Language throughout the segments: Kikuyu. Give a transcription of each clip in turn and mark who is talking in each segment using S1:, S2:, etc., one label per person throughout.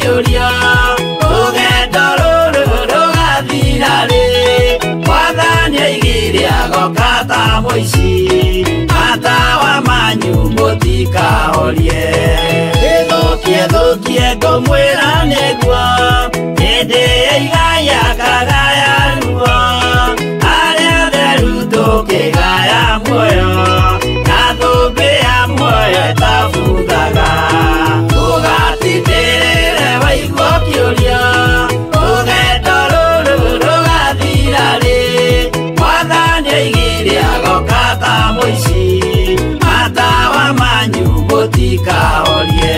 S1: kĩũria rũgendo rũrũ rũgathira rĩ Mwathani oigire agoka ta mũici matawa manyu mũtikahorie Ĩthũkie thũkie ngũmwĩra nĩguo hĩndĩ ĩigaya kagaya ruo arĩa atheru tũkĩgaya muoyo na thũmbĩ ya muoyo ĩtabuthaga Ũgatindĩrĩre waigua kĩũria rũgendo rũrũ rũgathira rĩ Mwathani oigire agoka ta mũici matawa manyu mũtikahorie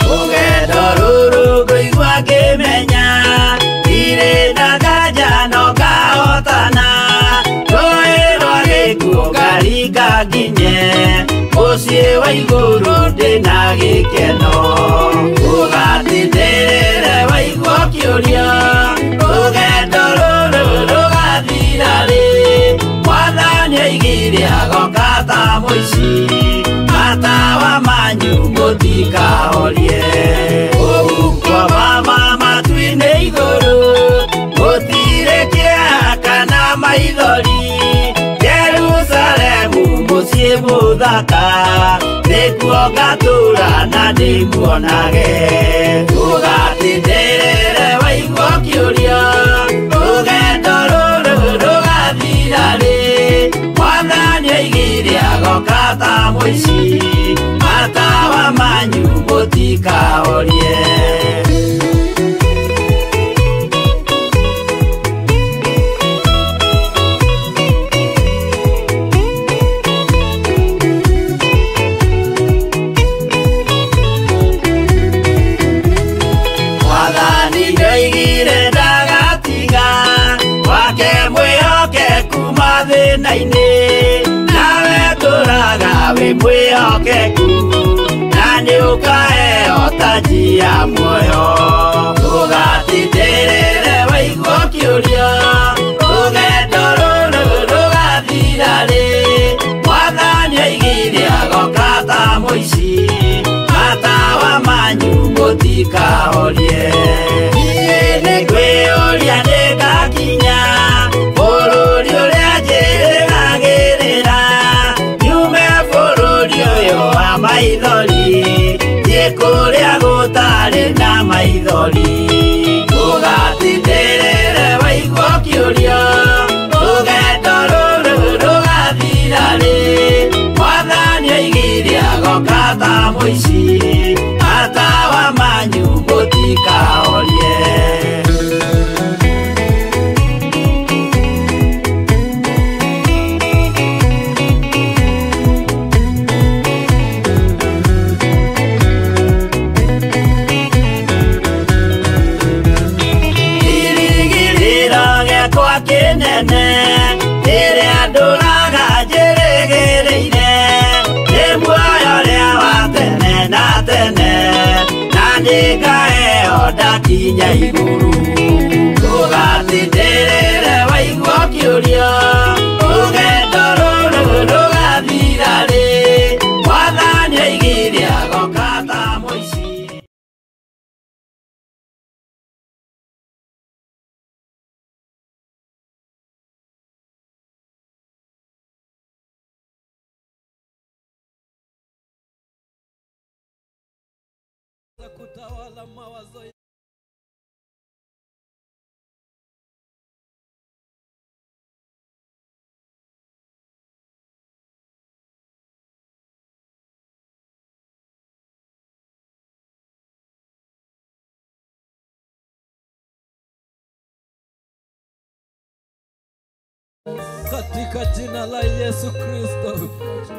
S1: Rũgendo rũrũ ngũigua ngĩmenya ndirĩ na nganja no ngahotana rũĩ rwa gĩkuũ ngaringa nginye mũciĩ wa igũrũ ndĩna gĩkeno Ũgatindĩrĩre waigua kĩũria rũgendo rũrũ rũgathira rĩ Mwathani oigire agoka ta mũici matawa manyu mũtikahorie Ũguo mama matu-inĩ igũrũ gũtirĩ kĩeha kana maithori Jerusalemu mũciĩ mũthaka nĩkuo ngatũũra na ndĩmuonage Ũgatindĩrĩre waigua kĩũria rũgendo rũrũ rũgathira rĩ Mwathani oigire agoka ta mũici matawa manyu mũtikahorie Mwathani nĩoigire ndagatiga wake mwĩhokeku mathĩna-inĩ nawe tũraga wĩ mwĩhokeku na nĩũkaheo taji ya muoyo Ũgatindĩrĩre waigua kĩũria rũgendo rũrũ rũgathira rĩ Mwathani oigire agoka ta mũici matawa manyu mũtikahorie Niĩ nĩngwĩyũria nĩngakinya bũrũri ũrĩa njĩrĩgagĩrĩra nyume bũrũri ũyũ wa maithori thiĩ kũrĩa gũtarĩ na maithori Ũgatindĩrĩre waigua kĩũria rũgendo rũrũ rũgathira rĩ Mwathani oigire agoka ta mũici matawa manyu mũtikahorie Kĩrĩgĩrĩro gĩakwa kĩnene rĩrĩa ndũraga njĩrĩgĩrĩire nĩ muoyo ũrĩa wa tene na tene na nĩngaheo ndakinya igũrũ Ũgatindĩrĩre waigua kĩũria rũgendo rũrũ rũgathira rĩ Mwathani oigire agoka ta mũici
S2: Kutawala mawazo katika jina la Yesu Kristo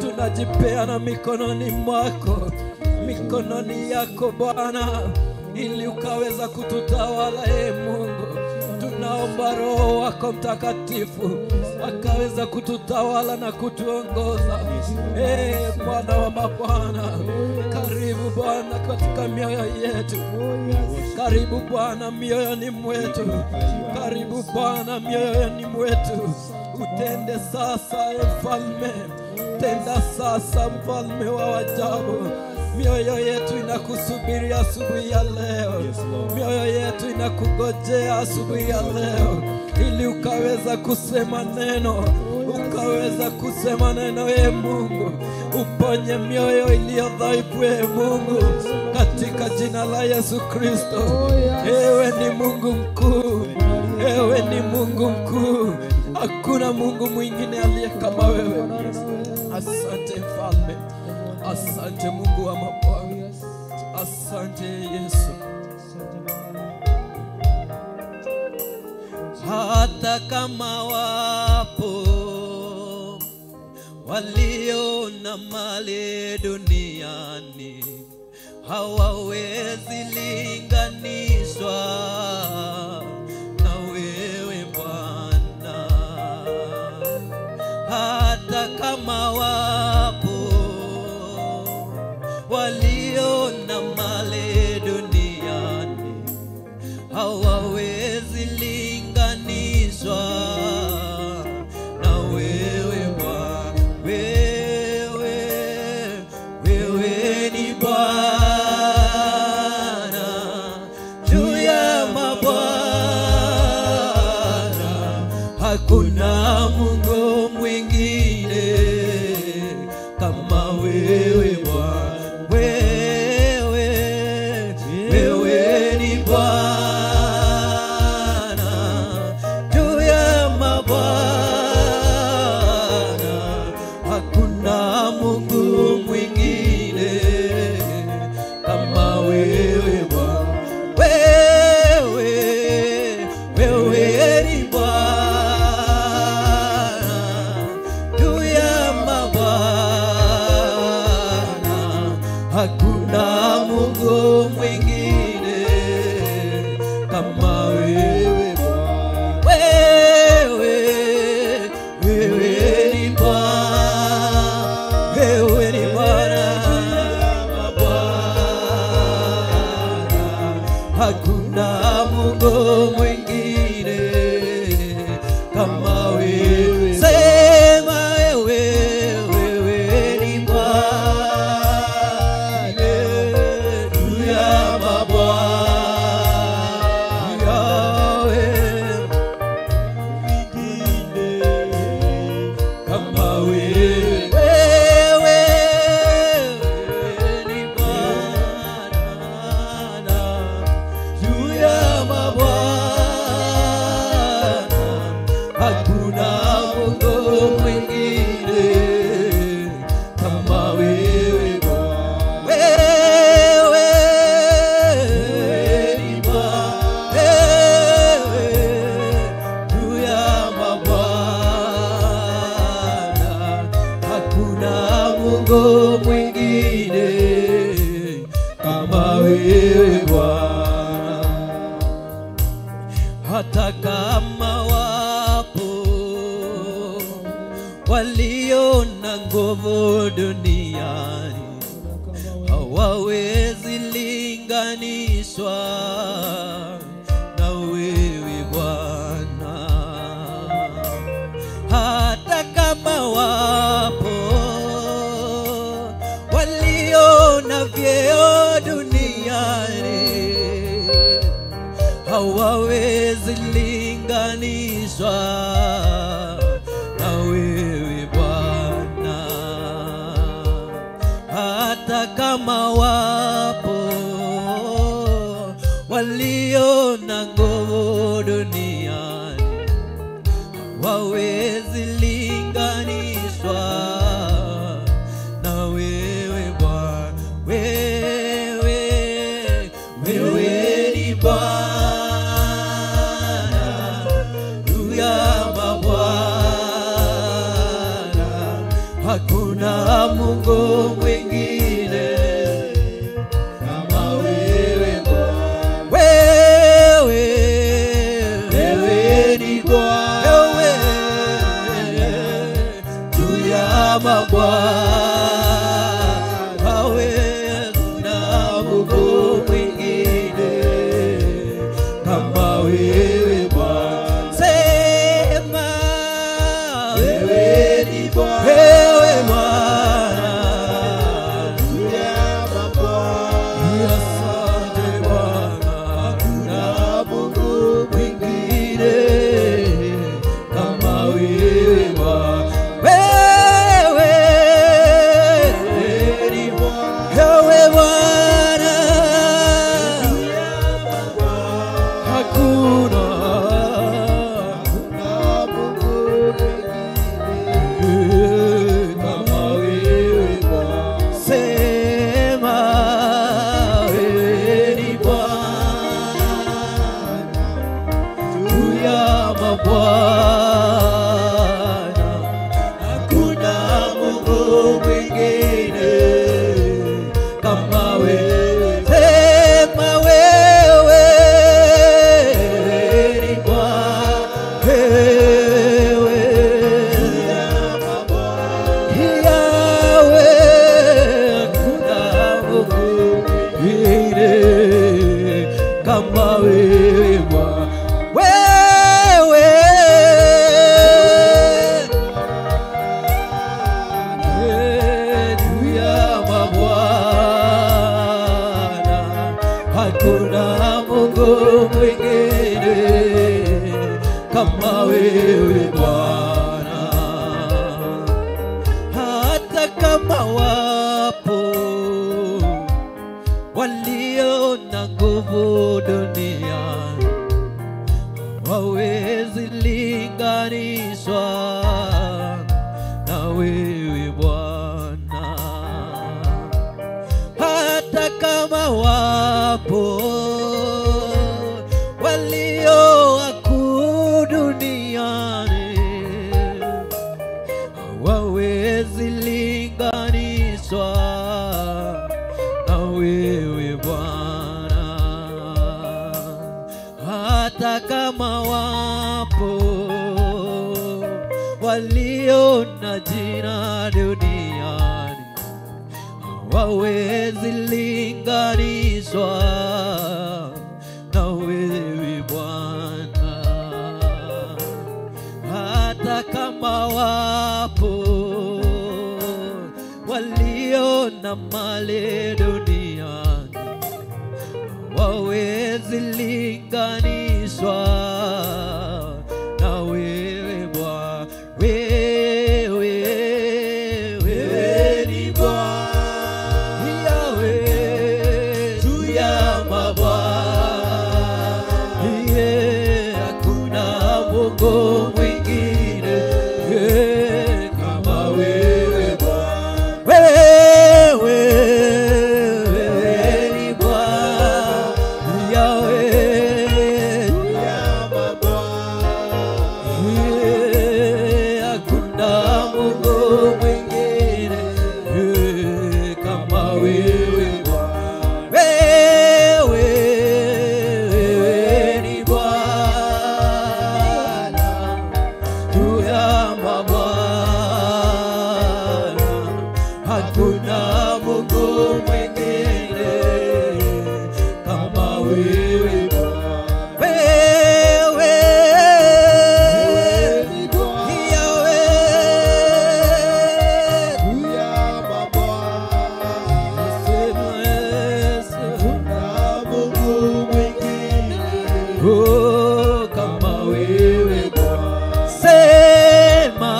S2: tunajipeana mikononi mwako, mikononi yako Bwana, ili ukaweza kututawala. E Mungu, Tunaomba Roho wako Mtakatifu akaweza kututawala na kutuongoza. Bwana wa mabwana, karibu Bwana katika mioyo yetu. Karibu Bwana mioyoni mwetu. Karibu Bwana mioyoni mwetu. Utende sasa, Mfalme. Tenda sasa, Mfalme wa ajabu. Mioyo yetu inakusubiri asubuhi ya leo. Mioyo yetu inakungojea asubuhi ya leo, ili ukaweza kusema neno, ukaweza kusema neno. E Mungu, uponye mioyo iliyo dhaifu, e Mungu, katika jina la Yesu Kristo. Ewe ni Mungu mkuu, ewe ni Mungu mkuu, hakuna Mungu mwingine aliye kama wewe. Asante Mfalme, asante Mungu wa mabwana, asante Yesu. Hata kama wapo walio na mali duniani, hawawezi linganishwa na wewe Bwana. Hata kama wapo walio na mali duniani, hawawezi linganishwa na wewe Bwana. Wewe ni Bwana juu ya mabwana, hakuna Mungu mwingine kama wewe Bwana. Wewe ni Bwana juu ya mabwana, hakuna Mungu mwingine kama wewe Bwana. Wewe ni Bwana juu ya mabwana, hakuna Mungu mwingine kama wewe Bwana. Wewe ni Bwana, wewe ni Bwana, hakuna Mungu mwingine kama wewe. Sema wewe ni Bwana juu ya mabwana, kama wewe. Wewe ni Bwana juu ya mabwana, hakuna Mungu mwingine kama wewe Bwana. Wewe ni Bwana juu ya mabwana, hakuna Mungu mwingine kama wewe Bwana. Hata kama wapo walio na nguvu duniani, hawawezi linganishwa na wewe Bwana. Hata kama wapo walio na vyeo duniani, hawawezi linganishwa na wewe Bwana. Hata kama wapo walio na nguvu duniani, hawawezi linganishwa na wewe Bwana. Wewe ni Bwana juu ya mabwana, hakuna Mungu mwingine kama wewe Bwana. Wewe mabwana, hakuna Mungu mwingine kama wewe. Sema wewe ni Bwana, wewe Yahweh, hakuna Mungu mwingine kama wewe Bwana. Wewe juu ya mabwana, hakuna Mungu mwingine kama wewe Bwana. Hata kama wapo walio na nguvu duniani, hawawezi linganishwa na wewe Bwana. Hata kama wapo walio wakuu duniani, hawawezi linganishwa na wewe Bwana. Hata kama wapo walio na jina duniani, hawawezi linganishwa na wewe Bwana. Hata kama wapo walio na mali duniani, hawawezi linganishwa na wewe Bwana. Wewe, wewe ni Bwana, Yahweh, juu ya mabwana, yeah, hakuna Mungu mwingine, yeah, kama wewe Bwana. Wewe, wewe ni Bwana, Yahweh, juu ya mabwana, yeah, hakuna Mungu mwingine, yeah, kama wewe Bwana. Wewe, wewe ni Bwana, juu ya mabwana, hakuna Mungu mwingine kama wewe Bwana. Wewe Yahweh, sema Yesu, oh, kama wewe Bwana. Sema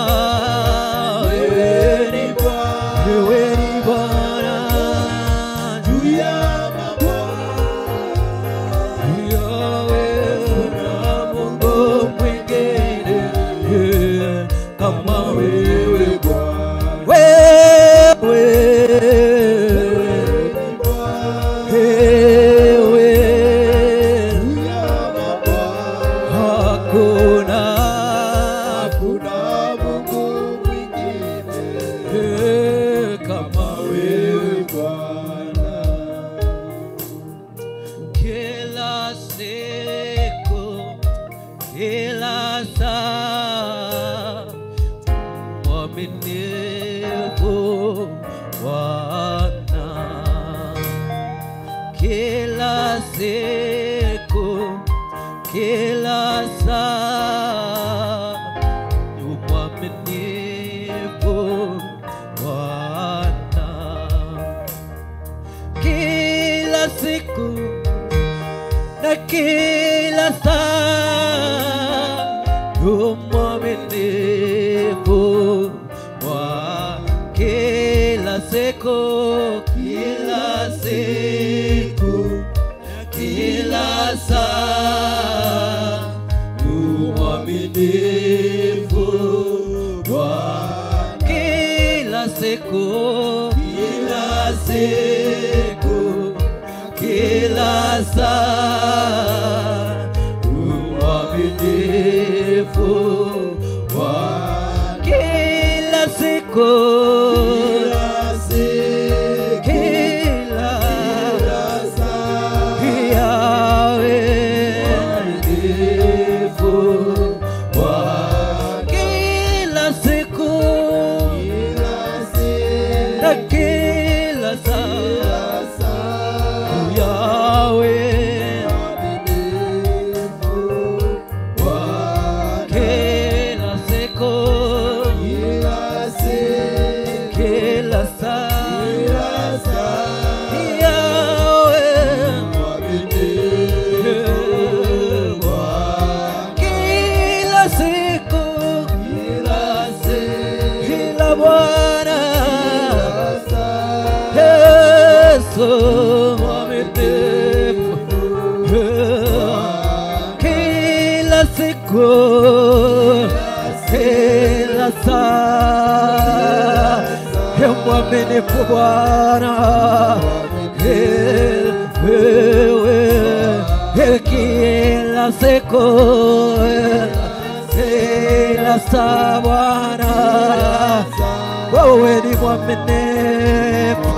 S2: wewe ni Bwana, wewe ni Bwana, juu ya Yahweh, hakuna Mungu mwingine, yeah, kama wewe Bwana. Wewe, wewe, hakuna kama wewe Bwana. Kila siku, kila saa, mwaminifu Bwana. Kila siku, kila saa, mwaminifu Bwana. Kila siku na kila saa, mwaminifu Bwana. Kila siku, kila siku, kila saa, mwaminifu Bwana. Kila siku, kila siku, kila saa, mwaminifu. siku, kila saa, Yahweh mwaminifu Bwana. Kila siku, na kila saa, Yahweh mwaminifu Bwana. Kila siku, kila saa, Yahweh mwaminifu Bwana. Kila siku, kila Bwana Yesu mwaminifu. Kila siku, kila saa, mwaminifu Bwana. Wewe kila siku, kila saa Bwana, wewe ni mwaminifu,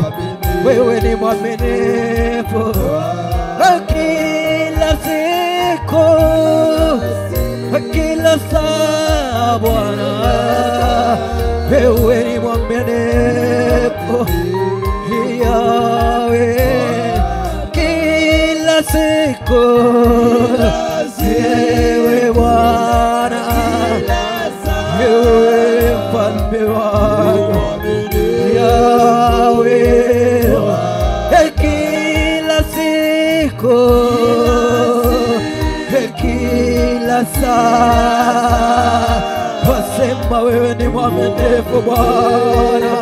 S2: wewe ni mwaminifu. Kila siku, kila saa Bwana, wewe ni mwaminifu. Yahweh, kila siku, wewe Bwana, wewe mfalme wangu Yahweh, kila siku, kila saa, wasema wewe ni mwaminifu Bwana.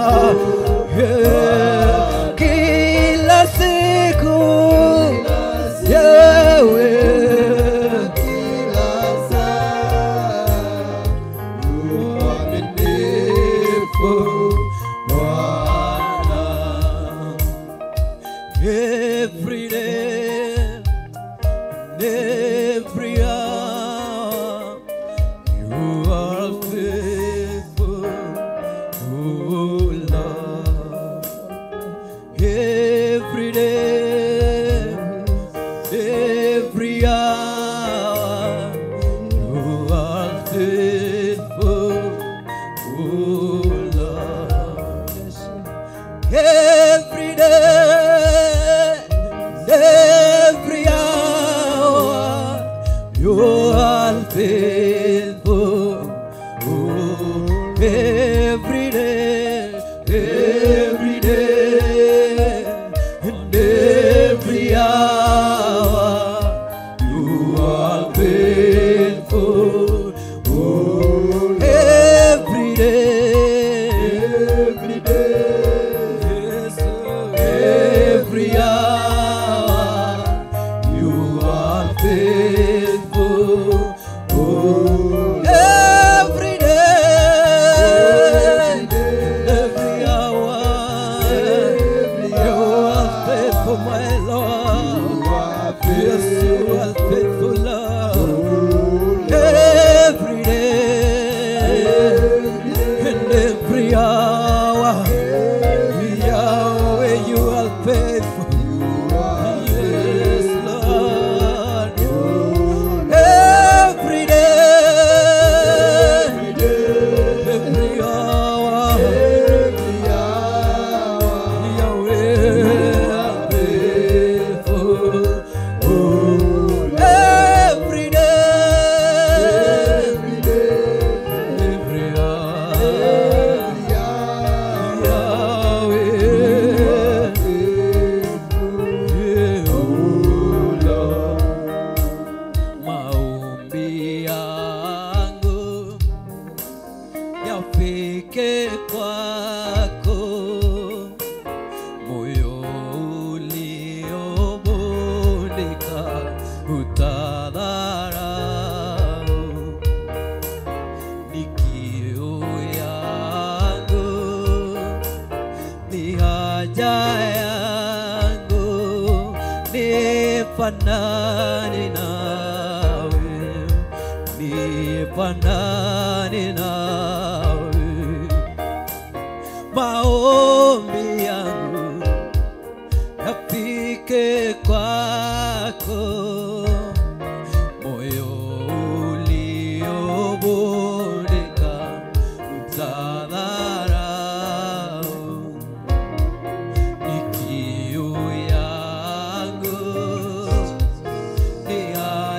S2: Kila siku, Yahweh,
S3: kila saa, mwaminifu
S2: Bwana. Every day, every hour, you are faithful, oh Lord. Every day, every hour, you are faithful, oh Lord. Every day, every hour, you are faithful. Oh, every day, and every hour, you are faithful. Oh, every day,
S3: every day,
S2: yes, every hour, you are faithful. Oh, every day, every hour, you are faithful, my Lord. Yes, you are faithful, Lord. Every day and every hour, Yahweh, you are faithful. Yes, Lord. Every day, every hour, Yahweh, are faithful. Oh, every day, every hour, Yahweh. Maombi yangu yafike kwako, moyo uliobondeka utadharau. Ni kiu yangu, ni haja yangu, nifanane nawe, nifanane nawe.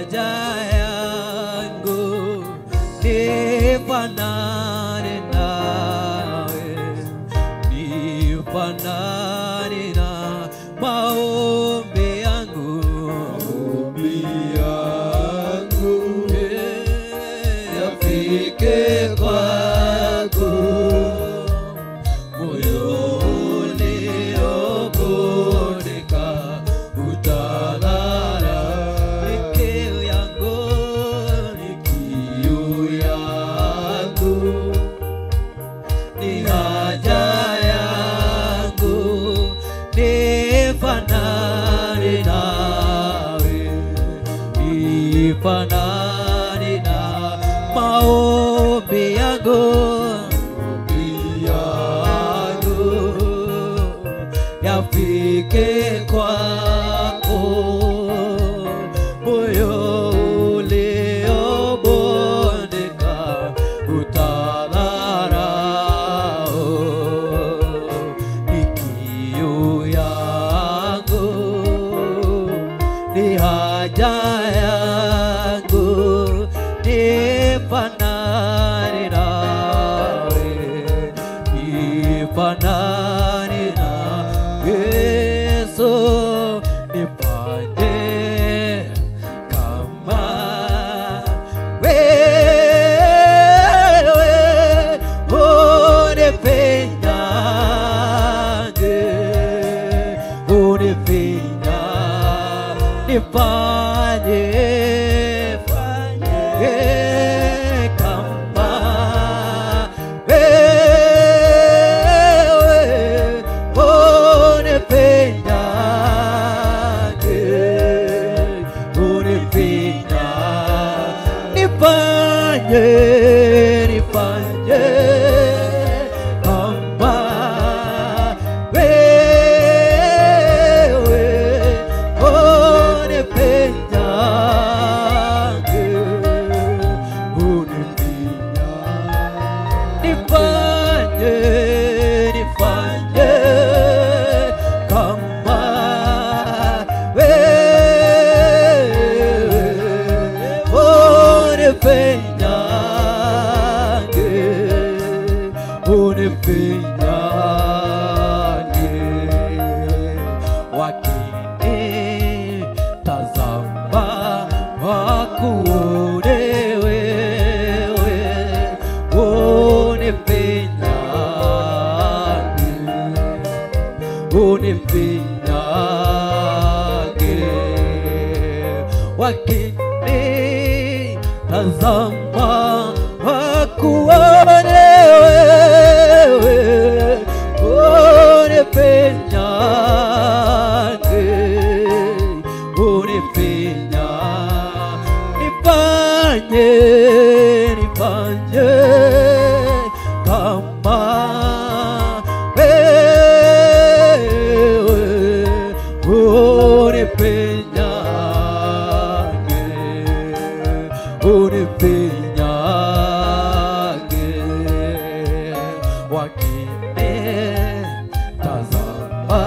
S2: haja yangu nifanane nawe, nifanane na maombi yangu,
S3: maombi yangu yafike kwako, moyo uliobondeka utalala.
S2: Ni kiu yangu,
S3: ni kiu yangu,
S2: ni haja yangu nifanane nawe, nifanane na maombi yangu,
S3: maombi yangu
S2: yafike kwako, moyo uliobondeka utalala. Ni kiu yangu, ni haja yangu nifanane nawe, nifanane na Yesu, nifanye kama wewe unifinyange, unifinya, nifanye kama wewe unifinyange, unifinya, nifanye, nifanye kama wewe unifinyange, unifinya, nifanye, nifanye kama wewe unifinyange, unifinyange. Wakinitazama wakuone wewe, unifinyange, unifinyange. Wakinitazama wakuone wewe, unifinyange, unifinya, nifanye, nifanye kama wewe unifinyange, unifinyange. Wakinitazama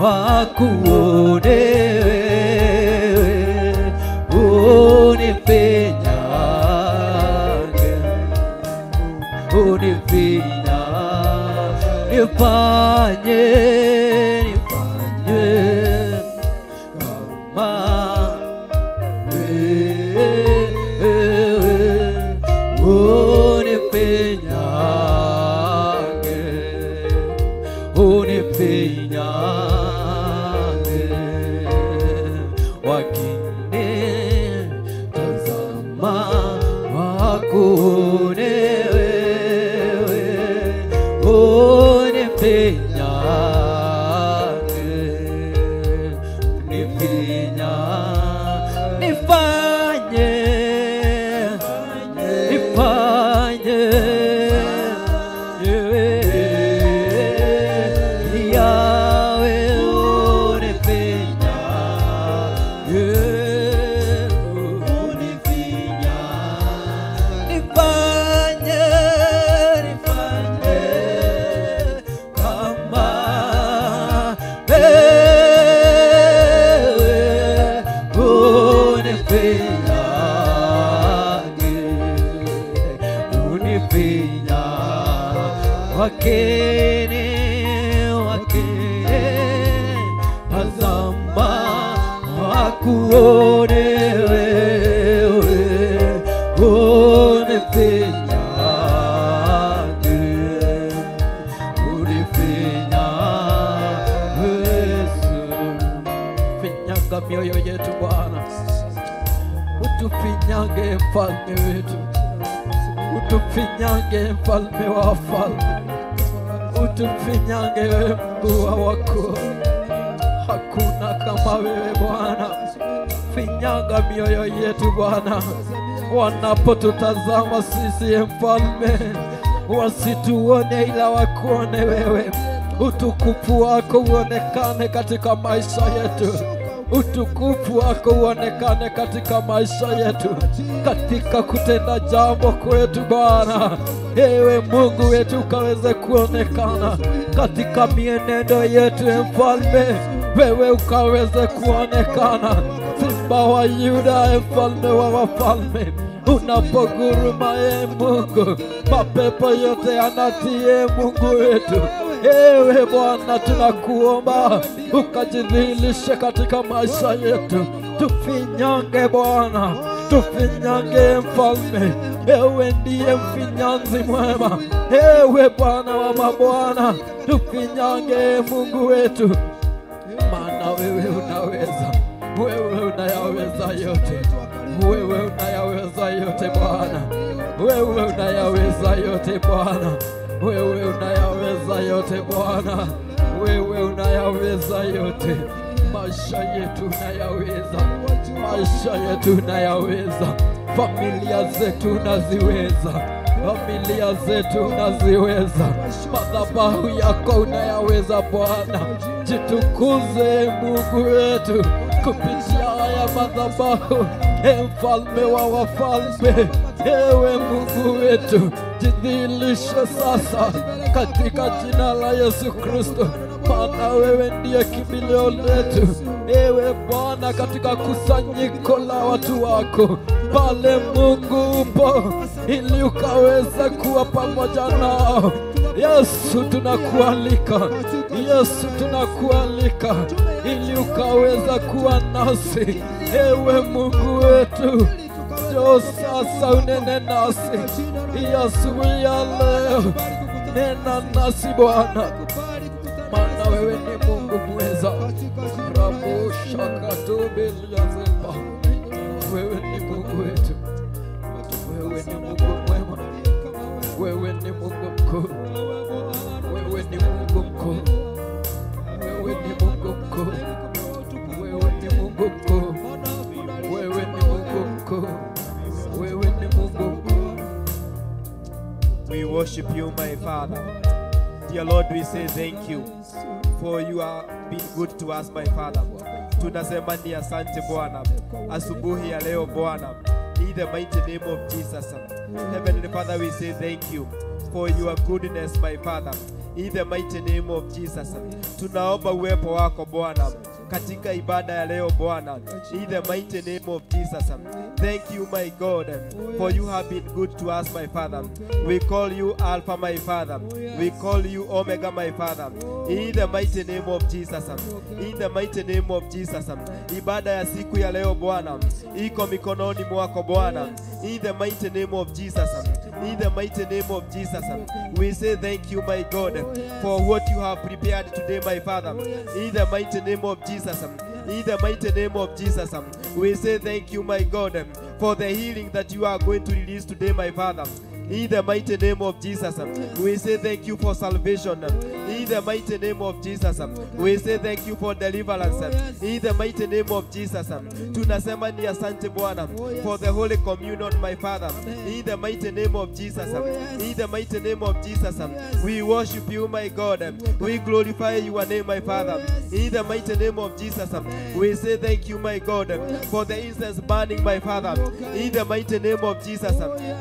S2: wakuone wewe, unifinyange, unifinya, nifanye, nifanye kama wewe unifinyange, unifinyange. Wakinitazama wakuone wewe, unifinyange, unifinya, nifanye, nifanye yawe unifinya, unifinya, nifanye, nifanye kama wewe.
S3: Unifinyange, unifinya wakene wakene, tazama wakuone wewe, unifinyange, unifinya Yesu.
S2: Finyanga mioyo yetu Bwana, utufinyange mfalme wetu, utufinyange mfalme wa wafalme, utufinyange wewe mkuu wa wakuu. Hakuna kama wewe Bwana. Finyanga mioyo yetu Bwana, wanapotutazama sisi mfalme, wasituone ila wakuone wewe. Utukufu wako uonekane katika maisha yetu, utukufu wako uonekane katika maisha yetu, katika kutenda jambo kwetu Bwana. Ewe Mungu wetu, ukaweze kuonekana katika mienendo yetu mfalme, wewe ukaweze kuonekana. Simba wa Yuda, mfalme wa wafalme, unapoguruma e Mungu, mapepo yote yanatii e Mungu wetu. Ewe Bwana, tunakuomba ukajidhihirishe katika maisha yetu. Tufinyange Bwana, tufinyange mfalme. Ewe ndiye mfinyanzi mwema, ewe Bwana wa mabwana, tufinyange Mungu wetu, maana wewe unaweza, wewe unayaweza yote, wewe unayaweza yote Bwana, wewe unayaweza yote Bwana, wewe unayaweza yote Bwana, wewe unayaweza yote. Maisha yetu unayaweza, maisha yetu unayaweza, familia zetu unaziweza, familia zetu unaziweza, madhabahu yako unayaweza Bwana. Jitukuze Mungu wetu kupitia haya madhabahu, e mfalme wa wafalme. Ewe Mungu wetu, jidhihirishe sasa katika jina la Yesu Kristo, maana wewe ndiye kimbilio letu. Ewe Bwana, katika kusanyiko la watu wako pale Mungu upo, ili ukaweze kuwa pamoja nao. Yesu tunakualika, Yesu tunakualika ili ukaweza kuwa nasi. Ewe Mungu wetu, njoo sasa unene nasi asubuhi ya leo. Nena nasi Bwana, maana wewe ni Mungu mweza. Rabo shakatobeliazepa, wewe ni Mungu wetu, wewe ni Mungu mwema, wewe ni Mungu mkuu, wewe ni Mungu mkuu, wewe ni Mungu mkuu, wewe ni Mungu mkuu, wewe ni Mungu mkuu, wewe ni Mungu mkuu.
S4: We worship you, my Father. Dear Lord, we say thank you for you have been good to us, my Father. Tunasema ni asante Bwana asubuhi ya leo Bwana, in the mighty name of Jesus. Heavenly Father, we say thank you for your goodness, my Father, in the mighty name of Jesus. Tunaomba uwepo wako Bwana katika ibada ya leo Bwana, in the mighty name of Jesus. Thank you, my God, for you have been good to us, my Father. We call you Alpha, my Father. We call you Omega, my Father, in the mighty name of Jesus. In the mighty name of Jesus. Ibada ya siku ya leo Bwana iko mikononi mwako Bwana, in the mighty name of Jesus. In the mighty name of Jesus, we say thank you, my God, for what you have prepared today, my Father. In the mighty name of Jesus. In the mighty name of Jesus, we say thank you, my God, for the healing that you are going to release today, my Father. In the mighty name of Jesus, we say thank you for salvation. In the mighty name of Jesus, we say thank you for deliverance. In the mighty name of Jesus, tunasema ni asante Bwana for the Holy Communion, my Father. In the mighty name of Jesus, in the mighty name of Jesus, we worship you, my God. We glorify your name, my Father. In the mighty name of Jesus, we say thank you, my God, for the incense burning, my Father. In the mighty name of Jesus,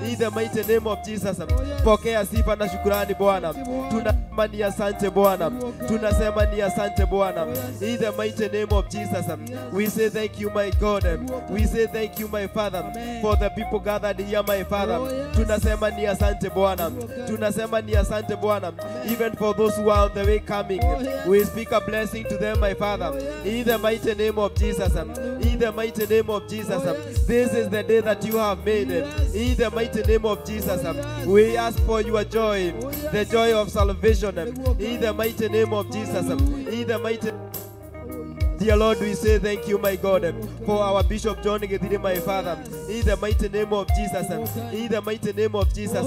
S4: in the mighty name of of Jesus. Pokea sifa na shukrani Bwana. Tunasema ni asante Bwana. Tunasema ni asante Bwana. In the mighty name of Jesus, we say thank you, my God. We say thank you, my Father, for the people gathered here, my Father. Tunasema ni asante Bwana. Tunasema ni asante Bwana. Even for those who are on the way coming, we speak a blessing to them, my Father. In the mighty name of Jesus. In the mighty name of Jesus. This is the day that you have made. In the mighty name of Jesus, we ask for your joy, the joy of salvation. In the mighty name of Jesus. In the mighty Dear Lord, we say thank you, my God, for our Bishop John Githiri, my Father. In the mighty name of Jesus. In the mighty name of Jesus.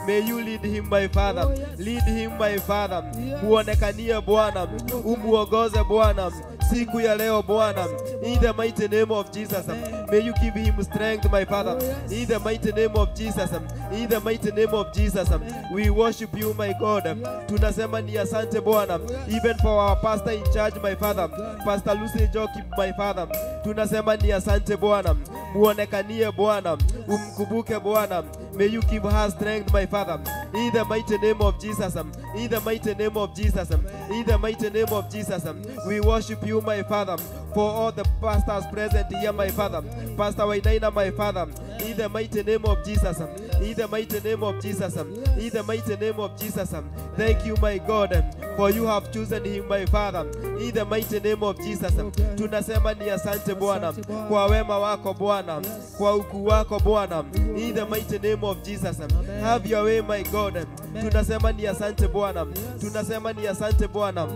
S4: May you lead him, my Father. Lead him, my Father. Muonekanie Bwana, umuongoze Bwana siku ya leo Bwana. In the mighty name of Jesus. May you give him strength, my Father. In the mighty name of Jesus. In the mighty name of Jesus. We worship you, my God. Tunasema ni asante Bwana. Even for our pastor in charge, my Father, Pastor Lucy Joki, my Father. Tunasema ni asante Bwana. Muonekanie Bwana, umkumbuke Bwana. May you give her strength, my Father. In the mighty name of Jesus. In the mighty name of Jesus. In the mighty name of Jesus. We worship you, my Father, for all the pastors present here, my Father. Pastor Wainaina, my Father. In the mighty name of Jesus. In the mighty name of Jesus. In the mighty name of Jesus. Thank you, my God, for you have chosen him, my Father. In the mighty name of Jesus. Tunasema ni asante Bwana, kwa wema wako Bwana, kwa ukuu wako Bwana. In the mighty name of Jesus. Have your way, my God. Tunasema ni asante Bwana. Tunasema ni asante Bwana.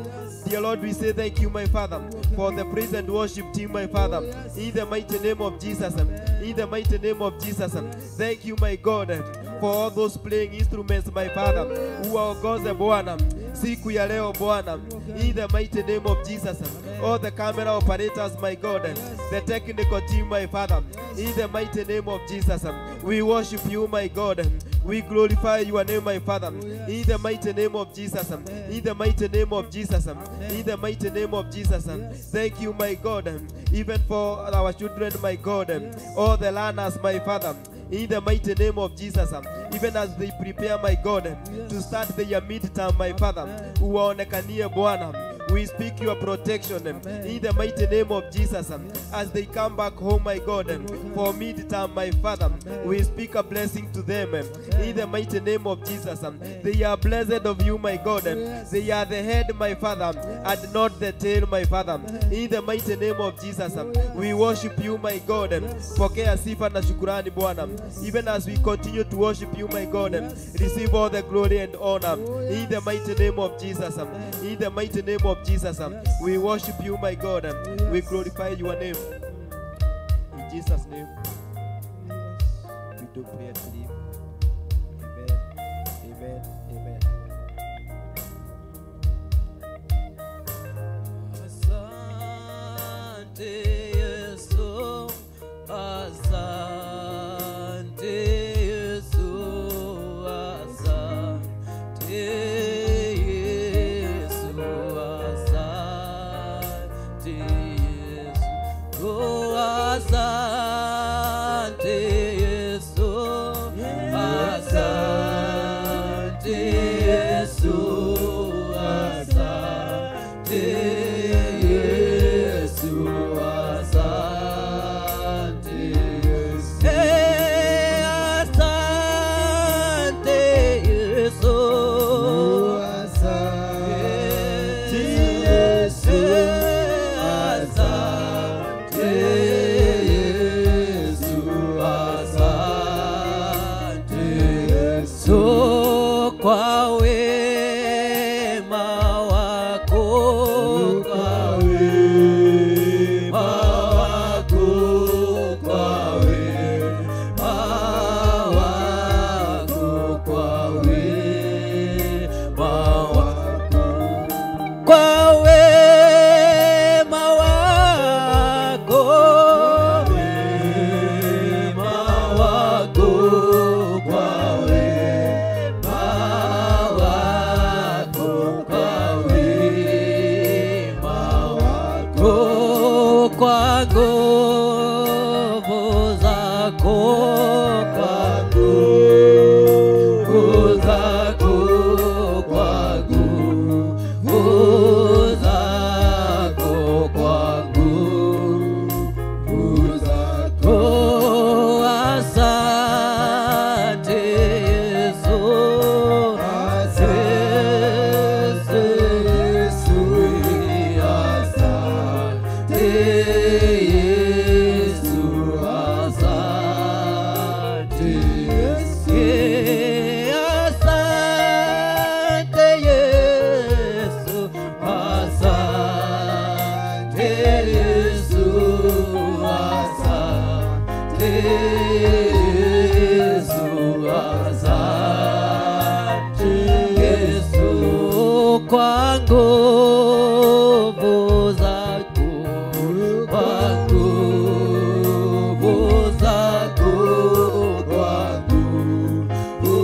S4: Dear Lord, we say thank you, my Father, for the praise and worship team, my Father. In the mighty name of Jesus. In the mighty name of Jesus. Thank you, my God, for all those playing instruments, my Father. Uwaongoze Bwana siku ya leo Bwana. In the mighty name of Jesus. All the camera operators, my God, the technical team, my Father. In the mighty name of Jesus. We worship you, my God. We glorify your name, my Father. In the mighty name of Jesus. In the mighty name of Jesus. In the mighty name of Jesus. Thank you, my God, even for our children, my God, all the learners, my Father. In the mighty name of Jesus, even as they prepare, my God, to start their midterm, my Father, uwaonekanie Bwana. We speak your protection in the mighty name of Jesus. As they come back home, my God, for midterm, my Father, we speak a blessing to them in the mighty name of Jesus. They are blessed of you, my God. They are the head, my Father, and not the tail, my Father. In the mighty name of Jesus, we worship you, my God. Pokea sifa na shukurani Bwana. Even as we continue to worship you, my God, receive all the glory and honor in the mighty name of Jesus. In the mighty name of Jesus, we worship you, my God. We glorify your name. In Jesus' name, we do pray and believe. Amen. Amen. Amen.
S2: Asante Yesu, asante Yesu, asante Yesu, asante Yesu, oh asante Yesu, asante Yesu, asante Yesu, asante Yesu. Hey, asante Yesu, asante Yesu, asante Yesu, asante Yesu, kwa wema wako, kwa wema wako, kwa wema wako, kwa wema wako, kwa wema wako, wema wako, kwa wema wako, kwa wema wako, kwa nguvu zako, kwa nguvu
S3: Asante Yesu, asante Yesu, asante Yesu, asante Yesu, kwa nguvu zako, kwa nguvu zako, kwa nguvu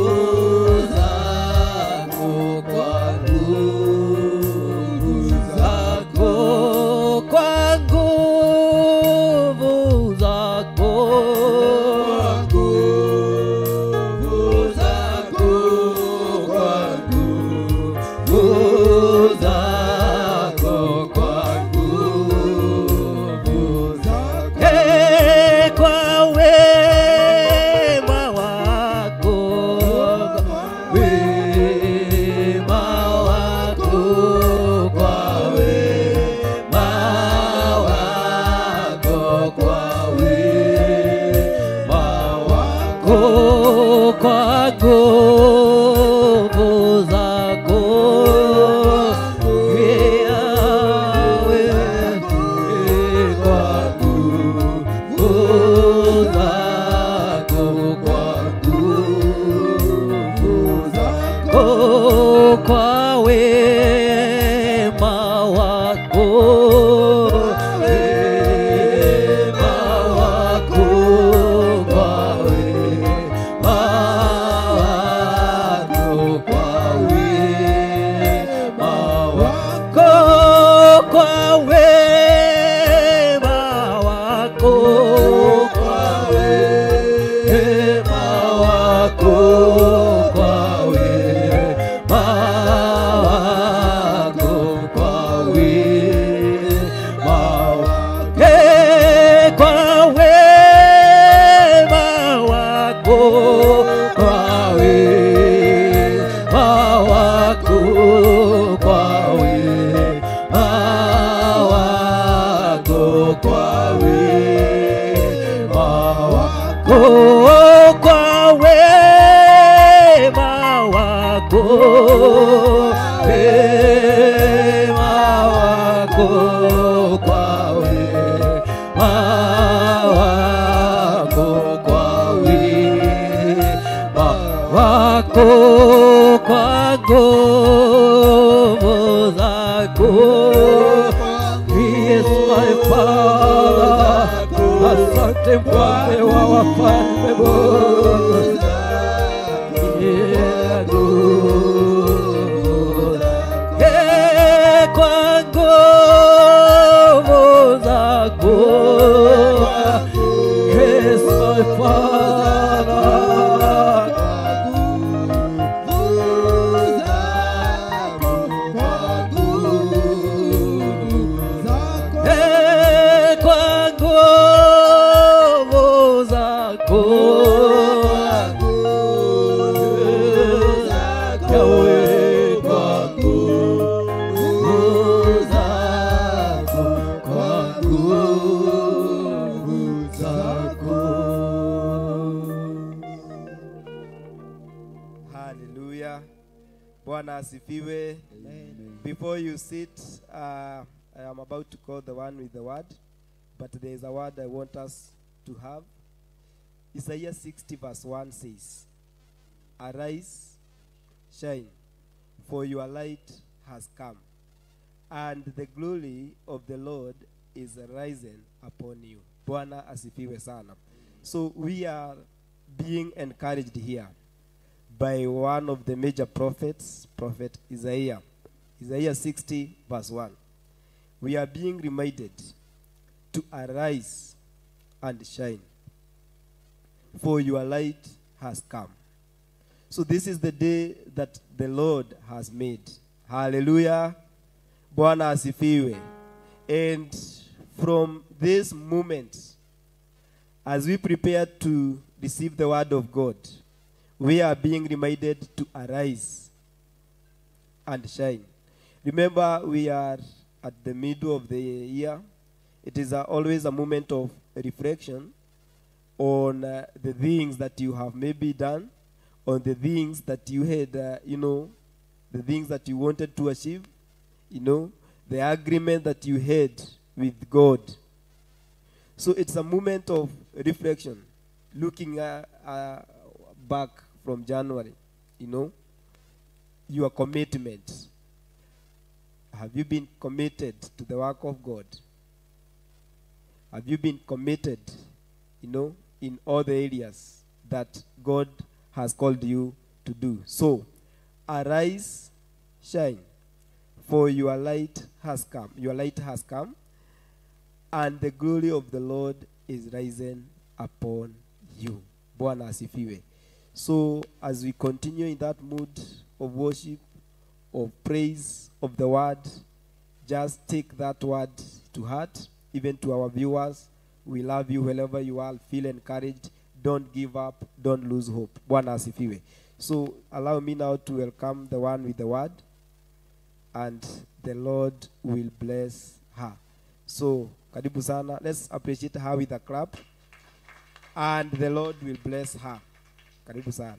S3: zako, kwa nguvu zako, kwa nguvu zako, nguvu zako, kwa nguvu zako, kwa nguvu zako, kwa wema wako, wema wako, kwa wema wako, kwa wema wako, kwa nguvu zako, kwa nguvu zako, kwa nguvu zako, kwa wema wako, wema wako, kwa wema wako, kwa wema wako, kwa wema wako, kwa wema wako, kwa wema wako, kwa wema wako, kwa wema wako, kwa wema wako, kwa wema wako, kwa wema wako, kwa wema wako, wema wako, kwa wema wako, kwa wema wako, kwa nguvu zako. He is my Father. Asante mfalme wa wafalme, Bwana. Kwa nguvu zako. Yes, my Father. Kwa nguvu zako. Yahweh, kwa nguvu zako, kwa nguvu zako.
S4: Hallelujah. Bwana asifiwe. Before you sit, I am about to call the one with the word, but there is a word I want us to have. Isaiah 60 verse 1 says, Arise, shine, for your light has come, and the glory of the Lord is risen upon you. Bwana asifiwe sana. So we are being encouraged here by one of the major prophets, Prophet Isaiah. Isaiah 60 verse 1. We are being reminded to arise and shine, for your light has come. So this is the day that the Lord has made. Hallelujah. Bwana asifiwe. And from this moment, as we prepare to receive the word of God, we are being reminded to arise and shine. Remember, we are at the middle of the year. It is always a moment of reflection on the things that you have maybe done, on the things that you had, you know, the things that you wanted to achieve, you know, the agreement that you had with God. So it's a moment of reflection, looking back from January, you know, your commitment. Have you been committed to the work of God? Have you been committed, you know, in all the areas that God has called you to do? So, arise, shine, for your light has come. Your light has come, and the glory of the Lord is risen upon you. Bwana asifiwe. So, as we continue in that mood of worship, of praise, of the word, just take that word to heart. Even to our viewers, we love you wherever you are. Feel encouraged. Don't give up. Don't lose hope. Bwana asifiwe. So allow me now to welcome the one with the word, and the Lord will bless her. So, karibu sana. Let's appreciate her with a clap, and the Lord will bless her. Karibu sana.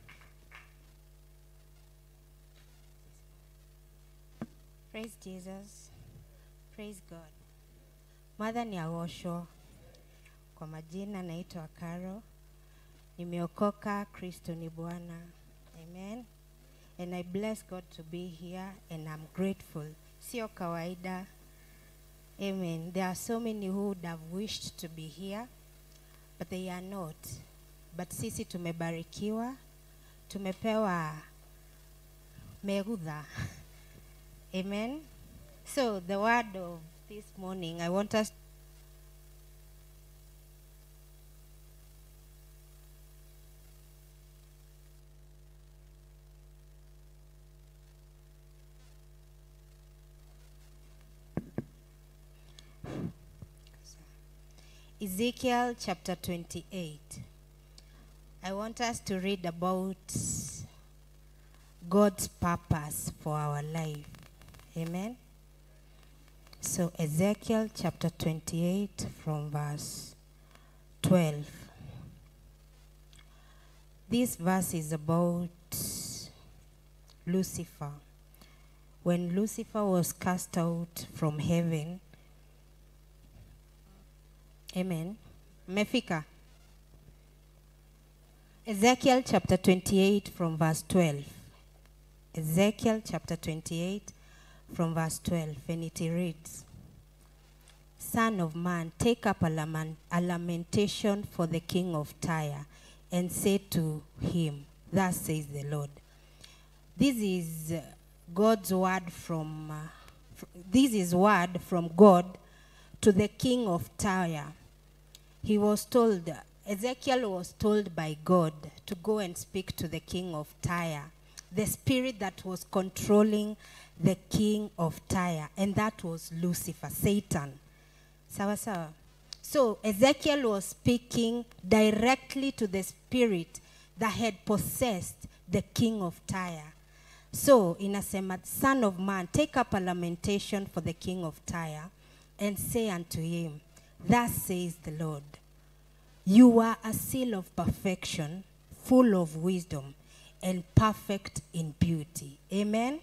S5: Praise Jesus. Praise God. Mother ni Awosho. Kwa majina naitwa Caro. Nimeokoka, Kristo ni Bwana. Amen. And I bless God to be here, and I'm grateful. Sio kawaida. Amen. There are so many who would have wished to be here, but they are not. But sisi tumebarikiwa, tumepewa merudha. Amen. So the word of this morning, I want us Ezekiel chapter 28. I want us to read about God's purpose for our life. Amen. So Ezekiel chapter 28 from verse 12. This verse is about Lucifer. When Lucifer was cast out from heaven. Amen. Mefika. Ezekiel chapter 28 from verse 12. Ezekiel chapter 28 from verse 12, and it reads, Son of man, take up a lamentation for the king of Tyre, and say to him, thus says the Lord. This is God's word from, this is word from God to the king of Tyre. He was told, Ezekiel was told by God to go and speak to the king of Tyre, the spirit that was controlling the king of Tyre, and that was Lucifer, Satan. Sawa sawa. So Ezekiel was speaking directly to the spirit that had possessed the king of Tyre. So inasema, Son of man, take up a lamentation for the king of Tyre, and say unto him, thus says the Lord, you are a seal of perfection, full of wisdom, and perfect in beauty. Amen.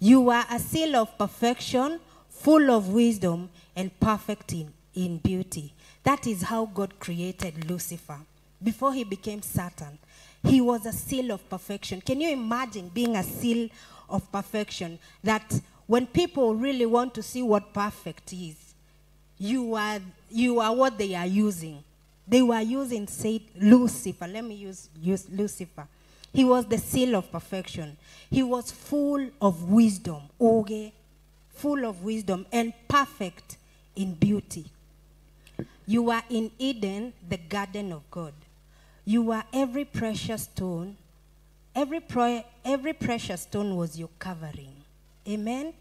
S5: You are a seal of perfection, full of wisdom, and perfect in beauty. That is how God created Lucifer. Before he became Satan, he was a seal of perfection. Can you imagine being a seal of perfection? That when people really want to see what perfect is, you are what they are using. They were using, say, Lucifer. Let me use Lucifer. He was the seal of perfection. He was full of wisdom, okay? Full of wisdom and perfect in beauty. You were in Eden, the garden of God. You were every precious stone. Every precious stone was your covering. Amen?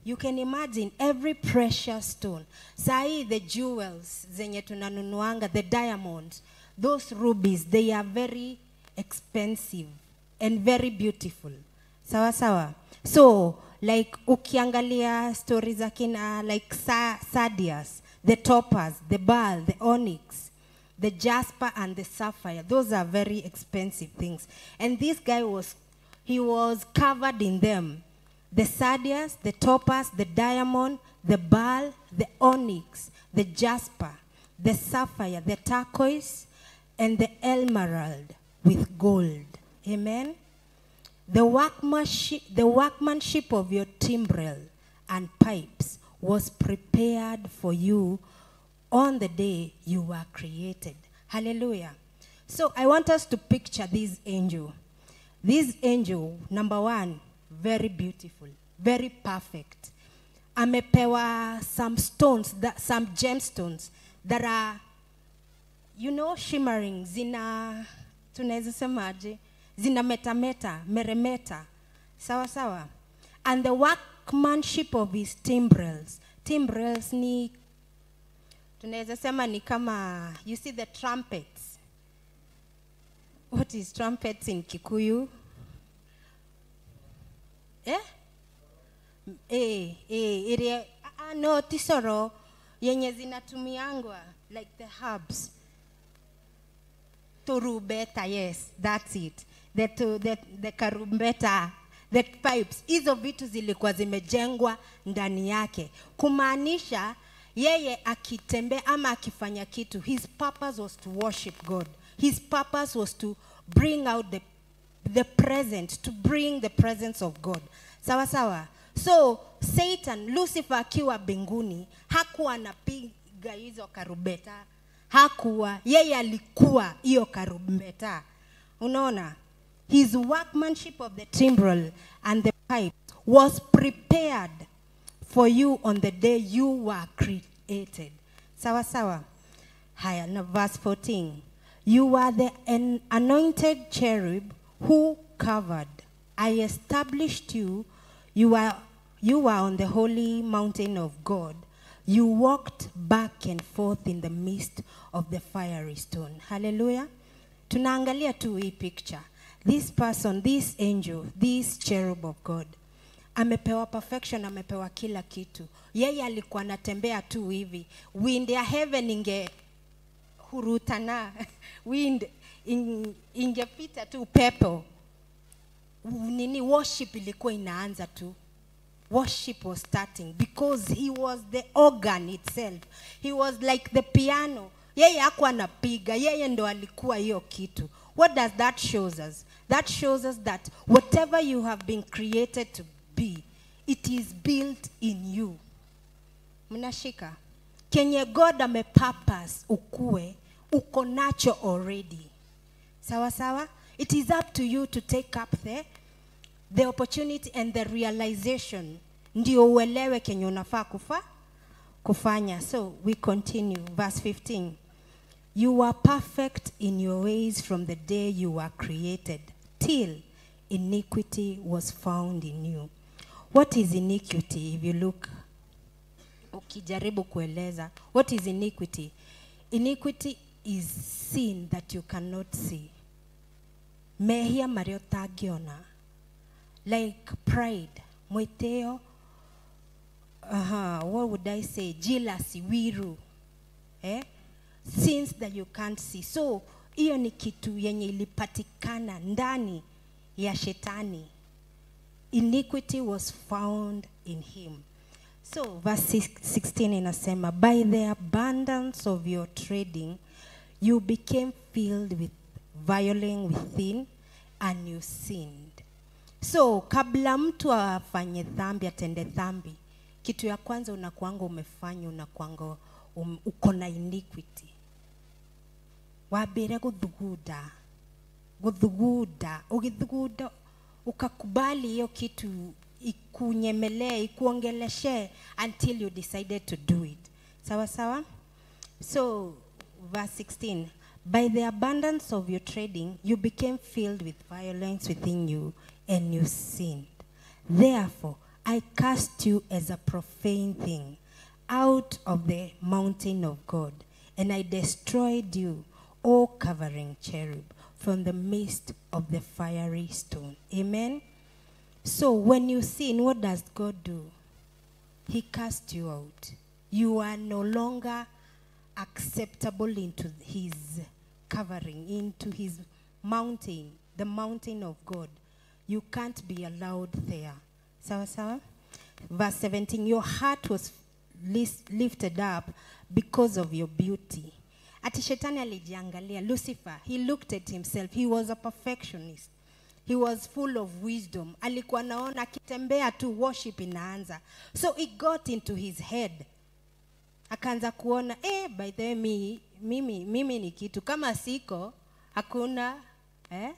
S5: You can imagine every precious stone. Sai, the jewels, zenye tunanunuanga, the diamonds, those rubies, they are very expensive and very beautiful. Sawa sawa. So, like ukiangalia stories akina like Sardius, the topaz, the pearl, the onyx, the jasper and the sapphire. Those are very expensive things. And this guy was covered in them. The sardius, the topaz, the diamond, the beryl, the onyx, the jasper, the sapphire, the turquoise, and the emerald with gold. Amen. The workmanship of your timbrel and pipes was prepared for you on the day you were created. Hallelujah. So I want us to picture this angel. This angel, number one, very beautiful, very perfect. Amepewa some stones, some gemstones that are, you know, shimmering, zina, tunaweza semaje, zina metameta, meremeta, sawa sawa. And the workmanship of his timbrels. Timbrels ni, tunaweza sema ni kama, you see the trumpets. What is trumpets in Kikuyu? Eh? No, tisoro, yenye zinatumiangwa, like the herbs. Torubeta, yes, that's it. The karumbeta, the pipes. Hizo vitu zilikuwa zimejengwa ndani yake. Kumaanisha, yeye akitembea ama akifanya kitu, his purpose was to worship God. His purpose was to bring out the present, to bring the presence of God. Sawa sawa. So Satan, Lucifer akiwa mbinguni, hakuwa anapiga hizo karubeta. Hakuwa, yeye alikuwa hiyo karubeta. Unaona? His workmanship of the timbrel and the pipe was prepared for you on the day you were created. Sawa sawa. Haya, na verse 14. You are the anointed cherub who covered. I established you. You are on the holy mountain of God. You walked back and forth in the midst of the fiery stone. Hallelujah. Tunaangalia tu hii picture. This person, this angel, this cherub of God, amepewa perfection, amepewa kila kitu. Yeye alikuwa anatembea tu hivi. Wind ya heaven inge hurutana. Wind ingepita tu pepo. Nini, worship ilikuwa inaanza tu. Worship was starting because he was the organ itself. He was like the piano. Yeye hakuwa anapiga, yeye ndo alikuwa hiyo kitu. What does that shows us? That shows us that whatever you have been created to be, it is built in you. Mnashika? Kenye God amepurpose ukue, uko nacho already. Sawa sawa? It is up to you to take up the opportunity and the realization. Ndio uelewe kenye unafaa kufanya. So we continue. Verse 15. You were perfect in your ways from the day you were created, till iniquity was found in you. What is iniquity? If you look, ukijaribu kueleza, what is iniquity? Iniquity is sin that you cannot see. Mehia maria utagiona. Like pride, mwiteo, what would I say? Jealousy, wiru. Eh? Sins that you can't see. So, hiyo ni kitu yenye ilipatikana ndani ya shetani. Iniquity was found in him. So, verse 16 inasema, by the abundance of your trading, you became filled with violence within, and you sinned. So, kabla mtu afanye dhambi, atende dhambi, kitu ya kwanza unakuanga umefanya, unakuanga uko na iniquity. Wabire guthuguda. Guthuguda. Ugithuguda, ukakubali hiyo kitu ikunyemelee, ikuongeleshe until you decided to do it. Sawa sawa? So, verse 16. By the abundance of your trading, you became filled with violence within you, and you sinned. Therefore, I cast you as a profane thing out of the mountain of God, and I destroyed you, O covering cherub, from the midst of the fiery stone. Amen? So when you sin, what does God do? He casts you out. You are no longer acceptable into his covering, into his mountain, the mountain of God. You can't be allowed there. Sawa sawa? Verse 17, your heart was lifted up because of your beauty. Ati shetani alijiangalia, Lucifer, he looked at himself. He was a perfectionist. He was full of wisdom. Alikuwa naona akitembea tu worship inaanza. So it got into his head. Akaanza kuona, by the way, mimi ni kitu. Kama siko, hakuna, eh?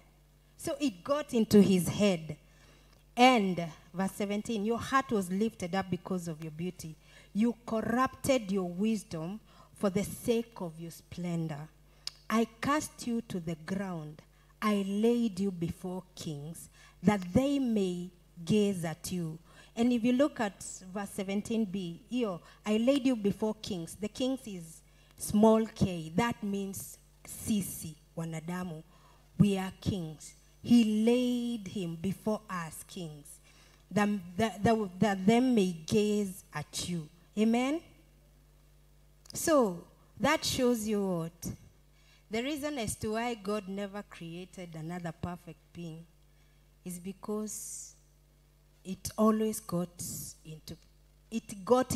S5: So it got into his head. And verse 17, your heart was lifted up because of your beauty. You corrupted your wisdom for the sake of your splendor. I cast you to the ground. I laid you before kings, that they may gaze at you. And if you look at verse 17b, here, I laid you before kings. The kings is small k. That means sisi, wanadamu. We are kings. He laid him before us, kings, that they may gaze at you. Amen? So, that shows you what? The reason as to why God never created another perfect being is because it always got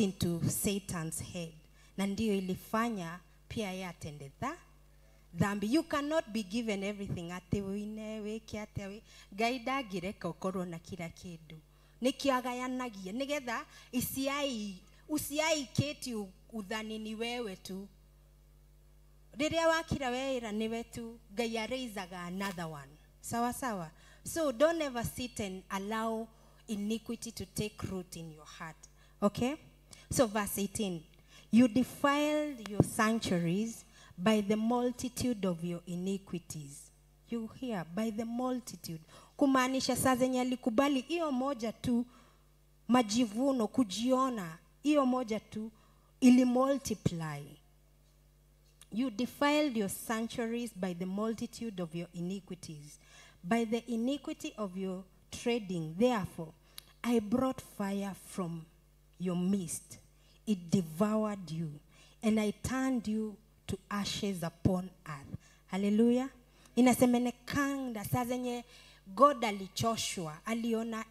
S5: into Satan's head. Na ndio ilifanya pia yeye atende dhambi. You cannot be given everything. Ate wine weke ate we Ngai ndangireka ukorwo na kila kindu. Nikio agayanagia nigetha usiai keti udhani ni wewe tu. Rĩrĩa wakira wera niwe tu, Ngai araisaga another one. Sawa sawa. So don't ever sit and allow iniquity to take root in your heart. Okay? So verse 18. You defiled your sanctuaries by the multitude of your iniquities. You hear, by the multitude. Kumaanisha saa zenye alikubali hiyo moja tu, majivuno, kujiona, hiyo moja tu, ili multiply. You defiled your sanctuaries by the multitude of your iniquities. By the iniquity of your trading, therefore, I brought fire from your midst. It devoured you, and I turned you to ashes upon earth. Hallelujah. Inasemenekanga saa zenye God alichoshwa, aliona,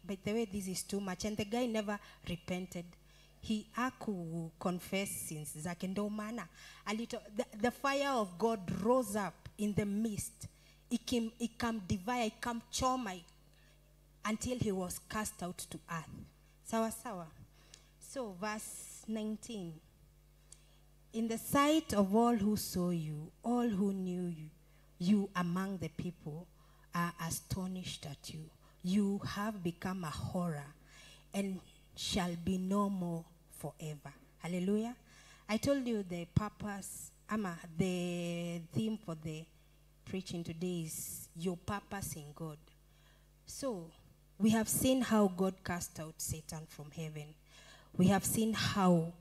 S5: by the way, this is too much. And the guy never repented. He aku confess sins zake. Ndio maana the fire of God rose up in the midst. Ikamdevour, ikamchoma until he was cast out to earth. Sawa sawa. So verse 19. In the sight of all who saw you, all who knew you, you among the people are astonished at you. You have become a horror and shall be no more forever. Hallelujah. I told you the purpose, the theme for the preaching today is your purpose in God. So, we have seen how God cast out Satan from heaven. We have seen how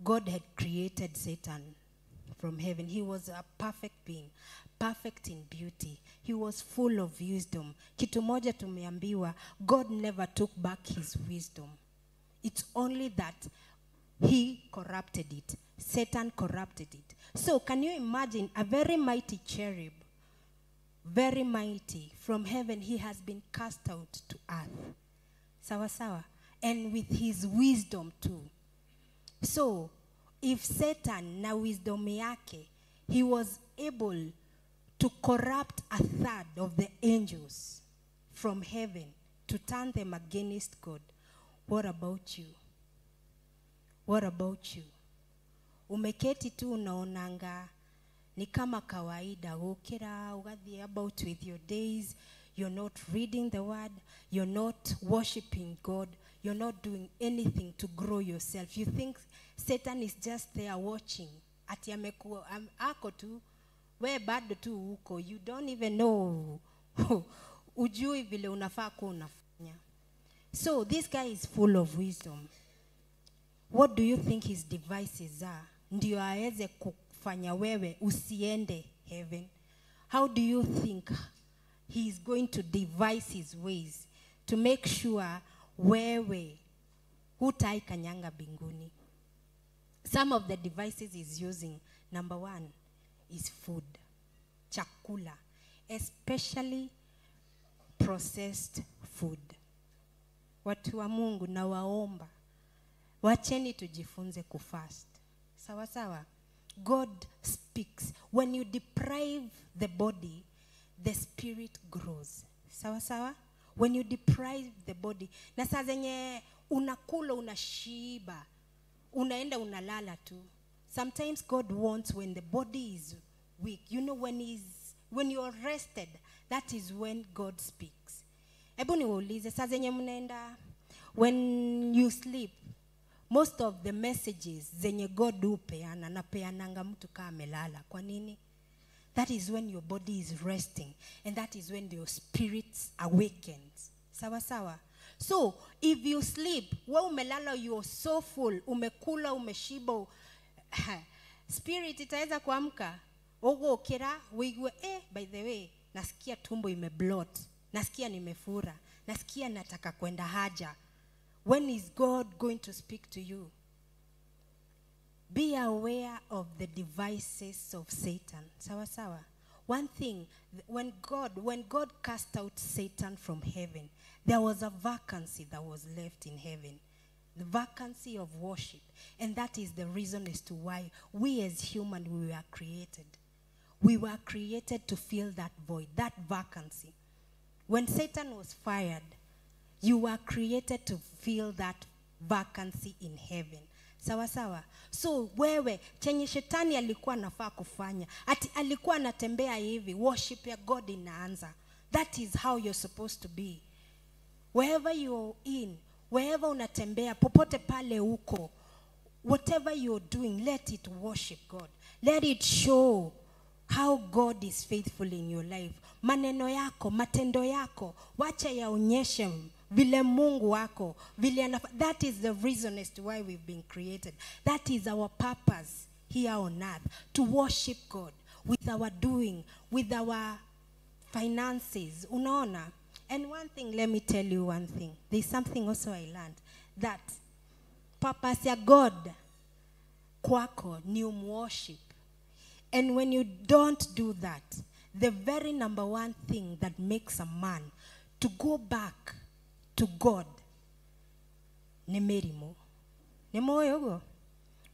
S5: God had created Satan from heaven. He was a perfect being, perfect in beauty. He was full of wisdom. Kitu moja tumeambiwa, God never took back his wisdom. It's only that he corrupted it. Satan corrupted it. So can you imagine a very mighty cherub, very mighty, from heaven, he has been cast out to earth. Sawa sawa. And with his wisdom too. So, if Satan na wisdom yake, he was able to corrupt a third of the angels from heaven to turn them against God, what about you? What about you? Umeketi tu unaonanga ni kama kawaida, ukira ugathi about with your days, you're not reading the word, you're not worshiping God, you're not doing anything to grow yourself. You think Satan is just there watching. Ati amekuwa ako tu, we bado tu uko. You don't even know. Ujui vile unafaa kuwa unafanya. So this guy is full of wisdom. What do you think his devices are? Ndio aweze kufanya wewe usiende heaven. How do you think he is going to devise his ways to make sure wewe hutai kanyanga binguni? Some of the devices he's using, number one is food, chakula, especially processed food. Watu wa Mungu nawaomba, wacheni tujifunze kufast. Sawa sawa. God speaks. When you deprive the body, the spirit grows. Sawa sawa. When you deprive the body, na saa zenye unakula unashiba, unaenda unalala tu. Sometimes God wants when the body is weak. You know, when you are rested, that is when God speaks. Ebu niwaulize, saa zenye mnaenda, when you sleep, most of the messages zenye God hupeana, napeananga mtu kama amelala. Kwa nini? That is when your body is resting, and that is when your spirit awakens. Sawa sawa. So, if you sleep, we umelala, you are so full, umekula, umeshiba, spirit itaweza kuamka. Ugokera, uigue, by the way, nasikia tumbo imeblot, nasikia nimefura, nasikia nataka kwenda haja. When is God going to speak to you? Be aware of the devices of Satan. Sawa sawa. One thing, when God cast out Satan from heaven, there was a vacancy that was left in heaven. The vacancy of worship. And that is the reason as to why we as human, we were created. We were created to fill that void, that vacancy. When Satan was fired, you were created to fill that vacancy in heaven. Sawa sawa. So wewe chenye shetani alikuwa anafaa kufanya, ati alikuwa anatembea hivi, worship ya God inaanza. That is how you're supposed to be. Wherever you're in, wherever unatembea, popote pale uko, whatever you're doing, let it worship God. Let it show how God is faithful in your life. Maneno yako, matendo yako, wacha yaonyeshe vile Mungu wako, vile that is the reason as to why we've been created. That is our purpose here on earth, to worship God with our doing, with our finances. Unaona? And one thing, let me tell you one thing. There's something also I learned, that purpose ya God kwako ni umworship. And when you don't do that, the very number one thing that makes a man to go back to God ni mĩrimũ. Nĩ mũĩ ũguo?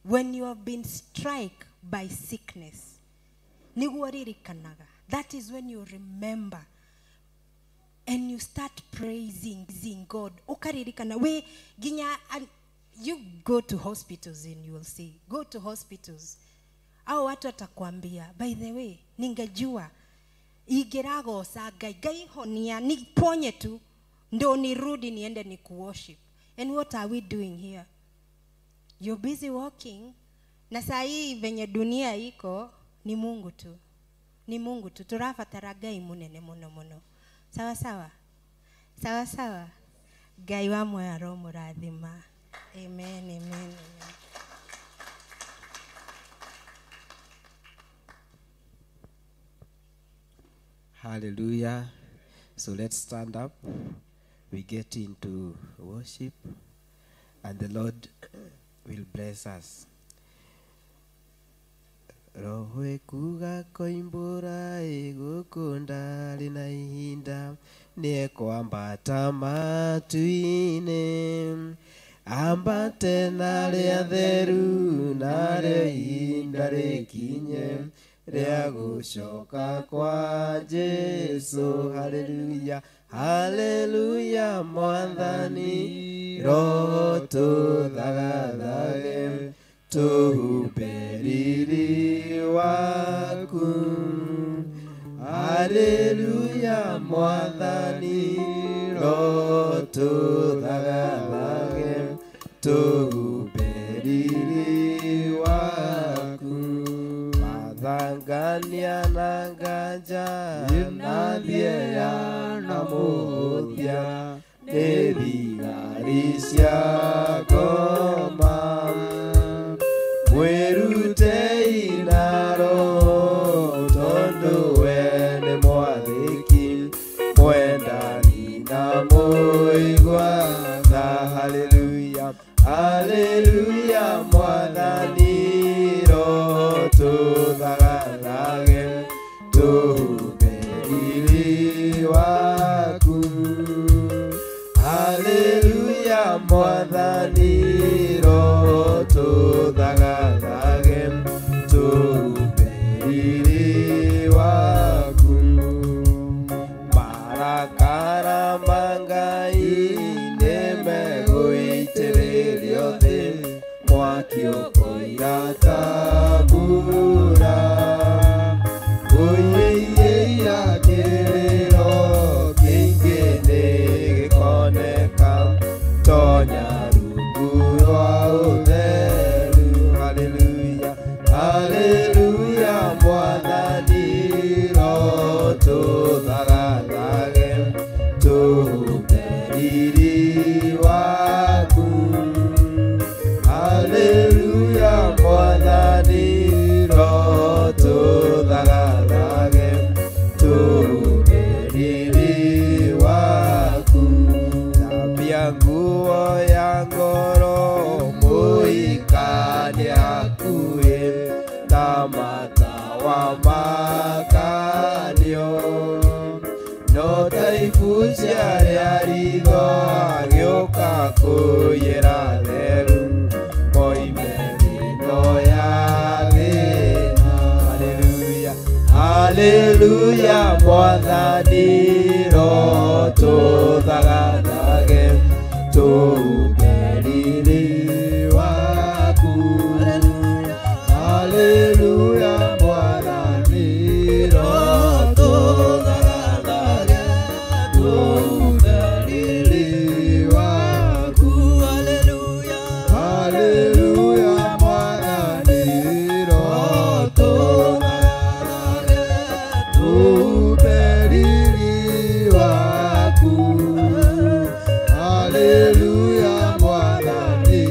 S5: When you have been struck by sickness, nĩguo ririkanaga. That is when you remember and you start praising God. Ukaririkana we ginya, and you go to hospitals and you will see. Go to hospitals. Au watu watakwambia, by the way, ningejua ingĩragoca Ngai, Ngai honia, niponye tu, ndo nirudi niende ni kuworship. And what are we doing here? You're busy walking. Na saa hii venye dunia iko, ni Mungu tu. Ni Mungu tu. Turabatara Ngai munene muno muno. Sawa sawa. Sawa sawa. Ngai wa muoyo aromũrathima. Amen, amen, amen.
S6: Hallelujah. So let's stand up. We get into worship, and the Lord will bless us. Roho ekuga koimbura igukunda rina ihinda niekwambata matu-inĩ ambate na rĩa theru na rĩo ihinda rĩkinye rĩa gũcoka kwa Jesu. Haleluya, haleluya, Mwathani Roho tũthagathage tũhupe riri waku. Haleluya, Mwathani Roho tũthagathage tũhupe riri waku. Mathangania na nganja na thieya na mũhũthia nĩ thigari cia ngoma. Mwĩrutei na Roho tondũ we nĩ mwathĩki mwendani na mũigua tha. Haleluya, haleluya, Mwathani Tũthagathage tũhumbe riri waku. Haleluya Mwathani roho tũthagathage tũhumbe riri waku. Thambia nguo ya ngoro mũhikani hakuhĩ na matawa makanio. No ta ibucia rĩa ritho agĩũka kũiyĩra theru moime thĩno ya thĩna. Haleluya, haleluya Mwathani roho tũthagathage tũhumbe riri waku. Haleluya Mwathani roho tũthagathage tũhumbe riri waku. Haleluya Mwathani roho tũthagathage tũhumbe riri waku. Haleluya Mwathani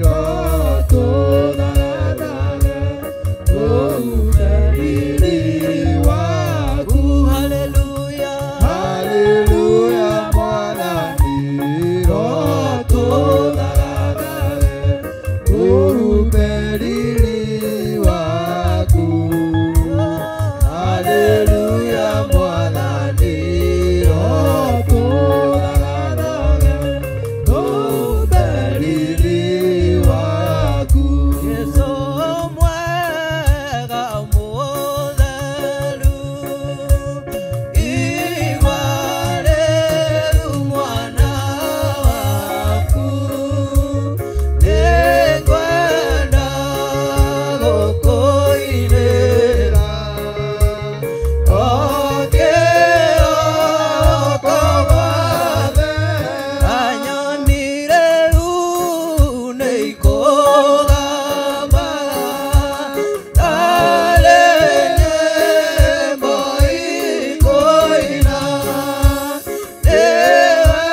S6: roho tũthagathage tũhumbe riri waku. Haleluya Mwathani roho tũthagathage tũhumbe riri waku. Haleluya Mwathani roho tũthagathage tũhumbe riri waku.
S3: Jesu mwega mũtheru, igua rĩu mwana waku, nĩngwenda gũkũinĩra o kĩroko gwothe. Anyoni rĩu nĩikũgamba, tarĩ nyĩmbo ikũina, nĩwe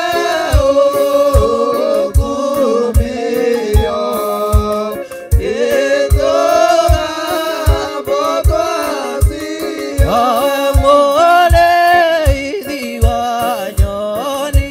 S3: ũkumio, ĩtũgambo twacio. Owe mũrĩithi wa nyoni,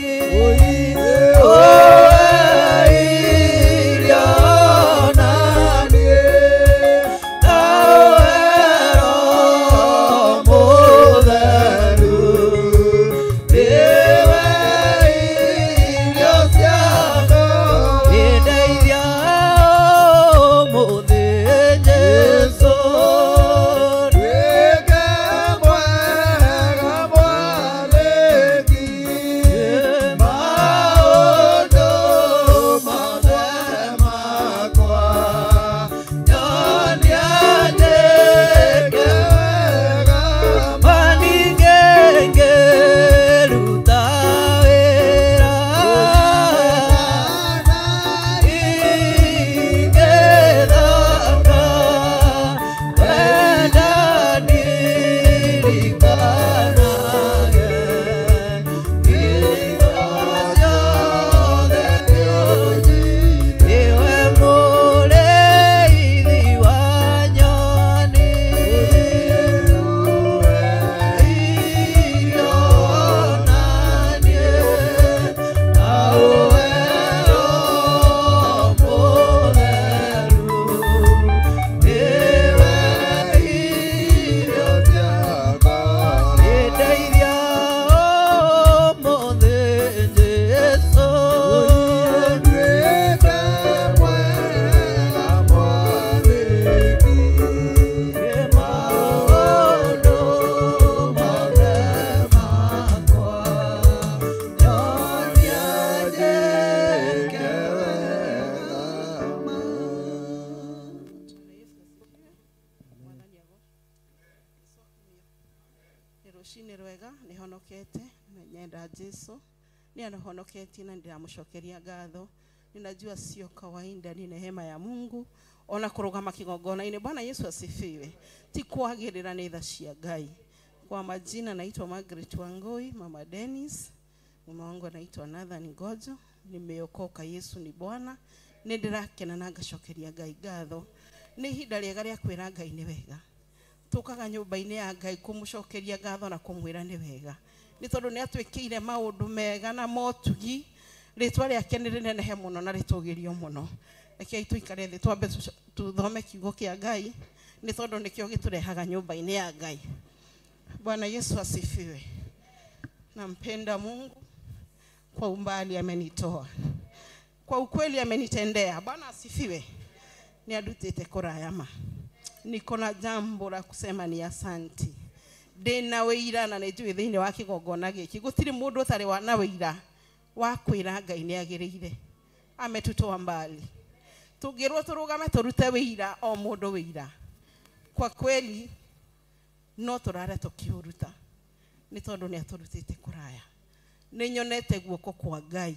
S7: Rũcinĩ rwega nĩhonokete na nyenda Jesu nĩanohonoketie na ndĩramũcokeria ngatho. Ninajua sio kawaida, ni neema ya Mungu ona kũrũgama kĩgongona-inĩ. Bwana Yesu asifiwe. Ti kwagĩrĩra nĩ tha cia Ngai. Kwa majina naitwa Margaret Wangoi, Mama Dennis. Mume wangu anaitwa Nathan Ngojo. Nimeokoka, Yesu ni Bwana. Nĩ ndĩrakena na ngacokeria Ngai ngatho. Nĩ ihinda rĩega rĩa kwĩra Ngai nĩ wega. Tũkaga nyũmba-inĩ ya Ngai kũmũcokeria ngatho na kũmwĩra nĩ wega. Nĩ tondũ nĩ atwĩkĩire maũndũ mega na motugi. Rĩtwa rĩake nĩ rĩnenehe mũno na rĩtũgĩrio mũno. Rekei tũikare thĩ twambe tuthome kiugo kĩa Ngai, nĩ tondũ nĩkĩo gĩtũrehaga nyũmba-inĩ ya Ngai. Bwana Yesu asifiwe. Nampenda Mungu kwa umbali amenitoa, kwa ukweli amenitendea. Bwana asifiwe. Ni adutete kurayama. Niko na jambo la kusema ni asanti. Ndĩna wĩira na nĩnjũĩ thĩinĩ wa kĩgongona gĩkĩ gũtirĩ mũndũ ũtarĩ wa na wĩira wa kwĩra Ngai nĩ agĩrĩire. Ametutoa mbali. Tũngĩrwo tũrũgame tũrute wĩira o mũndũ wĩira, kwa kweli no tũrare tũkĩũruta, nĩ tondũ nĩ atũrutĩte kũraya. Nĩ nyonete guoko kwa Ngai,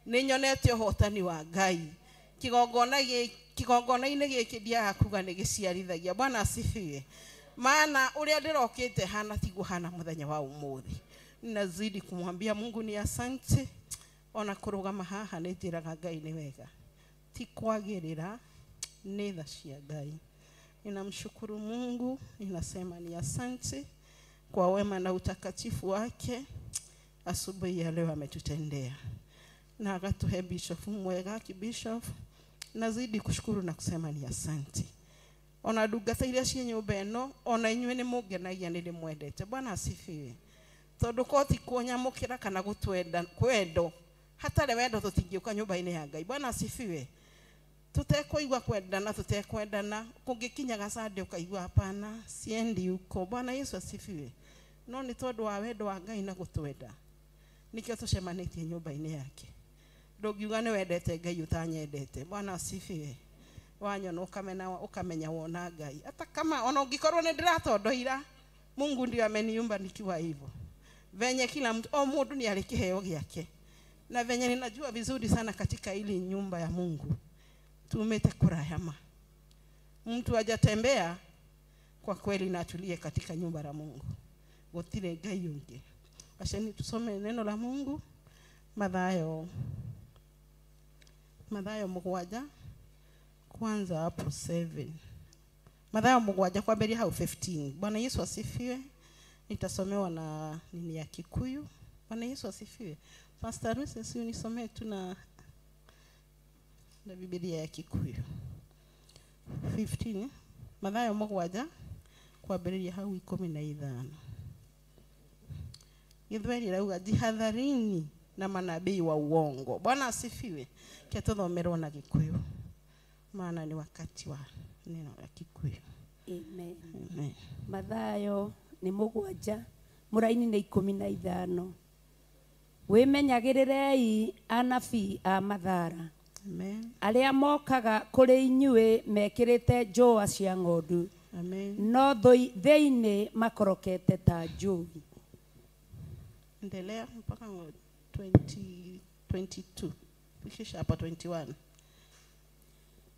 S7: nĩ nyonete ũhotani wa Ngai. Kĩgongona-inĩ gĩkĩ ndiaga kuga nĩ gĩciarithagia. Bwana asifiwe. Maana ũrĩa ndĩrokĩte hana tiguo hana mũthenya wa ũmũthĩ. Ninazidi kumwambia Mungu ni asante. Ona kũrũgama haha nĩ njĩraga Ngai nĩ wega, ti kwagĩrĩra, nĩ tha cia Ngai. Ninamshukuru Mungu, ninasema ni asante kwa wema na utakatifu wake. Asubuhi ya leo ametutendea na agatuhe bishop mwega kibishop. Nazidi kushukuru na kusema ni asante. Ona ndungata iria ciĩ nyũmba ĩno, ona inyuĩ nĩ mũngenagia, nĩ ndĩmwendete. Bwana asifiwe. Tondũ ko ti kũnyamũkĩra kana gũtwenda kwendo, hatarĩ wendo tũtingĩũka nyũmba-inĩ ya Ngai. Bwana asifiwe. Tũtekũigua kwendana, tũtekwendana, kũngĩkinyaga Sunday ũkaigua hapana, siendi huko. Bwana Yesu asifiwe. No nĩ tondũ wa wendo wa Ngai na gũtwenda, nĩkĩo tũcemanĩtie nyũmba-inĩ yake. Ndũngiuga nĩ wendete Ngai ũtanyendete. Bwana asifiwe. Wanyona ũkamenya wona Ngai. Hata kama ona ũngĩkorwo nĩ ndĩratondoira, Mungu ndio ameniumba nikiwa hivyo. Venye kila mtu, o mũndũ nĩ arĩ kĩheo gĩake. Na venye ninajua vizuri sana katika ili nyumba ya Mungu tumete kurayama. Mtu hajatembea kwa kweli na atulie katika nyumba la Mungu. Gũtirĩ Ngai ũngĩ. Acheni tusome neno la Mungu. Mathayo 7 kwanza hapo 7. Mathayo 7 kwambĩrĩria hau 15. Bwana Yesu asifiwe. Nitasomewa na nini ya Kikuyu. Bwana Yesu asifiwe. Pastor Ruth, si unisomee tu na Biblia ya Kikuyu. 15. Mathayo 7 kwambĩrĩria hau 15. Gĩthweri rauga jihadharini na manabii wa uongo. Bwana asifiwe. Kia tuthomerwo na Gikuyu, maana ni wakati wa neno la Kikuyu.
S8: Amen.
S7: Amen.
S8: Mathayo nĩ 7 mũraini nĩ 15. Wĩmenyagĩrĩrei anabii a mathara.
S7: Amen.
S8: Arĩa mokaga kũrĩ inyuĩ mekĩrĩte njũa cia ng'ondu.
S7: Amen.
S8: No thĩinĩ makorokete ta njũi.
S7: Endelea mpaka 20, 22. Fikisha hapa 21.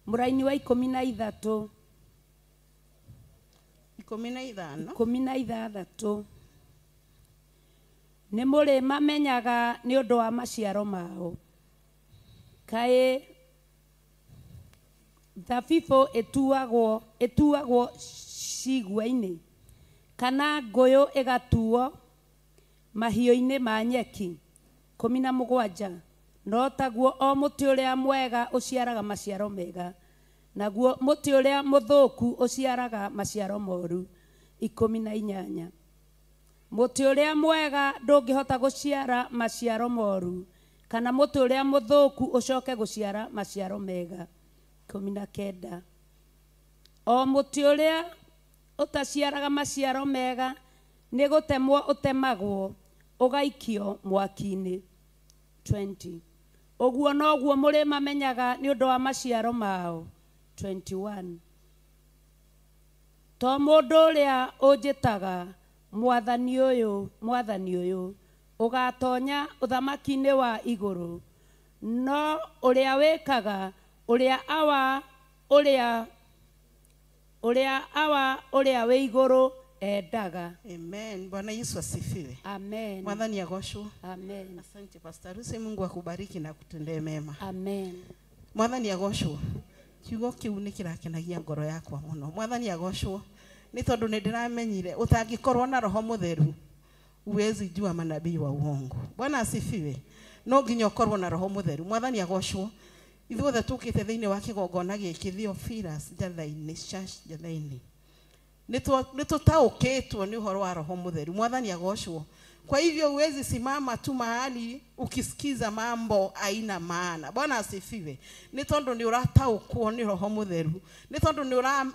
S8: Mũraini wa 13.
S7: 15.
S8: 16. Nĩ mũrĩ mamenyaga nĩ ũndũ wa maciaro mao. Kaĩ thabibũ ĩtuagwo cigua-inĩ, kana ngũyũ ĩgatuo mahiũ-inĩ ma nyeki. 17. No taguo o mũtĩ ũrĩa mwega ũciaraga maciaro mega, naguo mũtĩ ũrĩa mũthũku ũciaraga maciaro moru. 18. Mũtĩ ũrĩa mwega ndũngĩhota gũciara maciaro moru, kana mũtĩ ũrĩa mũthũku ũcoke gũciara maciaro mega. 19. O mũtĩ ũrĩa ũtaciaraga maciaro mega nĩ gũtemwo ũtemagwo ũgaikio mwaki-inĩ. 20. Ũguo noguo mũrĩ mamenyaga nĩ ũndũ wa maciaro mao. 21. To mũndũ ũrĩa ũnjĩtaga Mwathani ũyũ, Mwathani ũyũ, ũgatonya ũthamaki-inĩ wa igũrũ, no ũrĩa wĩkaga ũrĩa Awa ũrĩa wĩ igũrũ Endaga.
S7: Amen. Bwana Yesu asifiwe.
S8: Amen.
S7: Mwathani agocwo.
S8: Amen.
S7: Asante Pastor Lucy, Mungu akubariki na akutendee mema.
S8: Amen.
S7: Mwathani agocwo. Kiugo kiu nĩ kĩrakenagia ngoro yakwa mũno. Mwathani agocwo nĩ tondũ nĩ ndĩramenyire ũtangĩkorwo na roho mũtheru huwezi jua manabii wa uongo. Bwana asifiwe. No nginya ũkorwo na roho mũtheru. Mwathani agocwo. Ithuothe tũkĩte thĩinĩ wa kĩgongona gĩkĩ Theophilus Njathainĩ, Church Njathainĩ. Nĩ tũtaũkĩtwo nĩ ũhoro wa roho mũtheru. Mwathani agocwo. Kwa hivyo huwezi simama tu mahali ukisikiza mambo haina maana. Bwana asifiwe. Nĩ tondũ nĩ ũrataũkwo nĩ roho mũtheru. Nĩ tondũ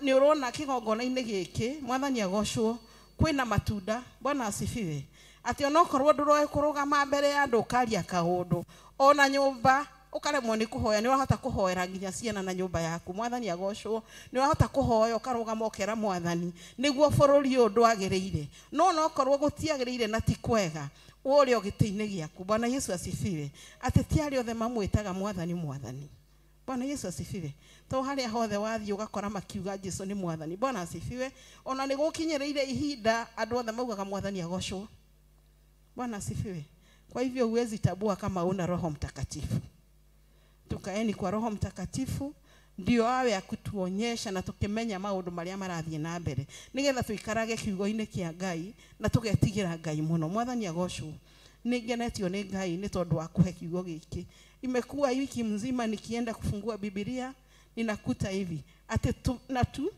S7: nĩ ũrona kĩgongona-inĩ gĩkĩ, Mwathani agocwo, kwĩna matunda. Bwana asifiwe. Atĩ onokorwo ndũroĩ kũrũgama mbere ya andũ ũkaria kaũndũ, ona nyũmba ũkaremwo nĩ kũhoya, nĩ ũrahota kũhoera nginya ciana na nyũmba yaku. Mwathani agocwo. Nĩ ũrahota kũhoya ũkarũgama ũkera Mwathani nĩguo bũrũri ũyũ ndwagĩrĩire, no onokorwo gũtiagĩrĩire na ti kwega, ũrĩ o gĩtĩ-inĩ gĩaku. Bwana Yesu asifiwe. Atĩ ti arĩa othe mamwĩtaga Mwathani Mwathani. Bwana Yesu asifiwe. To harĩa hothe wathiĩ ũgakora makiuga Jesu nĩ Mwathani. Bwana asifiwe. Ona nĩ gũkinyĩrĩire ihinda andũ othe maugaga Mwathani agocwo. Bwana asifiwe. Kwa hivyo huwezi tabua kama una Roho Mtakatifu. Tukaeni kwa Roho Mtakatifu ndio awe akutuonyesha na tukimenya maundu maria marathie na mbere, nigetha tuikarage kiugo-inĩ kĩa Ngai na tugetigira Ngai muno. Mwathani agocwo. Nĩ ngenetio nĩ Ngai nĩ tondũ wa kũhe kiugo gĩkĩ. Imekuwa wiki mzima nikienda kufungua Biblia ninakuta hivi ati tu, na tu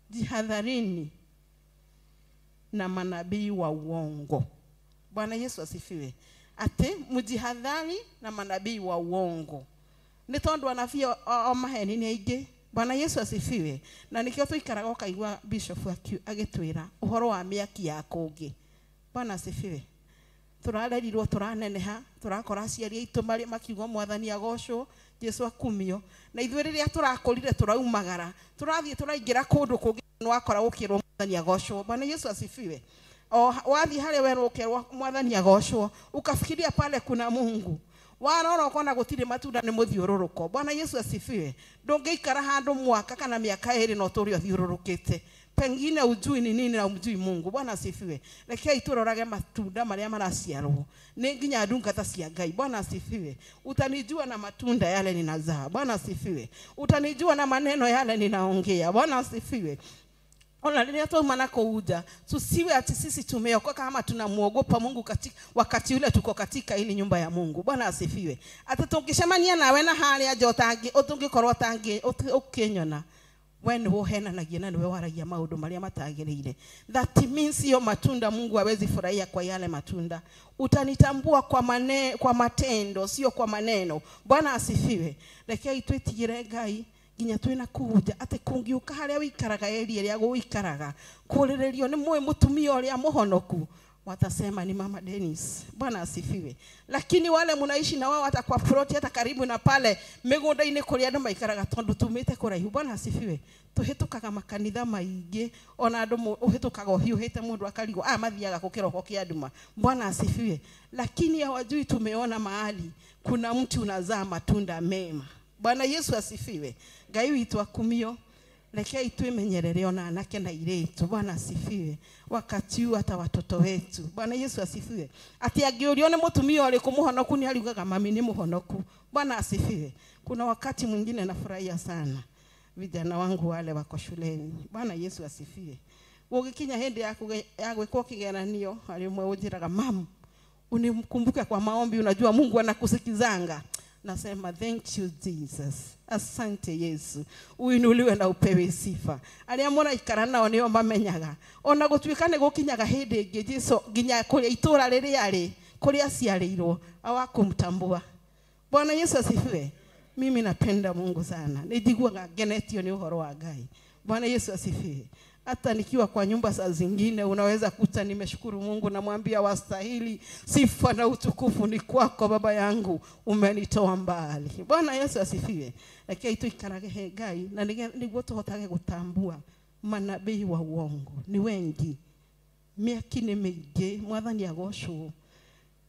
S7: jihadharini na manabii wa uongo. Bwana Yesu asifiwe. Ati mujihadhari na manabii wa uongo. Nĩ tondũ anabii o maheni nĩ aingĩ. Bwana Yesu asifiwe. Na nikĩo tũikaraga ũkaigua bishop agĩtwĩra ũhoro wa mĩaki ya kũngĩ. Bwana asifiwe. Tũrarerirwo tũraneneha, tũrakora aciari aitũ marĩ makiuga Mwathani agocwo, Jesu akumio. Na ithuĩ rĩrĩa tũrakũrire tũraumagara, tũrathiĩ tũraingĩra kũndũ kũngĩ nĩwakora gũkĩrwo Mwathani agocwo. Bwana Yesu asifiwe. O wathiĩ harĩa werwo ũkerwo Mwathani agocwo, ukafikiria pale kuna Mungu. Warora ũkona gũtirĩ matunda nĩ mũthiũrũrũko. Bwana Yesu asifiwe. Ndũngĩikara handũ mwaka kana mĩaka ĩrĩ na ũtũre ũthiũrũrũkĩte. Pengine ujui ni nini na umjui Mungu. Bwana asifiwe. Rekei turorage matunda maria maraciarwo. Nĩ nginya ndungata cia Ngai. Bwana asifiwe. Utanijua na matunda yale ninazaa. Bwana asifiwe. Utanijua na maneno yale ninaongea. Bwana asifiwe. Ona rĩrĩa twauma na kũu nja, tusiwe ati sisi tumeokoka ama tunamuogopa Mungu katika wakati ule tuko katika ili nyumba ya Mungu. Bwana asifiwe. Ati tũngĩcemania nawe na harĩa nja ũtũngĩkorwo ũkĩnyona, we nĩwe ũhenanagia na nĩwe waragia maũndũ marĩa matagĩrĩire. That means hiyo matunda Mungu hawezi furahia kwa yale matunda. Utanitambua kwa matendo, sio kwa maneno. Bwana asifiwe. Rekei twĩtigĩre Ngai nginya twĩna kũu nja, atĩ kũngiũka harĩa wĩikaraga area ĩrĩa gũikaraga kũrĩrĩrio nĩ mũĩ mũtumia ũrĩa mũhonoku, watasema ni Mama Dennis. Bwana asifiwe. Lakini wale mnaishi na wao hata kwa plot, hata karibu na pale mĩgũnda-inĩ kũrĩa andũ maikaraga tondũ tumĩte kũraihu. Bwana asifiwe. Tũhĩtũkaga makanitha maingĩ, ona andũ ũhĩtũkaga ũhiũhĩte mũndũ akarigwo mathiaga kũ kĩroko kĩa nduma. Bwana asifiwe. Lakini hawajui tumeona mahali kuna mti unazaa matunda mema. Bwana Yesu asifiwe. Ngai witũ akumio. Rekei twĩmenyerere ona anake na airĩtu. Bwana asifiwe. Wakati huu hata watoto wetu. Bwana Yesu asifiwe. Ati angĩũrio nĩ mũtumia ũrĩkũ mũhonoku nĩ ariugaga mami nĩ mũhonoku. Bwana asifiwe. Kuna wakati mwingine nafurahia sana vijana wangu wale wako shuleni. Bwana Yesu asifiwe. Gũgĩkinya hĩndĩ ya gwĩkwo kĩgeranio, harĩ ũmwe ũnjĩraga, mamu, unimkumbuke kwa maombi, unajua Mungu anakusikizanga. Nasema thank you Jesus. Asante Yesu. Uinuliwe na upewe sifa. Arĩa mũraikara nao nĩo mamenyaga. Ona gũtuĩka nĩ gũkinyaga hĩndĩ ĩngĩ Jesu nginya kũrĩa itũũra rĩrĩa arĩ, kũrĩa aciarĩirwo, hawakumtambua. Bwana Yesu asifiwe. Mimi napenda Mungu sana. Nijiguaga ngenetio nĩ ũhoro wa Ngai. Bwana Yesu asifiwe. Hata nikiwa kwa nyumba saa zingine unaweza kuta nimeshukuru Mungu, namwambia wastahili sifa na utukufu ni kwako baba yangu, umenitoa mbali. Bwana Yesu asifiwe. Lakini tuikarage he Ngai na niguo tuhotage gutambua manabii wa uongo ni wengi. Mĩaki nĩ mĩingĩ, Mwathani agocwo.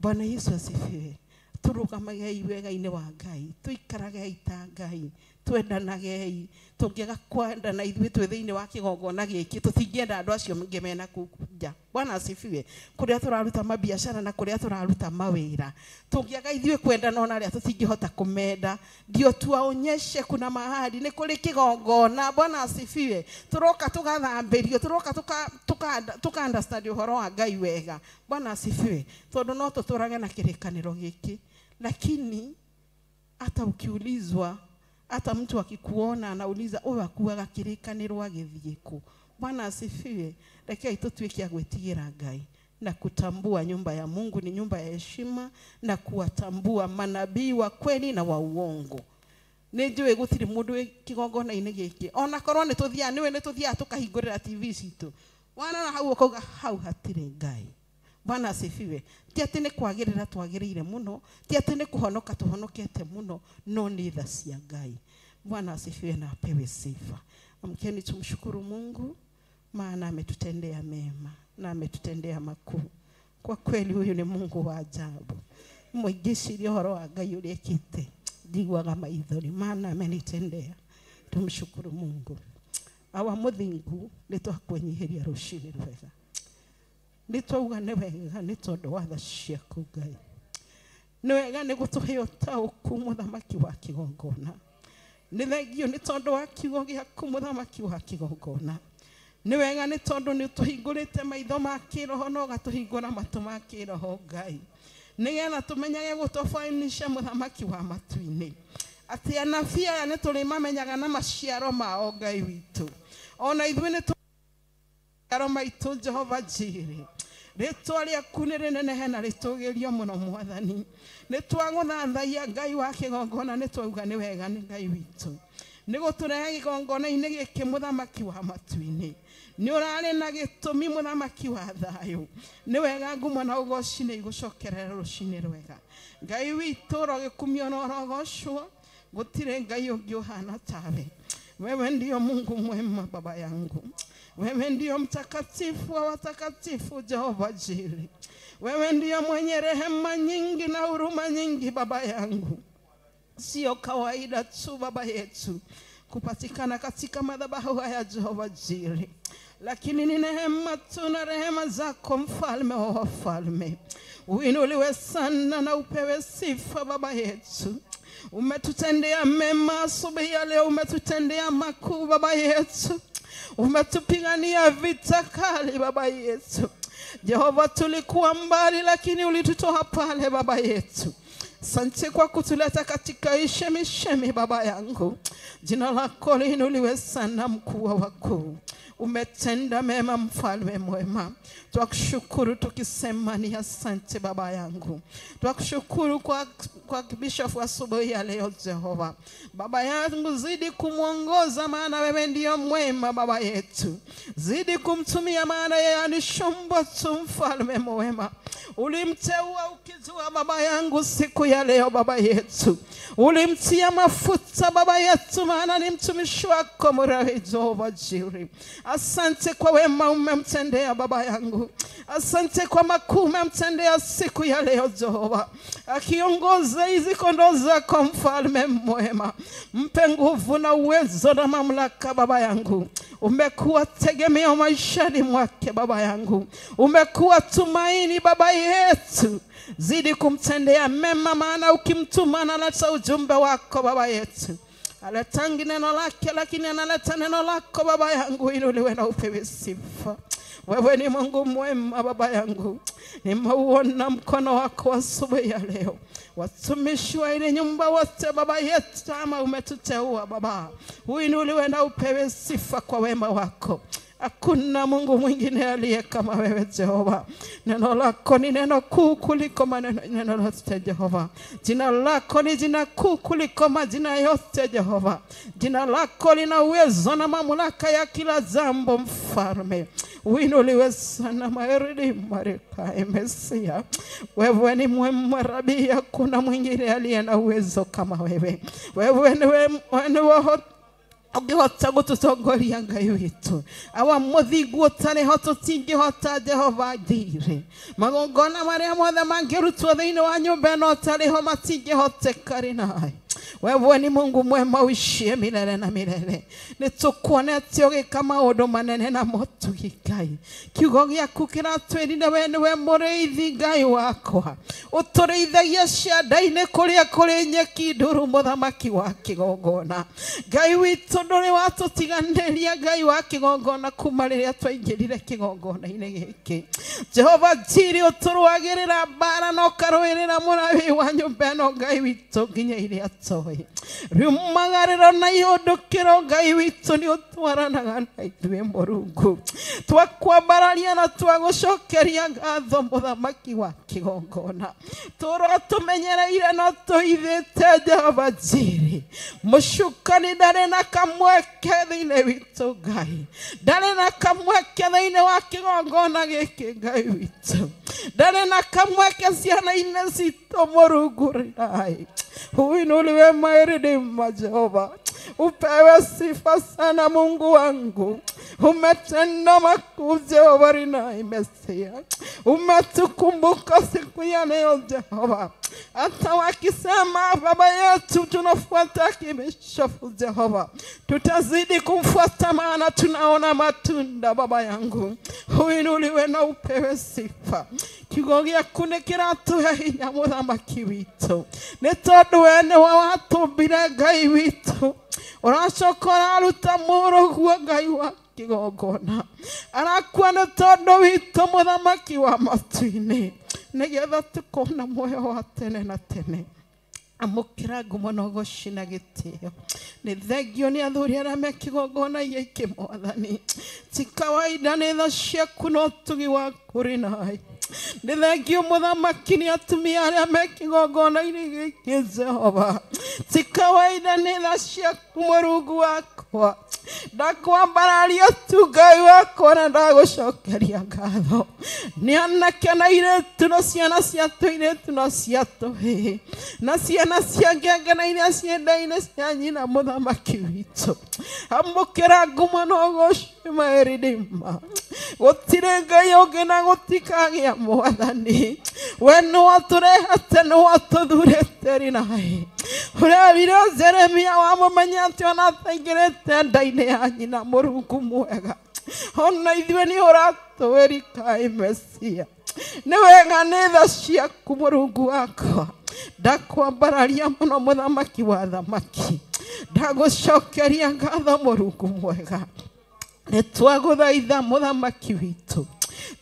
S7: Bwana Yesu asifiwe. Turugamagei wega-inĩ wa Ngai, tuikaragei ta Ngai, Twendanagei tũngĩaga kwendana ithuĩ twĩ thĩinĩ wa kĩgongona gĩkĩ tũtingĩenda andũ acio angĩ mena kũu nja. Bwana asifiwe. Kũrĩa tũraruta mabiacara na kũrĩa tũraruta mawĩra, tũngĩaga ithuĩ kwendana ona arĩa tũtingĩhota kũmenda. Ndio tuwaonyeshe kuna mahali nĩ kũrĩ kĩgongona. Bwana asifiwe. Tũroka tũgathambĩrio, tũroka tuka understand ũhoro wa Ngai wega. Bwana asifiwe. Tondũ no tũtũrage na kĩrĩkanĩro gĩkĩ, lakini hata ukiulizwa, hata mtu akikuona anauliza ũyũ akuaga kĩrĩkanĩro agĩthiĩ kũ. Bwana asifiwe. Rekei tũtuĩke a gwĩtigĩra Ngai na kutambua nyumba ya Mungu ni nyumba ya heshima, na kuwatambua manabii wa kweli na wa uongo. Nĩ njũĩ gũtirĩ mũndũ wĩ kĩgongona-inĩ gĩkĩ, ona korwo nĩ tũthiaga, nĩwe nĩ tũthiaga tũkahingũrĩra TV citũ, wanona hau ũkauga hau hatirĩ Ngai. Bwana asifiwe. Ti atĩ nĩ kwagĩrĩra twagĩrĩire mũno, ti atĩ nĩ kũhonoka tũhonokete mũno, no nĩ tha cia Ngai. Bwana asifiwe na apewe sifa. Amkeni tumshukuru Mungu, maana ametutendea mema na ametutendea makuu. Kwa kweli huyu ni Mungu wa ajabu. Mwigicirie ũhoro wa Ngai ũrĩa ekĩte, ndiguaga maithori, maana amenitendea. Tumshukuru Mungu. Awa mũthingu nĩ twakwĩnyihĩria rũcinĩ rwega. Nĩ twauga nĩ wega nĩ tondũ wa tha ciaku Ngai. Nĩ wega nĩ gũtũhe ũtaũku mũthamaki wa kĩgongona. Nĩ thengio nĩ tondũ wa kiugo gĩaku mũthamaki wa kĩgongona. Nĩ wega nĩ tondũ nĩ ũtũhingũrĩte maitho ma kĩroho na ũgatũhingũra matũ ma kĩroho Ngai, nĩgetha tũmenyage gũtobainisha mũthamaki wa matu-inĩ. Atĩ anabii aya nĩ tũrĩmamenyaga na maciaro mao Ngai witũ. Ona ithuĩ nĩ maciaro maitũ Jehova Jireh. Rĩtwa rĩaku nĩ rĩnenehe na rĩtũgĩrio mũno Mwathani. Nĩ twagũthathaia Ngai wa kĩgongona, nĩ twauga nĩ wega nĩ Ngai witũ. Nĩ gũtũrehe kĩgongona-inĩ gĩkĩ mũthamaki wa matu-inĩ. Nĩ ũrarĩ na gĩtũmi mũthamaki wa thayũ. Nĩ wega ngumo na ũgoci nĩ igũcokerera rũcinĩ rwega. Ngai witũ ũrogĩkumio na ũrogocwo, gũtirĩ Ngai ũngĩ ũhana tawe. Wewe ndio Mungu mwema baba yangu. Wewe ndio mtakatifu wa watakatifu Jehova Jireh. Wewe ndio mwenye rehema nyingi na huruma nyingi baba yangu. Sio kawaida tu baba yetu kupatikana katika madhabahu haya Jehova Jireh, lakini ni neema tu na rehema zako mfalme wa wafalme. Uinuliwe sana na upewe sifa baba yetu. Umetutendea mema asubuhi ya leo, umetutendea makuu baba yetu. Umetupigania vita kali baba yetu. Jehova, tulikuwa mbali lakini ulitutoa pale baba yetu. Asante kwa kutuleta katika ishemishemi baba yangu. Jina lako liinuliwe sana mkuu wa wakuu. Umetenda mema mfalme mwema. Twakushukuru tukisema ni asante baba yangu. Twakushukuru kwa bishop asubuhi ya leo Jehova. Baba yangu zidi kumuongoza, maana wewe ndiyo mwema baba yetu. Zidi kumtumia, maana yeye ni chombo tu mfalme mwema. Ulimteua ukijua baba yangu siku ya leo baba yetu. Ulimtia mafuta baba yetu, maana ni mtumishi wako mrehi Jehova Jireh. Asante kwa wema umemtendea baba yangu. Asante kwa makuu umemtendea siku ya leo Jehova. Akiongoza hizi kondoo zako mfalme mwema. Mpe nguvu na uwezo na mamlaka baba yangu. Umekuwa tegemeo maishani mwake baba yangu. Umekuwa tumaini baba yetu. Zidi kumtendea mema, maana ukimtuma analeta ujumbe wako baba yetu. Aletangi neno lake, lakini analeta neno lako baba yangu. Inuliwe na upewe sifa. Wewe ni Mungu mwema baba yangu. Nimeuona mkono wako asubuhi ya leo. Watumishi wa ile nyumba wote baba yetu, ama umetuteua baba. Uinuliwe na upewe sifa kwa wema wako. Hakuna Mungu mwingine aliye kama wewe Jehova. Neno lako ni neno kuu kuliko maneno neno lote Jehova. Jina lako ni jina kuu kuliko majina yote Jehova. Jina lako lina uwezo na mamlaka ya kila jambo mfalme. Uinuliwe sana maeridi marika Mesia. Wewe ni mwema Rabi, hakuna mwingine aliye na uwezo kama wewe. Wewe ni ũngĩhota gũtũtongoria Ngai witũ. Awa mũthingu ũtarĩ ho tũtingĩhota Jehova Jireh. Magongona marĩa mothe mangĩrutwo thĩinĩ wa nyũmba ĩno ũtarĩ ho matingĩhoteka rĩ nawe. Wewe ni Mungu mwema uishie milele na milele. Nĩtũkuonete ũgĩka maũndũ manene na motugi Ngai. Kiugo gĩaku kĩratwĩrire we nĩwe mũrĩithi Ngai wakwa. Ũtũrĩithagia cianda-inĩ kũrĩa kũrĩ nyeki nduru mũthamaki wa kĩgongona. Ngai witũ ndũrĩ watũtiganĩria Ngai wa kĩgongona kuma rĩrĩa twaingĩrire kĩgongona-inĩ gĩkĩ. Jehova Jiri ũtũrũagĩrĩra mbara na ũkarũĩrĩra mũrabi wa nyũmba ĩno Ngai witũ nginya iria toĩ. Riumagarĩro na ihũndũkĩro Ngai witũ nĩ ũtwaranaga na ithuĩ Mũrungu. Twakwambararia na twagũcokeria ngatho mũthamaki wa kĩgongona. Tũrwa tũmenyereire na tũhithĩte Jehova Jiri. Mũcukani ndarĩ na kamweke thĩinĩ witũ Ngai. Ndarĩ na kamweke thĩinĩ wa kĩgongona gĩkĩ Ngai witũ. Ndarĩ na kamweke ciana-inĩ citũ Mũrungu rĩrai. Uinuliwe mairidi Jehova. Upewe sifa sana Mungu wangu. Umetenda makuu Jehova rinai Mesia. Umetukumbuka siku ya leo Jehova. Hata wakisema baba yetu tunafuata kibishofu Jehova, tutazidi kumfuata maana tunaona matunda baba yangu. Uinuliwe na upewe sifa. Kiugo gĩaku nĩ kĩratũhe hinya mũthamaki witũ. Nĩ tondũ we nĩwe watũmbire Ngai witũ. Ũracoka ũraruta mũrũguo Ngai wa kĩgongona. Arakua nĩ tondũ witũ mũthamaki wa matu-inĩ, nĩgetha tũkona muoyo wa tene na tene. Amũkĩra ngumo na ũgoci na gĩtĩo. Nĩ thengio nĩ athuri arĩa me kĩgongona gĩkĩ Mwathani. Ti kawaida nĩ tha ciaku na ũtugi waku ũrĩ naĩ. Nĩ thengio mũthamaki nĩ atumia arĩa me kĩgongona-inĩ gĩkĩ Jehova. Ti kawaida nĩ tha ciaku Mũrungu wakwa. Ndakwambararia tu Ngai wakwa na ndagũcokeria ngatho. Nĩ anake na airĩtu na ciana cia tũirĩtu na cia tũhĩĩ na ciana cia ngenge na iria ciĩ nda-inĩ cia nyina mũthamaki witũ. Amũkĩra ngumo na ũgoci maĩrĩma. Gũtirĩ Ngai ũngĩ na gũtikagĩa Mwathani. We nĩwatũrehete nĩwatũthurĩte rĩnaĩ. Ũrerire Jeremia wamũmenya atĩ ona ataingĩrĩte nda-inĩ ya nyina Mũrungu mwega. Ona ithuĩ nĩ ũratwĩrika Mesia. Nĩ wega nĩ tha ciaku Mũrungu wakwa. Ndakwambararia mũno mũthamaki wa thamaki. Ndagũcokeria ngatho Mũrungu mwega. Nĩ twagũthaitha mũthamaki witũ.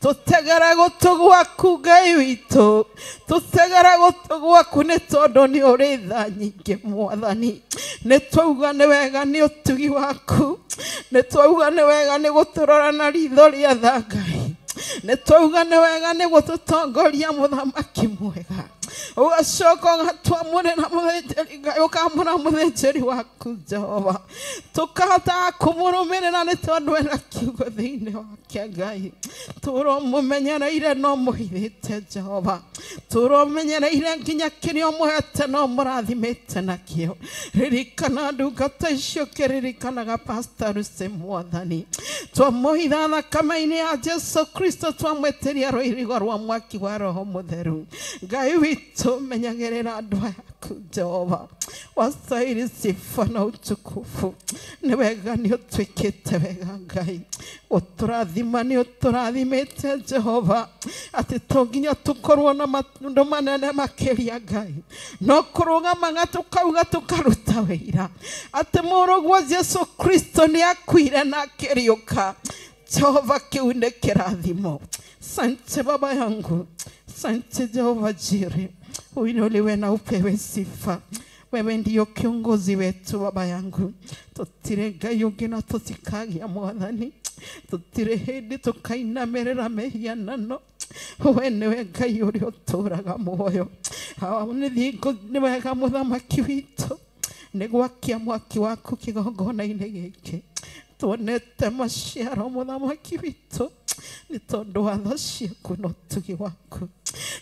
S7: Tũtegere gũtũ gwaku Ngai witũ. Tũtegere gũtũ gwaku nĩ tondũ nĩ ũrĩ tha nyingĩ Mwathani. Nĩ twauga nĩ wega nĩ ũtugi waku. Nĩ twauga nĩ wega nĩ gũtũrora na ritho rĩa tha Ngai. Nĩ twauga nĩ wega nĩ gũtũtongoria mũthamaki mwega. Ũgacoka ũgatwamũrĩra mũthĩnjĩri Ngai, ũkamũra mũthĩnjĩri waku Jehova. Tũkahota kũmũrũmĩrĩra nĩ tondũ ena kiugo thĩinĩ wake Ngai. Tũromũmenyereire no mũhithĩte Jehova. Tũromenyereire nginya kĩrĩa ũmũhete no mũrathimĩte nakĩo. Ririkana ndungata icio kĩririkanaga Pastor Lucy Mwathani. Twamũhitha thakame-inĩ ya Jesu Kristo, twamwĩtĩria rũirigo rwa mwaki wa Roho Mũtheru. Ngai witũ menyagĩrĩra andũ aya aku Jehova. Wastahili sifa na utukufu. Nĩ wega nĩ ũtuĩkĩte wega Ngai. Ũtũrathima nĩ ũtũrathimĩte Jehova. Atĩ to nginya tũkorwo na matunda manene makĩria Ngai. No kũrũgamaga tũkauga tũkaruta wĩira atĩ mũrũguo Jesu Kristo nĩ akuire na akĩriũka. Jehova kĩu nĩ kĩrathimo. Sante baba yangu. Sante Jehova Jiri. Uinuliwe na upewe sifa. Wewe ndiyo kiongozi wetu baba yangu. Tutire Ngai ũngĩ na tũtikagia Mwathani. Tutire hĩndĩ tũkainamĩrĩra mĩhianano. We nĩwe Ngai ũrĩa ũtũũraga muoyo. Nĩ thingo nĩ wega mũthamaki witũ. Nĩ gwakia mwaki waku kĩgongona-inĩ gĩkĩ. Tuonete maciaro mũthamaki witũ. Nĩ tondũ wa tha ciaku na ũtugi waku.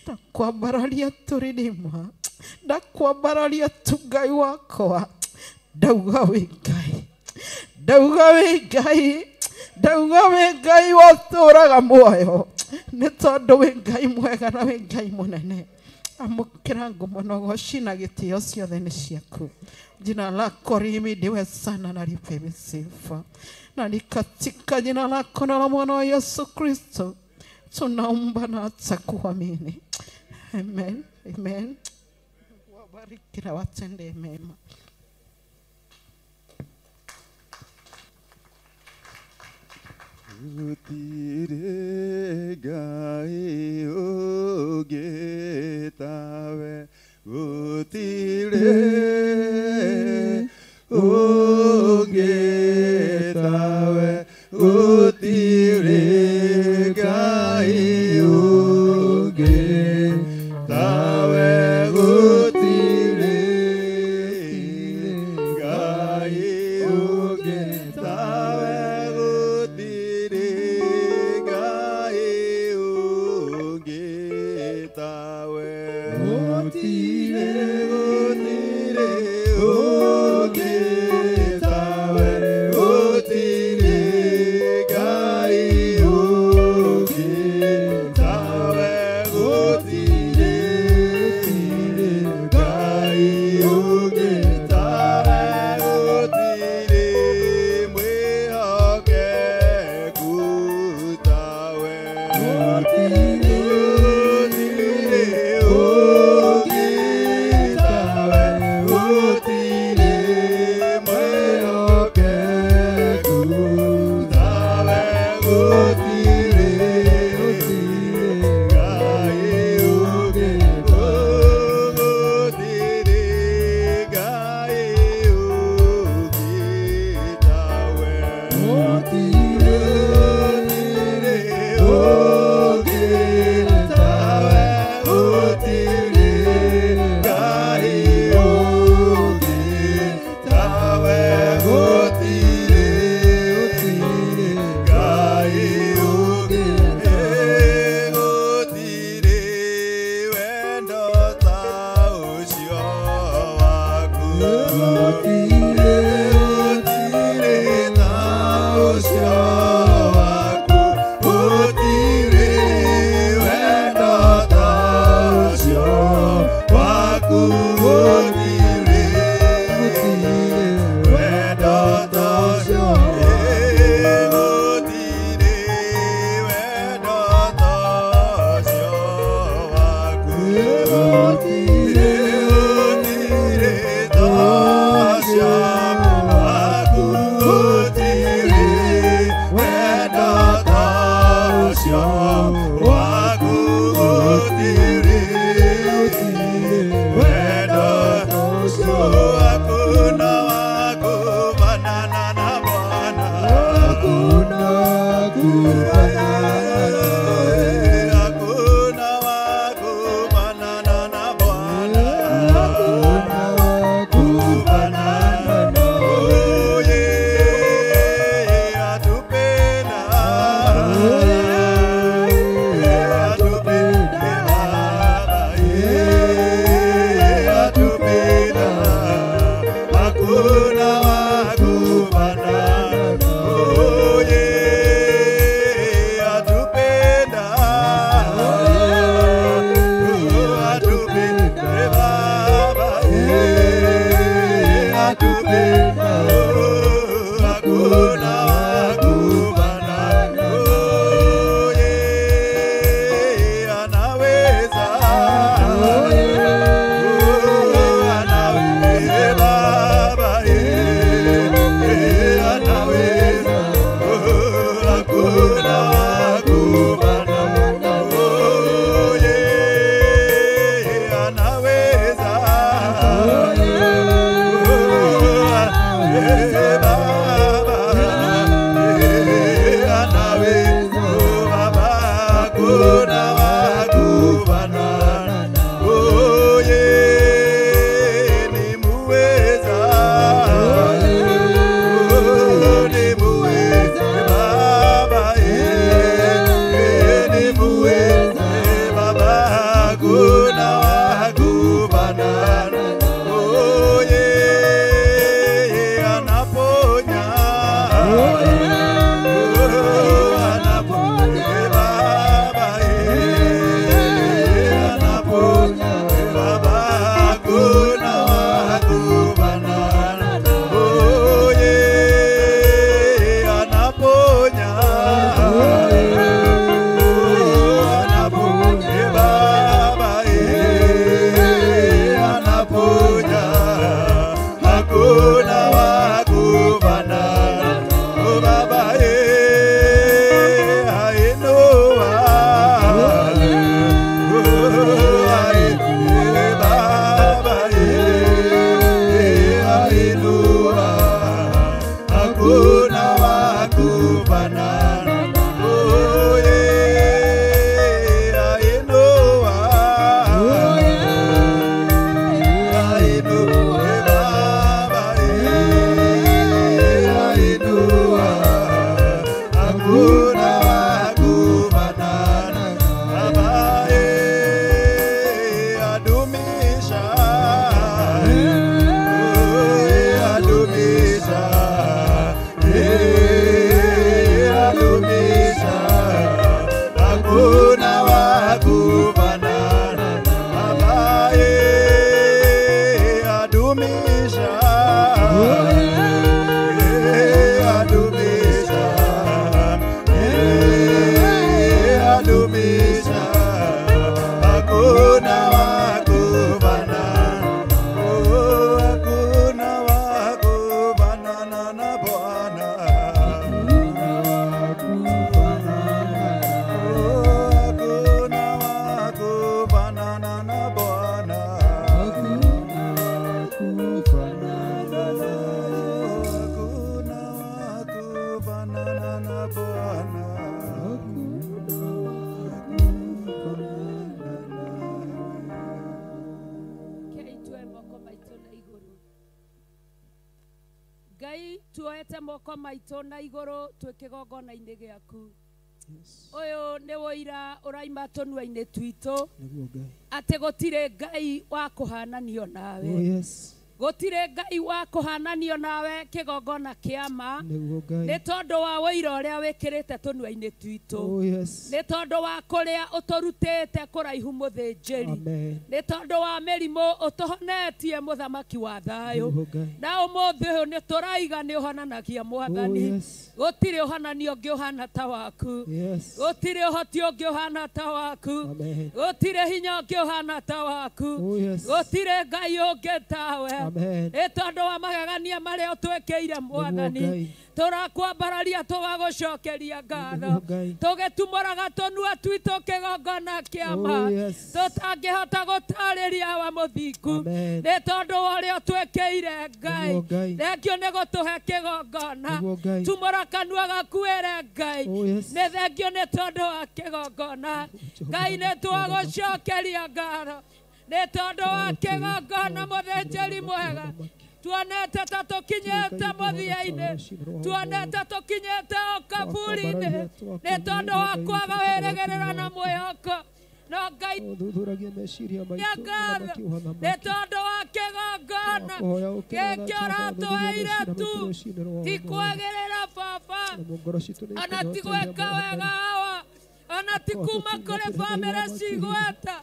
S7: Ndakwambararia tũrĩrĩma. Ndakwambararia tu Ngai wakwa. Ndauga wĩ Ngai. Ndauga wĩ Ngai. Ndauga wĩ Ngai watũũraga muoyo. Nĩ tondũ wĩ Ngai mwega na wĩ Ngai mũnene. Amũkĩra ngumo na ũgoci na gĩtĩo ciothe nĩ ciaku. Jina lako lihimidiwe sana na lipewe sifa. Na ni katika jina lako na la mwana wa Yesu Kristo tunaomba na hata kuamini. Amen. Amen. Wabariki na watende mema.
S9: Gũtirĩ Ngai ũngĩ tawe, gũtirĩ ũngĩ tawe, gũtirĩ Ngai ũngĩ tawe, gũtirĩ Ngai ũngĩ tawe, gũtirĩ Ngai ũngĩ tawe, gũtirĩ, gũtirĩ ũngĩ tawe, gũtirĩ Ngai ũngĩ tawe, gũtirĩ Ngai ũngĩ tawe, gũtirĩ mwĩhokeku tawe, gũtirĩ, gũtirĩ ũngĩ tawe, gũtirĩ mwĩhokeku tawe, gũtirĩ Ngai ũngĩ, gũtirĩ Ngai ũngĩ tawe, gũtirĩ, gũtirĩ ũngĩ tawe, gũtirĩ Ngai ũngĩ tawe, gũtirĩ Ngai ũngĩ, gũtirĩ wendo ta ũcio waku, gũtirĩ, gũtirĩ ta ũcio waku, gũtirĩ wendo ta ũcio waku, gũtirĩ wendo ta ũcio, gũtirĩ wendo ta ũcio waku, gũtirĩ, gũtirĩ ta ũcio waku, gũtirĩ wendo ta ũcio waku, gũtirĩ wendo ta ũcio waku, na wakufanana na Bwana, hakuna kufanana, hakuna wakufanana na Bwana, hakuna wakufanana, oh yeye atupenda, yeye atupenda Baba, yeye atupenda, hakuna wakufanana, oh yeye atupenda, oh atupenda Baba, yeye atupenda, oh hakuna wakufanana, oh yeye anaweza, oh anaweza Baba, yeye anaweza, oh hakuna wakufanana, oh yeye anaweza, oh anaweza Baba, yeye anaweza, oh Baba, hakuna wakufanana, oh yeye ni muweza, oh ni muweza Baba, yeye ni muweza Baba, hakuna wakufanana, oh yeye anaponya, oh anaponya Baba, yeye anaponya,
S8: Tũigĩrĩte moko maitũ na igũrũ twĩ kĩgongona-inĩ gĩaku. Ũyũ nĩ ũira ũraima tũnua-inĩ twitũ atĩ gũtirĩ Ngai wa kũhananio nawe.
S10: Oh yes.
S8: Gũtirĩ Ngai wa kũhananio nawe kĩgongona kĩa ma
S10: Nĩguo Ngai.
S8: Nĩ tondũ wa ũira ũrĩa wĩkĩrĩte tũnua-inĩ twitũ.
S10: Oh yes.
S8: Nĩ tondũ wa kũrĩa ũtũrutĩte kũraihu mũthĩnjĩri.
S10: Amen.
S8: Nĩ tondũ wa mĩrimũ ũtũhonetie mũthamaki wa thayũ.
S10: Nĩguo Ngai.
S8: Na ũmũthĩ ũyũ nĩ tũraiga nĩ ũhonanagia mwathani.
S10: Oh yes.
S8: Gũtirĩ ũhonanio ũngĩ ũhana ta waku.
S10: Yes.
S8: Gũtirĩ ũhoti ũngĩ ũhana ta waku.
S10: Amen.
S8: Gũtirĩ hinya ũngĩ ũhana ta waku.
S10: Oh yes.
S8: Gũtirĩ Ngai ũngĩ tawe.
S10: Amen.
S8: Nĩ tondũ wa magegania marĩa ũtwĩkĩire mwathani.
S10: Ngai.
S8: Tũrakwambararia tũgagũcokeria ngatho.
S10: Nĩguo Ngai.
S8: Tũgĩtumũraga tũnua twitũ kĩgongona kĩa ma.
S10: Oh yes.
S8: Tũtangĩhota gũtarĩria wa mũthingu.
S10: Amen.
S8: Nĩ tondũ wa ũrĩa ũtwĩkĩire Ngai.
S10: Nĩguo Ngai.
S8: Thengio nĩ gũtũhe kĩgongona.
S10: Nĩguo Ngai.
S8: Tumũra kanua gaku wĩre Ngai.
S10: Oh yes.
S8: Nĩ thengio nĩ tondũ wa kĩgongona. Ngai nĩ twagũcokeria ngatho. Nĩ tondũ wa kĩgongona mũthĩnjĩri mwega. Tuonete ta tũkinyĩte mũthia-inĩ, tuonete tũkinyĩte o kaburi-inĩ, nĩ tondũ wa kwaga wĩrĩgĩrĩro na mwĩhoko. No Ngai
S10: Ũthuthuragia meciria
S8: nĩ
S10: maitũ
S8: ngatho
S10: mũthamaki wa
S8: nĩ
S10: athamaki.
S8: tondũ wa kĩgongona
S10: Twakuhoya ũkĩrĩra
S8: gĩkĩ
S10: Jehova ũthuthurie
S8: ũratũheire
S10: meciria
S8: tu
S10: maitũ rũcinĩ rwa
S8: ti
S10: ũmũthĩ.
S8: kwagĩrĩra baba,
S10: Na ngoro citũ nĩ
S8: ona ti
S10: ikũnyoteire
S8: gwĩka wega
S10: Mwathani.
S8: hawa, ona ti kuma kũrĩ
S10: Tũgũtũtungatĩre Ngai wa
S8: bamĩrĩ
S10: makinya.
S8: cigweta.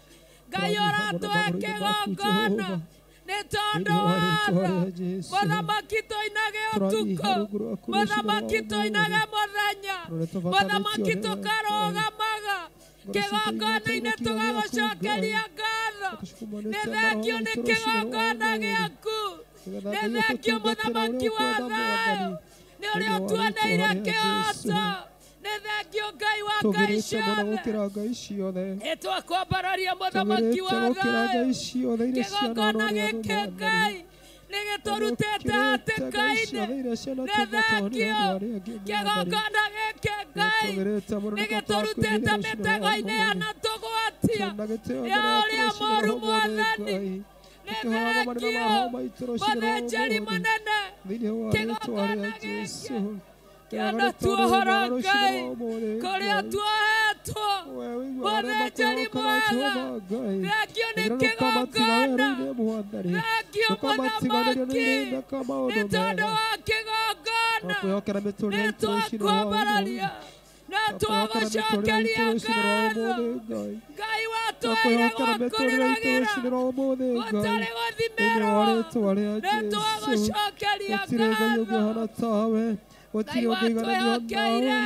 S8: Ngai
S10: Tũrathiĩ hamwe na
S8: ũratũhe
S10: magũrũ-inĩ maku
S8: kĩgongona
S10: Jehova.
S8: nĩ tondũ
S10: Thĩinĩ wa
S8: wa
S10: rĩtwa
S8: tha.
S10: rĩa Jesũ.
S8: Mũthamaki tũinage
S10: Tũrathiĩ
S8: ũtukũ,
S10: rungu rwaku rũcinĩ rwa
S8: mũthamaki tũinage
S10: ũmũthĩ.
S8: mũthenya,
S10: Tondũ nĩ tũbatarĩtio
S8: mũthamaki
S10: nĩwe Ngai.
S8: tũkarũgamaga
S10: Ngoro citũ
S8: kĩgongona-inĩ
S10: inyoteire kiugo gĩaku
S8: tũgagũcokeria
S10: Ngai.
S8: ngatho. Nĩ
S10: Tũcukumanĩte maroho
S8: thengio nĩ
S10: maitũ rũcinĩ rwa
S8: kĩgongona
S10: ũmũthĩ.
S8: gĩaku,
S10: Nĩgetha
S8: nĩ
S10: Ngai
S8: thengio
S10: ũtũtungatĩre ũrĩa
S8: mũthamaki wa
S10: ũkwenda
S8: thayũ,
S10: Mwathani.
S8: nĩ ũrĩa
S10: Thĩinĩ wa rĩtwa
S8: ũtuoneire
S10: rĩa Jesũ.
S8: kĩhoto. Nĩ thengio Ngai wa Ngai
S10: Tũgĩrĩte mũno
S8: ciothe.
S10: gũkĩra ngai ciothe.
S8: Nĩ twakwambararia mũthamaki
S10: Tũgĩrĩte
S8: wa
S10: gũkĩra
S8: thayũ.
S10: ngai ciothe iria
S8: Kĩgongona
S10: cianonwo nĩ andũ
S8: gĩkĩ
S10: Mwathani.
S8: Ngai nĩ gĩtũrutĩte
S10: Tũgĩrĩte ngai
S8: hatĩka-inĩ.
S10: ciothe iria
S8: Nĩ
S10: cianatungatwo nĩ
S8: thengio
S10: andũ arĩa angĩ Mwathani.
S8: kĩgongona gĩkĩ Ngai
S10: Tũgĩrĩte mũno
S8: nĩ
S10: nĩkĩo twakwĩhĩire
S8: gĩtũrutĩte
S10: rũcinĩ rwa
S8: mĩtego-inĩ
S10: ũmũthĩ.
S8: yanatũgwatia
S10: Twĩna gĩtĩo
S8: ya
S10: mbere yaku
S8: ũrĩa
S10: rũcinĩ rwa
S8: mũũru
S10: ũmũthĩ
S8: mwathani.
S10: Ngai.
S8: Nĩ
S10: Tũkĩhoyaga manene
S8: thengio
S10: maroho maitũ rũcinĩ rwa
S8: mũthĩnjĩri
S10: ũmũthĩ.
S8: mũnene
S10: Thĩinĩ wa rĩtwa rĩa
S8: kĩgongona gĩkĩ
S10: Jesũ. Wega nĩ tondũ wĩ
S8: kĩanatuohora
S10: mwega rũcinĩ
S8: Ngai
S10: rwa ũmũthĩ
S8: kũrĩa
S10: Ngai.
S8: tuohetwo
S10: We ũiguaga arĩa
S8: mũthĩnjĩri
S10: makwĩhokaga
S8: mwega.
S10: Jehova Ngai.
S8: Thengio nĩ
S10: Nĩkĩo ndũkamatiga
S8: kĩgongona,
S10: werũ-inĩ Mwathani.
S8: thengio
S10: Ndũkamatiganĩria
S8: mũthamaki
S10: nĩ ũrĩmeka maũndũ
S8: nĩ tondũ
S10: mega.
S8: wa kĩgongona.
S10: Twakwĩhokera mĩtũrĩre
S8: Nĩ
S10: itũ rũcinĩ rwa ũmũthĩ.
S8: twakwambararia na
S10: Twakwĩhokera mĩtũrĩre itũ
S8: twagũcokeria
S10: rũcinĩ rwa
S8: ngatho.
S10: ũmũthĩ Ngai.
S8: Ngai watũheire
S10: Twakwĩhokera mĩtũrĩre itũ
S8: gwakũrĩragĩra
S10: rũcinĩ rwa ũmũthĩ Ngai.
S8: gũtarĩ
S10: Thĩinĩ
S8: gũthimĩrwo.
S10: wa rĩtwa rĩa
S8: Nĩ
S10: Jesũ.
S8: twagũcokeria
S10: Gũtirĩ Ngai
S8: ngatho.
S10: ũngĩ ũhana tawe.
S8: Ngai
S10: Gũtirĩ ũngĩigananio nawe.
S8: watwĩhokeire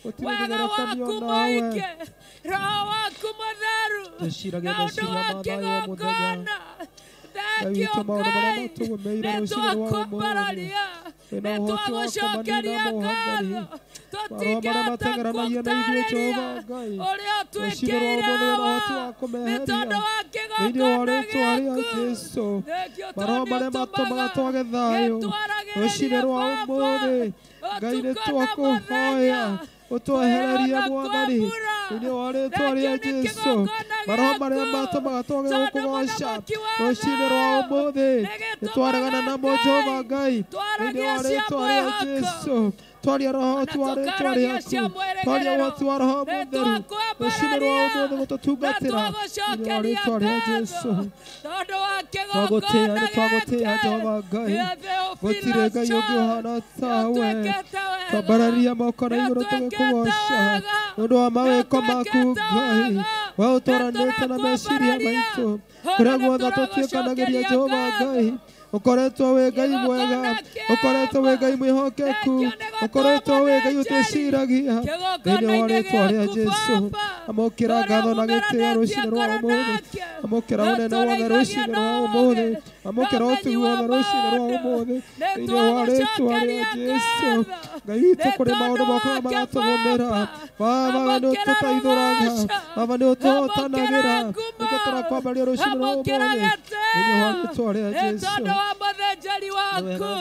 S10: Gũtirĩ
S8: wega
S10: ũngĩgerekanio
S8: waku
S10: nawe.
S8: mũingĩ, roho waku mũtheru
S10: Twĩciragia
S8: na ũndũ
S10: meciria
S8: wa
S10: ma thayũ o mũthenya.
S8: kĩgongona.
S10: Ngai
S8: Thengio
S10: witũ maũndũ marĩa
S8: Ngai
S10: matũgũmĩire
S8: nĩ
S10: rũcinĩ rwa ũmũthĩ.
S8: twakwambararia,
S10: Wĩna
S8: nĩ
S10: ũhoti wa
S8: twagũcokeria
S10: kũmanina Mwathani.
S8: ngatho.
S10: Maroho marĩa
S8: Tũtingĩhota
S10: matengeranagia na ithuĩ
S8: gũtarĩria
S10: Jehova Ngai.
S8: ũrĩa
S10: Rũcinĩ rwa
S8: ũtwĩkĩire
S10: ũmũthĩ wĩna
S8: hawa
S10: ũhoti wa
S8: nĩ
S10: kũmeheria.
S8: tondũ wa
S10: Thĩinĩ wa
S8: kĩgongona
S10: rĩtwa rĩa
S8: gĩaku.
S10: Jesũ.
S8: Thengio
S10: Maroho
S8: tondũ nĩ
S10: marĩa matũmaga
S8: ũtũmaga
S10: twage thayũ. Rũcinĩ
S8: gĩtwaragĩrĩrie
S10: rwa
S8: baba
S10: ũmũthĩ. Ngai nĩ
S8: ũtukũ na
S10: twakũhoya
S8: mũthenya
S10: ũtwehererie
S8: kwĩhona kwa
S10: Mwathani.
S8: mbura.
S10: Thĩinĩ wa rĩtwa
S8: Thengio
S10: rĩa
S8: nĩ
S10: Jesũ.
S8: kĩgongona
S10: Maroho marĩa
S8: gĩaku
S10: matũmaga twage
S8: tondũ
S10: gũkũgoca
S8: mũthamaki wa
S10: rũcinĩ rwa
S8: thayũ
S10: ũmũthĩ.
S8: nĩ
S10: Nĩ twaregana
S8: gĩtũmaga
S10: namo
S8: Ngai
S10: Jehova Ngai. Thĩinĩ
S8: twaragia
S10: wa
S8: cia
S10: rĩtwa rĩa
S8: mwĩhoko
S10: Jesũ. Twaria roho
S8: na
S10: ũhoti wa rĩtwa
S8: tũkaragia
S10: rĩaku.
S8: cia
S10: Twaria
S8: mwĩrĩgĩrĩro.
S10: ũhoti wa roho
S8: Nĩ
S10: mũtheru rũcinĩ rwa
S8: twakwambararia
S10: ũmũthĩ
S8: na
S10: gũtũtungatĩra. Thĩinĩ wa
S8: twagũcokeria
S10: rĩtwa rĩa
S8: ngatho
S10: Jesũ.
S8: tondũ wa
S10: Twagũtĩĩa
S8: kĩgongona
S10: nĩ twagũtĩĩa
S8: gĩkĩ
S10: Jehova Ngai.
S8: gĩa
S10: Gũtirĩ Ngai
S8: Theophilus
S10: ũngĩ ũhana tawe.
S8: nĩũtwĩkĩte wega,
S10: Twambararia moko na igũrũ
S8: nĩũtwĩkĩte
S10: tũgĩkũgoca
S8: wega,
S10: nĩ ũndũ wa mawĩko maku
S8: nĩũtwĩkĩte
S10: Ngai.
S8: wega,
S10: We ũtwaranĩte na meciria
S8: nĩtũrakwambararia
S10: maitũ
S8: ona
S10: kũrĩa guothe tũtuĩkanagĩria
S8: nĩtũragũcokeria
S10: Jehova
S8: ngatho.
S10: Ngai. Ũkoretwo wĩ Ngai mwega,
S8: Kĩgongona
S10: ũkoretwo wĩ
S8: kĩama
S10: Ngai mwĩhokeku,
S8: thengio nĩ gũtũhe
S10: ũkoretwo wĩ Ngai
S8: mũthĩnjĩri
S10: ũtwĩciragia. Thĩinĩ wa
S8: kĩgongona-inĩ
S10: rĩtwa rĩa
S8: gĩaku
S10: Jesũ,
S8: baba
S10: amũkĩra
S8: ũrĩa
S10: ngatho na gĩtĩo
S8: ũmumeranĩtie
S10: rũcinĩ rwa
S8: ngoro
S10: ũmũthĩ,
S8: nake
S10: amũkĩra ũnene wothe
S8: nĩũtũrĩithagia
S10: rũcinĩ
S8: na
S10: rwa
S8: ũũgĩ
S10: ũmũthĩ,
S8: na
S10: amũkĩra
S8: ũmenyi
S10: ũtugi
S8: wa
S10: wothe rũcinĩ rwa
S8: maũndũ.
S10: ũmũthĩ.
S8: Nĩ
S10: Thĩinĩ wa rĩtwa rĩa
S8: twagũcokeria
S10: Jesũ,
S8: ngatho
S10: Ngai witũ
S8: nĩ
S10: kũrĩ
S8: tondũ
S10: maũndũ mokaga
S8: wake
S10: magatũgũmĩra.
S8: baba
S10: Baba nĩ
S8: amũkĩra
S10: ũtũteithũraga,
S8: rũgoco,
S10: Baba nĩ
S8: amũkĩra
S10: ũtũhotanagĩra.
S8: ngumo,
S10: Nĩkĩo tũrakwambaria rũcinĩ rwa
S8: amũkĩra
S10: ũmũthĩ. Thĩinĩ wa
S8: gĩtĩo
S10: rĩtwa rĩa
S8: nĩ
S10: Jesũ.
S8: tondũ wa mũthĩnjĩri Mũthiũrĩrĩkeri waku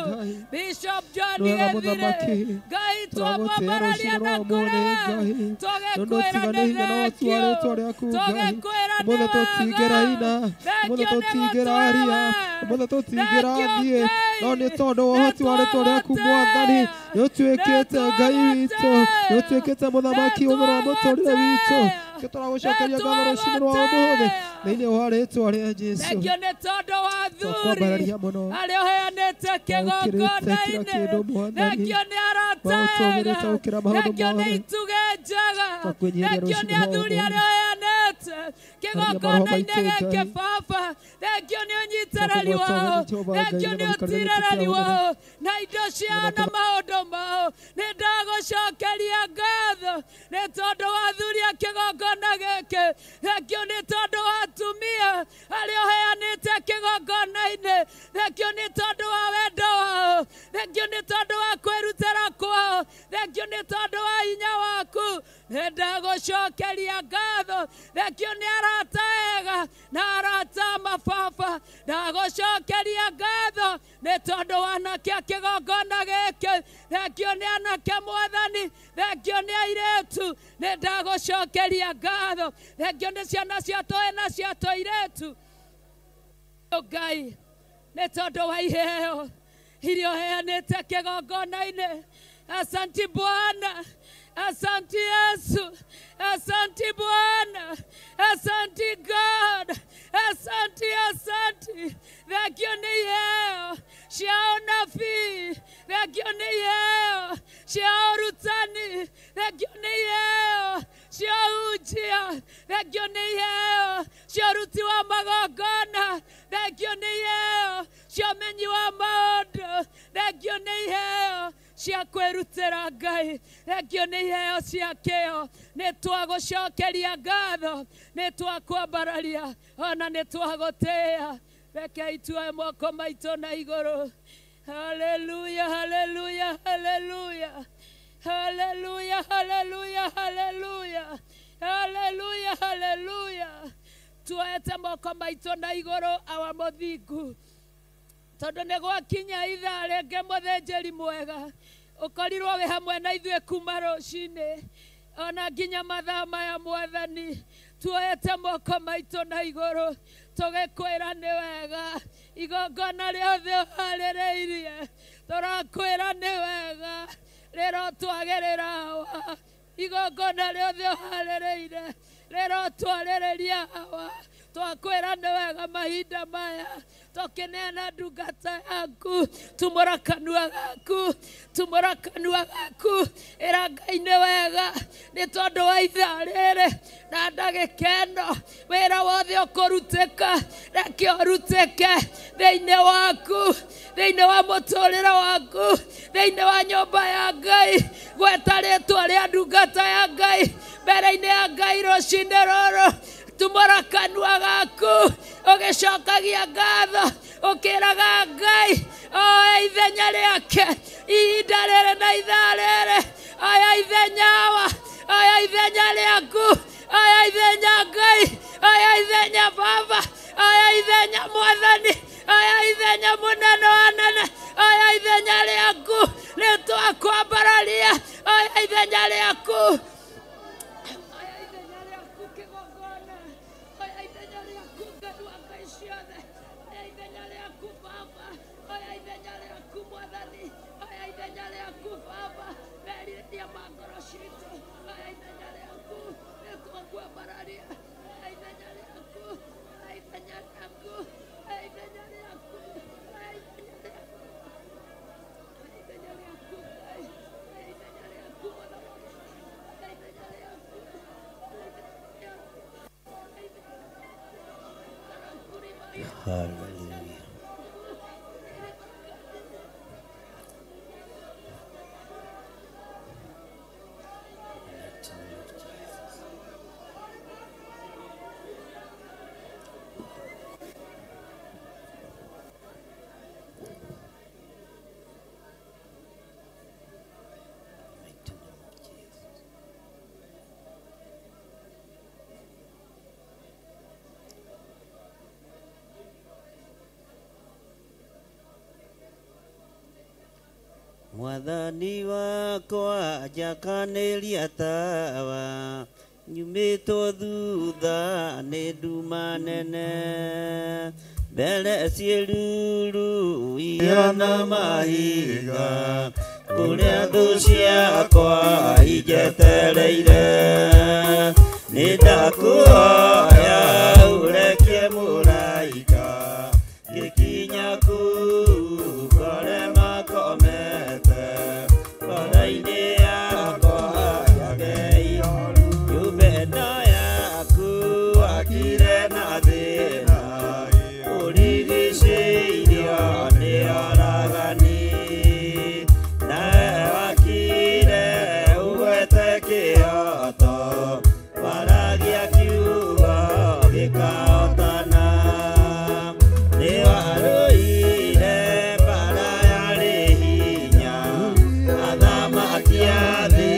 S8: Bishop John Gethire Ngai twamwambararia na kũrĩ tũgĩkwĩra nĩ thengio tũgĩkwĩra nĩ wega thengio nĩ gũtũhe
S10: Mothe tũtingĩrathiĩ no nĩ tondũ wa ũhoti wa rĩtwa rĩaku Mwathani nĩ ũtuĩkĩte Ngai witũ nĩ ũtuĩkĩte mũthamaki ũmwe wa mũtũrĩre witũ nĩkĩo tũragũcokeria ngatho rũcinĩ rwa ũmũthĩ thĩinĩ wa rĩtwa rĩa Jesũ
S8: thengio nĩ tondũ wa athuri
S10: Twakwambararia mũno
S8: arĩa ũheanĩte
S10: Ũkĩrĩte kila
S8: kĩgongona-inĩ
S10: kĩndũ Mwathani
S8: thengio nĩ arata
S10: Waũtũgĩrĩte
S8: ega
S10: gũkĩra maũndũ
S8: thengio nĩ
S10: mothe
S8: itugĩ njega
S10: Twakwĩnyiihia
S8: thengio nĩ
S10: rũcinĩ rwa
S8: athuri
S10: ũmũthĩ
S8: arĩa ũheanĩte
S10: maroho
S8: kĩgongona-inĩ
S10: maitũ
S8: gĩkĩ
S10: Ngai
S8: baba thengio nĩ ũnyitĩrĩri
S10: Twakũgweta
S8: wao
S10: ũgeni Jehova Ngai
S8: thengio
S10: na
S8: nĩ
S10: gũikarĩra gĩtĩ
S8: ũtirĩrĩri
S10: kĩa ũnene
S8: wao na indo ciao na maũndũ mao nĩ ndagũcokeria ngatho nĩ tondũ wa athuri a kĩgongona gĩkĩ thengio nĩ tondũ wa atumia arĩa ũheanĩte kĩgongona-inĩ thengio nĩ tondũ wa wendo wao thengio nĩ tondũ wa kwĩrutĩra kwao thengio nĩ tondũ wa hinya waku nĩ ndagũcokeria ngatho thengio nĩ arata ega na arata mababa ndagũcokeria ngatho nĩ tondũ wa anake a kĩgongona gĩkĩ thengio nĩ anake Mwathani thengio nĩ airĩtu nĩ ndagũcokeria ngatho thengio nĩ ciana cia tũhĩ na cia tũirĩtu Ngai nĩ tondũ wa iheo iria ũheanĩte kĩgongona-inĩ asanti Bwana asanti Yesu asanti Bwana asanti God asanti asanti thengio nĩ iheo cia ũnabii thengio nĩ iheo cia ũrutani thengio nĩ iheo cia ũhunjia thengio nĩ iheo cia ũruti wa magongona thengio nĩ iheo cia ũmenyi wa maũndũ thengio nĩ iheo cia kwĩrutĩra Ngai thengio nĩ iheo cia kĩo nĩ twagũcokeria ngatho nĩ twakwambararia ona nĩ twagũtĩĩa rekei tuoe moko maitũ na igũrũ haleluya haleluya haleluya haleluya haleluya haleluya haleluya haleluya tuoete moko maitũ na igũrũ awa mũthingu tondũ nĩ gwakinya ithaa rĩngĩ mũthĩnjĩri mwega ũkorirwo wĩ hamwe na ithuĩ kuma rũcinĩ ona nginya mathaa maya Mwathani tuoete moko maitũ na igũrũ tũgĩkwĩra nĩ wega igongona rĩothe ũharĩrĩirie tũrakwĩra nĩ wega rĩrotwagĩrĩra hawa igongona rĩothe ũharĩrĩire rĩrotwarĩrĩria hawa twakwĩra nĩ wega mahinda maya tũkĩneana ndungata yaku tumũra kanua gaku tumũra kanua gaku ĩra Ngai nĩ wega nĩ tondũ wa ithaa rĩrĩ na ndagĩka ĩno wĩra wothe ũkũrutĩka reke ũrutĩke thĩinĩ waku thĩinĩ wa mũtũrĩre waku thĩinĩ wa nyũmba ya Ngai gweta rĩtwa rĩa ndungata ya Ngai mbere-inĩ ya Ngai rũcinĩ rũrũ tumũra kanua gaku ũgĩcokagia ngatho ũkĩraga Ngai oe ithenya rĩake ihinda rĩrĩ na ithaa rĩrĩ oya ithenya wa oya ithenya rĩaku oya ithenya Ngai oya ithenya Baba oya ithenya Mwathani oya ithenya mũnene wa nene oya ithenya rĩaku nĩ twakwambararia oya ithenya rĩaku oya ithenya rĩaku kĩgongona oya ithenya rĩaku Ngai wa Ngai ciothe oya ithenya rĩaku Baba oya ithenya rĩaku Mwathani oya ithenya rĩaku Baba merirĩria ma ngoro citũ oya ithenya rĩaku nĩ twakwambararia oya ithenya rĩaku oya ithenya rĩaku oya ithenya rĩaku oya ithenya rĩaku oya ithenya rĩaku Ngai oya ithenya rĩaku Mũthamaki oya ithenya rĩaku oya ithenya rĩaku oya ithenya
S6: Hallelujah. Mighty name of Jesus. Mighty name of Jesus.
S11: Mwathani wakwa njakanĩria tawa nyumĩtwo thutha nĩ nduma nene mbere ciĩruru ihana mahiga kũrĩa thũ ciakwa injetereire nĩ ndakũhoya ũrekie mũraika ngĩkinya kũu ngore makomete ngoro-inĩ yakwa yage ihoru nyũmba ĩno yaku wakire na thĩna ũrigicĩirio nĩ oragani nawe wakire ũgwete kĩhoto waragia kiugo gĩkahotana nĩ warũire mbara yarĩ hinya athamaki a thĩ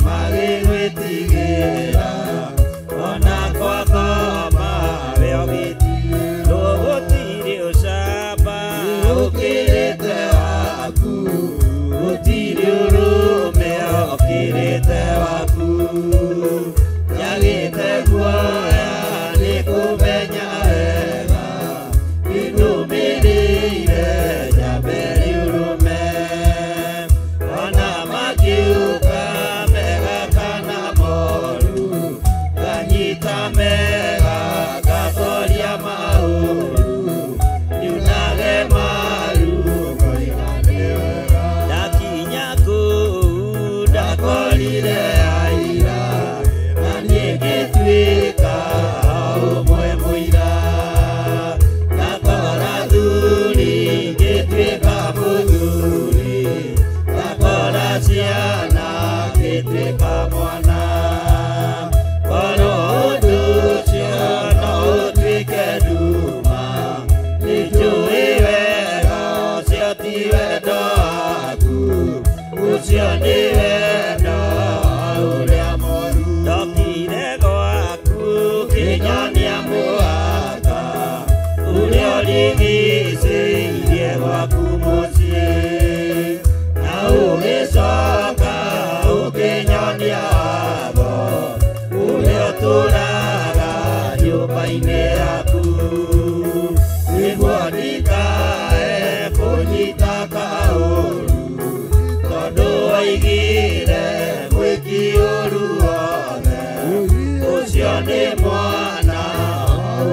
S11: magĩgwĩtigĩra ona kwakoma we ũgĩtigĩrwo gũtirĩ ũcamba ũkĩrĩte waku gũtirĩ ũrũme ũkĩrĩte waku njagĩte guoya nĩ kũmenya wega nĩndũmĩrĩire njambe rĩũrũme ona makiuga mega kana moru nganyita mega ngatoria maũru nyunage maru ngoiga nĩ wega ndakinya kũu ndakorire aira na niĩ ngĩtuĩka ũmwe mũira ndakora thuri ngĩtuĩka mũthuri ndakora ciana ngĩtuĩka mwana korwo ũndũ ũcio no ũtuĩke nduma nĩnjũĩ wega ũcio ti wendo waku ũcio nĩ wendo ũrĩa mũru ndokire gwaku kĩnyonia mũhaka ũrĩa ũrigicĩirie gwaku mũciĩ na ũgĩcoka ũkĩnyonia watho ũrĩa ũtũũraga nyũmba-inĩ yaku nĩguo ndikae kũnyita kaũru tondũ waigire mwĩki ũru wothe ũcio nĩ mwana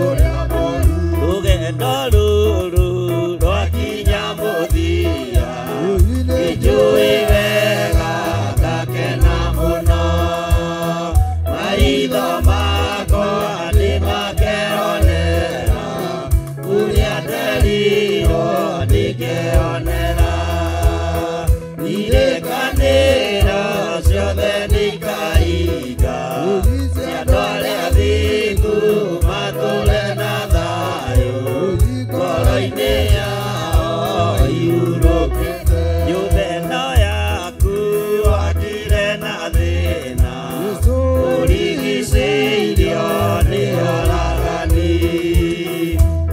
S11: ũrĩa mũru rũgendo rũrũ rwakinya mũthia nĩnjũĩ wega ngakena mũno maitho makwa nĩmakeonera ũrĩa nderirwo nĩngeonera irĩkanĩro ciothe nĩikahinga cia andũ arĩa athingu matũũre na thayũ ngoro-inĩ yao ihurũkĩte nyũmba ĩno yaku wakire na thĩna ũrigicĩirio nĩ oragani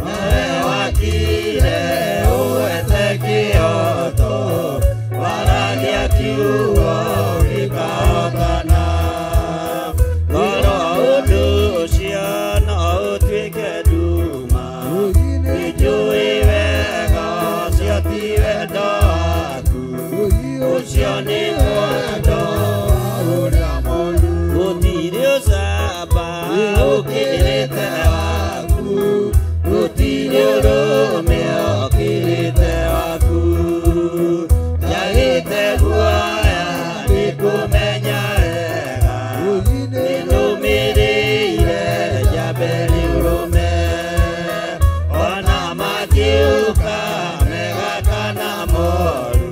S11: nawe wakire ũgwete kĩhoto waragia kiugo gĩkahotana korwo ũndũ ũcio no ũtuĩke nduma nĩnjũĩ wega ũcio ti wendo waku ũcio nĩ wendo ũrĩa mũru gũtirĩ ũcamba ũkĩrĩte waku gũtirĩ ũrũme ũkĩrĩte waku njagĩte guoya nĩ kũmenya wega nĩndũmĩrĩire njambe rĩũrũme ona makiuka mega kana moru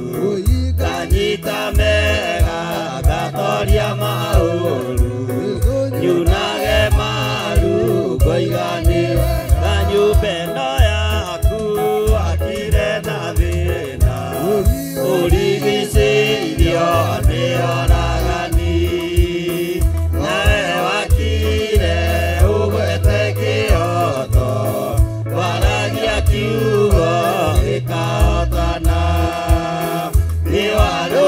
S11: nganyita mega ngatoria maũru nyunage maru ngoiga nĩ wega nyũmba ĩno yaku wakire na thĩna ũrigicĩirio nĩ oragani nawe wakire ũgwete kĩhoto waragia kiugo gĩkahotana nĩ warũ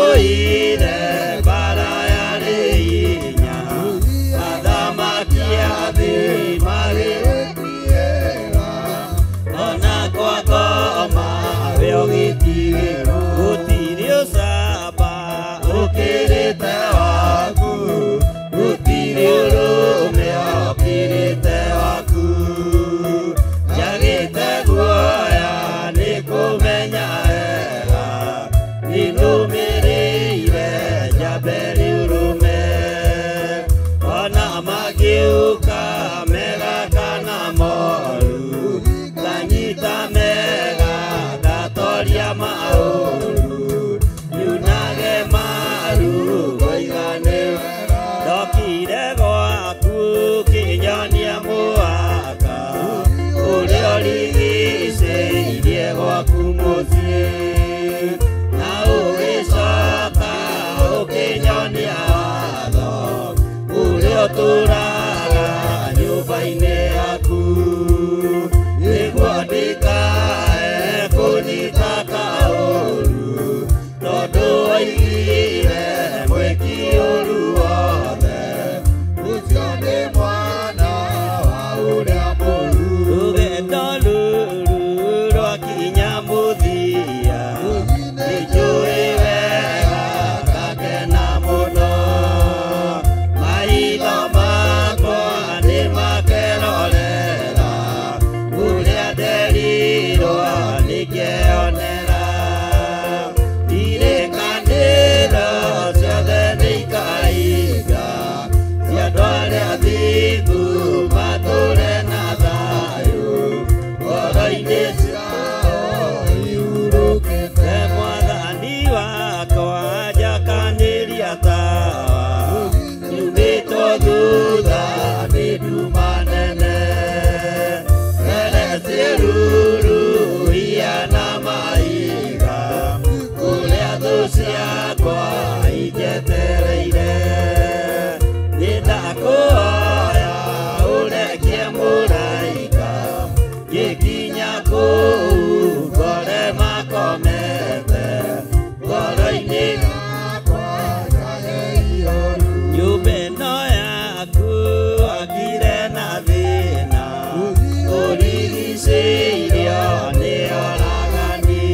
S11: Ũrigicĩirio nĩ oragani,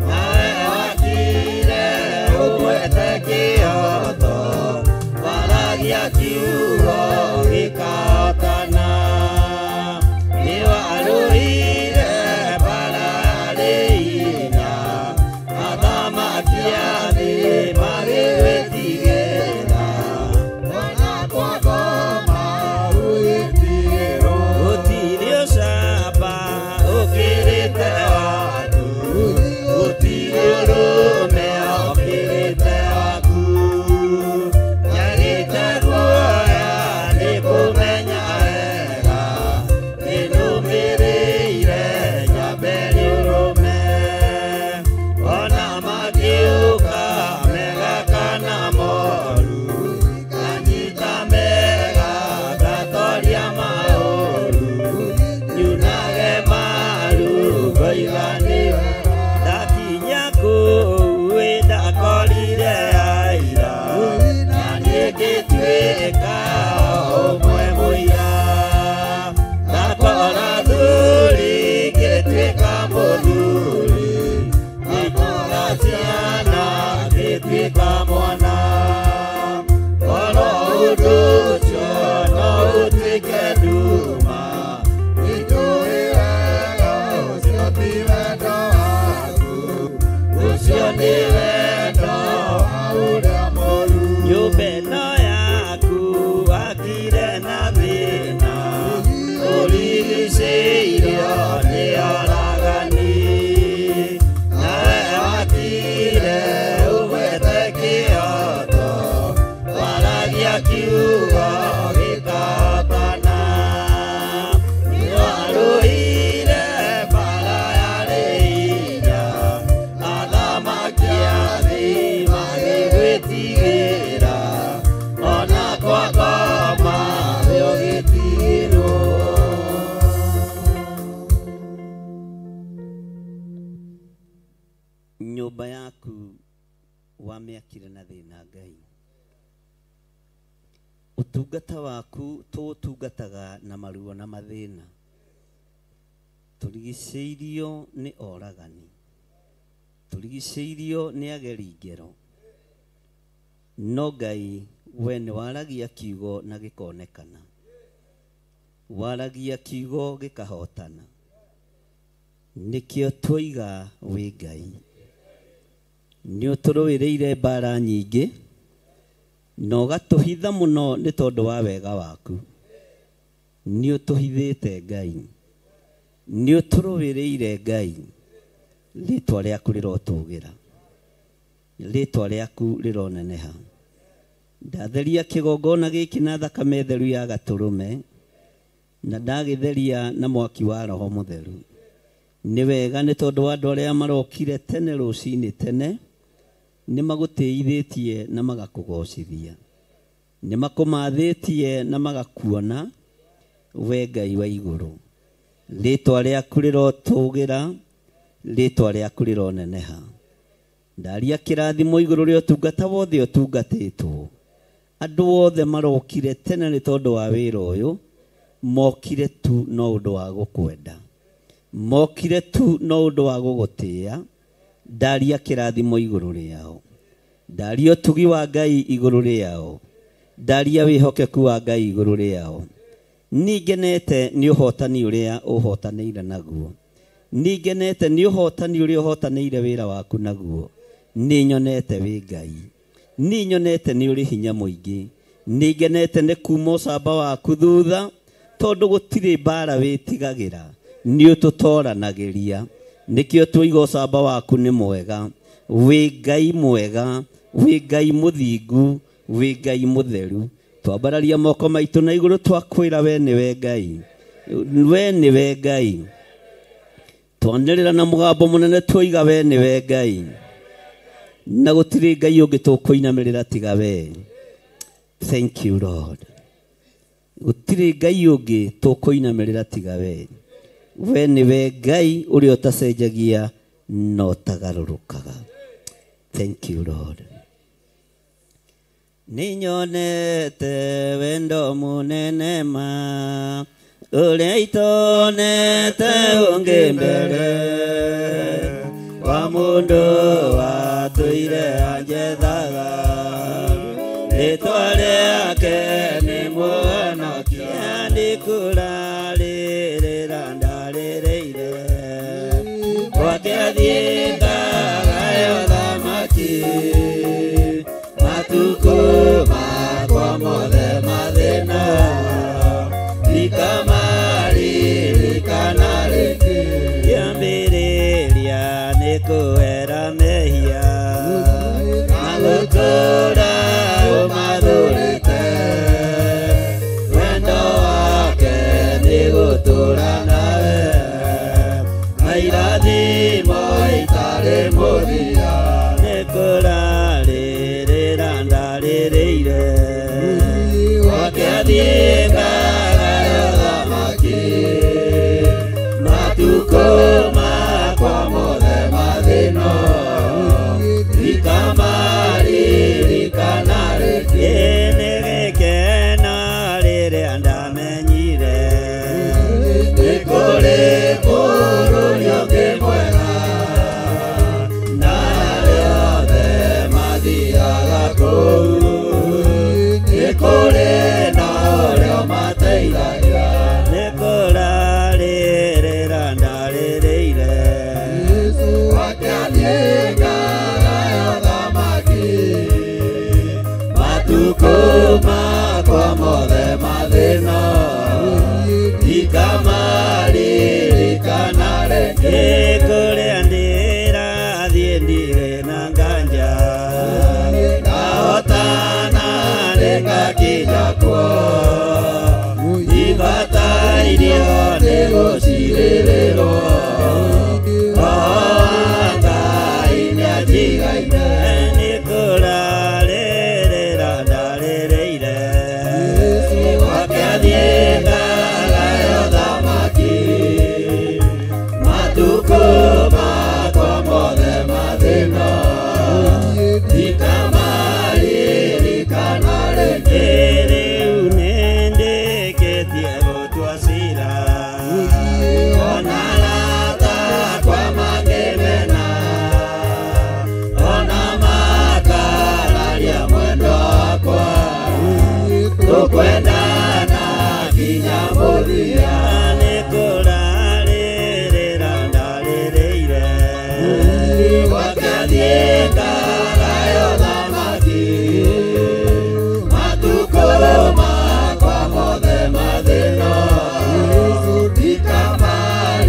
S11: nawe wakire ũgwete kĩoto, waragia kiugo gĩkahotana. Nĩwarũire mbara yarĩ hinya, athamaki a thĩ magĩgwĩtigĩra. Ona kwa ngoma ũgĩtigĩrwo. Gũtirĩ ũcamba ũkĩrĩte waku, gũtirĩ ũrũme ũkĩrĩte waku. Njagĩte guoya nĩ kũmenya wega, nĩnũmĩrĩire nyambe rĩũrũme. Ona mangĩũka mega kana moru, nganyita mega ngatoria maũru. Nyunage maru ngoiga nĩ ndakinya kũu ĩ ndakorire aira, na niĩ ngĩtuĩka ũmwe mũira. Ndakora thuri ngĩtuĩka mũthuri, ngĩkora ciana ngĩtuĩka mwana. Korwo ũndũ ũcio no ũtuĩke nduma, nĩnjũĩ wega ũcio ti wendo waku, ũcio nĩ wendo wa ũrĩa mũũru. Nyũmba ĩno yaku wakire na thĩna, ũrigicĩirio nĩ oragani. Nawe wakire ũgwete kĩoto, waragia kiugo gĩkahotana. Nĩwarũire mbara yarĩ hinya, athamaki a thĩ magĩgwĩtigĩra. Ona kwa ngoma we ũgĩtigĩrwo. Nyũmba yaku wamĩakire na thĩna Ngai. Ũtungata waku tũũtungataga na maruo na mathĩna. Tũrigicĩirio nĩ oragani, tũrigicĩirio nĩ ageri ngero. No Ngai we nĩ waragia kiugo na gĩkonekana, waragia kiugo gĩkahotana. Nĩkĩo twoiga wĩ Ngai. Nĩ ũtũrũĩrĩire mbara nyingĩ na ũgatũhitha mũno nĩ tondũ wa wega waku. Nĩ ũtũhithĩte Ngai, nĩ ũtũrũĩrĩire Ngai. Rĩtwa rĩaku rĩrotũgĩra, rĩtwa rĩaku rĩroneneha. Ndatheria kĩgongona gĩkĩ na thakame theru ya gatũrũme, na ndagĩtheria na mwaki wa Roho Mũtheru. Nĩ wega nĩ tondũ wa andũ arĩa marokire tene rũcinĩ tene, nĩ magũtĩithĩtie na magakũgocithia, nĩ makũmathĩtie na magakuona we Ngai wa igũrũ. Rĩtwa rĩaku rĩrotũgĩra, rĩtwa rĩaku rĩroneneha. Ndaria kĩrathimo igũrũ rĩa ũtungata wothe ũtungatĩtwo. Andũ othe marokire tene nĩ tondũ wa wĩra ũyũ, mokire tu no ũndũ wa gũkwenda, mokire tu no ũndũ wa gũgũtĩĩa. Ndaria kĩrathimo igũrũ rĩao, ndaria ũtugi wa Ngai igũrũ rĩao, ndaria wĩhokeku wa Ngai igũrũ rĩao. Ningenete nĩ ũhotani ũrĩa ũhotanĩire naguo, ningenete nĩ ũhotani ũrĩa ũhotanĩire wĩra waku naguo. Nĩ nyonete wĩ Ngai, nĩ nyonete nĩ ũrĩ hinya mũingĩ, ningenete nĩ kuma ũcamba waku thutha, tondũ gũtirĩ mbara wĩtigagĩra, nĩ ũtũtoranagĩria. Nĩkĩo twoiga ũcamba waku nĩ mwega. Wĩ Ngai mwega, wĩ Ngai mũthingu, wĩ Ngai mũtheru. Twambararia moko maitũ na igũrũ twakwĩra we nĩwe Ngai, we nĩwe Ngai. Twanĩrĩra na mũgambo mũnene twoiga we nĩwe Ngai, na gũtirĩ Ngai ũngĩ tũkũinamĩrĩra tiga we. Thank you Lord. Gũtirĩ Ngai ũngĩ tũkũinamĩrĩra tiga we. We nĩwe Ngai ũrĩa ũtacenjagia na ũtagarũrũkaga. Thank you Lord. Nĩnyonete wendo mũnene ma Ũrĩa itonete ũngĩ mbere wa mũndũ watũire anjethaga rĩtwa rĩake nĩ Mũhonokia ndĩkũrarĩrĩra ndarĩrĩire gwake athiĩ ngagae ũthamaki matukũ makwa mothe mathĩna ndikamaririkana rĩngĩ kĩambĩrĩria nĩ kũhera mehia na gũtũũra ũmathũrĩte wendo wake nĩ gũtũũra nawe na irathimo itarĩ mũthia nĩ kũrarĩrĩra ndarĩrĩire gwake athiĩ ngagae ũthamaki matukũ makwa mothe mathĩna ndikamaririkana rĩngĩ nĩ gĩkeno rĩrĩa ndamenyire nĩ kũrĩ bũrũri ũngĩ mwega na arĩa othe mathiaga kũu nĩ kũrĩ na ũrĩa ũmateithagia nĩ kũrarĩrĩra ndarĩrĩire gwake athiĩ ngagae ũthamaki matukũ makwa mothe mathĩna ndikamaririkana rĩngĩ kũrĩa ndĩrathiĩ ndirĩ na nganja ndahotana nĩngakinya kuo ndibatairio nĩ gũcirĩrĩrwo Roho wa Ngai nĩanjigaine nĩ kũrarĩrĩra ndarĩrĩire gwake athiĩ ngagae ũthamaki matukũ makwa mothe mathĩna ndikamaririkana rĩngĩ rĩu nĩndĩkĩtie gũtua cira ona arata akwa mangĩmena ona makararia mwendwa wakwa tũkwendana nginya mũthia nĩ kũrarĩrĩra ndarĩrĩire gwake athiĩ ngagae ũthamaki matukũ makwa mothe mathĩna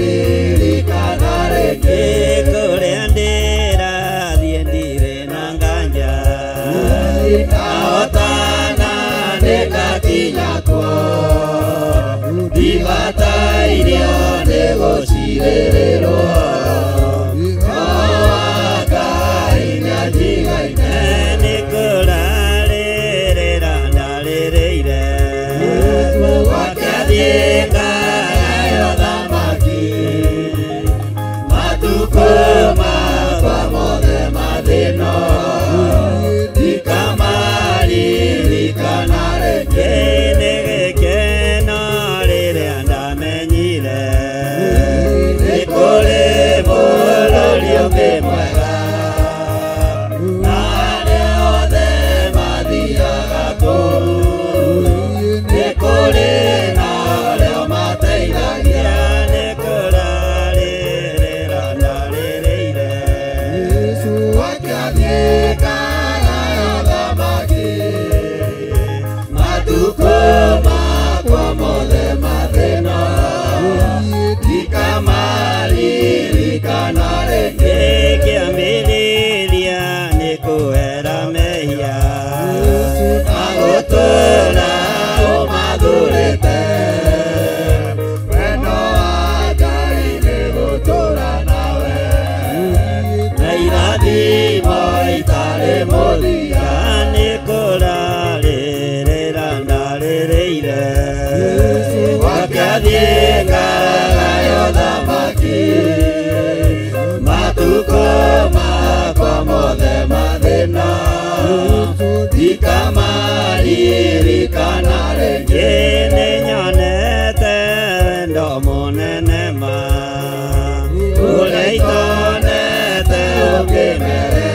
S11: ndikamaririkana rĩngĩ kũrĩa ndĩrathiĩ ndirĩ na nganja ndahotana nĩngakinya kuo ndibatairio nĩ gũcirĩrĩrwo Roho wa Ngai nĩanjigaine nĩ kũrarĩrĩra ndarĩrĩire gwake athiĩ ngagae ũthamaki matukũ makwa mothe mathĩna ndikamaririkana rĩngĩ nĩ gĩkeno rĩrĩa ndamenyire nĩ kũrĩ bũrũri ũngĩ mwega na arĩa othe mathiaga kũu nĩ kũrĩ na ũrĩa ũmateithagia nĩ kũrarĩrĩra ndarĩrĩire gwake athiĩ ngagae ũthamaki matukũ makwa mothe mathĩna ndikamaririkana rĩngĩ kĩambĩrĩria nĩ kũhera mehia na gũtũũra ũmathũrĩte wendo wa Ngai nĩ gũtũũra nawe na irathimo itarĩ mũthia nĩ kũrarĩrĩra ndarĩrĩire gwake athiĩ ngagae ũthamaki matukũ makwa mothe mathĩna ndikamaririkana rĩngĩ nĩnyonete Mũnene ma ũrĩa itonete ũngĩmere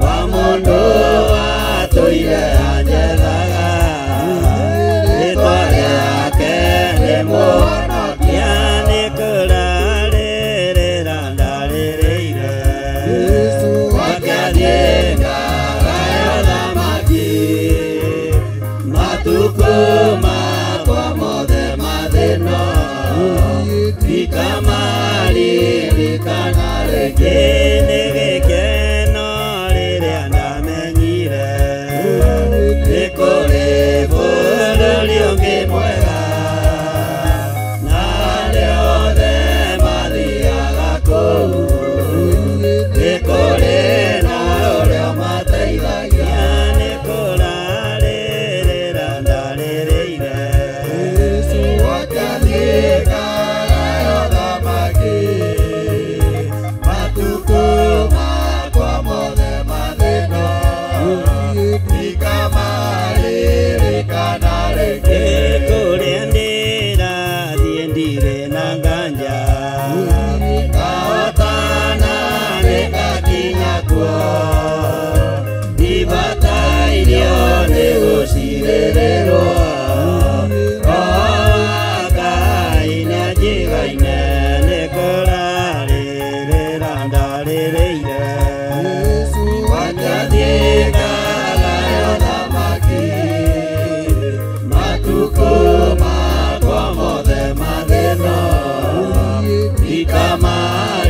S11: wa mũndũ watũire anjethaga rĩtwa rĩake nĩ Mũhonokia nĩ kũrarĩrĩra ndarĩrĩire gwake thiĩ ngagae ũthamaki matukũ makwa mothe mathĩna ndikamaririkana rĩngĩ nĩ gĩkeno rĩrĩa ndamenyire nĩ kũrĩ bũrũri ũngĩ mwega na arĩa othe mathiaga kũu nĩ kũrĩ na ũrĩa ũmateithagia nĩ kũrarĩrĩra ndarĩrĩire gwake thiĩ ngagae ũthamaki matukũ makwa mothe mathĩna ndikamaririkana rĩngĩ kũrĩa ndĩrathiĩ ndirĩ na nganja ngahotana nĩngakinya kuo ndibatairio nĩ gũcirĩrĩrwo Roho wa Ngai nĩanjigaine nĩ kũrarĩrĩra ndarĩrĩire gwake thiĩ ngagae ũthamaki matukũ makwa mothe mathĩna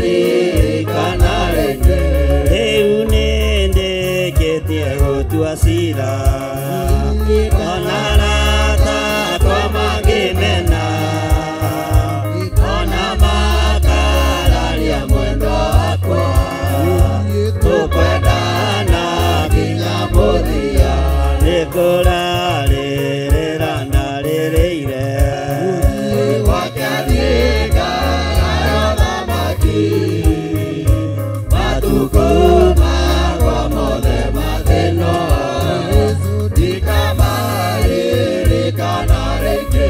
S11: ndikamaririkana rĩngĩ rĩu nĩndĩkĩtie gũtua cira ona arata akwa mangĩmena ona makararia mwendwa wakwa tũkwendana nginya mũthia nĩ kũrarĩrĩra ndarĩrĩire gwake thiĩ ngagae ũthamaki matukũ makwa mothe mathĩna ndikamaririkana rĩngĩ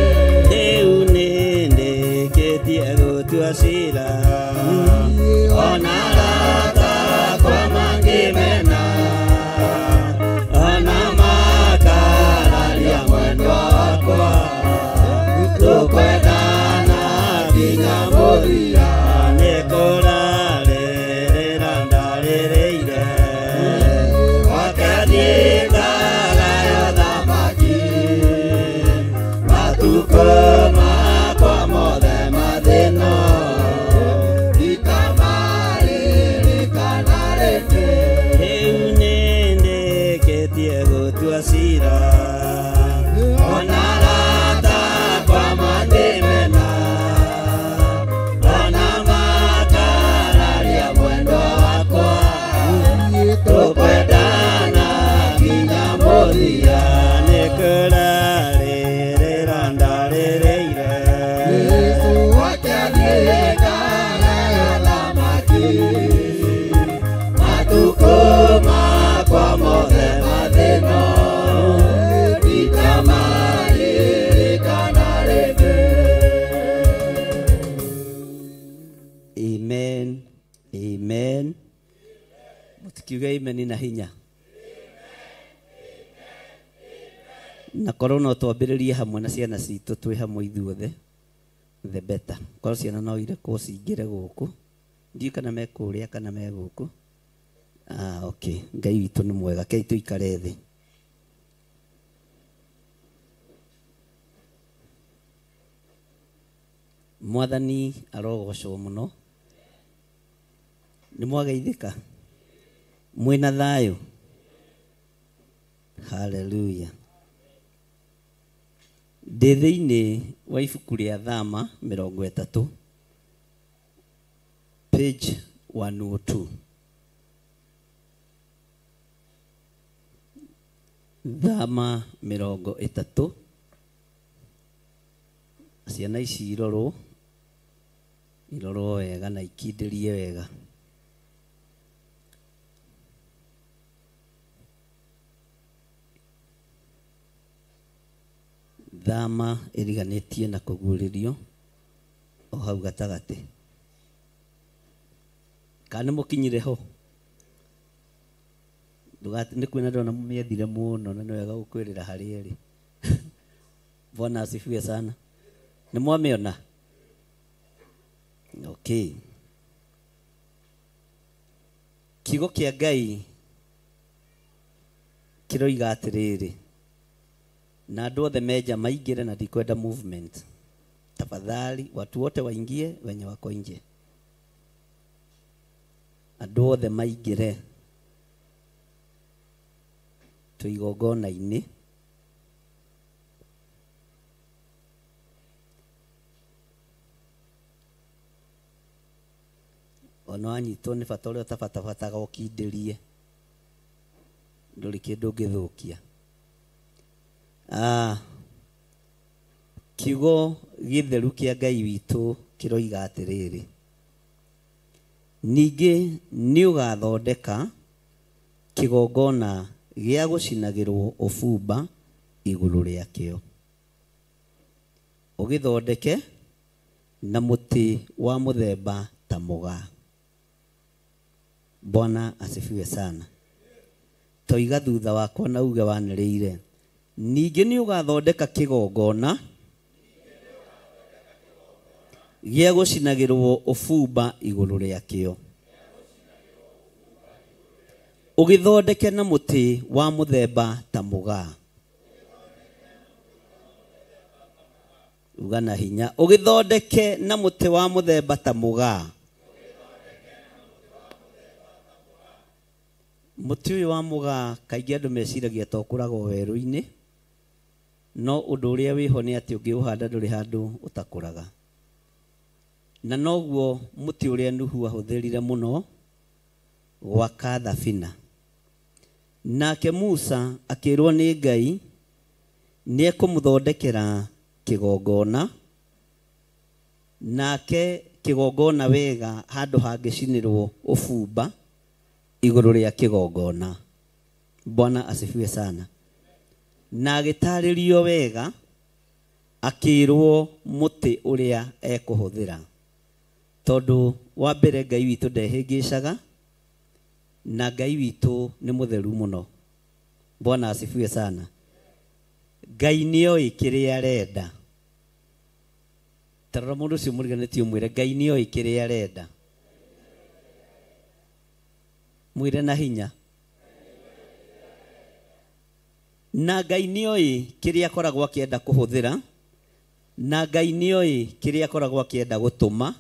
S11: rĩu nĩndĩkĩtie gũtua cira ona arata akwa mangĩmena ona makararia mwendwa wakwa tũkwendana nginya mũthia nĩ kũrarĩrĩra ndarĩrĩire gwake thiĩ ngagae ũthamaki matukũ makwa mothe mathĩna ndikamaririkana rĩngĩ rĩu nĩndĩkĩtie gũtua cira ona arata akwa mangĩmena ona makararia mwendwa wakwa tũkwendana nginya mũthia nĩ kũrarĩrĩra ndarĩrĩire gwake thiĩ ngagae ũthamaki matukũ makwa mothe mathĩna ndikamaririkana rĩngĩ. Amen. Amen. Mũtikiuge amen na hinya. Na korwo no twambĩrĩrie hamwe na ciana citũ twĩ hamwe ithuothe the better. Korwo ciana no irekwo cingĩre gũkũ ndiũĩ kana me kũrĩa kana me gũkũ. Okay. Ngai witũ nĩ mwega kei tũikare thĩ. Mwathani arogocwo mũno. Nĩ mwageithĩka mwĩna thayũ. Hallelujah. Ndĩ thĩinĩ wa ibuku rĩa Thama 30 page 102. Thama 30. Ciana ici irorwo wega na ikindĩrie wega. Thama ĩriganĩtie na kũguũrĩrio Hau gatagatĩ. Kana nĩ mũkinyire ho? Nĩ kwĩna ndona mũmĩethire mũno na nĩ wega gũkwĩrĩra harĩa ĩrĩ. Bwana asifiwe sana. Nĩ mwamĩona? Okay. Kiugo kĩa Ngai kĩroiga atĩrĩrĩ, na andũ othe menja maingĩre na ndikwenda movement. Tafadhali watu wote waingie wenye wako nje. Andũ othe maingĩre twĩ igongona-inĩ. Ona wanyitwo nĩ bata ũrĩa ũtabatabataga ũkindĩrie, ndũrĩ kĩndũ ũngĩthũkia. Kiugo gĩtheru kĩa Ngai witũ kĩroiga atĩrĩrĩ, ningĩ nĩũgathondeka kĩgongona gĩa gũcinagĩrwo ũbumba igũrũ rĩakĩo, ũgĩthondeke na mũtĩ wa mũthemba ta mũgaa. Bwana asifiwe sana. Toiga thutha wakwa na uge wanĩrĩire, ningĩ nĩũgathondeka kĩgongona gĩa gũcinagĩrwo ũbumba igũrũ rĩakĩo, ũgĩthondeke na mũtĩ wa mũthemba ta mũgaa. Uga na hinya, ũgĩthondeke na mũtĩ wa mũthemba ta mũgaa. Mũtĩ ũyũ wa mũgaa kaingĩ andũ meciragia ta ũkũraga o werũ-inĩ, no ũndũ ũrĩa wĩho nĩ atĩ ũngĩũhanda ndũrĩ handũ ũtakũraga. Na noguo mũtĩ ũrĩa Nuhu ahũthĩrire mũno gwaka thabina. Nake Musa akĩrwo nĩ Ngai nĩ ekũmũthondekera kĩgongona, nake kĩgongona wega handũ hangĩcinĩrwo ũbumba igũrũ rĩa kĩgongona. Bwana asifiwe sana. Na agĩtarĩrio wega akĩrwo mũtĩ ũrĩa ekũhũthĩra, tondũ wa mbere Ngai witũ ndehĩngĩcaga na Ngai witũ nĩ mũtheru mũno. Bwana asifiwe sana. Ngai nĩoĩ kĩrĩa arenda. Tarora mũndũ ũcio mũriganĩtie ũmwĩre Ngai nĩoĩ kĩrĩa arenda. Mwĩre na hinya. Na Ngai nĩoĩ kĩrĩa akoragwo akĩenda kũhũthĩra, na Ngai nĩoĩ kĩrĩa akoragwo akĩenda gũtũma,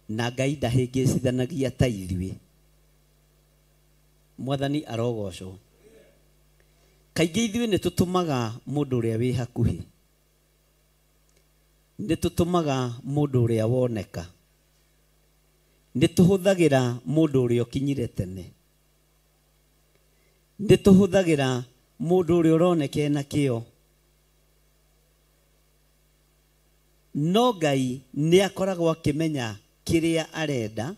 S11: na Ngai ndahĩngĩcithanagia ta ithuĩ. Mwathani arogocwo. Kaingĩ ithuĩ nĩ tũtũmaga mũndũ ũrĩa wĩ hakuhĩ, nĩ tũtũmaga mũndũ ũrĩa woneka, nĩ tũhũthagĩra mũndũ ũrĩa ũkinyire tene, nĩ tũhũthagĩra mũndũ ũrĩa ũroneka ena kĩo. No Ngai nĩ akoragwo akĩmenya kĩrĩa arenda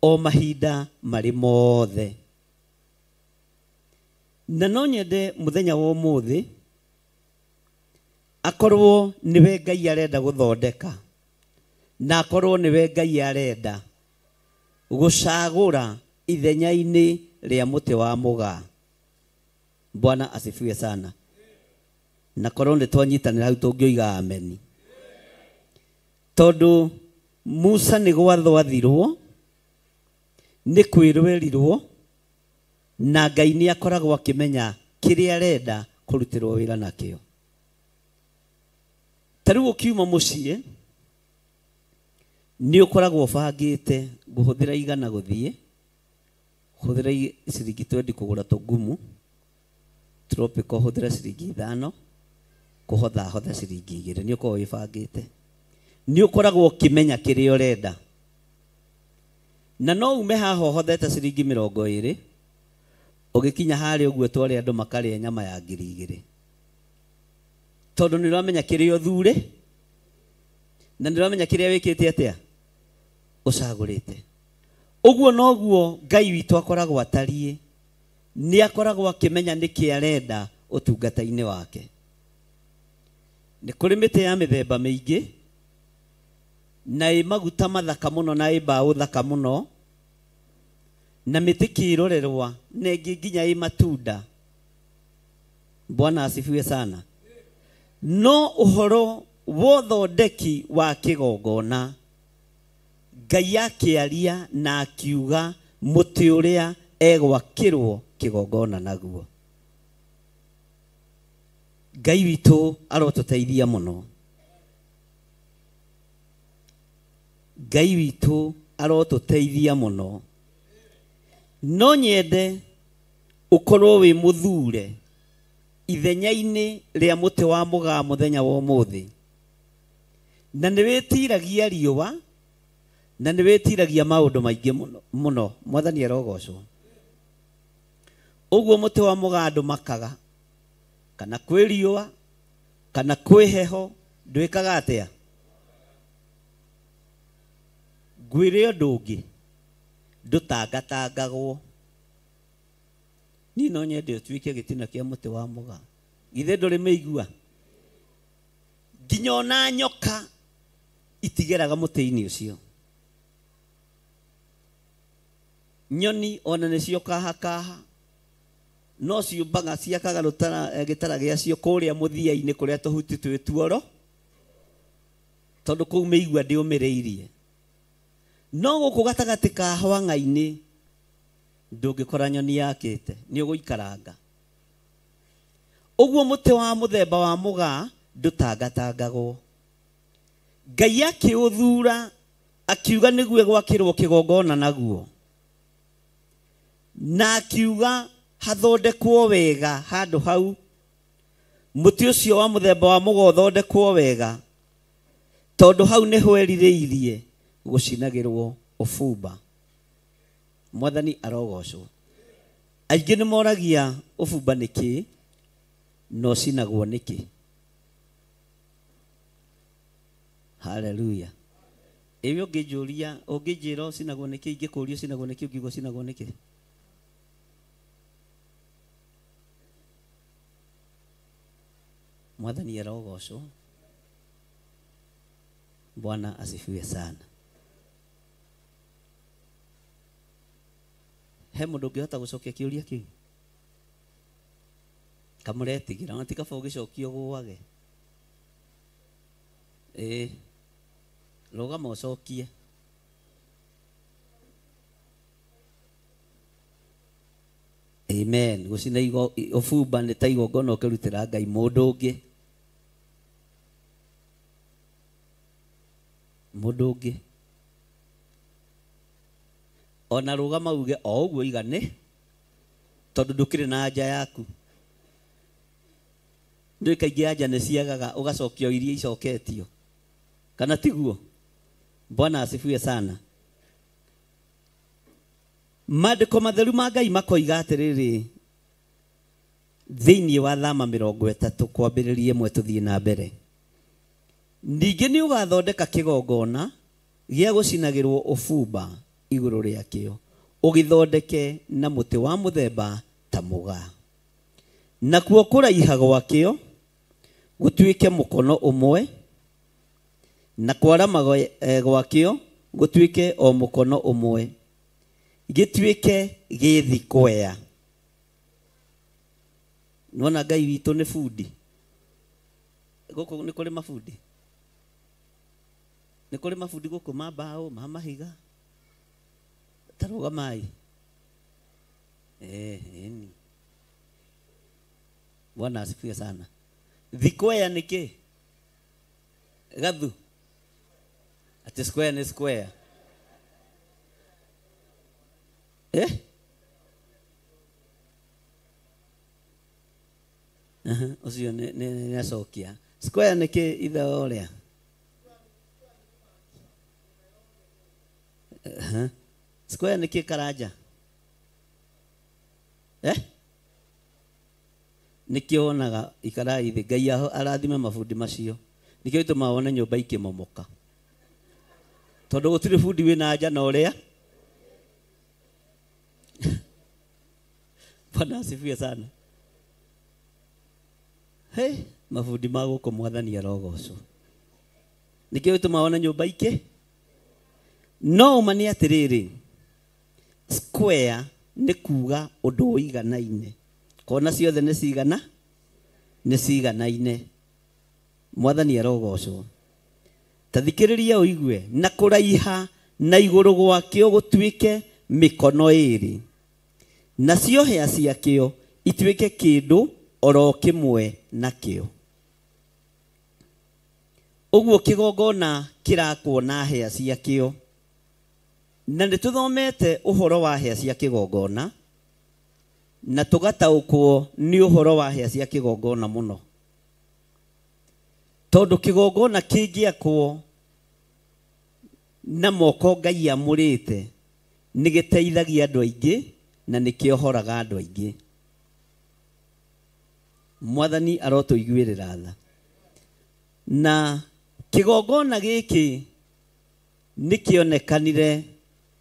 S11: o mahinda marĩ mothe. Na no nyende mũthenya wa ũmũthĩ akorwo nĩwe Ngai arenda gũthondeka, na akorwo nĩwe Ngai arenda gũcagũra ithenya-inĩ rĩa mũtĩ wa mũgaa. Bwana asifiwe sana. Na korwo nĩ twanyitanĩra hau tũngĩoiga ameni, tondũ Musa nĩ gwathwo athirwo, nĩ kwĩrwo, na Ngai nĩ akoragwo akĩmenya kĩrĩa arenda kũrutĩrwo wĩra nakĩo. Ta rĩu ũkiuma mũciĩ nĩ ũkoragwo ũbangĩte ngũhũthĩra igana gũthiĩ, hũthĩra ciringi 20 kũgũra tũngumu tropical, hũthĩra ciringi 5 kũhotha hotha ciringi 2. Nĩ ũkoragwo wĩbangĩte, nĩ ũkoragwo ũkĩmenya kĩrĩa ũrenda. Na no ume haha ũhothete ciringi 20, ũgĩkinya harĩa ũguo tware andũ makarĩa nyama ya 2,000, tondũ nĩ ũramenya kĩrĩa ũthure na nĩ ũramenya kĩrĩa wĩkĩte atĩa ũcagũrĩte. Ũguo noguo Ngai witũ akoragwo atariĩ, nĩ akoragwo akĩmenya nĩkĩ arenda ũtungata-inĩ wake. Nĩ kũrĩ mĩtĩ ya mĩthemba mĩingĩ, Na ĩ maguta mathaka mũno na ĩ mbaũ thaka mũno na mĩtĩ kĩrorerwa na ĩngĩ nginya ĩ matunda. Bwana asifiwe sana. No ũhoro wothondeki wa kĩgongona Ngai akĩaria na akiuga mũtĩ ũrĩa egwakĩrwo kĩgongona naguo. Ngai witũ arotũteithia mũno. Ngai witũ arotũteithia mũno. No nyende ũkorwo wĩ mũthure ithenya-inĩ rĩa mũtĩ wa mũgaa mũthenya wa ũmũthĩ. Na nĩ wĩtiragia riũa na nĩ wĩtiragia maũndũ maingĩ mũno mũno. Mwathani arogocwo. Ũguo mũtĩ wa mũgaa ndũmakaga kana kwĩ riũa kana kwĩ heho, ndwĩkaga atĩa? Ngwĩre ũndũ ũngĩ, ndũtangatangagwo. Niĩ no nyende ũtuĩke gĩtina kĩa mũtĩ wa mũgaa. Githĩ ndũrĩ mĩigua? Nginya ona nyoka itigeraga mũtĩ-inĩ ũcio. Nyoni ona nĩcio kahakaha no ciũmbaga ciakaga rũtara gĩtara gĩacio kũrĩa mũthia-inĩ kũrĩa tũhuti twĩ tuoro, tondũ kũu mĩigua ndĩũmĩrĩirie. No gũkũ gatagatĩ ka hwang'a-inĩ ndũngĩkora nyoni yakĩte, nĩ ũgũikaranga. Ũguo mũtĩ wa mũthemba wa mũgaa ndũtangatangagwo. Ngai akĩũthura akiuga nĩguo gwakĩrwo kĩgongona naguo, na akiuga hathondekwo wega handũ hau. Mũtĩ ũcio wa mũthemba wa mũgaa ũthondekwo wega, tondũ hau nĩho erirĩirie gũcinagĩrwo ũbumba. Mwathani arogocwo. Aingĩ nĩ moragia ũbumba nĩ kĩ na ũcinagwo nĩkĩ. Haleluya. Ĩwe ũngĩnjũria, ũngĩnjĩra ũcinagwo nĩkĩ, ingĩkũria ũcinagwo nĩkĩ, ũngiuga ũcinagwo nĩkĩ? Mwathani arogocwo. Bwana asifiwe sana. He mũndũ ũngĩhota gũcokia kĩũria kĩu? Kamũretigĩra, ona ti kaba ũgĩcokia ũgũage. Ĩĩ, rũgama ũcokie. Amen. Gũcina ũbumba nĩ ta igongona ũkĩrutĩra Ngai mũndũ ũngĩ. Mũndũ ũngĩ. Ona rũgama uge o ũguo igane, tondũ ndũkĩrĩ na anja yaku. Ndũĩ kaingĩ anja nĩ ciagaga ũgacokia o iria icoketio. Kana tiguo? Bwana asifiwe sana. Maandĩko matheru ma Ngai makoiga atĩrĩrĩ, thĩinĩ wa Thama 30 kwambĩrĩria 1 tũthiĩ na mbere. Ningĩ nĩ ũgathondeka kĩgongona gĩa gũcinagĩrwo ũbumba igũrũ rĩakĩo, ũgĩthondeke na mũtĩ wa mũthemba ta mũgaa. Nakuo kũraiha gwakĩo gũtuĩke mũkono ũmwe, na kwarama gwakĩo gũtuĩke o mũkono ũmwe, gĩtuĩke gĩ thikwea. Nĩwona Ngai witũ nĩ bundi. Gũkũ nĩ kũrĩ mabundi? Nĩ kũrĩ mabundi gũkũ ma mbaũ, ma mahiga? Ta rũgamai. Ĩni. Bwana asifiwe sana. Thikwea nĩ kĩ? Gathu. Ati square nĩ square. Eh? Ũcio nĩ acokia. Square nĩ kĩ ithe ũrĩa? Square nĩ kĩ Karanja? Eh? Nĩkĩo wonaga ikarai thĩ. Ngai arathime mabundi macio. Nĩkĩo gĩtũmaga wone nyũmba ikĩmomoka. Tondũ gũtirĩ bundi wĩna anja na ũrĩa. Bwana asifiwe sana. Hey, mabundi ma gũkũ Mwathani arogocwo. Nĩkĩo gĩtũmaga wone nyũmba ikĩ No ũma nĩ atĩrĩrĩ, square nĩ kuga ũndũ ũiganaine. Kona ciothe nĩ cigana? Nĩ ciganaine. Mwathani arogocwo. Ta thikĩrĩria ũigue, na kũraiha na igũrũ gwakĩo gũtuĩke mĩkono ĩĩrĩ, nacio hĩa ciakĩo ituĩke kĩndũ oro kĩmwe nakĩo. Ũguo kĩgongona kĩrakwo na hĩa ciakĩo. Na nĩ tũthomete ũhoro wa hĩa cia kĩgongona na tũgataũkwo nĩ ũhoro wa hĩa cia kĩgongona mũno, tondũ kĩgongona kĩngĩakwo na moko Ngai amũrĩte nĩ gĩteithagia andũ aingĩ na nĩ kĩohoraga andũ aingĩ. Mwathani arotũiguĩrĩra tha. Na kĩgongona gĩkĩ nĩ kĩonekanire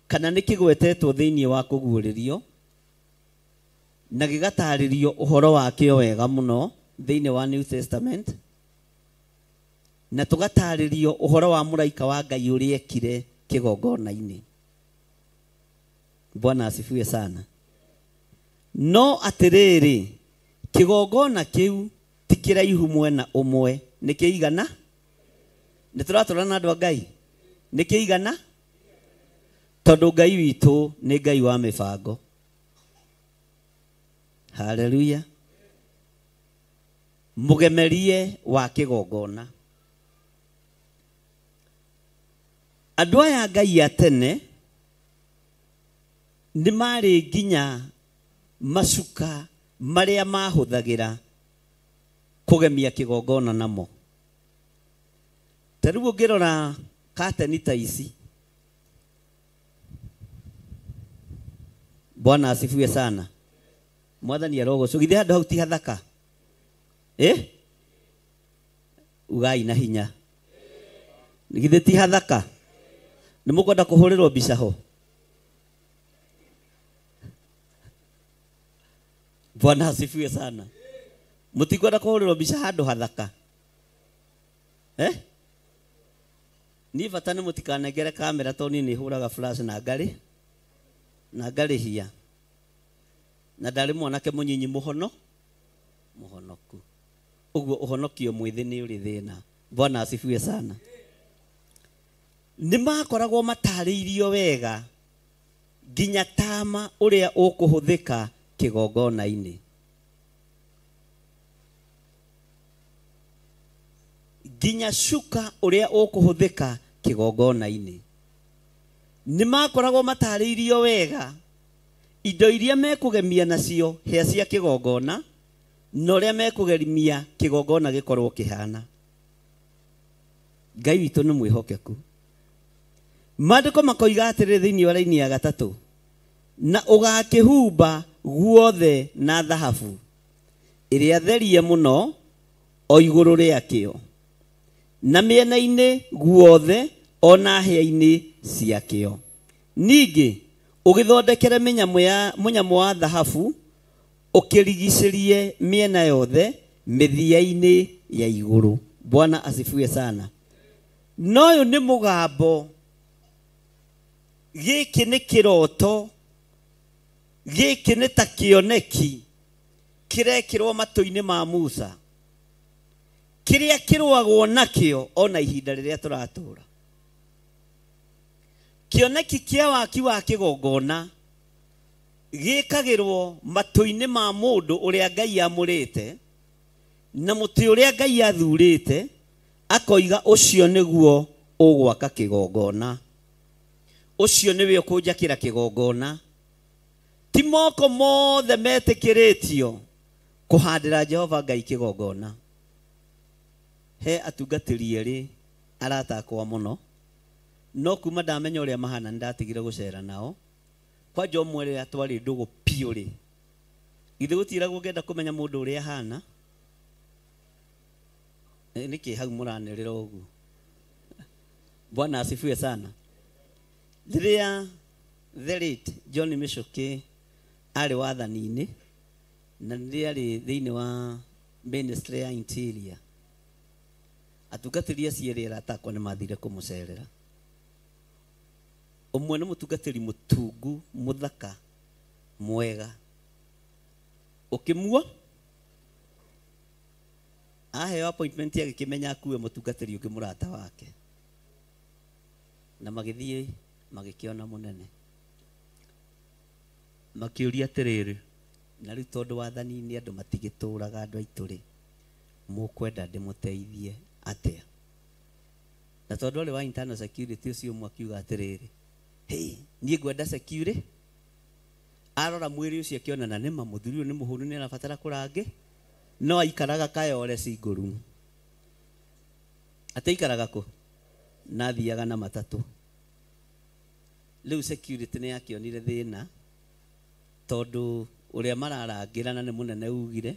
S11: kana nĩ kĩgwetetwo thĩinĩ wa kũguũrĩrio na gĩgatarĩrio ũhoro wakĩo wega mũno thĩinĩ wa New Testament, na tũgatarĩrio ũhoro wa mũraika wa Ngai ũrĩa ekire kĩgongona-inĩ. Bwana asifiwe sana. No atĩrĩrĩ, kĩgongona kĩu ti kĩraihu mwena ũmwe, nĩ kĩigana? Nĩ tũratũra na andũ a Ngai? Nĩ kĩigana? Tondũ Ngai witũ nĩ Ngai wa mĩbango. Haleluya. Mũgemerie wa kĩgongona. Andũ aya Ngai a tene nĩ marĩ nginya macuka marĩa mahũthagĩra kũgemia kĩgongona namo. Ta rĩu ũngĩrora kateni ta ici, Bwana asifiwe sana. Mwathani arogocwo. Githĩ handũ hau ti hathaka? Ugai na hinya. Githĩ ti hathaka? Nĩ mũkwenda kũhũrĩrwo mbica ho? Bwana asifiwe sana. Mũtikwenda kũhũrĩrwo mbica handũ hathaka? Niĩ bata nĩ mũtikanengere kamera tondũ niĩ nĩ hũraga flash na ngarĩ na ngarĩhia. Na ndarĩ mwanake mũnyinyi mũhono mũhonoku. Ũguo ũhonokio mwĩthĩ nĩ ũrĩ thĩna. Bwana asifiwe sana. Nĩ makoragwo matarĩirio wega nginya tama ũrĩa ũkũhũthĩka kĩgongona-inĩ. Nginya cuka ũrĩa ũkũhũthĩka kĩgongona-inĩ. Nĩ makoragwo matarĩirio wega indo iria mekũgemia nacio hĩa cia kĩgongona na ũrĩa mekũgemia kĩgongona gĩkorwo kĩhana. Ngai witũ nĩ mwĩhokeku. Maandĩko makoiga atĩrĩ thĩinĩ wa raini ya gatatũ, na ũgakĩhumba guothe na thahabu ĩrĩa therie mũno o igũrũ rĩakĩo, na mĩena-inĩ guothe ona hĩa-inĩ ciakĩo. Ningĩ ũgĩthondekere mũnyamũ wa thahabu ũkĩrigicĩrie mĩena yothe mĩthia-inĩ ya igũrũ. Bwana asifiwe sana. No ũyũ nĩ mũgambo, gĩkĩ nĩ kĩroto, gĩkĩ nĩ ta kĩoneki kĩrekĩrwo matũ-inĩ ma Musa, kĩrĩa kĩrũagwo nakĩo ona ihinda rĩrĩa tũratũra. Kĩoneki kĩa waki wa kĩgongona gĩkagĩrwo matũ-inĩ ma mũndũ ũrĩa Ngai amũrĩte na mũtĩ ũrĩa Ngai athurĩte, akoiga ũcio nĩguo ũgwaka kĩgongona, ũcio nĩwe ũkũnjakĩra kĩgongona. Ti moko mothe metĩkĩrĩtio kũhandĩra Jehova Ngai kĩgongona. He atungatĩri erĩ aratakwa mũno, no kuma ndamenya ũrĩa mahana nĩndatigire gũcera nao. Kwanja ũmwe rĩrĩa twarĩ ndũgũ biũ rĩ, githĩ gũtiragwo ngenda kũmenya mũndũ ũrĩa ahana? Nĩkĩ hau mũranĩrĩra ũguo? Bwana asifiwe sana. Rĩrĩa the late John Michuki arĩ wathani-inĩ na rĩrĩa arĩ thĩinĩ wa ministry ya interior, atungatĩri acio erĩ arata akwa nĩ mathire kũmũcerera. Ũmwe nĩ mũtungatĩri mũtungu mũthaka mwega. Ũkĩmuo aheo appointment agĩkĩmenya akue mũtungatĩri ũngĩ mũrata wake. Na magĩthiĩ magĩkĩona mũnene. Makĩũria atĩrĩrĩ, na rĩu tondũ wathani-inĩ andũ matigĩtũraga andũ aitũ rĩ, mũkwenda ndĩmũteithie atĩa? Na tondũ arĩ wa internal security ũcio ũmwe akiuga atĩrĩrĩ, hey, niĩ ngwenda security. Arora mwĩrĩ ũcio akĩona na nĩma mũthuri ũyũ nĩ mũhũnu nĩ arabatara kũrangĩ, no aikaraga Kayole single room. Atĩ aikaraga kũ? Na athiaga na matatũ. Rĩu security nĩ yakĩonire thĩna tondũ ũrĩa mararangĩra na nĩ mũnene ugire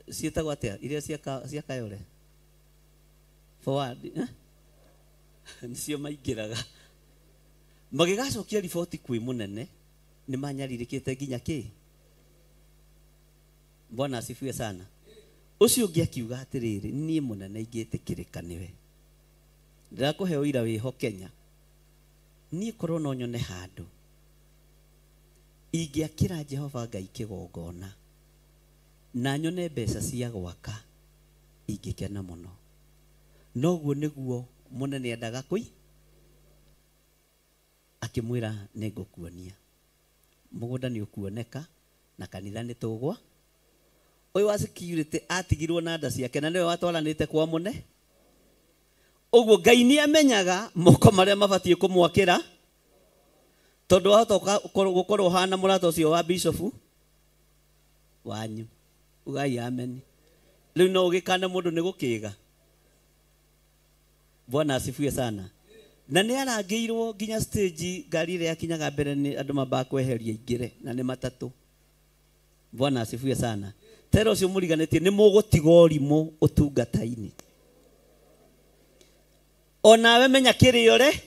S11: ciĩtagwo atĩa iria cia Kayole forward eh? Nĩcio maingĩraga magĩgacokia riboti kwĩ mũnene nĩ manyarirĩkĩte nginya kĩ. Bwana asifiwe sana. Ũcio ũngĩ akiuga atĩrĩrĩ, niĩ mũnene ingĩtĩkĩrĩka nĩwe, ndĩrakũhe ũira wĩho Kenya, niĩ korwo no nyone handũ ingĩakĩra Jehova Ngai kĩgongona na nyone mbeca cia gwaka ingĩkena mũno. Noguo nĩguo mũnene endaga kũi, akĩmwĩra nĩngũkuonia mũgũnda nĩ ũkuoneka na kanitha nĩ tũgwa. Ũyũ wa security atigirwo na nda ciake na nĩwe watwaranĩte kwa mũne. Ũguo Ngai nĩ amenyaga moko marĩa mabatiĩ kũmwakĩra, tondũ wahota gũkorwo ũhana mũrata ũcio wa bishofu wanyu. Ugai amen. Rĩu no ũgĩkane mũndũ nĩ gũkĩga. Bwana asifiwe sana. Na nĩ arangĩirwo nginya stage ngari ĩrĩa yakinyaga mbere nĩ andũ mambaga kweheria ingĩre na nĩ matatũ. Bwana asifiwe sana. Tera ũcio mũriganĩtie nĩ mũgũtiga ũrimũ ũtungata-inĩ. Onawe menya kĩrĩa ũre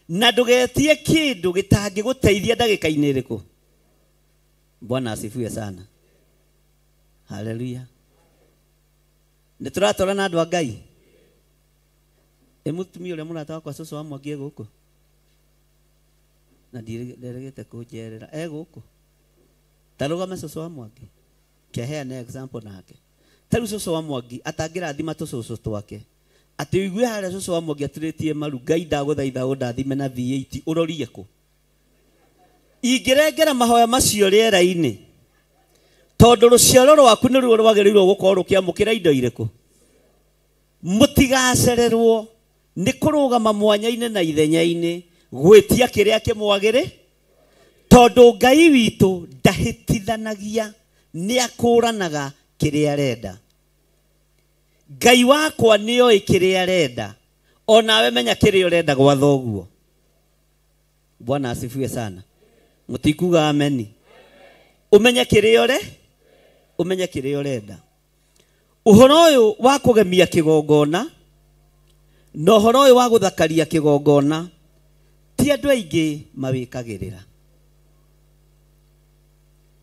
S11: na ndũgetie kĩndũ gĩtangĩgũteithia ndagĩka-inĩ ĩrĩkũ. Bwana asifiwe sana. Haleluya. Nĩ tũratwara na andũ a Ngai. Ĩ mũtumia ũrĩa mũrata wakwa cũcũ wa Mwangi e gũkũ na nderĩgĩte kũnjerera e gũkũ. Ta rũgame cũcũ wa Mwangi, kĩheane example nake. Ta rĩu cũcũ wa Mwangi atangĩrathima tũcũcũ twake, atĩ ũigue harĩa cũcũ wa Mwangi aturĩtie maru, Ngai ndagũthaitha ũndathime na V8 ũrorie kũ? Ingĩrengera mahoya macio rĩera-inĩ, tondũ rũciaro rwaku nĩruo rwagĩrĩirwo gũkorwo rũkĩamũkĩra indo irĩkũ. Mũtigacererwo nĩ kũrũgama mwanya-inĩ na ithenya-inĩ gwĩtia kĩrĩa kĩmwagĩrĩ, tondũ Ngai witũ ndahĩtithanagia, nĩ akũranaga kĩrĩa arenda. Ngai wakwa nĩoĩ kĩrĩa arenda, onawe menya kĩrĩa ũrenda gwa thoguo. Bwana asifiwe sana. Mũtikuga ameni. Ũmenye kĩrĩa ũre, ũmenye kĩrĩa ũrenda. Ũhoro ũyũ wa kũgemia kĩgongona na ũhoro ũyũ wa gũthakaria kĩgongona ti andũ aingĩ mawĩkagĩrĩra,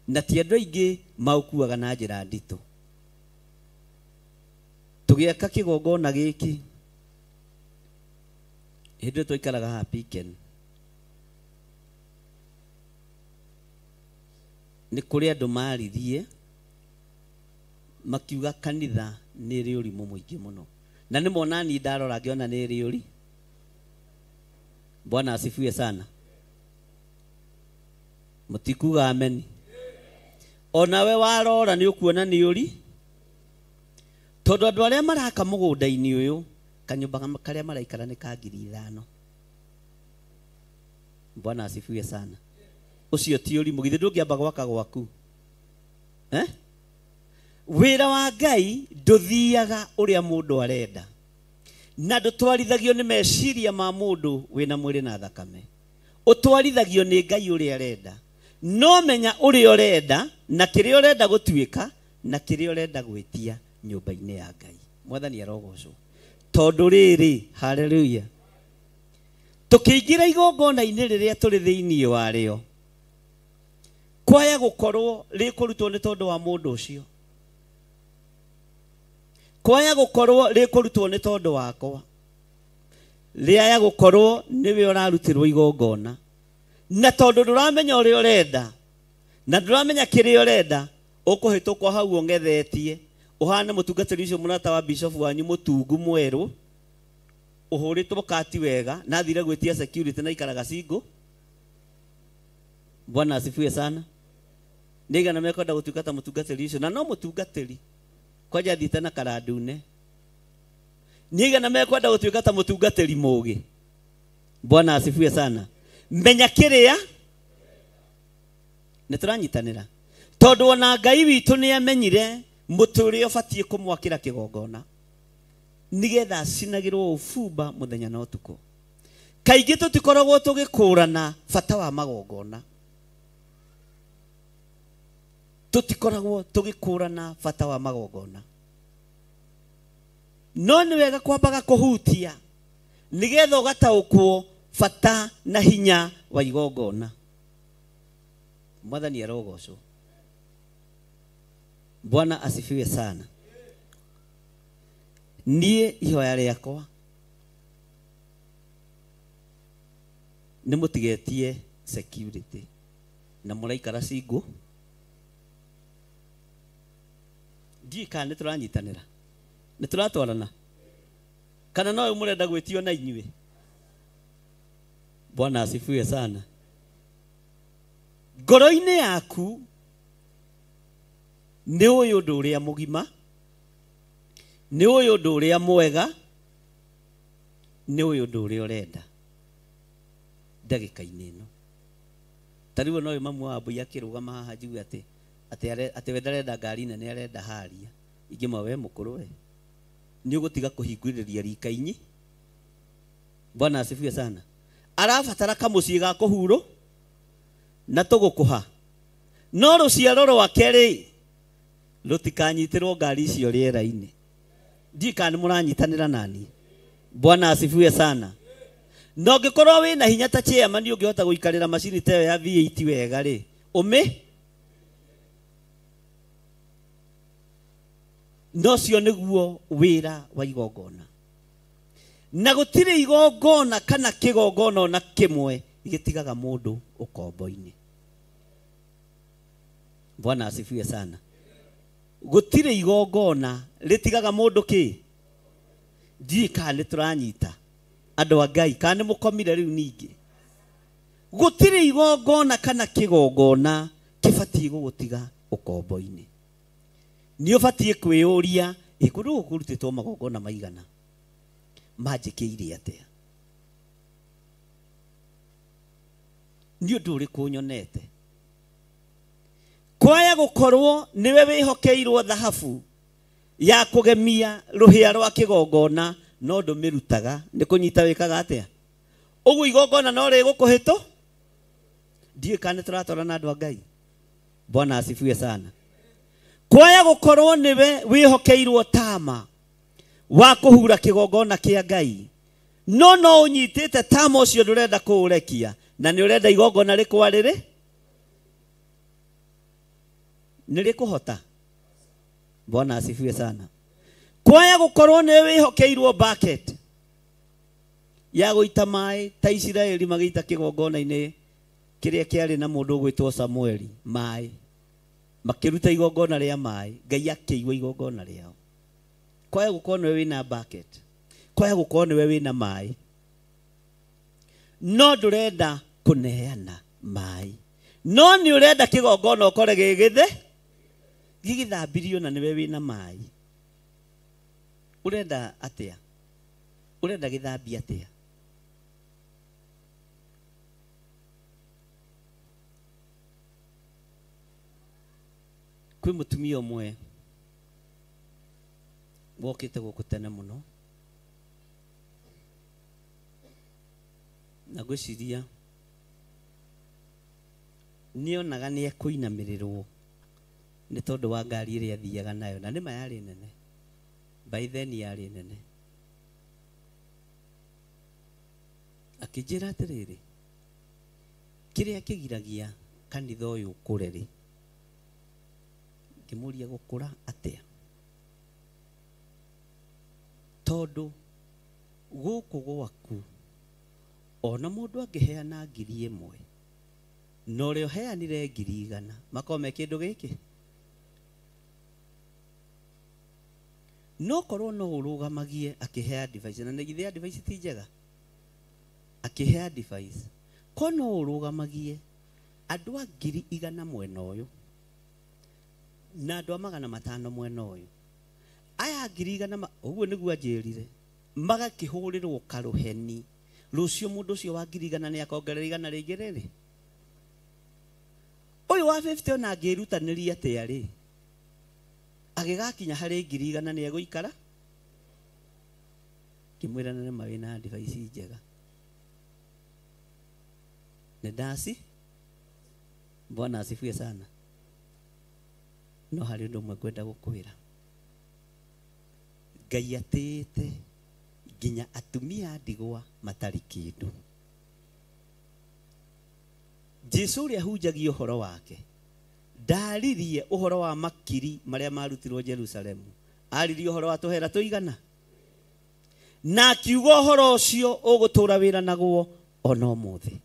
S11: na ti andũ aingĩ maũkuaga na njĩra nditũ. Tũgĩaka kĩgongona gĩkĩ hĩndĩ ĩyo twaikaraga haha Piken, nĩ kũrĩ andũ maririe makiuga kanitha nĩ ĩrĩ ũrimũ mũingĩ mũno, na nĩ mona niĩ ndarora ngĩona nĩ ĩrĩ ũri. Bwana asifiwe sana. Mũtikuga ameni. Onawe warora nĩ ũkuona nĩ ũri, tondũ andũ arĩa maraka mũgũnda-inĩ ũyũ kanyũmba karĩa maraikara nĩ ka 5,000. Bwana asifiwe sana. Ũcio ti ũrimũ, githĩ ndũngĩamba gwaka gwaku? Eh? Wĩra wa Ngai ndũthiaga ũrĩa mũndũ arenda, na ndũtwarithagio nĩ meciria ma mũndũ wĩna mwĩrĩ na thakame. Ũtwarithagio nĩ Ngai ũrĩa arenda. No menya ũrĩa ũrenda na kĩrĩa ũrenda gũtuĩka na kĩrĩa ũrenda gwĩtia nyũmba-inĩ ya Ngai. Mwathani arogocwo. Tondũ rĩrĩ, haleluya, tũkĩingĩra igongona-inĩ rĩrĩa tũrĩ thĩinĩ warĩo, kwaya gũkorwo rĩkũrutwo nĩ tondũ wa mũndũ ũcio, kwaya gũkorwo rĩkũrutwo nĩ tondũ wakwa, Rĩaya gũkorwo nĩwe ũrarutirwo igongona. Na tondũ ndũramenya ũrĩa ũrenda, na ndũramenya kĩrĩa ũrenda, ũkũhĩtũkwo hau ũng'ethetie, ũhane mũtungatĩri ũcio mũrata wa bishop wanyu mũtungu mwerũ, ũhũrĩtwo kati wega, na athire gwĩtia security na ikaraga single. Bwana asifiwe sana. Nĩigana mekwenda gũtuĩka ta mũtungatĩri ũcio, na no mũtungatĩri kwanja athiĩte na karandune. Nĩigana mekwenda gũtuĩka ta mũtungatĩri mũũgĩ. Bwana asifiwe sana. Menya kĩrĩa nĩ tũranyitanĩra, tondũ ona Ngai witũ nĩ amenyire mũtĩ ũrĩa ũbatiĩ kũmwakĩra kĩgongona nĩgetha acinagĩrwo ũbumba mũthenya na ũtukũ. Kaingĩ tũtikoragwo tũgĩkũrana bata wa magongona, tũtikoragwo tũgĩkũrana bata wa magongona, no nĩ wega kwambaga kũhutia nĩgetha ũgataũkwo bata na hinya wa igongona. Mwathani arogocwo. Bwana asifiwe sana. Niĩ ihoya rĩakwa nĩ mũtigetie security na mũraikara single. Ndiũĩ kana nĩ tũranyitanĩra, nĩ tũratwarana, kana no mũrenda gwĩtio na inyuĩ. Bwana asifiwe sana. Ngoro-inĩ yaku nĩ ũyũ ũndũ ũrĩa mũgima, nĩ ũyũ ũndũ ũrĩa mwega, nĩ ũyũ ũndũ ũrĩa ũrenda ndagĩka-inĩ ĩno. Ta rĩu no mamu wa Mbui akĩrũgama haha njigue atĩ atĩ we ndarenda ngari nene, arenda haria. Ingĩmwa we mũkũrũ we nĩ ũgũtiga kũhingũrĩria rika-inĩ. Bwana asifiwe sana. Arabatara kamũciĩ ga kũhurũ na tũgũkũha, no rũciaro rwake rĩ rũtikanyitĩrwo ngari icio rĩera-inĩ. Ndiũĩ kana nĩ mũranyitanĩra nani. Bwana asifiwe sana. Na ũngĩkorwo wĩna hinya ta chairman ũngĩhota gũikarĩra macini ta ĩyo ya V8 wega rĩ, ũmĩ no cio nĩguo wĩra wa igongona. Na gũtirĩ igongona kana kĩgongona ona kĩmwe gĩtigaga mũndũ ũkombo-inĩ. Bwana asifiwe sana. Gũtirĩ igongona rĩtigaga mũndũ kĩ. Ndiũĩ kana nĩ tũranyita andũ a Ngai, kana nĩ mũkomire rĩu ningĩ. Gũtirĩ igongona kana kĩgongona kĩbatiĩ gũgũtiga ũkombo-inĩ. Nĩ ũbatiĩ kwĩyũria, ĩ kũndũ gũkũ kũrutĩtwo magongona maigana, manjĩkĩire atĩa? Nĩ ũndũ ũrĩkũ nyonete? Kwaya gũkorwo nĩwe wĩhokeirwo thahabu ya kũgemia rũhĩa rwa kĩgongona, no ndũmĩrutaga, nĩ kũnyita wĩkaga atĩa? Ũguo igongona no rĩgũkũhĩtũ? Ndiũĩ kana nĩ tũratwarana andũ a Ngai. Bwana asifiwe sana. Kwaya gũkorwo nĩwe wĩhokeirwo tama wa kũhura kĩgongona kĩa Ngai, no no ũnyitĩte tama ũcio ndũrenda kũũrekia, na nĩ ũrenda igongona rĩkwarĩrĩ, nĩ rĩkũhota. Bwana asifiwe sana. Kwaya gũkorwo nĩwe wĩhokeirwo bucket ya gũita maĩ ta Isiraeli magĩita kĩgongona-inĩ kĩrĩa kĩarĩ na mũndũ ũgwĩtwo Samueli maĩ, makĩruta igongona rĩa maĩ, Ngai akĩigua igongona rĩao. Kwaya gũkorwo nĩwe wĩna bucket, kwaya gũkorwo nĩwe wĩna maĩ, no ndũrenda kũneana maĩ, no nĩ ũrenda kĩgongona ũkore gĩgĩthe gĩgĩthambirio na nĩwe wĩna maĩ. Ũrenda atĩa? Ũrenda gĩthambie atĩa? Kwĩ mũtumia ũmwe wokĩte gũkũ tene mũno, na ngwĩciria nĩonaga nĩ ekũinamĩrĩrwo nĩ tondũ wa ngari ĩrĩa athiaga nayo, na nĩma yarĩ nene, by then yarĩ nene. Akĩnjĩra atĩrĩrĩ, kĩrĩa kĩgiragia kanitha ũyũ ũkũre rĩ, ngĩmũria gũkũra atĩa? Tondũ Gũkũ gwaku ona mũndũ angĩheana 1,000 na ũrĩa ũheanire 100,000 makorwo me kĩndũ gĩkĩ. No korwo no ũrũgamagie akĩhea advice, na nĩ advice ti njega, akĩhea advice ko no ũrũgamagie andũ a 100,000 mwena ũyũ na andũ a 500 mwena ũyũ, aya 100,000 ũguo nĩguo anjĩrire, magakĩhũrĩrwo karũheni rũciũ mũndũ ũcio wa 100,000 nĩ akongerera 100 rĩngĩ rĩrĩ. Ũyũ wa 50 ona angĩrutanĩria atĩa rĩ, agĩgakinya harĩ 100,000 nĩ egũikara. Ngĩmwĩra nĩ ma wĩna advice njega. Nĩ ndaci. Bwana asifiwe sana. No harĩ ũndũ ũmwe ngwenda gũkwĩra, Ngai atĩĩte nginya atumia a ndigwa matarĩ kĩndũ. Jesu ũrĩa hunjagia ũhoro wake ndaririe ũhoro wa makiri marĩa marutirwo Jerusalemu, aririe ũhoro wa tũhera tũigana, na akiuga ũhoro ũcio ũgũtũra wĩra naguo ona ũmũthĩ.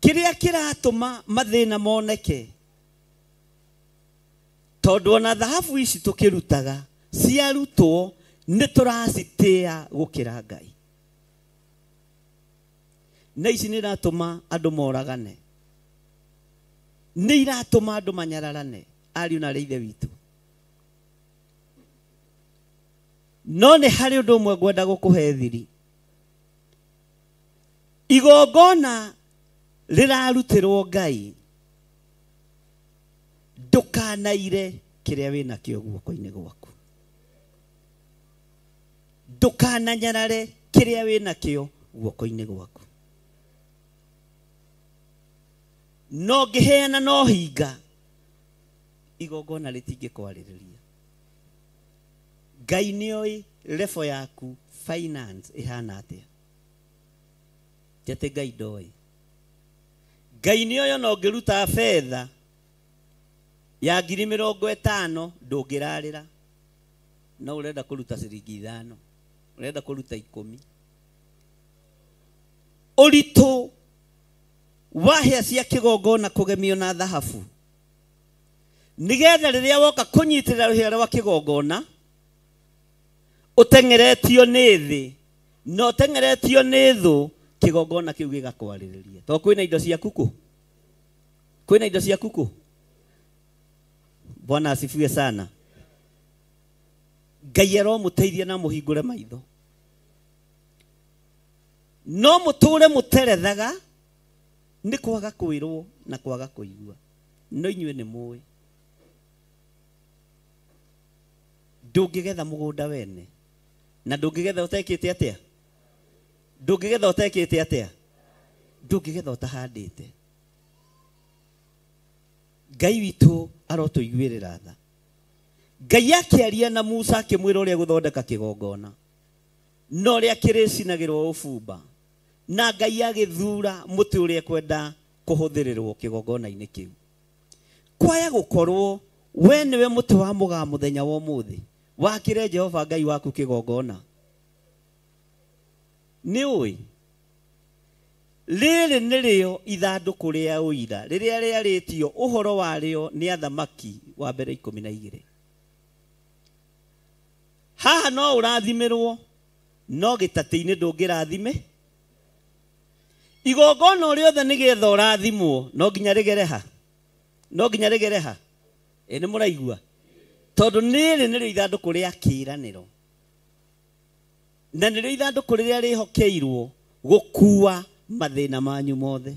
S11: Kĩrĩa kĩratũma mathĩna moneke, tondũ ona thahabu ici tũkĩrutaga ciarutwo nĩ tũracitĩa gũkĩra Ngai, na ici nĩ iratũma andũ moragane, nĩ iratũma andũ manyararane, ariũ na arĩ ithe witũ. No nĩ harĩ ũndũ ũmwe ngwenda gũkũhe thiri. Igongona rĩrarutĩrwo Ngai, ndũkanaire kĩrĩa wĩnakĩo guoko-inĩ gwaku, ndũkananyarare kĩrĩa wĩnakĩo guoko-inĩ gwaku. No ngĩheana no hinga, igongona rĩtingĩkwarĩrĩria. Ngai nĩoĩ level yaku finance ĩhana atĩa. Ti atĩ Ngai ndoĩ. Ngai nĩoĩ ona ũngĩruta betha ya 50,000 ndũngĩrarĩra, no ũrenda kũruta ciringi 5, ũrenda kũruta 10. Ũritũ wa hĩa cia kĩgongona kũgemio na thahabu, nĩgetha rĩrĩa woka kũnyitĩrĩra rũhĩa rwa kĩgongona ũteng'eretio nĩ thĩ na ũteng'eretio nĩ thũ, kĩgongona kĩu gĩgakwarĩrĩria. Tondũ kwĩna indo ciaku kũ? Kwĩna indo ciaku kũ? Bwana asifiwe sana. Ngai aromũteithia na mũhingũre maitho. No mũtũre mũterethaga nĩ kwaga kwĩrwo na kwaga kũigua, no inyuĩ nĩ mũĩ ndũngĩgetha mũgũnda wene, na ndũngĩgetha ũtekĩte atĩa, ndũngĩgetha ũtekĩte atĩa, ndũngĩgetha ũtahandĩte. Ngai witũ arotũiguĩrĩra tha. Ngai akĩaria na Musa akĩmwĩra ũrĩa gũthondeka kĩgongona na ũrĩa kĩrĩcinagĩrwo ũbumba, na Ngai agĩthura mũtĩ ũrĩa ekwenda kũhũthĩrĩrwo kĩgongona-inĩ kĩu. Kwaya gũkorwo we nĩwe mũtĩ wa mũgaa mũthenya wa ũmũthĩ, wakĩre Jehova Ngai waku kĩgongona. Nĩ ũĩ rĩrĩ nĩrĩo ithandũkũ rĩa ũira rĩrĩa rĩarĩtio ũhoro warĩo nĩ athamaki wa mbere 12. Haha no ũrathimĩrwo, no gĩtatĩ-inĩ ndũngĩrathime. Igongona rĩothe nĩgetha ũrathimwo no nginya rĩgere ha, no nginya rĩgere ha. Ĩ nĩ mũraigua? Tondũ rĩrĩ nĩrĩo ithandũkũ rĩa kĩĩranĩro, na nĩrĩo ithandũkũ rĩrĩa rĩhokeirwo gũkua mathĩna manyu mothe,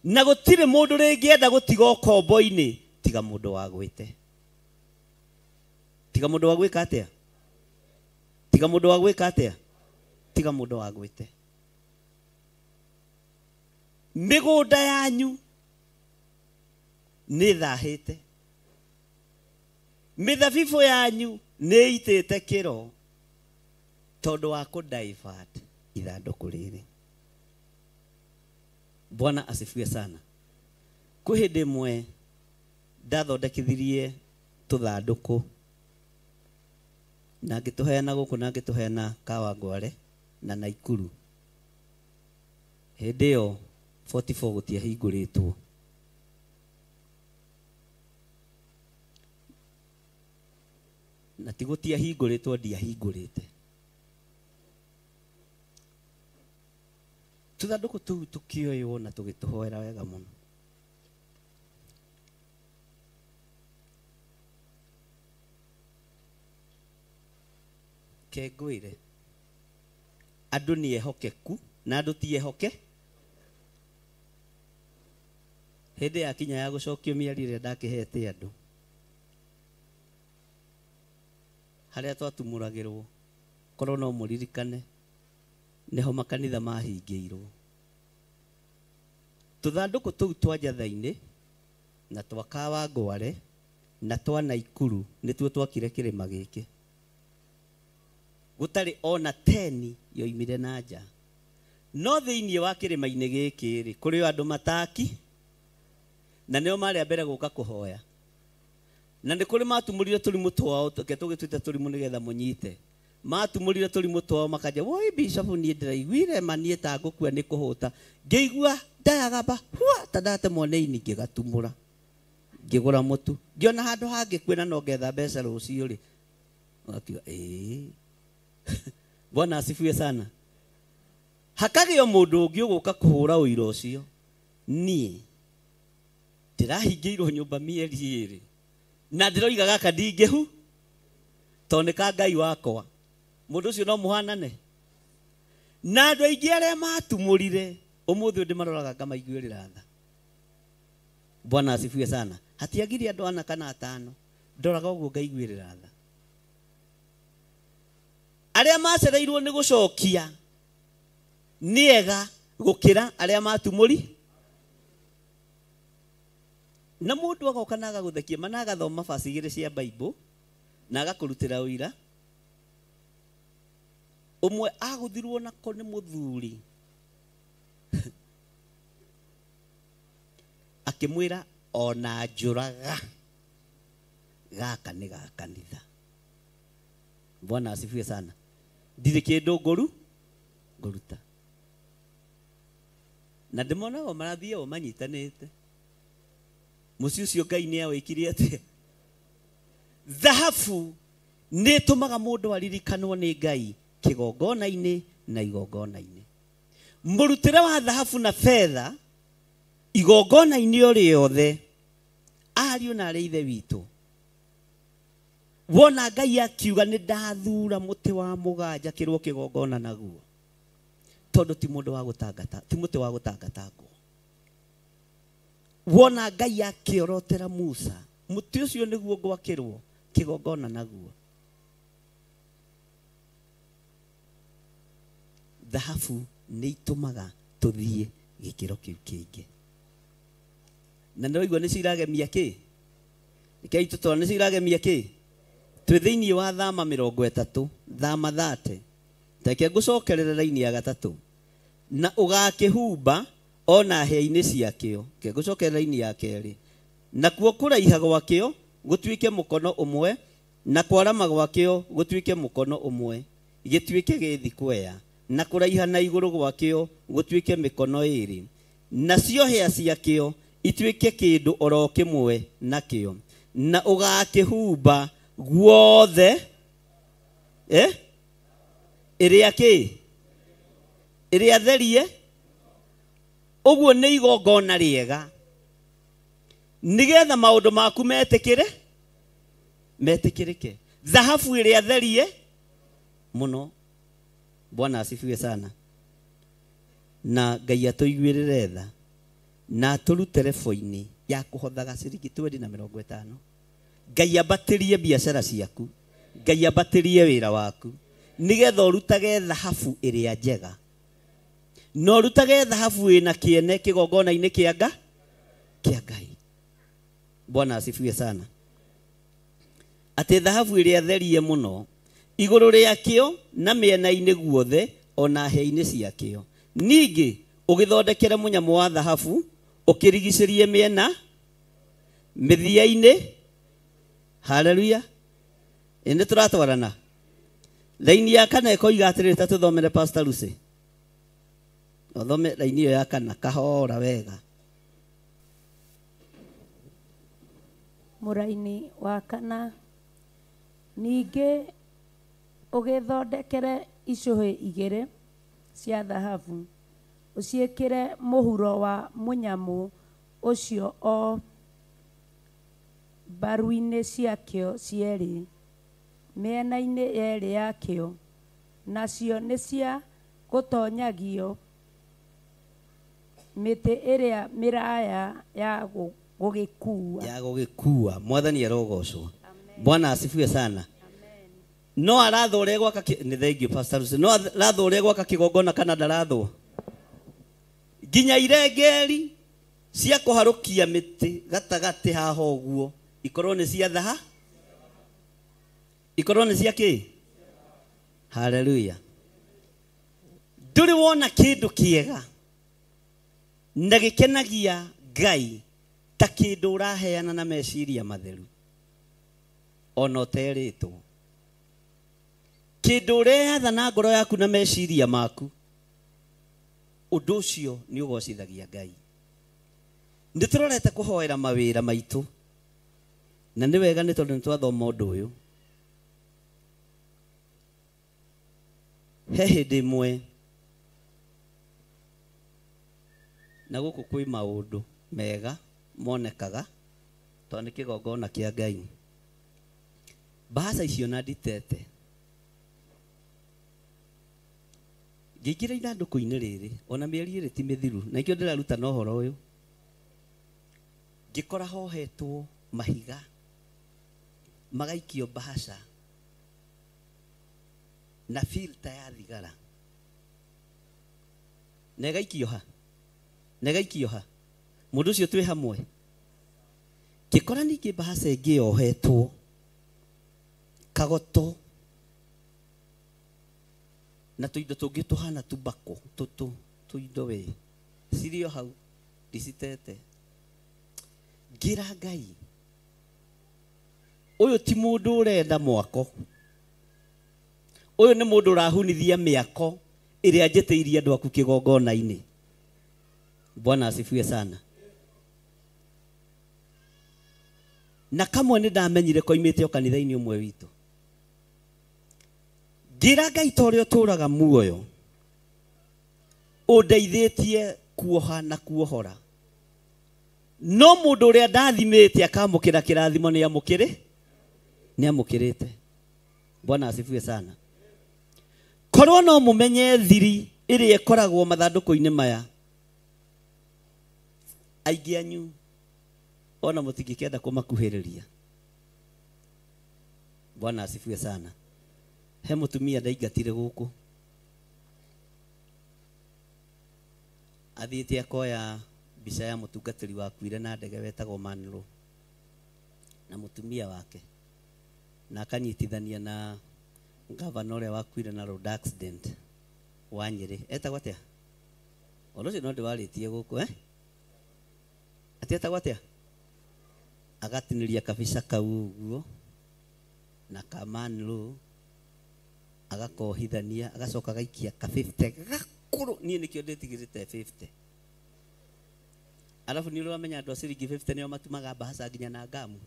S11: na gũtirĩ mũndũ rĩngĩenda gũtiga ũkombo-inĩ tiga mũndũ wa gwĩte. Tiga mũndũ wa gwĩka atĩa? Tiga mũndũ wa gwĩka atĩa? Tiga mũndũ wa gwĩte. Mĩgũnda yanyu nĩ thahĩte, mĩthabibũ yanyu nĩ ĩitĩte kĩro, tondũ wa kũ divert ithandũkũ rĩrĩ. Bwana asifiwe sana. Kwĩ hĩndĩ ĩmwe ndathondekithirie tũthandũkũ Na ngĩtũheana gũkũ na ngĩtũheana Kawangware na Naikuru. Hĩndĩ ĩyo 44 gũtiahingũrĩtwo. Na ti gũtiahingũrĩtwo, ndiahingũrĩte. Tũthandũkũ tũu tũkĩoywo na tũgĩtũhoera wega mũno. Kengwĩre andũ nĩ ehokeku na andũ ti ehoke. Hĩndĩ yakinya ya gũcokio mĩario ĩrĩa ndakĩhete andũ, harĩa twatumũragĩrwo, korwo no mũririkane, nĩho makanitha mahingĩirwo. Tũthandũkũ tũu twa Njatha-inĩ na twa Kawangware na twa Naikuru nĩtuo twakire kĩrĩma gĩkĩ. Gũtarĩ ona 10 yoimire na nja. No thĩinĩ wa kĩrĩma-inĩ gĩkĩ rĩ, kũrĩ o andũ mataki na nĩo marĩ a mbere gũka kũhoya. Na nĩ kũrĩ matumũrire tũrimũ twao, reke tũgĩtwĩte tũrimũ nĩgetha mũnyite. Matumũrire tũrimũ twao makanja, woi bishop niĩ ndĩraiguire ma niĩ ta ngũkua nĩ kũhũta. Ngĩigua ndayagamba, hua, ta ndatemwo nĩ ini, ngĩgatumũra. Ngĩgũra mũtu. Ngĩona handũ hangĩ kwĩna no ngetha mbeca rũciũ rĩ. Ũgakiuga, ĩĩ. Bwana asifiwe sana. Hakagĩo mũndũ ũngĩ ũgũka kũhũra ũira ũcio. Niĩ ndĩrahingĩirwo nyũmba mĩeri ĩĩrĩ na ndĩroiga gaka ndingĩhu tondũ nĩ ka Ngai wakwa. Mũndũ ũcio no mũhanane na andũ aingĩ arĩa matumũrire ũmũthĩ ũyũ ndĩmaroraga ngamaiguĩrĩra tha. Bwana asifiwe sana. Hatiagire andũ ana kana atano, ndoraga ũguo ngaiguĩrĩra tha. Arĩa macereirwo nĩ gũcokia nĩ ega gũkĩra arĩa matumũri. Na mũndũ agoka na agagũthekia, mana agathoma baci igĩrĩ cia Bible na agakũrutĩra ũira. Ũmwe agũthirwo nako nĩ mũthuri akĩmwĩra ona njũraga gaka nĩ ga kanitha. Bwana asifiwe sana. Ndirĩ kĩndũ ngũru ngũruta. Na ndĩmonaga marathiĩ o manyitanĩte. Mũciĩ ũcio Ngai nĩ awĩkire atĩa? Thahabu nĩ ĩtũmaga mũndũ aririkanwo nĩ Ngai kĩgongona-inĩ na igongona-inĩ. Mũrutĩre wa thahabu na betha igongona-inĩ o rĩothe, ariũ na arĩ ithe witũ. Wona Ngai akiuga nĩ ndathura mũtĩ wa mũganja kĩrwo kĩgongona naguo, tondũ ti mũndũ wa gũtangata, ti mũtĩ wa gũtangatangwo. Wona Ngai akĩorotera Musa, mũtĩ ũcio nĩguo ngwakĩrwo kĩgongona naguo. Thahabu nĩ itũmaga tũthiĩ gĩkĩro kĩu kĩngĩ. Na nĩwaigua nĩ ciragemia kĩ? Rekei tũtore nĩ ciragemia kĩ? Twĩ thĩinĩ wa thama 30, thama 30. Reke ngũcokerere raini ya gatatũ. Na ũgakĩhumba ona hĩa-inĩ ciakĩo. Reke ngũcokerere raini ya kerĩ. Nakuo kũraiha gwakĩo gũtuĩke mũkono ũmwe, na kwarama gwakĩo gũtuĩke mũkono ũmwe, gĩtuĩke gĩthikwea, na kũraiha na igũrũ gwakĩo gũtuĩke mĩkono ĩĩrĩ, nacio hĩa ciakĩo ituĩke kĩndũ oro kĩmwe nakĩo. Na ũgakĩhumba guothe, ĩrĩa kĩ? Ĩrĩa therie. Ũguo nĩ igongona rĩega, nĩgetha maũndũ maku metĩkĩre, metĩkĩrĩke. Thahabu ĩrĩa therie mũno. Bwana asifiwe sana. Na Ngai atũiguĩrĩre tha na atũrute rebo-inĩ ya kũhothaga ciringi 20 na 50. Ngai ambatĩrie biacara ciaku, Ngai ambatĩrie wĩra waku, nĩgetha ũrutage thahabu ĩrĩa njega, na ũrutage thahabu ĩna kĩene kĩgongona-inĩ kĩa Ngai. Bwana asifiwe sana. Atĩ thahabu ĩrĩa therie mũno igũrũ rĩakĩo na mĩena-inĩ guothe ona hĩa-inĩ ciakĩo. Ningĩ ũgĩthondekere mũnyamũ wa thahabu ũkĩrigicĩrie mĩena mĩthia-inĩ. Haleluya. Ĩ nĩ tũratwarana. Laini ya kana ĩkoiga atĩrĩrĩ, ta tũthomere Pastor Lucy. Ũthome laini ĩyo ya kana kahora wega.
S8: Mũraini wa kana, ningĩ ũgĩthondekere icũhĩ igĩrĩ cia thahabu, ũciĩkĩre mũhuro wa mũnyamũ ũcio o mbaru-inĩ ciakĩo cierĩ, mĩena-inĩ yerĩ yakĩo, nacio nĩ cia gũtonyagio mĩtĩ ĩrĩa mĩraya ya gũgĩkuua.
S11: Ya gũgĩkuua. Mwathani arogocwo. Bwana asifiwe sana. No arathwo ũrĩa gwaka nĩ thank you Pastor Lucy. No arathwo ũrĩa gwaka kĩgongona kana ndarathwo? Nginya irengeri cia kũharũkia mĩtĩ gatagatĩ haha ũguo ikorwo nĩ cia thaha, ikorwo nĩ cia kĩ? Haleluya. Ndũrĩ wona kĩndũ kĩega na gĩkenagia Ngai ta kĩndũ ũraheana na meciria matheru ona ũterĩtwo. Kĩndũ ũreatha na ngoro yaku na meciria maku, ũndũ ũcio nĩ ũgocithagia Ngai. Nĩ tũrorete kũhoera mawĩra maitũ, na nĩ wega nĩ tondũ nĩ twathoma ũndũ ũyũ. He hĩndĩ ĩmwe na gũkũ kwĩ maũndũ mega monekaga tondũ nĩ kĩgongona kĩa Ngai. Mbahaca icio na nditete ngĩingĩra ithandũkũ-inĩ rĩrĩ ona mĩeri ĩrĩ ti mĩthiru, na ikĩo ndĩraruta na ũhoro ũyũ, ngĩkora hohetwo mahiga magaikio mbahaca na filter ya thigara, na ĩgaikio ha, na ĩgaikio ha, mũndũ ũcio twĩ hamwe. Ngĩkora ningĩ mbahaca ĩngĩ yohetwo kagoto na tũindo tũngĩ tũhana tubako tũtũ tũindo we cirio hau ndicitete. Ngĩra Ngai, ũyũ ti mũndũ ũrenda mwako, ũyũ nĩ mũndũ ũrahunithia mĩako ĩrĩa njĩtĩirie andũ aku kĩgongona-inĩ. Bwana asifiwe sana. Na kamwe nĩ ndamenyire koimĩte o kanitha-inĩ ũmwe witũ. Ngĩra Ngai ta ũrĩa ũtũũraga muoyo ũndeithĩtie kuoha na kuohora, no mũndũ ũrĩa ndathimĩte akamũkĩra kĩrathimo nĩ amũkĩrĩ, nĩ amũkĩrĩte. Bwana asifiwe sana. Korwo no mũmenye thiri ĩrĩa ĩkoragwo mathandũkũ-inĩ maya, aingĩ anyu ona mũtingĩkenda kũmakuhĩrĩria. Bwana asifiwe sana. He mũtumia ndaingatire gũkũ, athiĩte akoya mbica ya mũtungatĩri wakuire na ndege wetagwo Manlo na mũtumia wake, na akanyitithania na gavana ũrĩa wakuire na road accident wa Nyĩrĩ, etagwo atĩa? Ũndũ ũcio no ndĩwarĩtie gũkũ, atĩ etagwo atĩa? Agatinĩria kabica kau ũguo na ka Manlo agakohithania, agacoka agaikia ka 50 gakũrũ. Niĩ nĩkĩo ndĩtigĩrĩte 50. Alafu nĩ ũramenya andũ a ciringi 50 nĩo matumaga mbahaca nginya na ngamu.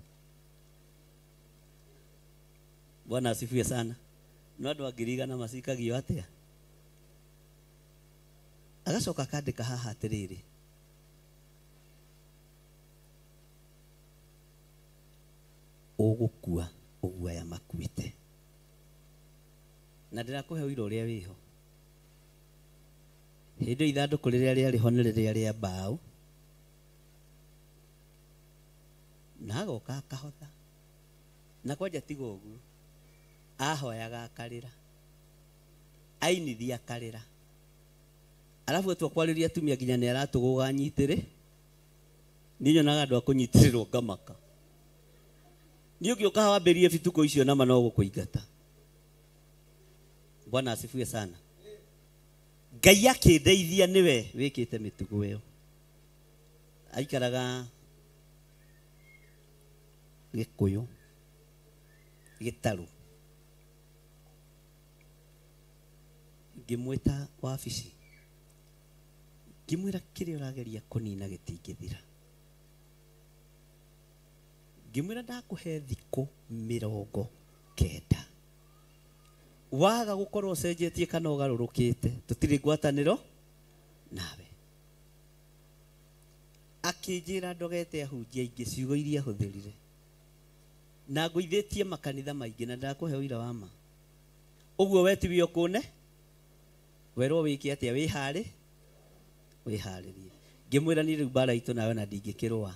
S11: Bwana asifiwe sana. No andũ a 100,000 macikagio atĩa? Agacoka akandĩka haha atĩrĩrĩ, ũgũkua ũguo aya makuĩte, na ndĩrakũhe ũira ũrĩa wĩho. Hĩndĩ ĩyo ithandũkũ rĩrĩa rĩarĩ ho nĩ rĩrĩa rĩa mbaũ, na agoka akahotha, na kwanja tiga ũguo ahoyaga akarĩra, ainithia akarĩra, arabu atua kwarĩria atumia nginya nĩ aratũgũga nyitĩrĩ. Niĩ nyonaga andũ a kũnyitĩrĩrwo ngamaka. Niĩ ũngĩũka haha wambĩrĩrie bituko icio nama no gũkũingata. Bwana asifiwe sana. Ngai akĩndeithia nĩwe wĩkĩte mĩtugo ĩyo. Aikaraga Gĩkũyũ gĩtarũ. Ngĩmwĩta wabici. Ngĩmwĩra kĩrĩa ũrageria kũnina gĩtingĩthira. Ngĩmwĩra ndakũhe thikũ 90. Waga gũkorwo ũcenjetie kana ũgarũrũkĩte, tũtirĩ ngwatanĩro nawe. Akĩnjĩra ndogete ahunjia aingĩ ciugo iria ahũthĩrire. Na ngũithĩtie makanitha maingĩ na ndakũhe ũira wa ma. Ũguo we tiwe ũkũne, werwo wĩke atĩa, wĩharĩ, wĩharĩrie. Ngĩmwĩra niĩ rĩu mbara itũ nawe na ndingĩkĩrũa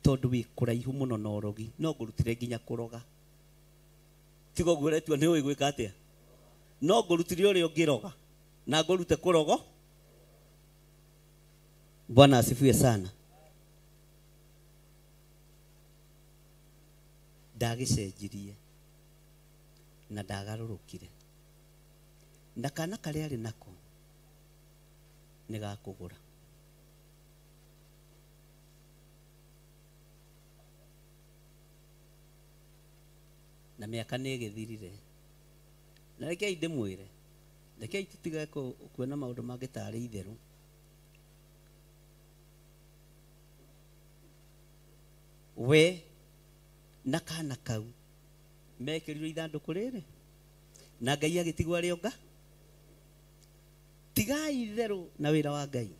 S11: tondũ wĩ kũraihu mũno na ũrogi, no ngũrutire nginya kũroga. Tiga ũguo ũretua nĩ ũĩ gwĩka atĩa, no ngũrutire ũrĩa ũngĩroga na ngũrute kũrogo. Bwana asifiwe sana. Ndagĩcenjirie na ndagarũrũkire, na kana karĩa arĩ nako nĩ gakũgũra. Na mĩaka nĩ ĩgĩthirire. Na rekei ndĩmwĩre, rekei tũtige kuona maũndũ mangĩ tarĩ itherũ. We na kana kau mekĩrirwo ithandũkũ rĩrĩ na Ngai agĩtigwo arĩ onga. Tigai itherũ na wĩra wa Ngai,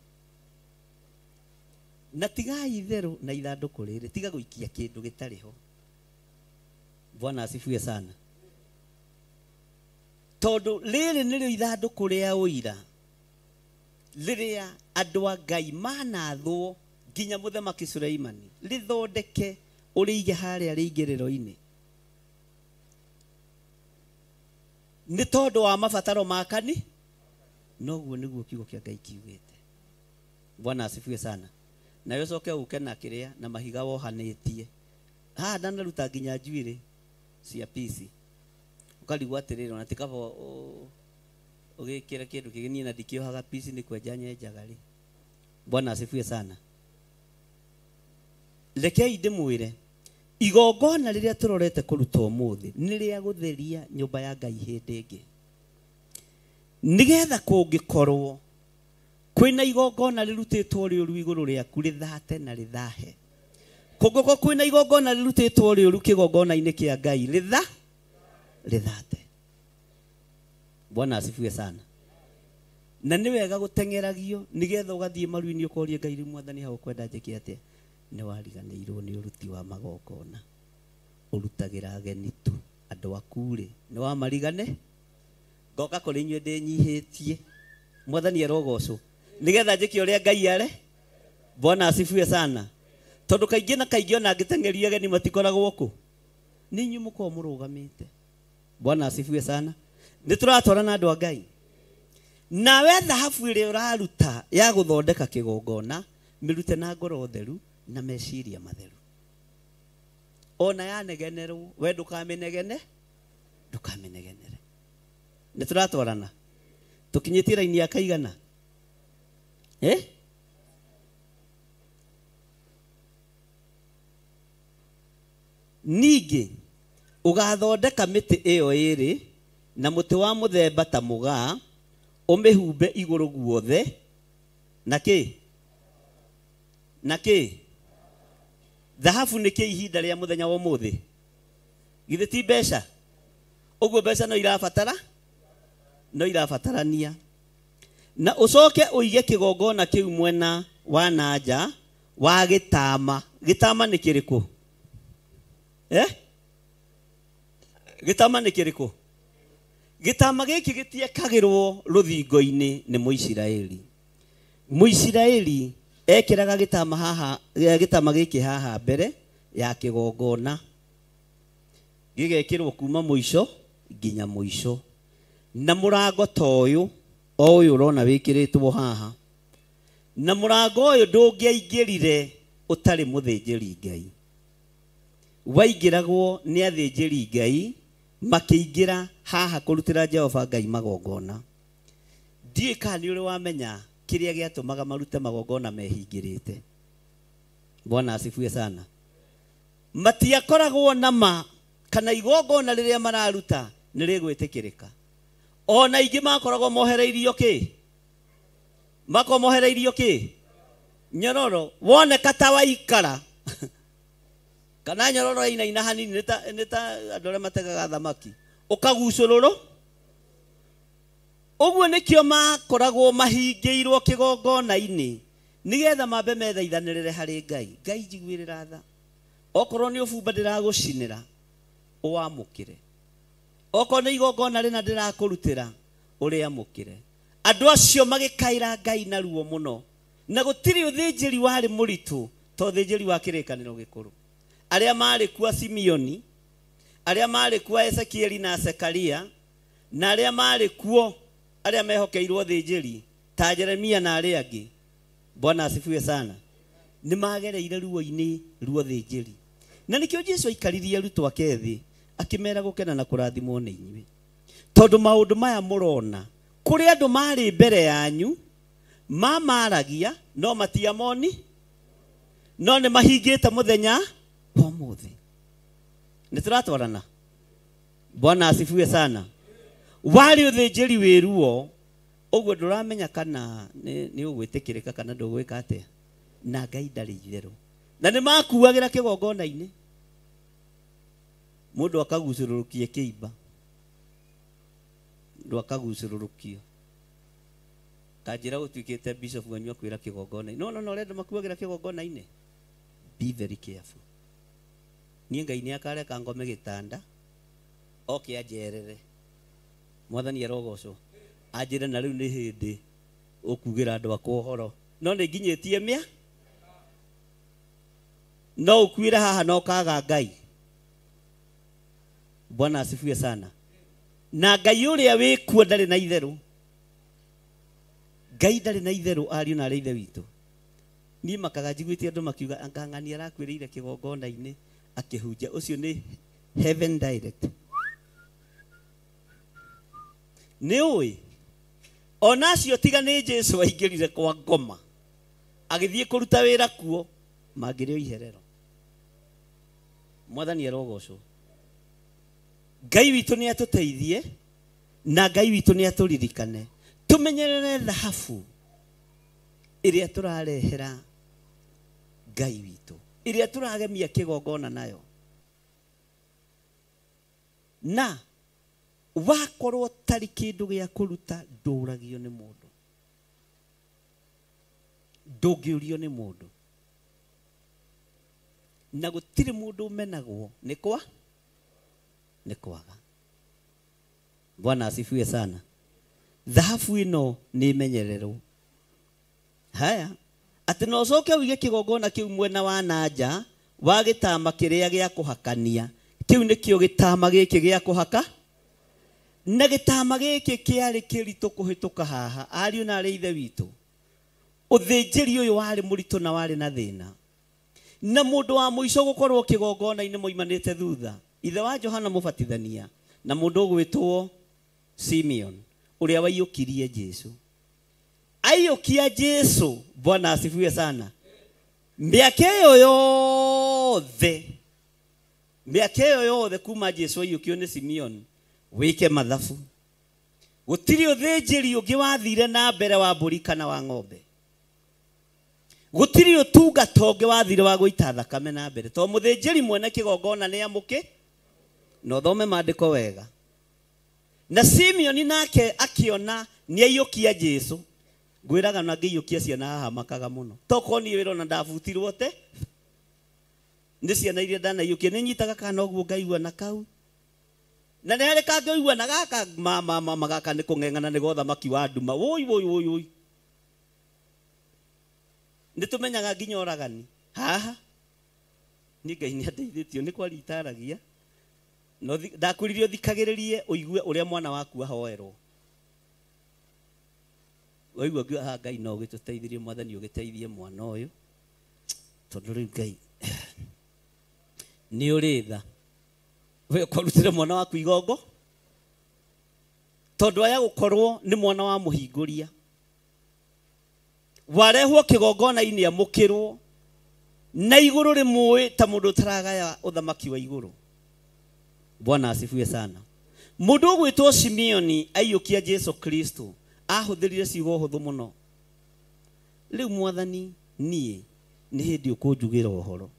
S11: na tigai itherũ na ithandũkũ rĩrĩ, tiga gũikia kĩndũ gĩtarĩ ho. Bwana asifiwe sana. Tondũ rĩrĩ nĩrĩo ithandũkũ rĩa ũira rĩrĩa andũ a Ngai manathwo nginya mũthamaki Suleimani rĩthondeke ũrĩige harĩa rĩingĩrĩro-inĩ, nĩ tondũ wa mabataro ma kani. Noguo nĩguo kiugo kĩa Ngai kiugĩte. Bwana asifiwe sana. Nawe ũcoke ũke na kĩrĩa na mahiga wohanĩtie haha, ndanaruta nginya njuĩrĩ cia pici, ũkarigwo atĩrĩrĩ, ona ti kaba ũgĩkĩra kĩndũ kĩngĩ, niĩ na ndikĩohaga pici nĩ kwenja nyenjaga rĩ. Bwana asifiwe sana. Rekei ndĩmwĩre, igongona rĩrĩa tũrorete kũruta ũmũthĩ nĩ rĩa gũtheria nyũmba ya Ngai hĩndĩ ĩngĩ, nĩgetha kũngĩkorwo kwĩna igongona rĩrutĩtwo rĩũru igũrũ rĩaku rĩthate na rĩthahe. Kũngĩkorwo kwĩna igongona rĩrutĩtwo rĩũru kĩgongona-inĩ kĩa Ngai rĩthate. Bwana asifiwe sana. Na nĩ wega gũteng'eragio nĩgetha ũgathiĩ maru-inĩ ũkorie Ngai, rĩu mwathani hau ũkwenda njĩke atĩa? Nĩ wariganĩirwo nĩ ũruti wa magongona, ũrutagĩra ageni tu, andũ aku rĩ nĩ wamarigane. Ngoka kũrĩ inyuĩ ndĩnyihĩtie, mwathani arogocwo, nĩgetha njĩke ũrĩa Ngai are. Bwana asifiwe sana. Tondũ kaingĩ na kaingĩ ona ngĩteng'eria ageni matikoragwo kũ, nĩ inyuĩ mũkoragwo mũrũgamĩte. Bwana asifiwe sana. Nĩ tũratwarana andũ a Ngai. Nawe thahabu ĩrĩa ũraruta ya gũthondeka kĩgongona, mĩrute na ngoro theru na meciria matheru. Ona yanegenerwo, we ndũkamĩnegene, ndũkamĩnegenere. Nĩ tũratwarana. Tũkinyĩtie raini ya kaigana? Ningĩ ũgathondeka mĩtĩ ĩyo ĩĩrĩ na mũtĩ wa mũthemba ta mũgaa, ũmĩhumbe igũrũ guothe na kĩ? Na kĩ? Thahabu nĩ kĩ ihinda rĩa mũthenya wa ũmũthĩ? Githĩ ti mbeca? Ũguo mbeca no irabatara, no irabatarania. Na ũcoke ũige kĩgongona kĩu mwena wa na nja wa gĩtama. Gĩtama nĩ kĩrĩkũ? Gĩtama nĩ kĩrĩkũ? Gĩtama gĩkĩ gĩtiekagĩrwo rũthingo-inĩ nĩ Mũisiraeli. Mũisiraeli ekĩraga gĩtama haha, gĩtama gĩkĩ haha mbere ya kĩgongona, gĩgekĩrwo kuma mũico nginya mũico. Na mũrango ta ũyũ, o ũyũ ũrona wĩkĩrĩtwo haha, na mũrango ũyũ ndũngĩaingĩrire ũtarĩ mũthĩnjĩri Ngai. Waingĩragwo nĩ athĩnjĩri Ngai makĩingĩra haha kũrutĩra Jehova Ngai magongona. Ndiũĩ kana nĩ ũrĩ wamenya kĩrĩa gĩatũmaga marute magongona mehingĩrĩte. Bwana asifiwe sana. Matiakoragwo na ma kana igongona rĩrĩa mararuta nĩ rĩgwĩtĩkĩrĩka. Ona ingĩ makoragwo mohereirio kĩ? Makoragwo mohereirio kĩ? Nyororo. Woneka ta waikara. Kana nyororo inaina hanini nĩ ta andũ arĩa mategaga thamaki. Ũkagucũrũrwo. Ũguo nĩkĩo makoragwo mahingĩirwo kĩgongona-inĩ nĩgetha mambe methaithanĩrĩre harĩ Ngai. Ngai njiguĩrĩra tha. Okorwo nĩ ũbumba ndĩragũcinĩra, ũwamũkĩre. Okorwo nĩ igongona rĩna ndĩrakũrutĩra, ũrĩamũkĩre. Andũ acio magĩkaĩra Ngai na ruo mũno. Na gũtirĩ ũthĩnjĩri warĩ mũritũ ta ũthĩnjĩri wa kĩrĩkanĩro gĩkũrũ. Arĩa marĩ kuo Simeoni, arĩa marĩ kuo Ezekieli na Zekaria, na arĩa marĩ kuo arĩa mehokeirwo ũthĩnjĩri ta Jeremia na arĩa angĩ. Bwana asifiwe sana. Nĩ magereire ruo-inĩ ruo thĩnjĩri. Na nĩkĩo Jesu aikaririe arutwo ake thĩ akĩmera gũkena na kũrathimwo nĩ inyuĩ. Tondũ maũndũ maya mũrona kũrĩ andũ marĩ mbere yanyu mamaragia no matiamoni no nĩ mahingĩte mũthenya wa ũmũthĩ. Nĩ tũratwarana? Bwana asifiwe sana. Warĩ ũthĩnjĩri wĩ ruo ũguo ndũramenya kana nĩ ũgwĩtĩkĩrĩka kana ndũgwĩka atĩa. Na Ngai ndarĩ itherũ. Na nĩ makuagĩra kĩgongona-inĩ. Mũndũ akagucũrũrũkia kĩimba. Mũndũ akagucũrũrũkio. Kanjĩra gũtuĩkĩte bishop wanyu akwĩra kĩgongona-inĩ. No no ũrenda makuagĩra kĩgongona-inĩ. Be very careful. Niĩ Ngai nĩ akareka ngome gĩtanda oke anjerere. Mwathani arogocwo. Anjĩre na rĩu nĩ hĩndĩ ũkugĩra andũ akwa ũhoro. No nĩ nginyĩtie mĩa. No ũkuĩre haha na ũkaga Ngai. Bwana asifiwe sana. Na Ngai ũrĩa wĩ kuo ndarĩ na itherũ. Ngai ndarĩ na itherũ ariũ na arĩa ithe witũ. Niĩ makaga njiguĩte andũ makiuga anga ng'ani arakuĩrĩire kĩgongona-inĩ akĩhunjia. Ũcio nĩ heaven direct. Nĩ ũĩ ona acio tiga nĩ Jesu aingĩrire kwa ngoma agĩthiĩ kũruta wĩra kuo mangĩrĩ o iherero. Mwathani arogocwo. Ngai witũ nĩ atũteithie na Ngai witũ nĩ atũririkane. Tũmenyerere thahabu ĩrĩa tũrarehera Ngai witũ, ĩrĩa tũragemia kĩgongona nayo. Na wakorwo tarĩ kĩndũ gĩa kũruta ndũragio nĩ mũndũ. Ndũngĩũrio nĩ mũndũ. Na gũtirĩ mũndũ ũmenagwo nĩ kwa nĩ kwaga. Bwana asifiwe sana. Thahabu ĩno nĩ ĩmenyererwo. Haya, atĩ no ũcoke ũige kĩgongona kĩu mwena wa na nja wa gĩtama kĩrĩa gĩa kũhakania. Kĩu nĩkĩo gĩtama gĩkĩ gĩa kũhaka. Na gĩtama gĩkĩ kĩarĩ kĩritũ kũhĩtũka haha. Ariũ na arĩa ithe witũ. Ũthĩnjĩri ũyũ warĩ mũritũ na warĩ na thĩna. Na mũndũ wa mũico gũkorwo kĩgongona-inĩ moimanĩte thutha. Ithe wa Johana Mũbatithania na mũndũ ũgwĩtwo Simeon ũrĩa waiyũkirie Jesu. Aiyũkia Jesu, Bwana asifiwe sana. Mĩaka ĩyo yothe, mĩaka ĩyo yothe kuma Jesu aiyũkio nĩ Simeon, wĩke mathabu. Gũtirĩ ũthĩnjĩri ũngĩ wathire na mbere wa mbũri kana wa ng'ombe. Gũtirĩ ũtungata ũngĩ wathire wa gũita thakame na mbere. To mũthĩnjĩri mwene kĩgongona nĩ amũkĩ na ũthome maandĩko wega. Na Simeoni nake akĩona nĩ aiyũkia Jesu. Ngwĩraga na ngĩiyũkia ciana haha makaga mũno. Tokorwo niĩ wĩra ona ndabutirwo te nĩ ciana iria ndanaiyũkia nĩ nyitaga kana ũguo ngaigua na kau. Na nĩ harĩ kangĩigua na gaka mama gaka nĩ kũng'eng'ana nĩ gothamaki wa nduma. Woi woi woi woi. Nĩ tũmenyaga nginya oragani. Haha. Niĩ Ngai nĩ andeithĩtio nĩ kwaria itaragia. No ndakwĩrire ũthikagĩrĩrie ũigue ũrĩa mwana waku ahoerwo. Waigua ngiuga haha Ngai no ũgĩtũteithirie Mwathani ũgĩteithie mwana ũyũ. Tondũ rĩu Ngai nĩ ũrĩ tha. We ũkwarutĩre mwana waku igongo. Tondũ aya gũkorwo nĩ mwana wa mũhingũria. Warehwo kĩgongona-inĩ amũkĩrwo na igũrũ rĩmũĩ ta mũndũ ũtaragaya ũthamaki wa igũrũ. Bwana asifiwe sana. Mundu ugwitwo Simeoni aiyukia Jesu Kristo ahuthirire ciugo huthu muno. Riu mwathani nie ni hindi ukunjugira uhoro.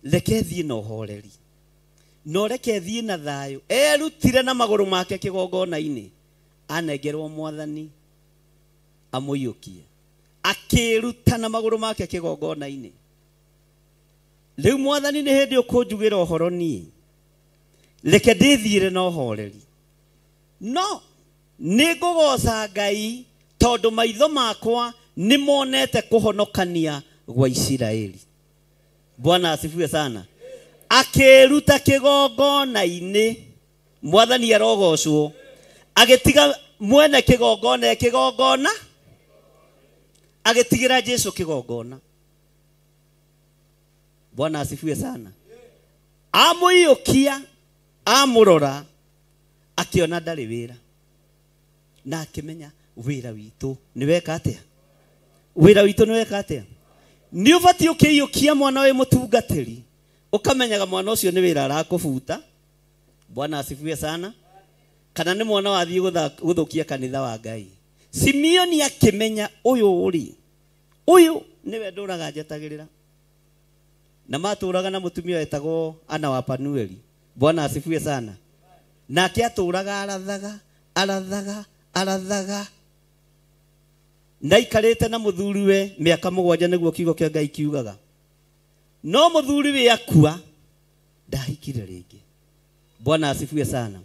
S11: Reke thie na uhoreri. No reke thie na thayo. Erutire na maguru make kigongona-ini. Anengerwo mwathani amũiyũkie. Akĩruta na magũrũ make kĩgongona-inĩ. Rĩu mwathani nĩ hĩndĩ ũkũnjugĩra ũhoro niĩ. Reke ndĩthiĩre na ũhoreri. No nĩ ngũgooca Ngai tondũ maitho makwa nĩ monete kũhonokania gwa Isiraeli. Bwana asifiwe sana. Akĩruta kĩgongona-inĩ. Mwathani arogocwo. Agĩtiga mwene kĩgongona kĩgongona. Agĩtigĩra Jesu kĩgongona. Bwana asifiwe sana. Amũiyũkia, amũrora, akĩona ndarĩ wĩra. Na akĩmenya wĩra witũ nĩ weka atĩa? Wĩra witũ nĩ weka atĩa? Nĩ ũbatiĩ ũkĩiyũkia mwana wĩ mũtungatĩri, ũkamenyaga mwana ũcio nĩ wĩra arakũbuta. Bwana asifiwe sana. Kana nĩ mwana wathiĩ gũthũkia kanitha wa Ngai. Simeoni akĩmenya ũyũ rĩ, ũyũ nĩwe ndũraga njetagĩrĩra. Na matũraga na mũtumia wetagwo Ana wa Panueli. Bwana asifiwe sana. Nake atũraga arathaga, arathaga, arathaga. Na aikarĩte na mũthuriwe mĩaka 7 nĩguo kiugo kĩa Ngai kiugaga. No mũthuriwe akua ndahikire rĩngĩ. Bwana asifiwe sana.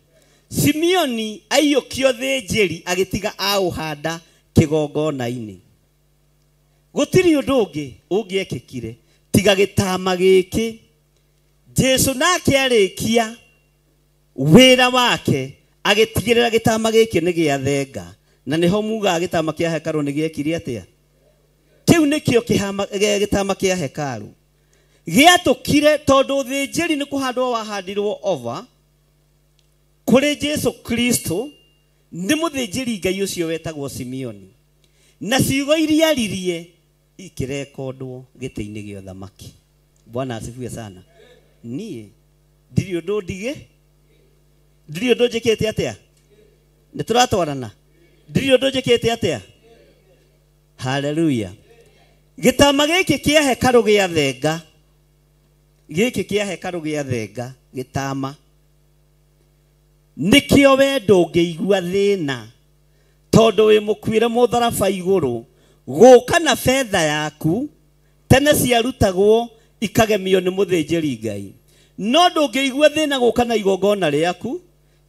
S11: Simeoni aiyũkio thĩnjĩri agĩtiga aũhanda kĩgongona-inĩ. Gũtirĩ ũndũ ũngĩ ũngĩekĩkire tiga gĩtama gĩkĩ. Jesu nake arĩkia wĩra wake agĩtigĩrĩra gĩtama gĩkĩ nĩ gĩathenga. Na nĩho mugaga gĩtama kĩa hekarũ nĩ gĩekire atĩa? Kĩu nĩkĩo gĩtama kĩa hekarũ gĩatũkire tondũ thĩnjĩri nĩ kũhandwo wahandirwo over kũrĩ Jesu Kristo nĩ mũthĩnjĩri Ngai ũcio wetagwo Simeoni. Na ciugo iria aririe ikirekondwo gĩtĩ-inĩ gĩa ũthamaki. Bwana asifiwe sana. Niĩ ndirĩ ũndũ ndige, ndirĩ ũndũ njĩkĩte atĩa? Nĩ tũratwarana? Ndirĩ ũndũ njĩkĩte atĩa? Haleluya. Gĩtama gĩkĩ kĩa hekarũ gĩa thenga, gĩkĩ kĩa hekarũ gĩa thenga, gĩtama nĩkĩo we ndũngĩigua thĩna tondũ wĩ mũkuĩre mũtharaba igũrũ. Gũka na betha yaku tene ciarutagwo ikagemio nĩ mũthĩnjĩri Ngai. No ndũngĩigua thĩna gũka na igongona rĩaku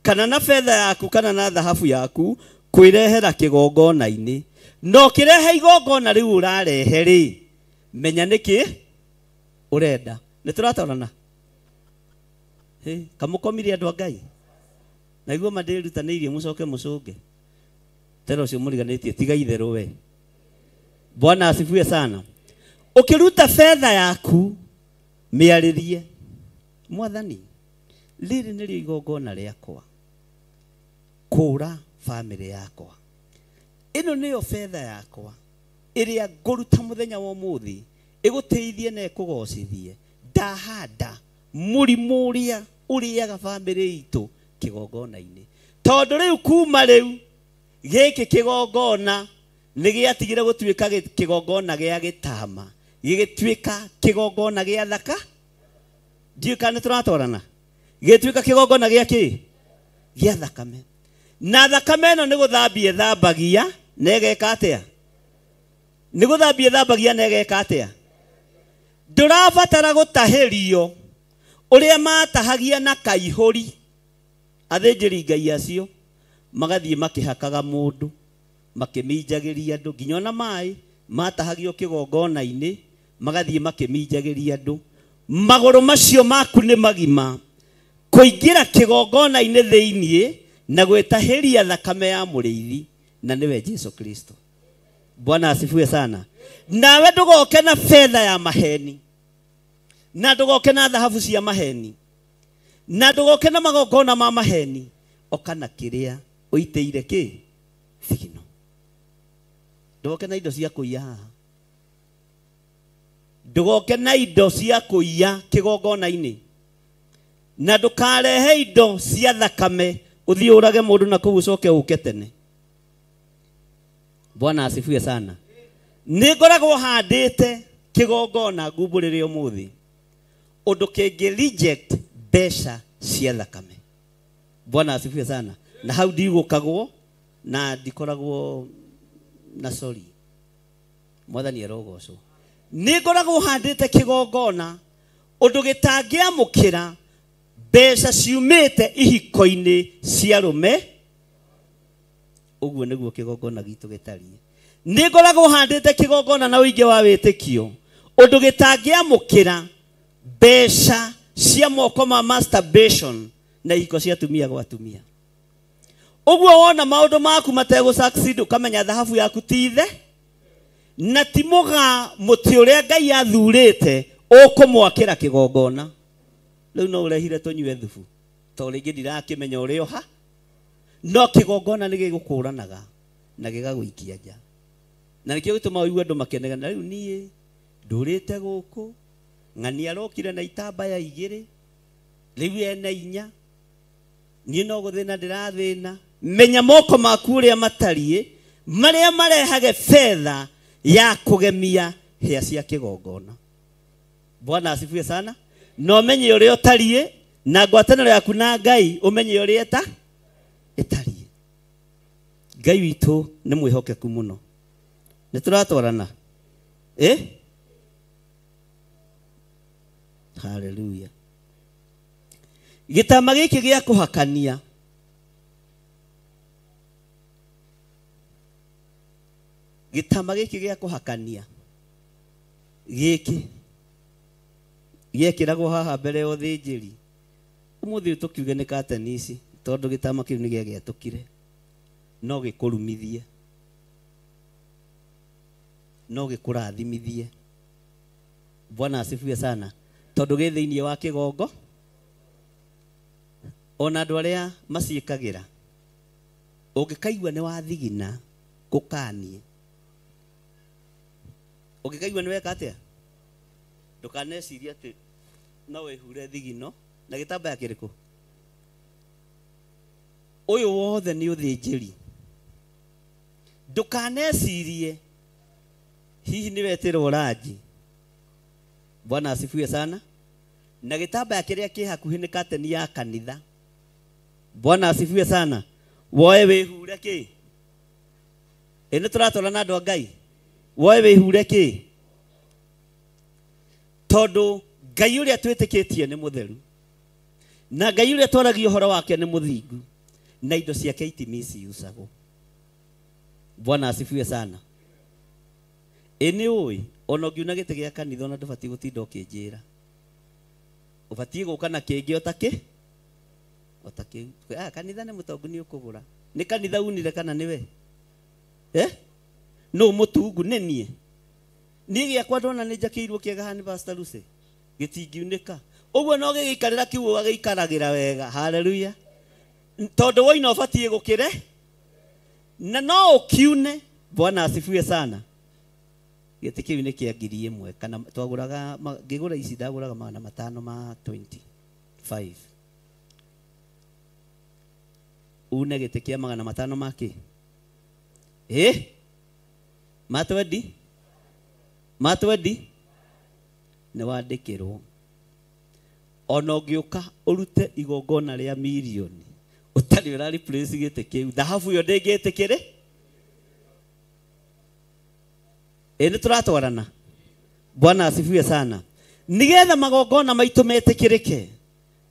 S11: kana na betha yaku kana na thahabu yaku kwĩrehera kĩgongona-inĩ. No kĩrehe igongona rĩu ũrarehe rĩ, menya nĩkĩ ũrenda. Nĩ tũratarana? Hĩ, kamũkomire andũ a Ngai. Naiguo mandĩrutanĩirie mũcoke mũcũnge. Tera ũcio mũriganĩtie tiga itherũ we. Bwana asifiwe sana. Ũkĩruta betha yaku mĩarĩrie mwathani, rĩrĩ nĩrĩo igongona rĩakwa kũra bamĩrĩ yakwa. Ĩno nĩyo betha yakwa ĩrĩa ngũruta mũthenya wa ũmũthĩ ĩgũteithie na ĩkũgocithie. Ndahanda mũrimũ ũrĩa ũrĩaga bamĩrĩ itũ kĩgongona-inĩ. Tondũ rĩu kuma rĩu gĩkĩ kĩgongona nĩ gĩatigire gũtuĩka kĩgongona gĩa gĩtama, gĩgĩtuĩka kĩgongona gĩa thaka. Ndiũĩ kana nĩ tũratwarana? Gĩgĩtuĩka kĩgongona gĩa kĩ? Gĩa thakame. Na thakame ĩno nĩ gũthambia ĩthambagia na ĩgeka atĩa? Nĩ gũthambia ĩthambagia na ĩgeka atĩa? Ndũrabatara gũtahĩrio ũrĩa matahagia na kaihũri. Athĩnjĩri Ngai acio magathiĩ makĩhakaga mũndũ, makĩminjagĩria andũ nginya ona maĩ matahagio kĩgongona-inĩ, magathiĩ makĩminjagĩria andũ. Magũrũ macio maku nĩ magima kũingĩra kĩgongona-inĩ thĩiniĩ na gwĩtahĩria thakame ya mũrĩithi, na nĩwe Jesu Kristo. Bwana asifiwe sana. Nawe ndũgoke na betha ya maheni, na ndũgoke na thahabu cia maheni, na ndũgoke na magongona ma maheni. Oka na kĩrĩa ũitĩire kĩ? Thigino. Ndũgoke na indo cia kũiya haha. Ndũgoke na indo cia kũiya kĩgongona-inĩ. Na ndũkarehe indo cia thakame ũthiĩ ũrage mũndũ na kũu ũcoke ũke tene. Bwana asifiwe sana. Nĩ ngoragwo handĩte kĩgongona ngumbũrĩre ũmũthĩ ũndũ kĩngĩ reject mbeca cia thakame. Bwana asifiwe sana. Na hau ndigũkagwo na ndikoragwo na sorry. Mwathani arogocwo. Nĩ ngoragwo handĩte kĩgongona ũndũ gĩtangĩamũkĩra mbeca ciumĩte ihiko-inĩ cia arũme. Ũguo nĩguo kĩgongona gitũ gĩtariĩ. Nĩ ngoragwo handĩte kĩgongona na ũingĩ wa wĩtĩkio ũndũ gĩtangĩamũkĩra mbeca cia moko ma masturbation na ihiko cia atumia gwa atumia. Ũguo wona maũndũ maku mategũ succeed ũkamenya thahabu yaku ti ithe na ti mũgaa mũtĩ ũrĩa Ngai athurĩte ũkũmwakĩra kĩgongona. Rĩu no ũrehire tũnyue thubu to rĩngĩ ndirakĩmenya ũrĩa ũha, no kĩgongona nĩ gĩgũkũranaga na gĩgagũikia nja. Na nĩkĩo gĩtũmaga ũigue andũ makenega, rĩu niĩ ndũrĩte gũkũ ng'ani arokire na itambaya igĩrĩ rĩu ena inya, niĩ no gũthĩna ndĩrathĩna. Menya moko maku ũrĩa matariĩ, marĩa marehage fedha ya kũgemia hĩa cia kĩgongona. Bwana asifiwe sana. Na ũmenye ũrĩa ũtariĩ na ngwatanĩro yaku na Ngai ũmenye ũrĩa ĩtariĩ. Ngai witũ nĩ mwĩhokeku mũno. Nĩ tũratwarana? Hallelujah. Gĩtama gĩkĩ gĩa kũhakania gĩtama gĩkĩ gĩa kũhakania gĩkĩ gĩekĩragwo haha mbere ya ũthĩnjĩri. Ũmũthĩ ũyũ tũkiuge nĩ kateni ici tondũ gĩtama kĩu nĩ gĩagĩatũkire, no gĩkũrumithie, no gĩkũrathimithie. Bwana asifiwe sana. Tondũ gĩ thĩinĩ wa kĩgongo ona andũ arĩa maciĩkagĩra ũngĩkaigua nĩ wathigina kũkanie, ũngĩkaigua nĩ weka atĩa, ndũkanecirie atĩ no wĩhure thigino na gĩtambaya kĩrĩkũ. Ũyũ wothe nĩ ũthĩnjĩri. Ndũkanecirie hihi nĩ wetĩrwo ranji. Bwana asifiwe sana. Na gĩtambaya kĩrĩa kĩ hakuhĩ nĩ kateni ya kanitha. Bwana asifiwe sana. Woe wĩhure kĩ? Ĩ nĩ tũratwarana na andũ a Ngai? Woe wĩhure kĩ? Tondũ Ngai ũrĩa twĩtĩkĩtie nĩ mũtheru, na Ngai ũrĩa twaragia ũhoro wake nĩ mũthingu, na indo ciake itimiciucagwo. Bwana asifiwe sana. Ĩ nĩ ũĩ ona ũngiuna gĩtĩ gĩa kanitha ona ndũbatiĩ gũtinda ũkĩnjĩra, ũbatiĩ gũka na kĩngĩ o ta kĩ o ta kĩu. Kanitha nĩ mũtongu nĩ ũkũgũra. Nĩ kanitha unire kana nĩwe? Nũ mũtungu? Nĩ niĩ. Niĩ gĩakwa ndona nĩ njakĩirwo kĩega haha nĩ Pastor Lucy, gĩtingiunĩka. Ũguo no gĩgĩikarĩra kĩu ũgagĩikaragĩra wega. Hallelujah. Tondũ woina ũbatiĩ gũkĩre na no ũkiune. Bwana asifiwe sana. Gĩtĩ kĩu nĩ kĩa 1000 kana twagũraga, ngĩgũra ici ndagũraga 500 ma 25. Une gĩtĩ kĩa 500 ma kĩ? Ma 20? Ma 20? Nĩ wandĩkĩrwo. Ona ũngĩũka ũrute igongona rĩa mirioni ũtarĩ ũra replace gĩtĩ kĩu, thahabu ĩyo ndĩngĩtĩkĩre. Ĩ nĩ tũratwarana? Bwana asifiwe sana. Nĩgetha magongona maitũ metĩkĩrĩke,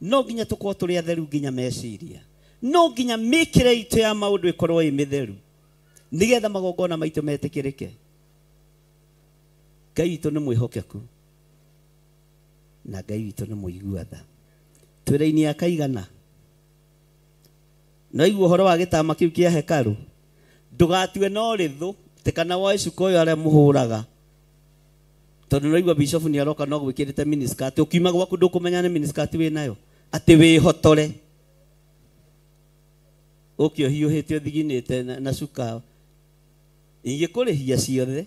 S11: no nginya tũkorwo tũrĩ atheru nginya meciria, no nginya mĩkĩre itũ ya maũndũ ĩkorwo ĩ mĩtheru, nĩgetha magongona maitũ metĩkĩrĩke. Ngai witũ nĩ mwĩhokeku na Ngai witũ nĩ mũigua tha. Twĩra-inĩ ya kaigana no igua ũhoro wa gĩtama kĩu kĩa hekarũ, ndũgatue no rĩthũ atĩ kana woe cuka ũyũ arĩa mũhũraga, tondũ no igua bishop nĩ aroka no gwĩkĩrĩte miniskirt, ũkiuma gwaku ndũkũmenya nĩ miniskirt wĩnayo, atĩ wĩhotore ũke ũhiũhĩte ũthiginĩte na cuka ingĩkũrĩhia ciothe,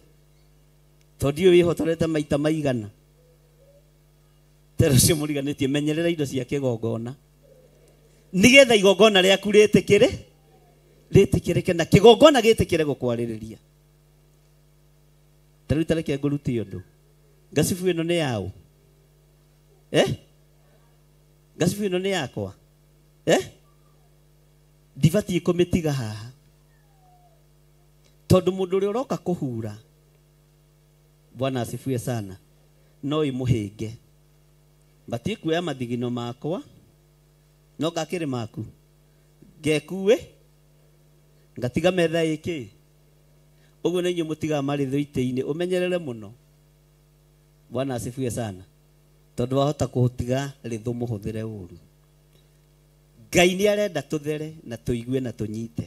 S11: tondũ ndiũĩ wĩhotorete maita maigana. Tero cio mũriganĩtie menyerera indo cia kĩgongona nĩgetha igongona rĩaku rĩtĩkĩre rĩtĩkĩrĩke na kĩgongona gĩtĩkĩre gũkwarĩrĩria. Ta rĩu tareke ngũrute ũndũ. Ngacibu ĩno nĩ yaũ? Ngacibu ĩno nĩ yakwa? Ndibatiĩ kũmĩtiga haha tondũ mũndũ ũrĩa ũroka kũhura, Bwana asifiwe sana, no imũhĩnge. Batiĩ kuoya mathigino makwa no ngakĩrĩ maku ngekue ngatiga metha ĩkĩ ũguo nĩ inyuĩ mũtigaga marĩ thũitĩ-inĩ. Ũmenyerere mũno. Bwana asifiwe sana, tondũ wahota kũtiga rĩthũ mũhũthĩre ũru. Ngai nĩ arenda tũthere na tũigue na tũnyite.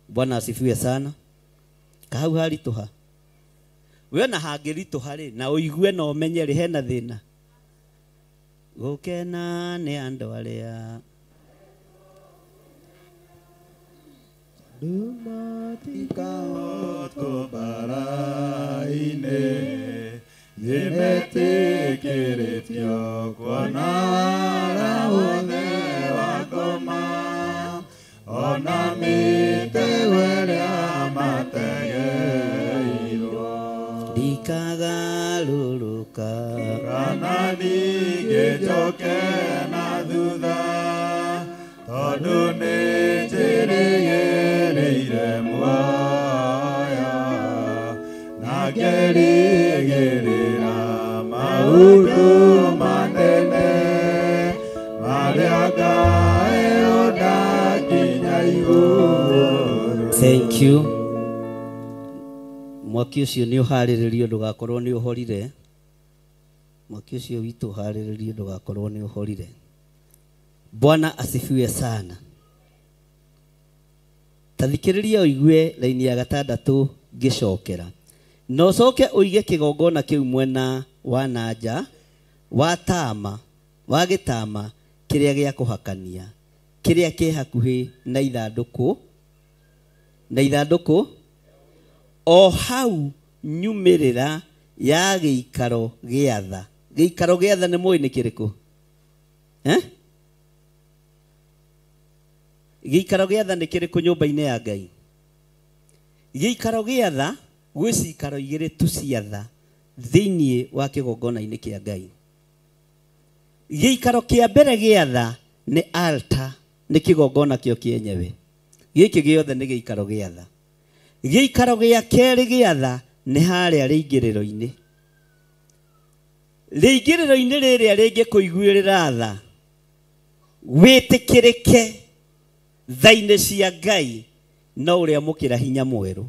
S11: Bwana asifiwe sana. Kahau haritũha we ona hangĩritũha rĩ na ũigue na ũmenye rĩ hena thĩna. Gũkena nĩ andũ arĩa
S9: Dumatikahotwo bara-inĩ nĩmetĩkĩrĩtio kuona wara wothe wa ngoma ona mĩtego ĩrĩa mategeirwo
S11: ndikagarũrũka
S9: kana ningĩ njoke na thutha tondũ nĩ njĩrĩgĩrĩire muoyo na ngerĩgĩrĩra maũndũ manene marĩa ngaeo ndakinya igũrũ.
S11: Thank you. Mwaki ũcio nĩ ũharĩrĩrio ndũgakorwo nĩ ũhorire. Mwaki ũcio witũ ũharĩrĩrio ndũgakorwo nĩ ũhorire. Bwana asifiwe sana. Tathikĩrĩria ũigue raini ya gatandatũ ngĩcokera. Na ũcoke ũige kĩgongona kĩu mwena wa na nja wa tama wa gĩtama kĩrĩa gĩa kũhakania kĩrĩa kĩ hakuhĩ na ithandũkũ o hau nyumĩrĩra ya gĩikaro gĩa tha. Gĩikaro gĩa tha nĩ mũĩ nĩ kĩrĩkũ? Gĩikaro gĩa tha nĩ kĩrĩkũ nyũmba-inĩ ya Ngai? Gĩikaro gĩa tha gwĩ cikaro igĩrĩ tu cia tha thĩinĩ wa kĩgongona-inĩ kĩa Ngai. Gĩikaro kĩa mbere gĩa tha nĩ altar, nĩ kĩgongona kĩo kĩenyewe. Gĩkĩ gĩothe nĩ gĩikaro gĩa tha. Gĩikaro gĩa kerĩ gĩa tha nĩ harĩa rĩingĩrĩro-inĩ. Rĩingĩrĩro-inĩ rĩrĩa rĩngĩkũiguĩrĩra tha wĩtĩkĩrĩke tha-inĩ cia Ngai no ũrĩamũkĩra hinya mwerũ.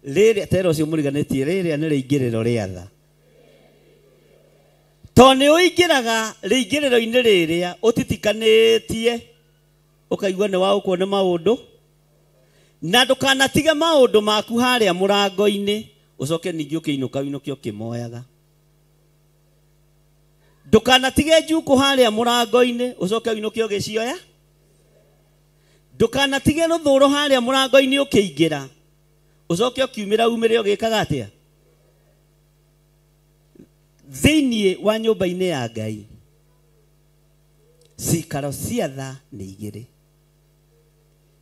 S11: Rĩrĩa tera ũcio mũriganĩtie rĩrĩa nĩ rĩingĩrĩro rĩa tha. To nĩ ũingĩraga rĩingĩrĩro-inĩ rĩrĩa ũtitikanĩtie ũkaigua nĩ waũkwo nĩ maũndũ na ndũkanatige maũndũ maku harĩa mũrango-inĩ ũcoke ningĩ ũkĩinũka ũinũke ũkĩmoyaga. Ndũkanatige njukũ harĩa mũrango-inĩ ũcoke ũinũke ũgĩcioya. Ndũkanatige rũthũro harĩa mũrango-inĩ ũkĩingĩra ũcoke ũkiumĩra umĩre ũgĩkaga atĩa thĩinĩ wa nyũmba-inĩ ya Ngai. Cikaro cia tha nĩ igĩrĩ,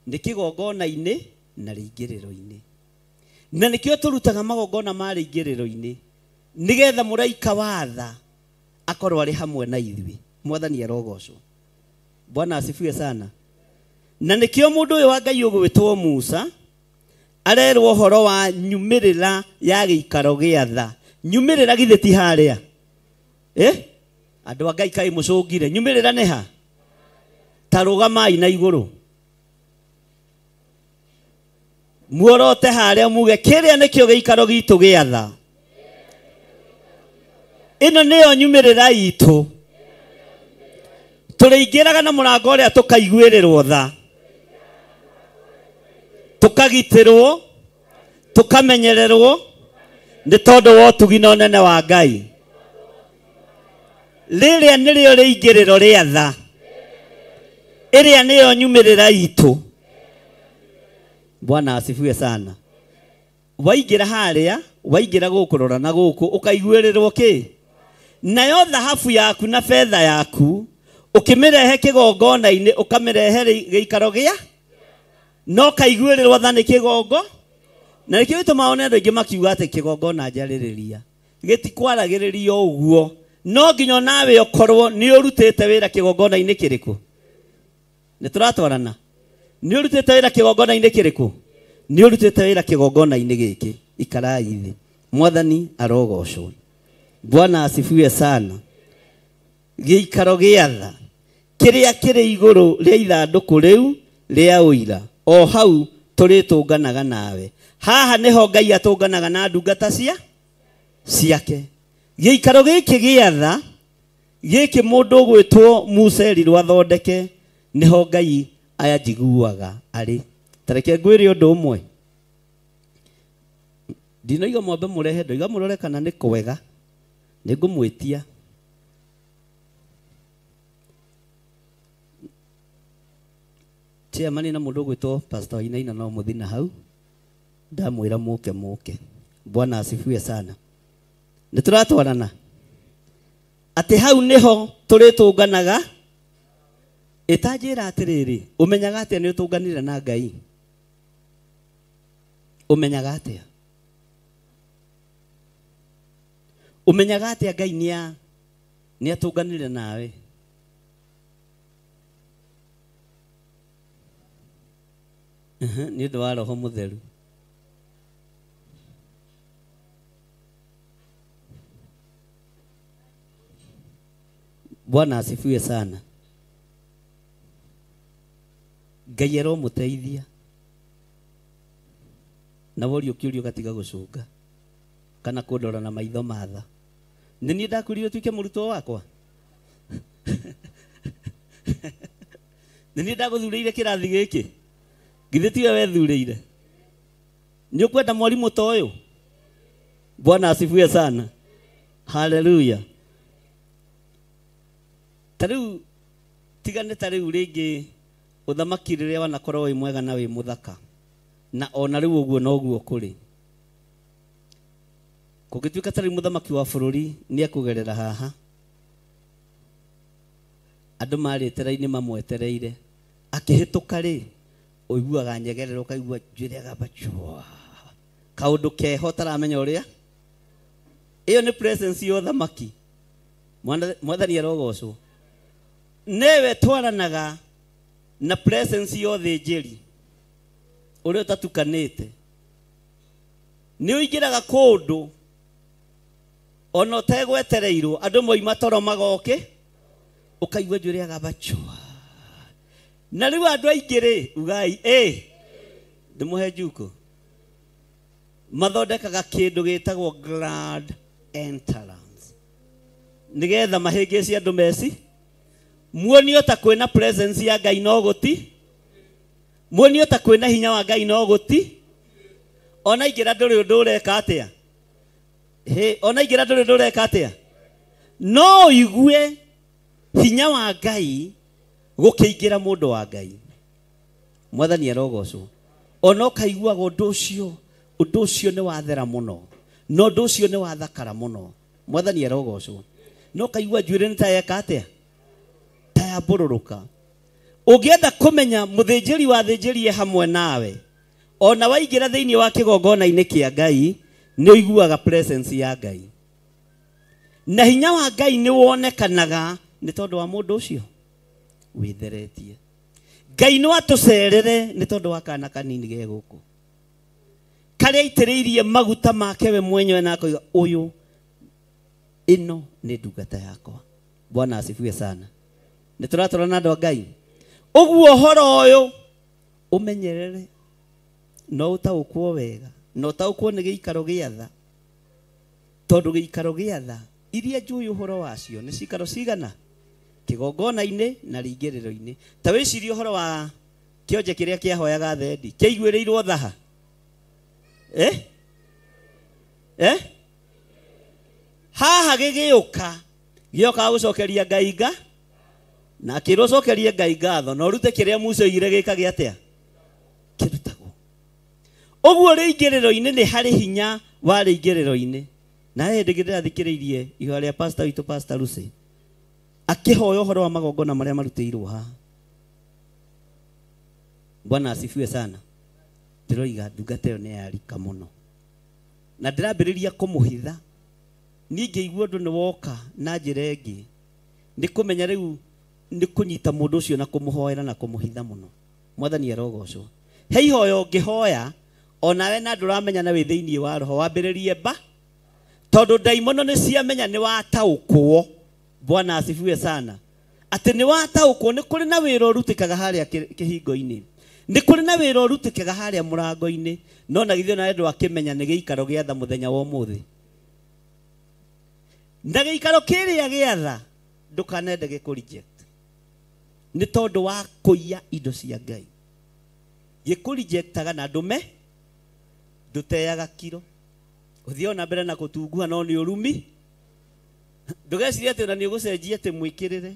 S11: nĩ kĩgongona-inĩ na rĩingĩrĩro-inĩ. Na nĩkĩo tũrutaga magongona ma rĩingĩrĩro-inĩ nĩgetha mũraika wa tha akorwo arĩ hamwe na ithuĩ. Mwathani arogocwo. Bwana asifiwe sana. Na nĩkĩo mũndũ ũyũ wa Ngai ũgwĩtwo Musa arerwo ũhoro wa nyumĩrĩra ya gĩikaro gĩa tha. Nyumĩrĩra githĩ ti harĩa? Andũ a Ngai kaĩ mũcũngire. Nyumĩrĩra nĩ ha? Ta rũgamai na igũrũ muorote harĩa muge kĩrĩa nĩkĩo gĩikaro gitũ gĩa tha. Ĩno nĩyo nyumĩrĩra itũ. Tũrĩingĩraga na mũrango ũrĩa tũkaiguĩrĩrwo tha, tũkagitĩrwo, tũkamenyererwo nĩ tondũ wa ũtugi na ũnene wa Ngai. Rĩrĩa nĩrĩo rĩingĩrĩro rĩa tha. Ĩrĩa nĩyo nyumĩrĩra itũ. Bwana asifiwe sana. Waingĩra harĩa Waingĩra gũkũ rora na gũkũ ũkaiguĩrĩrwo kĩ? Nayo thahabu yaku na betha yaku ũkĩmĩrehe kĩgongona-inĩ ũkamĩrehe gĩikaro gĩa no kaiguĩrĩrwo tha nĩ kĩgongo. Na nĩkĩo gĩtũmaga one andũ aingĩ makiuga atĩ kĩgongona njarĩrĩria gĩtikwaragĩrĩrio ũguo, no nginya nawe ũkorwo nĩ ũrutĩte wĩra kĩgongona-inĩ kĩrĩkũ. Nĩ tũratwarana? Nĩ ũrutĩte wĩra kĩgongona-inĩ kĩrĩkũ? Nĩ ũrutĩte wĩra kĩgongona-inĩ gĩkĩ. Ikarai thĩ. Mwathani arogocwo. Bwana asifiwe sana. Gĩikaro gĩa tha kĩrĩa kĩrĩ igũrũ rĩa ithandũkũ rĩu rĩa ũira, o hau tũrĩtũnganaga nawe. Haha nĩho Ngai atũnganaga na ndungata ciake. Gĩikaro gĩkĩ gĩa tha gĩkĩ mũndũ ũgwĩtwo Musa erirwo athondeke, nĩho Ngai anjiguaga arĩ. Ta reke ngwĩre ũndũ ũmwe, ndinoiga mwambe mũrehe, ndoiga mũrore kana nĩ kwega, nĩ ngũmwĩtia. Chairman na mũndũ ũgwĩtwo Pastor Wainaina no mũthi na hau, ndamwĩra mũke mũke. Bwana asifiwe sana. Nĩ tũratwarana atĩ hau nĩho tũrĩtũnganaga. Ĩtanjĩra atĩrĩrĩ, ũmenyaga atĩa nĩ ũtũnganire na Ngai? Ũmenyaga atĩa? Ũmenyaga atĩa Ngai nĩ atũnganire nawe? Nĩ ũndũ wa Roho Mũtheru. Bwana asifiwe sana. Ngai aromũteithia na worio kĩũrio gatiga gũcũnga kana kũndora na maitho matha. Nĩ niĩ ndakwĩrire ũtuĩke mũrutwo wakwa? Nĩ niĩ ndagũthurĩire kĩrathi gĩkĩ? Githĩ tiwe wethurĩire? Nĩ ũkwenda mwarimũ ta ũyũ? Bwana asifiwe sana. Haleluya. Ta rĩu tigane, ta rĩu rĩngĩ ũthamaki rĩrĩa wanakorwo wĩ mwega na wĩ mũthaka, na ona rĩu ũguo noguo kũrĩ. Kũngĩtuĩka ta rĩu mũthamaki wa bũrũri nĩ ekũgerera haha, andũ marĩte raini mamwetereire, akĩhĩtũka rĩ, ũiguaga nyegerera, ũkaigua njuĩrĩ agamba chwa, kaũndũ keho ũtaramenya ũrĩa. Ĩyo nĩ presence ya ũthamaki. Mwathani arogocwo. Newe twaranaga na presence ya ũthĩnjĩri ũrĩa ũtatukanĩte. Nĩ ũingĩraga kũndũ ona ũtegwetereirwo, andũ moima toro magoke, ũkaigua njuĩrĩ agamba chwa. Na rĩu andũ aingĩ rĩ, ugai ndĩmũhe njuko, mathondekaga kĩndũ gĩtagwo grand entrance nĩgetha mahĩngĩce andũ meci muonio ta kwĩna presence ya Ngai no gũti, muonio ta kwĩna hinya wa Ngai no gũti. Ona ingĩra ndũrĩ ũndũ ũreka atĩa? Ona ingĩra ndũrĩ ũndũ ũreka atĩa? No ũigue hinya wa Ngai gũkĩingĩra mũndũ wa Ngai. Mwathani arogocwo. Ona ũkaiguaga ũndũ ũcio nĩ wathera mũno, na ũndũ ũcio nĩ wathakara mũno. Mwathani arogocwo. No ũkaigua njuĩrĩ nĩ ta yeka atĩa? Ta yambũrũrũka. Ũngĩenda kũmenya mũthĩnjĩri wa thĩnjĩri e hamwe nawe, ona waingĩra thĩinĩ wa kĩgongona-inĩ kĩa Ngai, nĩ ũiguaga presence ya Ngai. Na hinya wa Ngai nĩ wonekanaga nĩ tondũ wa mũndũ ũcio wĩtheretie. Ngai no atũcerere nĩ tondũ wa kana kanini ge gũkũ, karĩa aitĩrĩirie maguta make we mwenyewe na akoiga ũyũ, ĩno nĩ ndungata yakwa. Bwana asifiwe sana. Nĩ tũratwarana andũ a Ngai. Ũguo ũhoro ũyũ ũmenyerere, no ũtaũkwo wega, na ũtaũkwo nĩ gĩikaro gĩa tha, tondũ gĩikaro gĩa tha iria njũĩ ũhoro wacio nĩ cikaro cigana kĩgongona-inĩ na rĩingĩrĩro-inĩ. Ta wĩcirie ũhoro wa kĩonje kĩrĩa kĩahoyaga thendi, kĩaiguĩrĩirwo thaha. Haha gĩgĩũka, gĩoka gũcokeria Ngai nga, na akĩrwo cokerie Ngai ngatho, na ũrute kĩrĩa Musa oigire gĩkage atĩa? Kĩrutagwo. Ũguo rĩingĩrĩro-inĩ nĩ harĩ hinya warĩ igĩrĩro-inĩ. Na hĩndĩ ĩngĩ ndĩrathikĩrĩirie ihoya rĩa pastor witũ, Pastor Lucy, akĩhoya ũhoro wa magongona marĩa marutĩirwo haha. Bwana asifiwe sana. Ndĩroiga ndungata ĩyo nĩ yarika mũno. Na ndĩrambĩrĩria kũmũhitha. Niĩ ngĩigua ũndũ nĩ woka na njĩra ĩngĩ. Nĩ kũmenya rĩu nĩ kũnyita mũndũ ũcio na kũmũhoera na kũmũhitha mũno. Mwathani arogocwo. He ihoya ũngĩhoya onawe na ndũramenya na wĩ thĩinĩ wa roho wambĩrĩrie mba, tondũ ndaimono nĩ ciamenya nĩ wataũkwo. Bwana asifiwe sana. Atĩ nĩ wataũkwo nĩ kũrĩ na wĩra ũrutĩkaga harĩa kĩhingo-inĩ, nĩ kũrĩ na wĩra ũrutĩkaga harĩa mũrango-inĩ, no na githĩ onawe ndwakĩmenya nĩ gĩikaro gĩa tha mũthenya wa ũmũthĩ. Na gĩikaro kĩrĩa gĩa tha ndũkanende gĩkũ reject nĩ tondũ wa kũiya indo cia Ngai. Gĩkũ rejectaga na ndũme ndũteaga kiro, ũthiĩ ona mbere na kũtungua no nĩ ũrumi. Ndũgecirie atĩ ona nĩ ũgũcenjia atĩ mwĩkĩrĩre.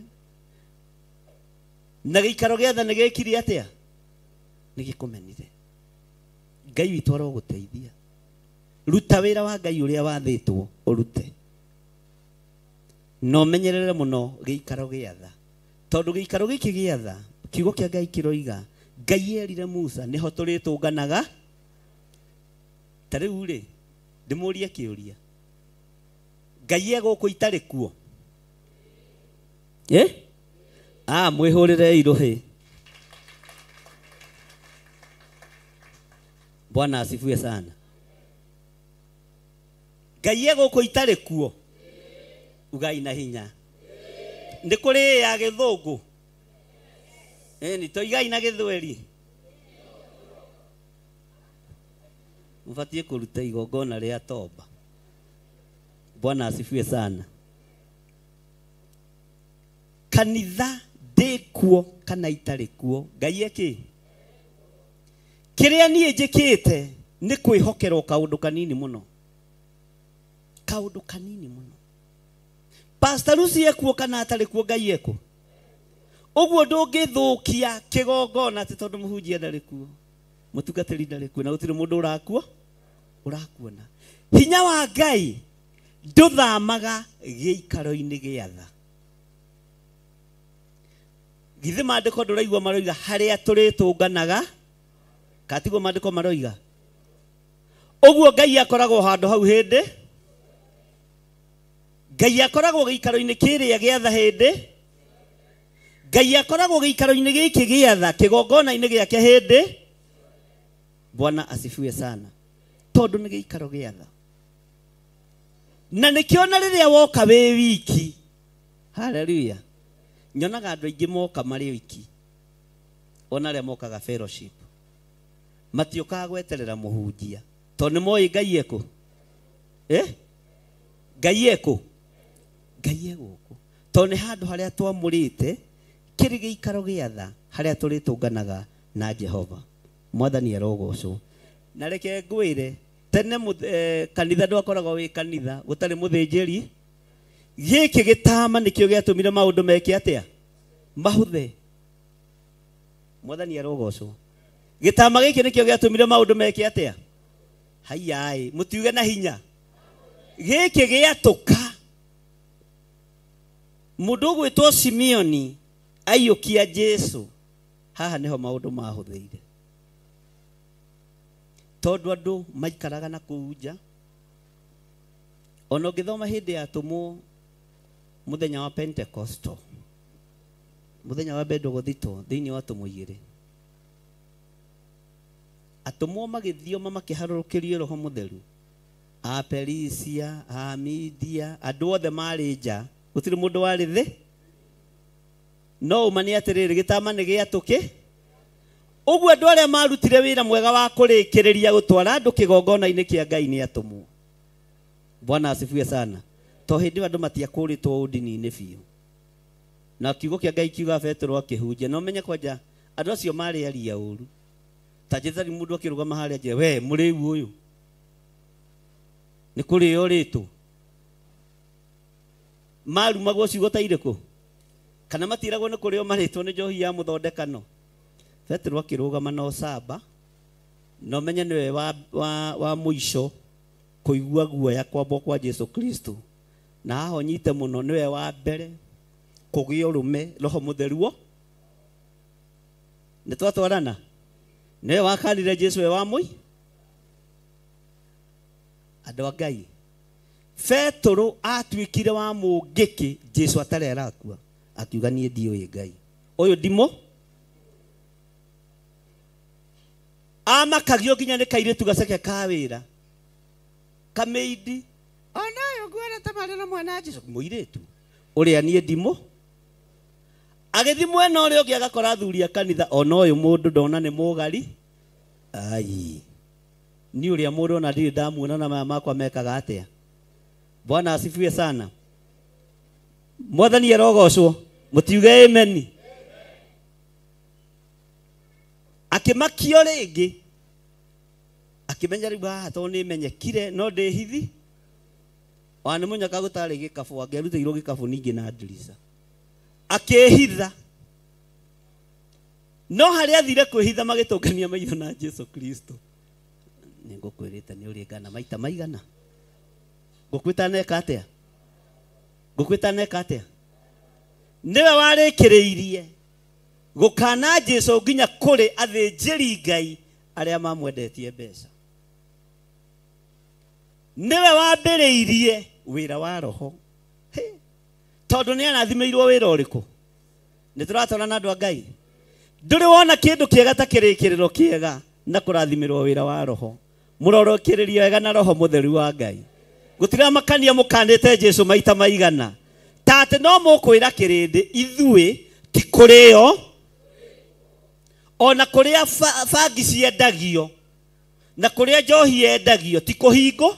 S11: Na gĩikaro gĩa tha nĩ gĩkire atĩa? Nĩ gĩkũmenire. Ngai witũ arogũteithia. Ruta wĩra wa Ngai ũrĩa wathĩtwo ũrute. No menyerere mũno gĩikaro gĩa tha, tondũ gĩikaro gĩkĩ gĩa tha, kiugo kĩa Ngai kĩroiga Ngai erire Musa nĩho tũrĩtũnganaga. Ta rĩu rĩ, ndĩmũrie kĩũria, Ngai e gũkũ itarĩ kuo? Mwĩhũrĩre irũhĩ. Bwana asifiwe sana. Ngai e gũkũ itarĩ kuo? Ugai na hinya. Nĩ kũrĩ ya gĩthũngũ? Nĩ toigai na gĩthweri. Mũbatiĩ kũruta igongona rĩa toba. Bwana asifiwe sana. Kanitha ndĩ kuo kana itarĩ kuo, Ngai eki? Kĩrĩa niĩ njĩkĩte nĩ kwĩhokerwo kaũndũ kanini mũno. Kaũndũ kanini mũno. Pastor Lucy ekuo kana atarĩ kuo, Ngai ekuo. Ũguo ndũngĩthũkia kĩgongona atĩ tondũ mũhunjia ndarĩ kuo, mũtungatĩri ndarĩ kuo, na gũtirĩ mũndũ ũrakuo ũrakuona. Hinya wa Ngai ndũthamaga gĩikaro-inĩ gĩa tha. Githĩ maandĩko ndũraigua maroiga harĩa tũrĩtũnganaga? Katiguo maandĩko maroiga? Ũguo Ngai akoragwo handũ hau hĩndĩ. Ngai akoragwo gĩikaro-inĩ kĩrĩa gĩa tha hĩndĩ. Ngai akoragwo gĩikaro-inĩ gĩkĩ gĩa tha kĩgongona-inĩ gĩake hĩndĩ. Bwana asifiwe sana. Tondũ nĩ gĩikaro gĩa tha. Na nĩkĩo na rĩrĩa woka wĩ wiki. Hallelujah. Nyonaga andũ aingĩ moka marĩ wiki. Ona arĩa mokaga fellowship. Matiũkaga gweterera mũhunjia. Tondũ nĩ moĩ Ngai ekũ? Ngai ekũ? Ngai e gũkũ. Tondũ nĩ handũ harĩa twamũrĩte kĩrĩ gĩikaro gĩa tha harĩa tũrĩtũnganaga na Jehova. Mwathani arogocwo. Na reke ngwĩre, tene kanitha ndwakoragwo wĩ kanitha gũtarĩ mũthĩnjĩri. Gĩkĩ gĩtama nĩkĩo gĩatũmire maũndũ meke atĩa? Mahũthe. Mwathani arogocwo. Gĩtama gĩkĩ nĩkĩo gĩatũmire maũndũ meke atĩa? Haiyaĩ, mũtiuge na hinya. Gĩkĩ gĩatũka. Mũndũ ũgwĩtwo Simeoni aiyũkia Jesu. Haha nĩho maũndũ mahũthĩire. Tondũ andũ maikaraga na kũu nja. Ona ũngĩthoma hĩndĩ ya atũmwo mũthenya wa Pentecostal, mũthenya wa Bendegothito thĩinĩ wa atũmwo igĩrĩ, atũmwo magĩthioma makĩharũrũkĩrio Roho Mũtheru. A Perisia, a Media, andũ othe marĩ nja, gũtirĩ mũndũ warĩ thĩ. No ũma nĩ atĩrĩrĩ, gĩtama nĩ gĩatũkĩ. Ũguo andũ arĩa marutire wĩra mwega wa kũrĩkĩrĩria gũtwara andũ kĩgongona-inĩ kĩa Ngai nĩ atũmwo. Bwana asifiwe sana. To hĩndĩ ĩyo andũ matiakũrĩtwo ũndini-inĩ biũ. Na kiugo kĩa Ngai kiuga Petero akĩhunjia. Na ũmenye kwanja andũ acio marĩ aria ũru. Ta njethari mũndũ akĩrũgama harĩa nje, we mũrĩu ũyũ nĩ kũrĩo rĩtũ. Marumagwo ciugo ta irĩkũ? Kana matiragwo nĩ kũrĩo marĩtwo nĩ njohi ya mũthondekano. Petero akĩrũgama na ũcamba, na ũmenye nĩwe wa mũico Kũigua guoya kwambwo kwa Jesu Kristo. Na haho nyite mũno nĩwe wa mbere kũgĩa ũrũme roho mũtheru. Nĩ twatwarana? Nĩwe wakanire Jesu we wa mũi? Andũ a Ngai. Petero atuĩkire wa mũngĩkĩ Jesu atarĩ arakua. Akiuga niĩ ndiũĩ Ngai. Ũyũ ndimo? Amakagio nginya nĩ kairĩtu gaceke ka wĩra. Kameidi. Onayo nguona ta marĩ na mwana Jesu mũirĩtu. Ũrĩa niĩ ndimo? Agĩthiĩ mwena ũrĩa ũngĩ agakora athuri a kanitha ona ũyũ mũndũ ndona nĩ mũgari. Ai. Ni ũrĩa mũndũ ona ndirĩ ndamuona na maya makwa mekaga atĩa. Bwana asifiwe sana. Mwathani arogocwo. Mũtiuge amen. Akĩmakio rĩngĩ. Akĩmenya rĩu haha tondũ nĩmenyekire no ndĩhithi. Ona nĩ mũnyaka gũtarĩ gĩkabũ angĩarutĩirwo gĩkabũ ningĩ na ndirica. Akĩhitha. No harĩa athire kwĩhitha magĩtũngania maitho na Jesu Kristo. Nĩngũkwĩrĩte nĩ ũrĩngana maita maigana. Ngũkwĩta neka atĩa? Ngũkwĩta neka atĩa? Nĩwe warĩkĩrĩirie gũkana Jesu nginya kũrĩ athĩnjĩri Ngai arĩa mamwendetie mbeca. Nĩwe wambĩrĩirie wĩra wa roho. Tondũ nĩ arathimĩirwo wĩra ũrĩkũ? Nĩ tũratwarana na andũ a Ngai. Ndũrĩ wona kĩndũ kĩega ta kĩrĩkĩrĩro kĩega na kũrathimĩrwo wĩra wa roho. Mũrorokĩrĩrio wega na roho mũtheru wa Ngai. Gũtiramakania mũkanĩte Jesu maita maigana. Ta atĩ no mũkwĩra kĩrĩndĩ ithuĩ ti kũrĩo ona kũrĩa bangi ciendagio na kũrĩa njohi yendagio ti kũhingo.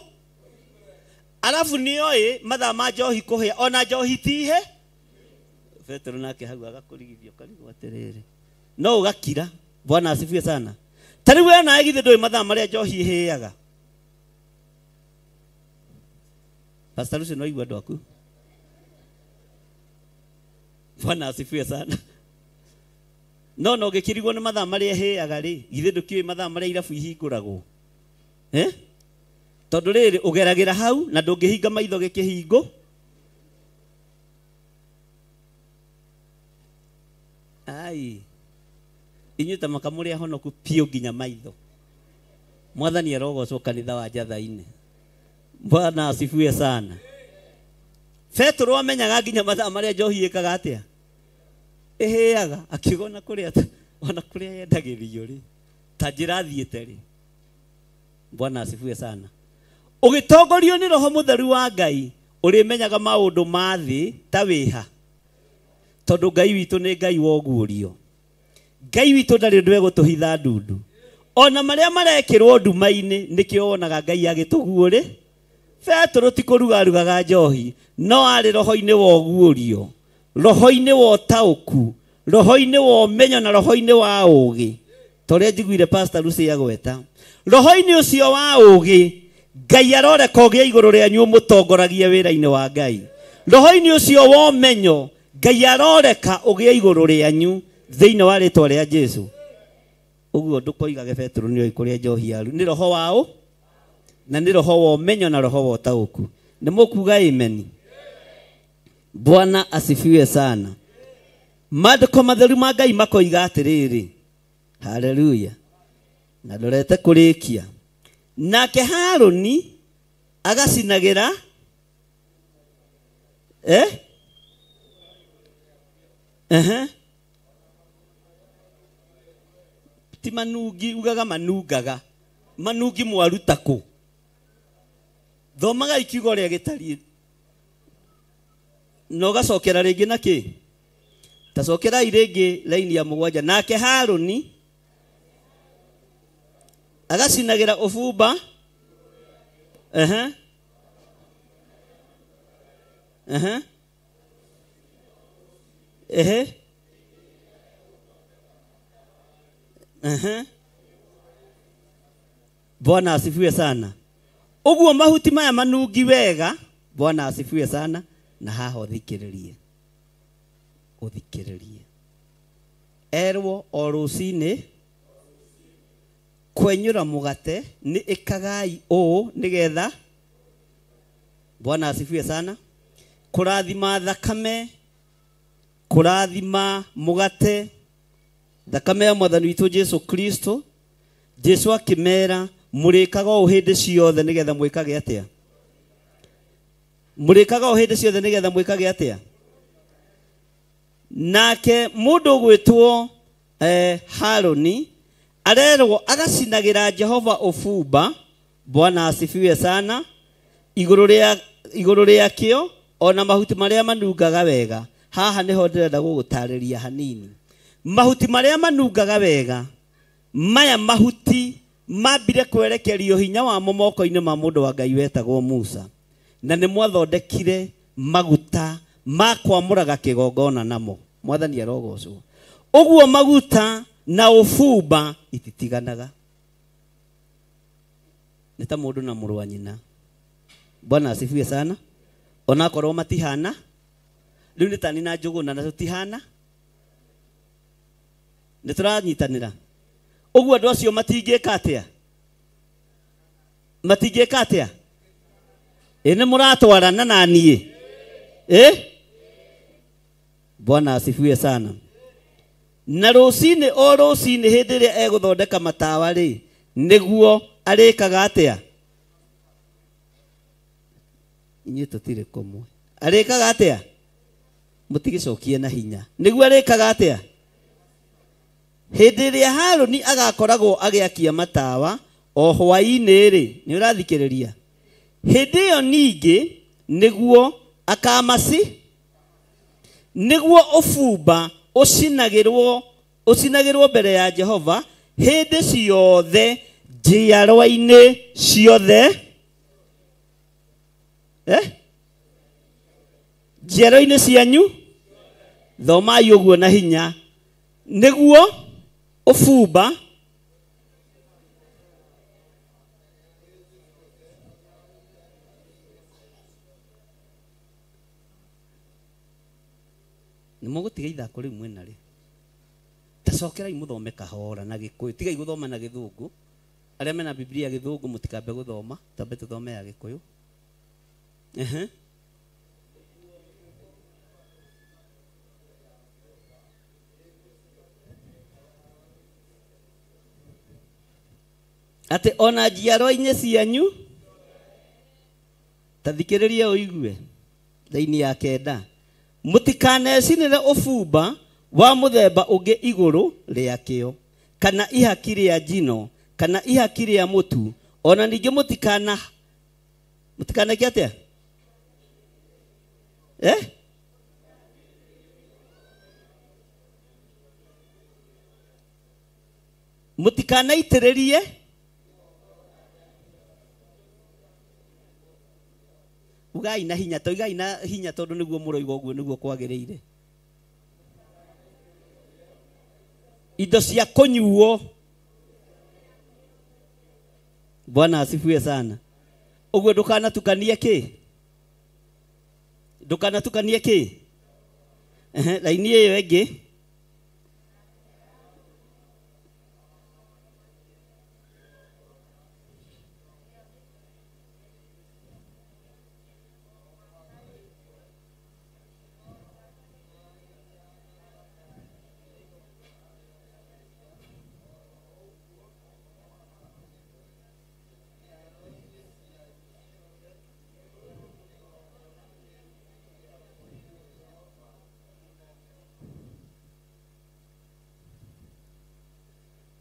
S11: Alafu nĩoĩ mathaa ma njohi kũhĩa ona njohi tihe. Petero nake hau agakũrigithio karigwo atĩrĩrĩ. No ũgakira. Bwana asifiwe sana. Ta rĩu we nawe githĩ ndũĩ mathaa marĩa njohi ĩhĩaga. Pastor Lucy no igua andũ aku. Bwana asifiwe sana. No no gĩkĩrigwo nĩ mathaa marĩa ĩhĩaga rĩ, githĩ ndũkĩũĩ mathaa marĩa irabu ihingũragwo? Eh? Tondũ rĩrĩ ũgeragĩra hau na ndũngĩhinga maitho gĩkĩhingo. Ai. Inyuĩ ta makamũrĩ ahonoku piũ nginya maitho. Mwathani arogocwo kanitha wa Njatha-inĩ. Bwana asifiwe sana. Petero amenyaga nginya mathaa marĩa njohi ĩkaga atĩa? Ĩhĩaga. Akiuga ona kũrĩa ona kũrĩa yendagĩrio rĩ, ta njĩra thiĩte rĩ. Bwana asifiwe sana. Ũgĩtongorio nĩ roho mũtheru wa Ngai, ũrĩmenyaga maũndũ ma thĩ ta wĩha. Tondũ Ngai witũ nĩ Ngai wa ũguũrio. Ngai witũ ndarĩ ũndũ egũtũhitha ndundu. Ona marĩa marekĩrwo nduma-inĩ nĩkĩo wonaga Ngai agĩtũguũrĩ. Petero ti kũrugarugaga njohi, no arĩ roho-inĩ wa ũguũrio, roho-inĩ wa ũtaũku, roho-inĩ wa ũmenyo na roho-inĩ wa ũũgĩ. Ta ũrĩa njiguire Pastor Lucy agweta. Roho-inĩ ũcio wa ũũgĩ, Ngai aroreka ũgĩe igũrũ rĩanyu ũmũtongoragie wĩra-inĩ wa Ngai. Roho-inĩ ũcio wa ũmenyo, Ngai aroreka ũgĩe igũrũ rĩanyu thĩinĩ wa rĩtwa rĩa Jesu. Ũguo ndũkoigage Petero nĩoĩ kũrĩa njohi yaru. Nĩ roho wa ũ? Na nĩ roho wa ũmenyo na roho wa ũtaũku. Nĩ mũkuga amen. Bwana asifiwe sana. Maandĩko matheru ma Ngai makoiga atĩrĩrĩ. Haleluya. Na ndorete kũrĩkia. Nake Harũni agacinagĩra eh? Ehe. Ti manungi ugaga manungaga. Manungi mwaruta kũ? Thomaga ikiugo ũrĩa gĩtariĩ. Na ũgacokera rĩngĩ na kĩ? Ta cokerai rĩngĩ laini ya 7. Nake Harũni agacinagĩra ũbumba. Ehe. Ehe. Ehe. Ehe. Bwana asifiwe sana. Ũguo mahuti maya manungi wega. Bwana asifiwe sana. Na haha ũthikĩrĩrie. Ũthikĩrĩrie. Erwo o rũcinĩ kwenyũra mũgate nĩ ĩkagai ũũ nĩgetha Bwana asifiwe sana. Kũrathima thakame, kũrathima mũgate, thakame ya mwathani witũ Jesu Kristo. Jesu akĩmera mũrĩkaga ũũ hĩndĩ ciothe nĩgetha mwĩkage atĩa? Mũrĩkaga ũũ hĩndĩ ciothe nĩgetha mwĩkage atĩa? Nake mũndũ ũgwĩtwo Haruni arerwo agacinagĩra Jehova ũbumba. Bwana asifiwe sana. Igũrũ rĩakĩo ona mahuti marĩa manungaga wega. Haha nĩho ndĩrenda gũgũtarĩria hanini. Mahuti marĩa manungaga wega, maya mahuti mambire kwerekerio hinya wamo moko-inĩ ma mũndũ wa Ngai wetagwo Musa, na nĩ mwathondekire maguta ma kwamũraga kĩgongona namo. Mwathani arogocwo. Ũguo maguta na ũbumba ititiganaga, nĩ ta mũndũ na mũrũ wa nyina. Bwana asifiwe sana. Onakorwo matihana, rĩu nĩ tani na njũgũna na tũtihana, nĩ tũranyitanĩra. Ũguo andũ acio matingĩka atĩa? Matingĩka atĩa? Ĩ nĩ mũratwarana na niĩ? Ĩ? Bwana asifiwe sana. Na rũcinĩ o rũcinĩ hĩndĩ ĩrĩa egũthondeka matawa rĩ, nĩguo arĩkaga atĩa? Inyuĩ tũtirĩ kũmwe. Arĩkaga atĩa? Mũtigĩcokie na hinya. Nĩguo arĩkaga atĩa? Hĩndĩ ĩrĩa Harũni agakoragwo agĩakia matawa o hwaĩ-inĩ rĩ, nĩ ũrathikĩrĩria? Hĩndĩ ĩyo ningĩ nĩguo akamaci, nĩguo ũbumba ũcinagĩrwo mbere ya Jehova hĩndĩ ciothe njiarwa-inĩ ciothe. Njiarwa-inĩ cianyu, thomai ũguo na hinya. Nĩguo ũbumba nĩ mũgũtiga ithako rĩu mwĩna rĩ, tacokerai mũthome kahora na Gĩkũyũ. Tigai gũthoma na Gĩthũngũ. Arĩa mena Biblia Gĩthũngũ mũtikambe gũthoma, tambe tũthome ya Gĩkũyũ. Atĩ ona njiarwa-inĩ cianyu, ta thikĩrĩria ũigue thĩinĩ ya 9, mũtikanecinĩre ũbumba wa mũthemba ũngĩ igũrũ rĩakĩo, kana ihaki rĩa njino, kana ihaki rĩa mũtu, ona ningĩ mũtikaneke atĩa? Mũtikanaitĩrĩrie ugai na hinya, to igai na hinya tondu niguo mũroiga ũguo niguo kwagĩrĩire. Indo cia kũnyuo. Bwana asifiwe sana. Ũguo ndũkanatukanie kĩ? Ndũkanatukanie kĩ? Raini ĩyo ĩngĩ.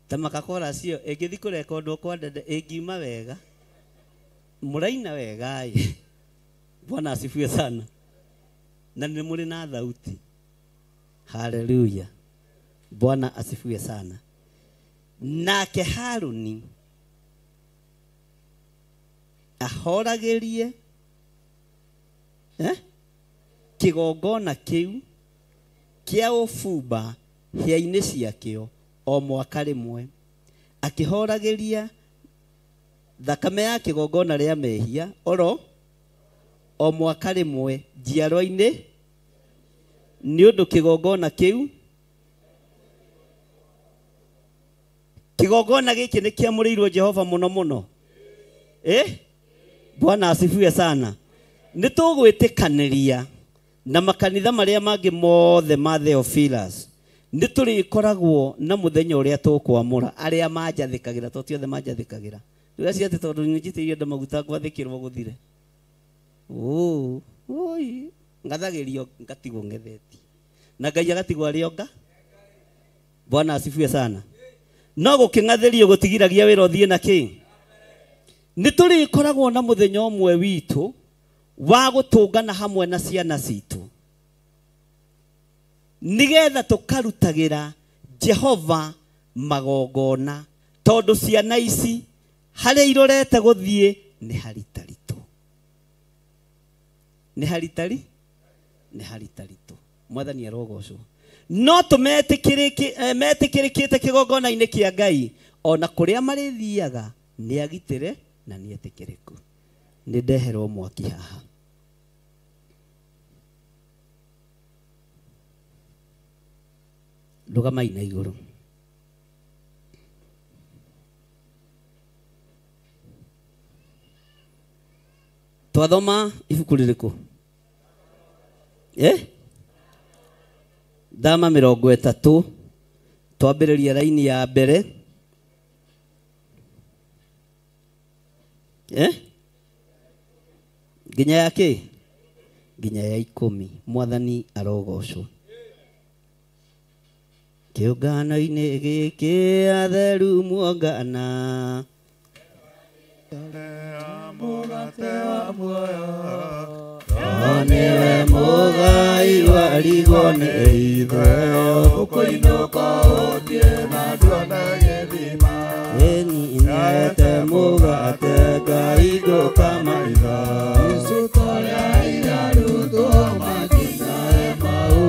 S11: Ta makakora cio ĩngĩthiĩ kũrekondwo kwa ndende ĩngiuma wega, mũraina wega ĩ. Bwana asifiwe sana. Na nĩ mũrĩ na thauti. Haleluya. Bwana asifiwe sana. Nake Haruni ahoragĩrie kĩgongona kĩu kĩa ũbumba hĩa-inĩ ciakĩo o mwaka rĩmwe, akĩhoragĩria thakame ya kĩgongona rĩa mehia oro o mwaka rĩmwe njiarwa-inĩ, nĩ ũndũ kĩgongona kĩu, kĩgongona gĩkĩ nĩ kĩamũrĩirwo Jehova mũno mũno. Bwana asifiwe sana. Nĩ tũgwĩtĩkanĩria na makanitha marĩa mangĩ mothe ma Theophilus. Nĩ tũrĩkoragwo na mũthenya ũrĩa tũkwamũra arĩa manjathĩkagĩra to ti othe manjathĩkagĩra. Ndũgaciga atĩ tondũ nĩ njitĩrĩirio andũ maguta ngwathĩkĩrwo gũthire. Oi ngathagĩrio ngatigwo ng'ethetie. Na Ngai agatigwo arĩ o nga. Bwana asifiwe sana. No gũkĩng'athĩrio gũtigiragia wĩra ũthiĩ na kĩ. Nĩ tũrĩkoragwo na mũthenya ũmwe witũ wa gũtũngana hamwe na ciana citũ nĩgetha tũkarutagĩra Jehova magongona tondũ ciana ici harĩa irorete gũthiĩ nĩ haritaritũ. Nĩ haritari? Nĩ haritaritũ. Mwathani arogocwo. No tũmetĩkĩrĩkĩte kĩgongona-inĩ kĩa Ngai ona kũrĩa marĩthiaga nĩ agitĩre na nĩ etĩkĩrĩku. Nĩ ndeherwo mwaki haha. Rũgamai na igũrũ. Twathoma ibuku rĩrĩkũ? Thama 30 twambĩrĩria raini ya mbere. Nginya ya kĩ? Nginya ya 10. Mwathani arogocwo. Kĩũngano-inĩ gĩkĩ atheru muongana. Nĩwe mũgai warigwo nĩ ithe
S9: ũkũinũka ũthiĩ na nduone gĩthima.
S11: Ĩni nyete mũgate Ngai ngũka maitho.
S9: Jesũ torĩa arutwo makinya Emau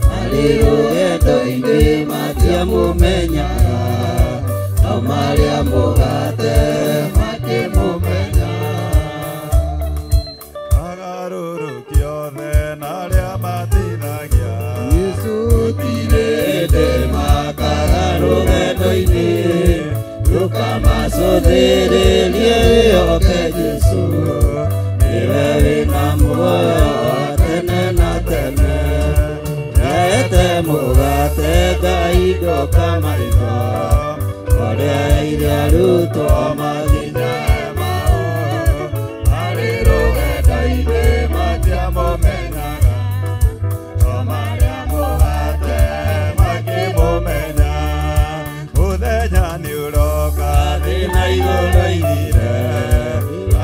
S11: marĩ rũgendo-inĩ matiamũmenyaga no marĩa mũgate makĩmũmenya.
S9: Agarũrũki othe na arĩa matithagia
S11: Jesũ tirĩ hĩndĩ makaga rũgendo-inĩ rũkamacũthĩrĩrie wĩhoke Jesũ nĩwe wĩna muoyo wa tene na tene. Nyaete mũgate Ngai ngoka maitho ũrĩa ire arutwo makinya
S9: Emau marĩ rũgendo-inĩ matiamũmenyaga no marĩa mũgate makĩmũmenya. Mũthenya nĩ ũroka thĩ na igũrũ ithire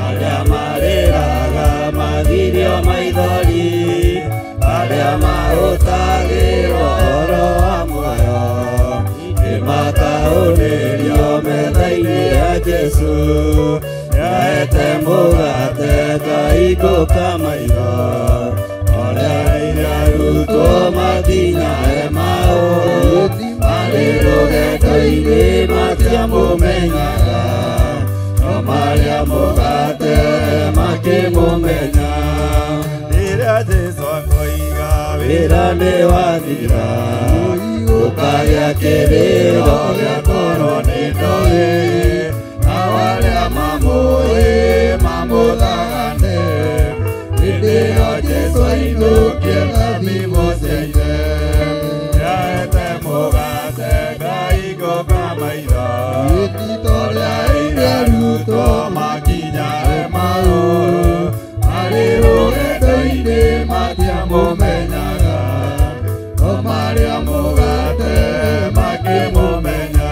S11: arĩa marĩraga magirio maithori arĩa mahũtagĩrwo ũhoro wa muoyo nĩmakaũrĩrio metha-inĩ ya Jesũ. Nyaete mũgate Ngai ngũka maitho ũrĩa ire arutwo makinya Emau marĩ rũgendo-inĩ matiamũmenyaga no marĩa mũgate makĩmũmenya.
S9: Rĩrĩa Jesũ akoiga
S11: wĩra nĩ wathira gũkagĩa kĩrĩro gĩa korwo nĩ ndoĩ
S9: nao arĩa mamũĩ mamũthagane hĩndĩ ĩyo Jesũ ainũkie thabibũ cia ithe. Nĩaete mũgate Ngai ngũka maitho torĩa ire arutwo makinya Emau marĩ rũgendo-inĩ matiamũmenyaga no marĩa mũgate makĩmũmenya.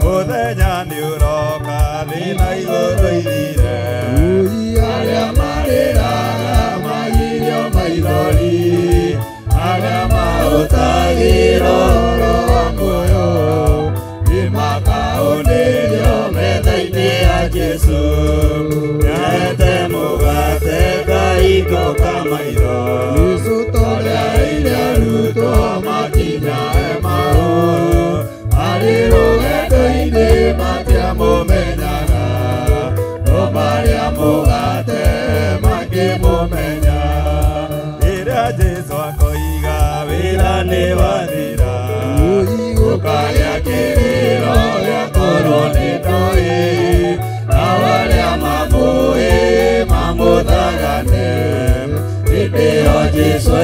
S9: Mũthenya nĩ ũroka thĩ na igũrũ ithire arĩa marĩraga magirio maithori arĩa mahũtagĩrwo ũhoro wa muoyo nĩmakaũnĩrio metha-inĩ ya Jesũ. Nĩaete mũgate Ngai ngũka maitho torĩa ire arutwo makinya Emau marĩ rũgendo-inĩ matiamũmenyaga no marĩa mũgate makĩmũmenya. Rĩrĩa Jesũ akoiga wĩra nĩ wathira gũkagĩa kĩrĩro gĩa korwo nĩ ndoĩ nao arĩa mamũĩ mamũthagane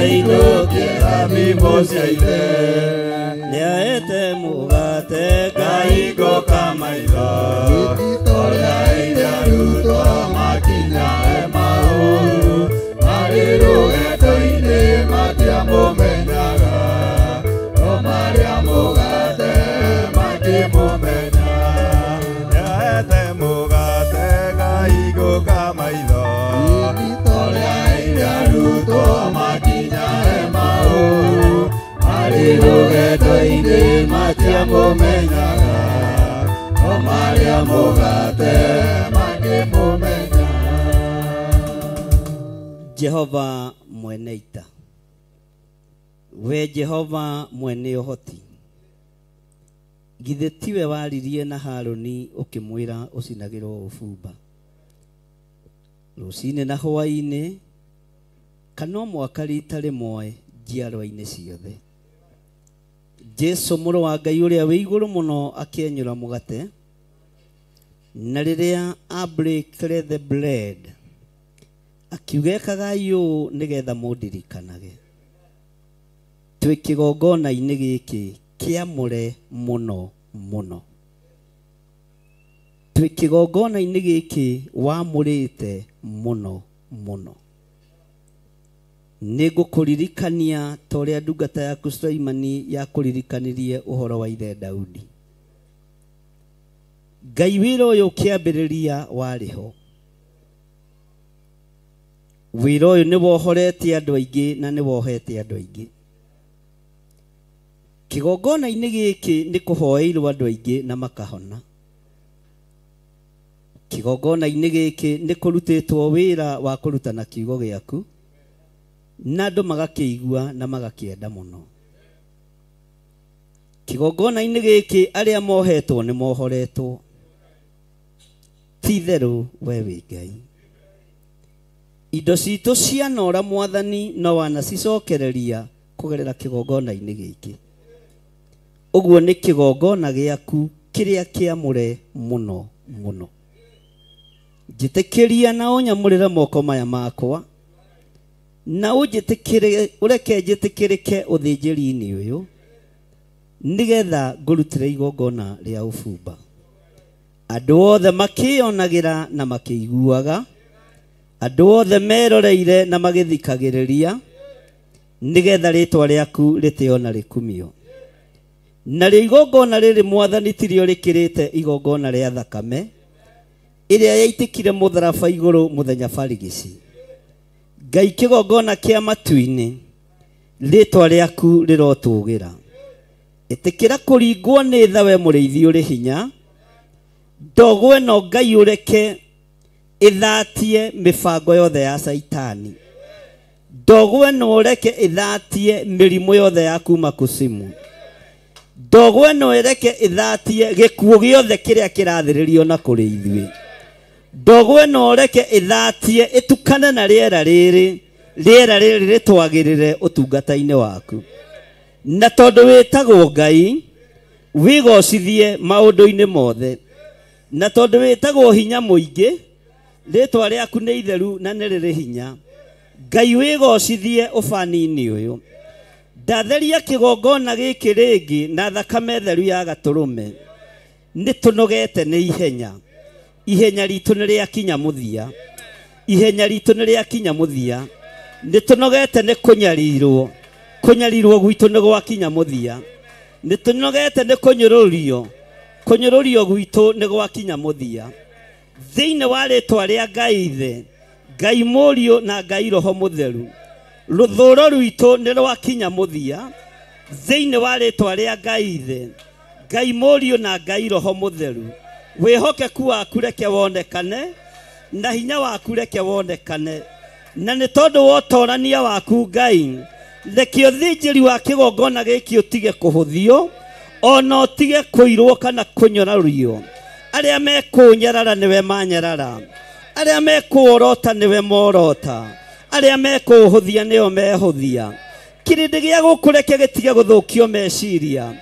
S9: Ainũkie thabibũ cia ithe. Nĩaete mũgate ngahingũka maitho. Torĩa aheire arutwo makinya Emau. Marĩ rũgendo-inĩ matiamũmenyaga. No marĩa mũgate makĩmũmenya. Nĩaete mũgate ngahingũka maitho. Torĩa aheire arutwo makinya Emau. Marĩ rũgendo-inĩ matiamũmenyaga. No marĩa mũgate makĩmũmenya.
S11: Jehova mwene ita, we Jehova mwene ũhoti, githĩ tiwe waririe na Harũni ũkĩmwĩra ũcinagĩrwo ũbumba rũcinĩ na hwaĩ-inĩ, kana o mwaka rita rĩmwe njiarwa-inĩ ciothe. Jesu mũrũ wa Ngai ũrĩa wĩ igũrũ mũno akĩenyũra mũgate, na rĩrĩa a break the bread akiuga ekagai ũũ nĩgetha mũndirikanage. Twĩ kĩgongona-inĩ gĩkĩ kĩamũre mũno mũno, twĩ kĩgongona-inĩ gĩkĩ wamũrĩte mũno mũno. Nĩngũkũririkania ta ũrĩa ndungata yaku Sulaimani yakũririkanirie ũhoro wa ithe Daudi. Ngai wĩra ũyũ ũkĩambĩrĩria warĩ ho. Wĩra ũyũ nĩwohorete andũ aingĩ na nĩwohete andũ aingĩ. Kĩgongona-inĩ gĩkĩ nĩ kũhoeirwo andũ aingĩ na makahona. Kĩgongona-inĩ gĩkĩ nĩ kũrutĩtwo wĩra wa kũrutana kiugo gĩaku, na andũ magakĩigua na magakĩenda mũno. Kĩgongona-inĩ gĩkĩ arĩa mohetwo nĩ mohoretwo. Ti itherũ we wĩ Ngai. Indo citũ cianora Mwathani no wanacicokereria kũgerera kĩgongona-inĩ gĩkĩ. Ũguo nĩ kĩgongona gĩaku kĩrĩa kĩamũre mũno mũno. Njĩtĩkĩria na ũnyamũrĩre moko maya makwa, na ũnjĩtĩkĩre, ũreke njĩtĩkĩrĩke ũthĩnjĩri-inĩ ũyũ, nĩgetha ngũrutĩre igongona rĩa ũbumba. Andũ othe makĩonagĩra na makĩiguaga, andũ othe meroreire na magĩthikagĩrĩria, nĩgetha rĩtwa rĩaku rĩtĩo na rĩkumio. Narĩo igongona rĩrĩ Mwathani tirio rĩkĩrĩte igongona rĩa thakame ĩrĩa yaitĩkire mũtharaba igũrũ mũthenya barigici. Ngai kĩgongona kĩa matu-inĩ, rĩtwa rĩaku rĩrotũgĩra. Ĩtĩkĩra kũringwo nĩ tha we mũrĩithi ũrĩ hinya. Ndogo ĩno Ngai ũreke ĩthatie mĩbango yothe ya Caitani. Ndogo ĩno ũreke ĩthatie mĩrimũ yothe ya kuma kusimu. Ndogo ĩno ĩreke ĩthatie gĩkuũ gĩothe kĩrĩa kĩrathĩrĩrio na kũrĩ ithuĩ. Ndogo ĩno ũreke ĩthatie ĩtukane na rĩera rĩrĩ, rĩera rĩrĩ rĩtwagĩrĩre ũtungata-inĩ waku. Na tondũ wĩtagwo Ngai, wĩgocithie maũndũ-inĩ mothe. Na tondũ wĩtagwo hinya mũingĩ, rĩtwa rĩaku nĩ itheru na nĩ rĩrĩ hinya. Ngai wĩgocithie ũbani-inĩ ũyũ. Ndatheria kĩgongona gĩkĩ rĩngĩ na thakame theru ya gatũrũme. Nĩ tũnogete nĩ ihenya. Ihenya ritũ nĩ rĩakinya mũthia. Ihenya ritũ nĩ rĩakinya mũthia. Nĩ tũnogete nĩ kũnyarirwo. Kũnyarirwo gwitũ nĩ gwakinya mũthia. Nĩ tũnogete nĩ kũnyũrũrio. Kũnyũrũrio gwitũ nĩ gwakinya mũthia. Thĩinĩ wa rĩtwa rĩa Ngai Ithe, Ngai Mũriũ na Ngai Roho Mũtheru, rũthũro rwitũ nĩ rwakinya mũthia. Thĩinĩ wa rĩtwa rĩa Ngai Ithe, Ngai Mũriũ na Ngai Roho Mũtheru, wĩhokeku waku reke wonekane, na hinya waku reke wonekane. Na nĩ tondũ wa ũtorania waku Ngai, reke ũthĩnjĩri wa kĩgongona gĩkĩ ũtige kũhũthio, ona ũtige kũirwo kana kũnyũrũrio. Arĩa mekũnyarara nĩwe manyarara, arĩa mekũorota nĩwe morota, arĩa mekũhũthia nĩo mehũthia. Kĩrĩndĩ gĩa gũkũ reke gĩtige gũthũkio meciria.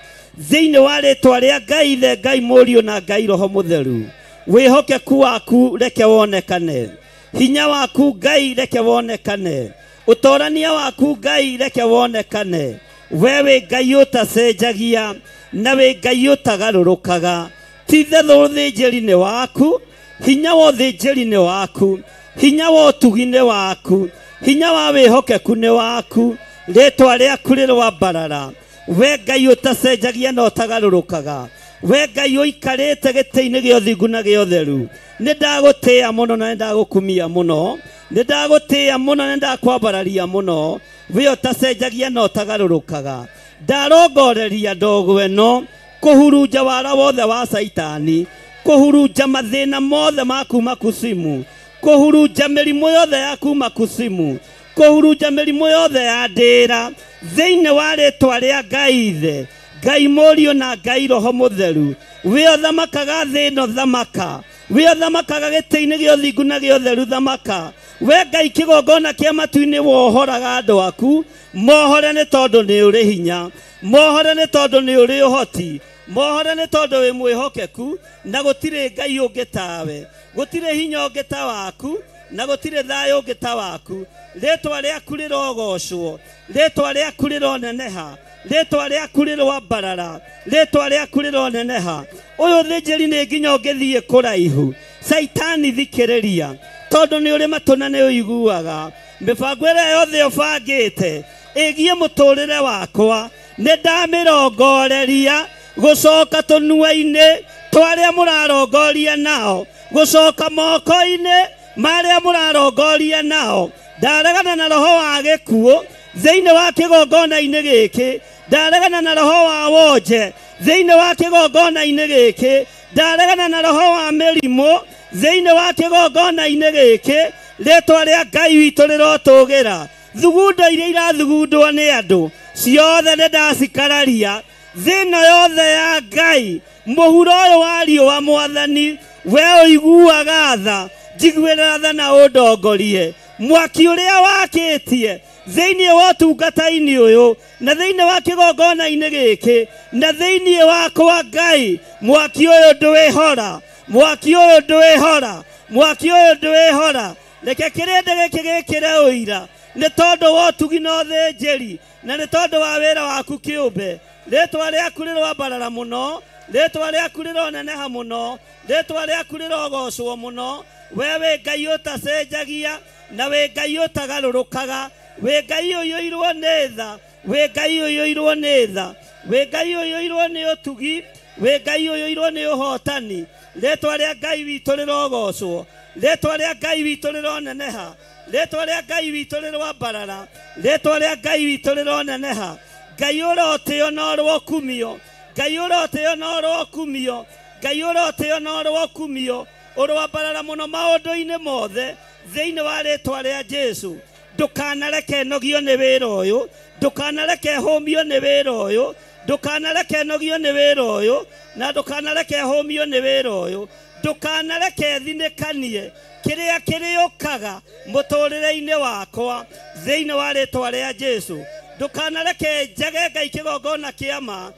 S11: Thĩinĩ wa rĩtwa rĩa Ngai Ithe, Ngai Mũriũ na Ngai Roho Mũtheru, wĩhokeku waku reke wonekane, hinya waku Ngai reke wonekane, Ũtorania waku Ngai reke wonekane. We wĩ Ngai ũtacenjagia na wĩ Ngai ũtagarũrũkaga. Ti itherũ ũthĩnjĩri nĩ waku, hinya wa ũthĩnjĩri nĩ waku, hinya wa ũtugi nĩ waku, hinya wa wĩhokeku nĩ waku. Rĩtwa rĩaku rĩrwambarara. We Ngai ũtacenjagia na ũtagarũrũkaga. We Ngai ũikarĩte gĩtĩ-inĩ gĩa ũthingu na gĩa ũtheru. Nĩ ndagũtĩĩa mũno na nĩ ndagũkumia mũno. Nĩ ndagũtĩĩa mũno na nĩ ndakwambararia mũno. We ũtacenjagia na ũtagarũrũkaga. Ndarongoreria ndogo ĩno kũhurunja wara wothe wa Caitani, kũhurunja mathĩna mothe ma kuma kusimu, kũhurunja mĩrimũ yothe ya kuma kusimu, kũhurunja mĩrimũ yothe ya ndĩra thĩinĩ wa rĩtwa rĩa Ngai Ithe, Ngai Mũriũ na Ngai Roho Mũtheru. We ũthamakaga thĩ ĩno thamaka, we ũthamakaga gĩtĩ-inĩ gĩa ũthingu na gĩa ũtheru thamaka. We Ngai kĩgongona kĩa matu-inĩ wohoraga andũ aku, mohore nĩ tondũ nĩ ũrĩ hinya, mohore nĩ tondũ nĩ ũrĩ ũhoti, mohore nĩ tondũ wĩ mwĩhokeku, na gũtirĩ Ngai ũngĩ tawe, gũtirĩ hinya ũngĩ ta waku, na gũtirĩ thayũ ũngĩ ta waku. Rĩtwa rĩaku rĩrogocwo, rĩtwa rĩaku rĩroneneha, rĩtwa rĩaku rĩrwambarara, rĩtwa rĩaku rĩroneneha. Ũyũ thĩnjĩri nĩ nginya ũngĩthiĩ kũraihu. Caitani thikĩrĩria, tondũ nĩ ũrĩ matũ na nĩ ũiguaga. Mĩbango ĩrĩa yothe ũbangĩte ĩgiĩ mũtũrĩre wakwa nĩ ndamĩrongoreria gũcoka tũnua-inĩ twa arĩa mũrarongoria nao, gũcoka moko-inĩ marĩa mũrarongoria nao. Ndaregana na roho wa gĩkuũ thĩinĩ wa kĩgongona-inĩ gĩkĩ, ndaregana na roho wa wonje thĩinĩ wa kĩgongona-inĩ gĩkĩ, ndaregana na roho wa mĩrimũ thĩinĩ wa kĩgongona-inĩ gĩkĩ. Rĩtwa rĩa Ngai witũ rĩrotũgĩra. Thugundo iria irathugundwo nĩ andũ ciothe nĩ ndacikararia. Thĩna yothe ya Ngai, mũhuro ũyũ wa riũa Mwathani, we ũiguaga tha, njiguĩra tha na ũndongorie. Mwaki ũrĩa wakĩtie thĩinĩ wa ũtungata-inĩ ũyũ na thĩinĩ wa kĩgongona-inĩ gĩkĩ na thĩinĩ wakwa Ngai, mwaki ũyũ ndwĩhora, mwaki ũyũ ndwĩhora, mwaki ũyũ ndwĩhora. Reke kĩrĩndĩ gĩkĩ gĩkĩre ũira nĩ tondũ wa ũtugi na ũthĩnjĩri na nĩ tondũ wa wĩra waku kĩũmbe. Rĩtwa rĩaku rĩrwambarara mũno, rĩtwa rĩaku rĩroneneha mũno, rĩtwa rĩaku rĩrogocwo mũno. We wĩ Ngai ũtacenjagia na wĩ Ngai ũtagarũrũkaga, wĩ Ngai ũiyũirwo nĩ tha, wĩ Ngai ũiyũirwo nĩ tha, wĩ Ngai ũiyũirwo nĩ ũtugi, wĩ Ngai ũiyũirwo nĩ ũhotani. Rĩtwa rĩa Ngai witũ rĩrogocwo, rĩtwa rĩa Ngai witũ rĩroneneha, rĩtwa rĩa Ngai witũ rĩrwambarara, rĩtwa rĩa Ngai witũ rĩroneneha. Ngai ũrotĩo na ũrokumio, Ngai ũrotĩo na ũrokumio, Ngai ũrotĩo na ũrokumio. Ũrwambarara mũno maũndũ-inĩ mothe thĩinĩ wa rĩtwa rĩa Jesũ. Ndũkanareke nogio nĩ wĩra ũyũ, ndũkanareke hũmio nĩ wĩra ũyũ, ndũkanareke nogio nĩ wĩra ũyũ, na ndũkanareke hũmio nĩ wĩra ũyũ. Ndũkanareke thinĩkanie kĩrĩa kĩrĩũkaga mũtũrĩre-inĩ wakwa thĩinĩ wa rĩtwa rĩa Jesũ. Ndũkanareke njage Ngai kĩgongona kĩa ma,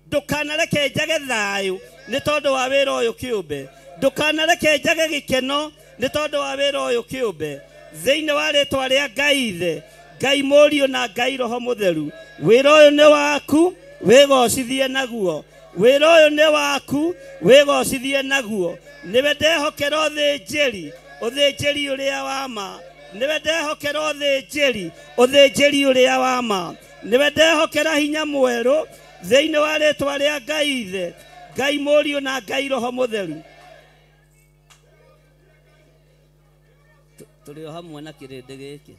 S11: ndũkanareke njage thayũ nĩ tondũ wa wĩra ũyũ kĩũmbe, ndũkanareke njage gĩkeno nĩ tondũ wa wĩra ũyũ kĩũmbe. Thĩinĩ wa rĩtwa rĩa Ngai Ithe, Ngai Mũriũ na Ngai Roho Mũtheru, wĩra ũyũ nĩ waku, wĩgocithie naguo. Wĩra ũyũ nĩ waku, wĩgocithie naguo. Nĩwe ndehokera ũthĩnjĩri, ũthĩnjĩri ũrĩa wa ma. Nĩwe ndehokera ũthĩnjĩri, ũthĩnjĩri ũrĩa wa ma. Nĩwe ndehokera hinya mwerũ thĩinĩ wa rĩtwa rĩa Ngai Ithe, Ngai Mũriũ na Ngai Roho Mũtheru. Tũrĩ o hamwe na kĩrĩndĩ gĩkĩ.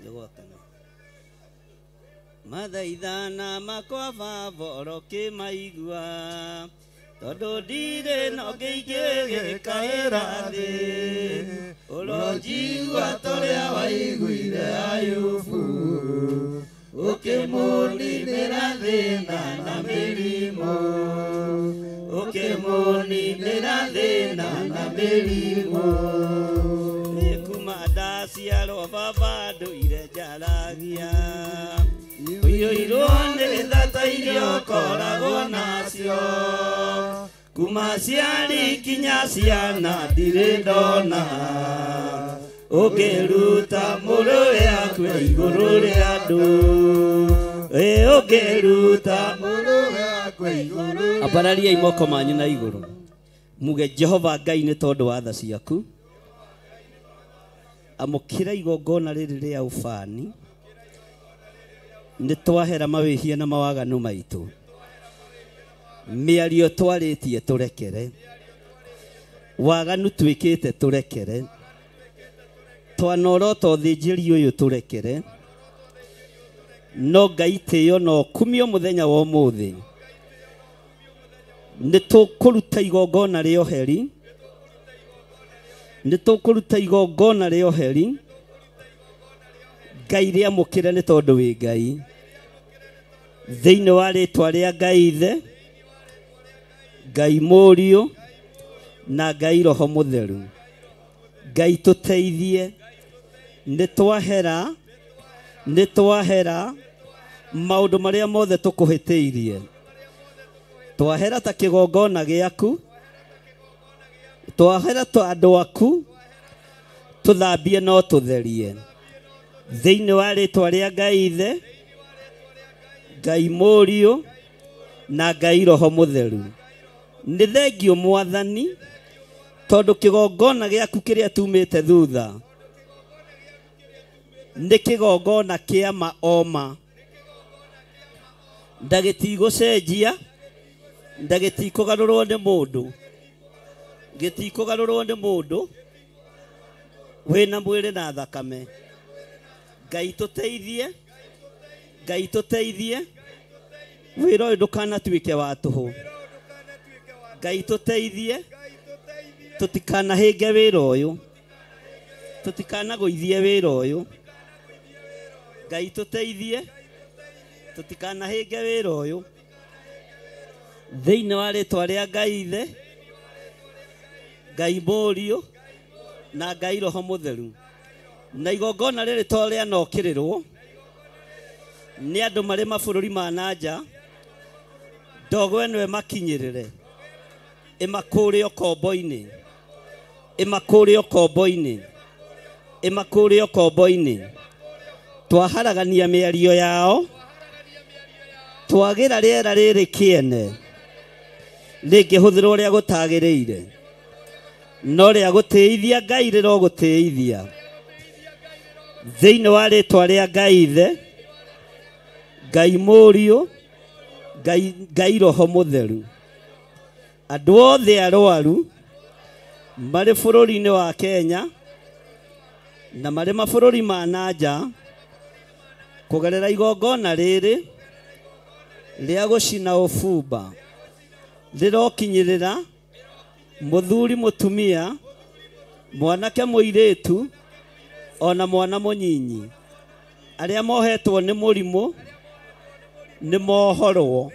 S11: Nĩgwakana. Mathaithana makwa baba kĩmaigua, tondũ ndirĩ na ũngĩ ingĩgĩkaĩra thĩ. Ũronjigua torĩa waiguire Ayubu, ũkĩmũninĩra thĩna na mĩrimũ, ũkĩmũninĩra thĩna na mĩrimũ. Kuma ndaciarwo baba ndũire njaragia, ũiyũirwo nĩ tha ta iria ũkoragwo nacio. Kuma ciari kinya ciana ndirĩ ndona ũngĩruta mũrũwe akue igũrũ rĩa andũ ĩ ũngĩruta
S3: mũrũwe akue igũrũ.
S11: Ambarariai moko manyu na igũrũ muge Jehova Ngai nĩ tondũ wa tha ciaku amũkĩra igongona rĩrĩ rĩa ũbani nĩ twahera mawĩhia na mawaganu maitũ mĩario twarĩtie tũrekere waganu twĩkĩte tũrekere twanorota ũthĩnjĩri ũyũ tũrekere no Ngai tĩo no kumio mũthenya wa ũmũthĩ nĩ tũkũruta igongona rĩa ũheri nĩ tũkũruta igongona rĩa ũheri Ngai rĩamũkĩre nĩ tondũ wĩ Ngai thĩinĩ wa rĩtwa rĩa Ngai Ithe Ngai Mũriũ na Ngai Roho Mũtheru. Ngai tũteithie nĩ twahera maũndũ marĩa mothe tũkũhĩtĩirie twahera ta kĩgongona gĩaku twahera ta andũ aku tũthambie no tũtherie thĩinĩ wa rĩtwa rĩa Ngai Ithe Ngai Mũriũ na Ngai Roho Mũtheru. Nĩ thengio Mwathani tondũ kĩgongona gĩaku kĩrĩa tumĩte thutha nĩ kĩgongona kĩa ma oma ndagĩtigũcenjia ndagĩtikũgarũrwo nĩ mũndũ gĩtikũgarũrwo nĩ mũndũ wĩna mwĩrĩ na thakame. Ngai tũteithie Ngai tũteithie wĩra ũyũ ndũkanatuĩke wa tũhũ. Ngai tũteithie tũtikanahĩnge wĩra ũyũ tũtikanagũithie wĩra ũyũ. Ngai tũteithie tũtikanahĩnge wĩra ũyũ thĩinĩ wa rĩtwa rĩa Ngai Ithe Ngai Mũriũ na Ngai Roho Mũtheru. Na igongona rĩrĩ to rĩanokĩrĩrwo nĩ andũ marĩ mabũrũri ma na nja ndogo ĩno ĩmakinyĩrĩre ĩmakũũre ũkombo-inĩ ĩmakũũre ũkombo-inĩ ĩmakũũre ũkombo-inĩ. Twaharagania mĩario yao twagĩra rĩera rĩrĩ kĩene rĩngĩhũthĩrwo rĩa gũtagĩrĩire no rĩa gũtĩithia Ngai rĩrogũtĩithia thĩinĩ wa rĩtwa rĩa Ngai Ithe Ngai Mũriũ Ngai Roho Mũtheru. Andũ othe arwaru marĩ bũrũri-inĩ wa Kenya na marĩ mabũrũri ma na nja kũgerera igongona rĩrĩ rĩa gũcina ũbumba rĩrokinyĩrĩra mũthuri mũtumia mwanake mũirĩtu ona mwana mũnyinyi arĩa mohetwo nĩ mũrimũ nĩ mohorwo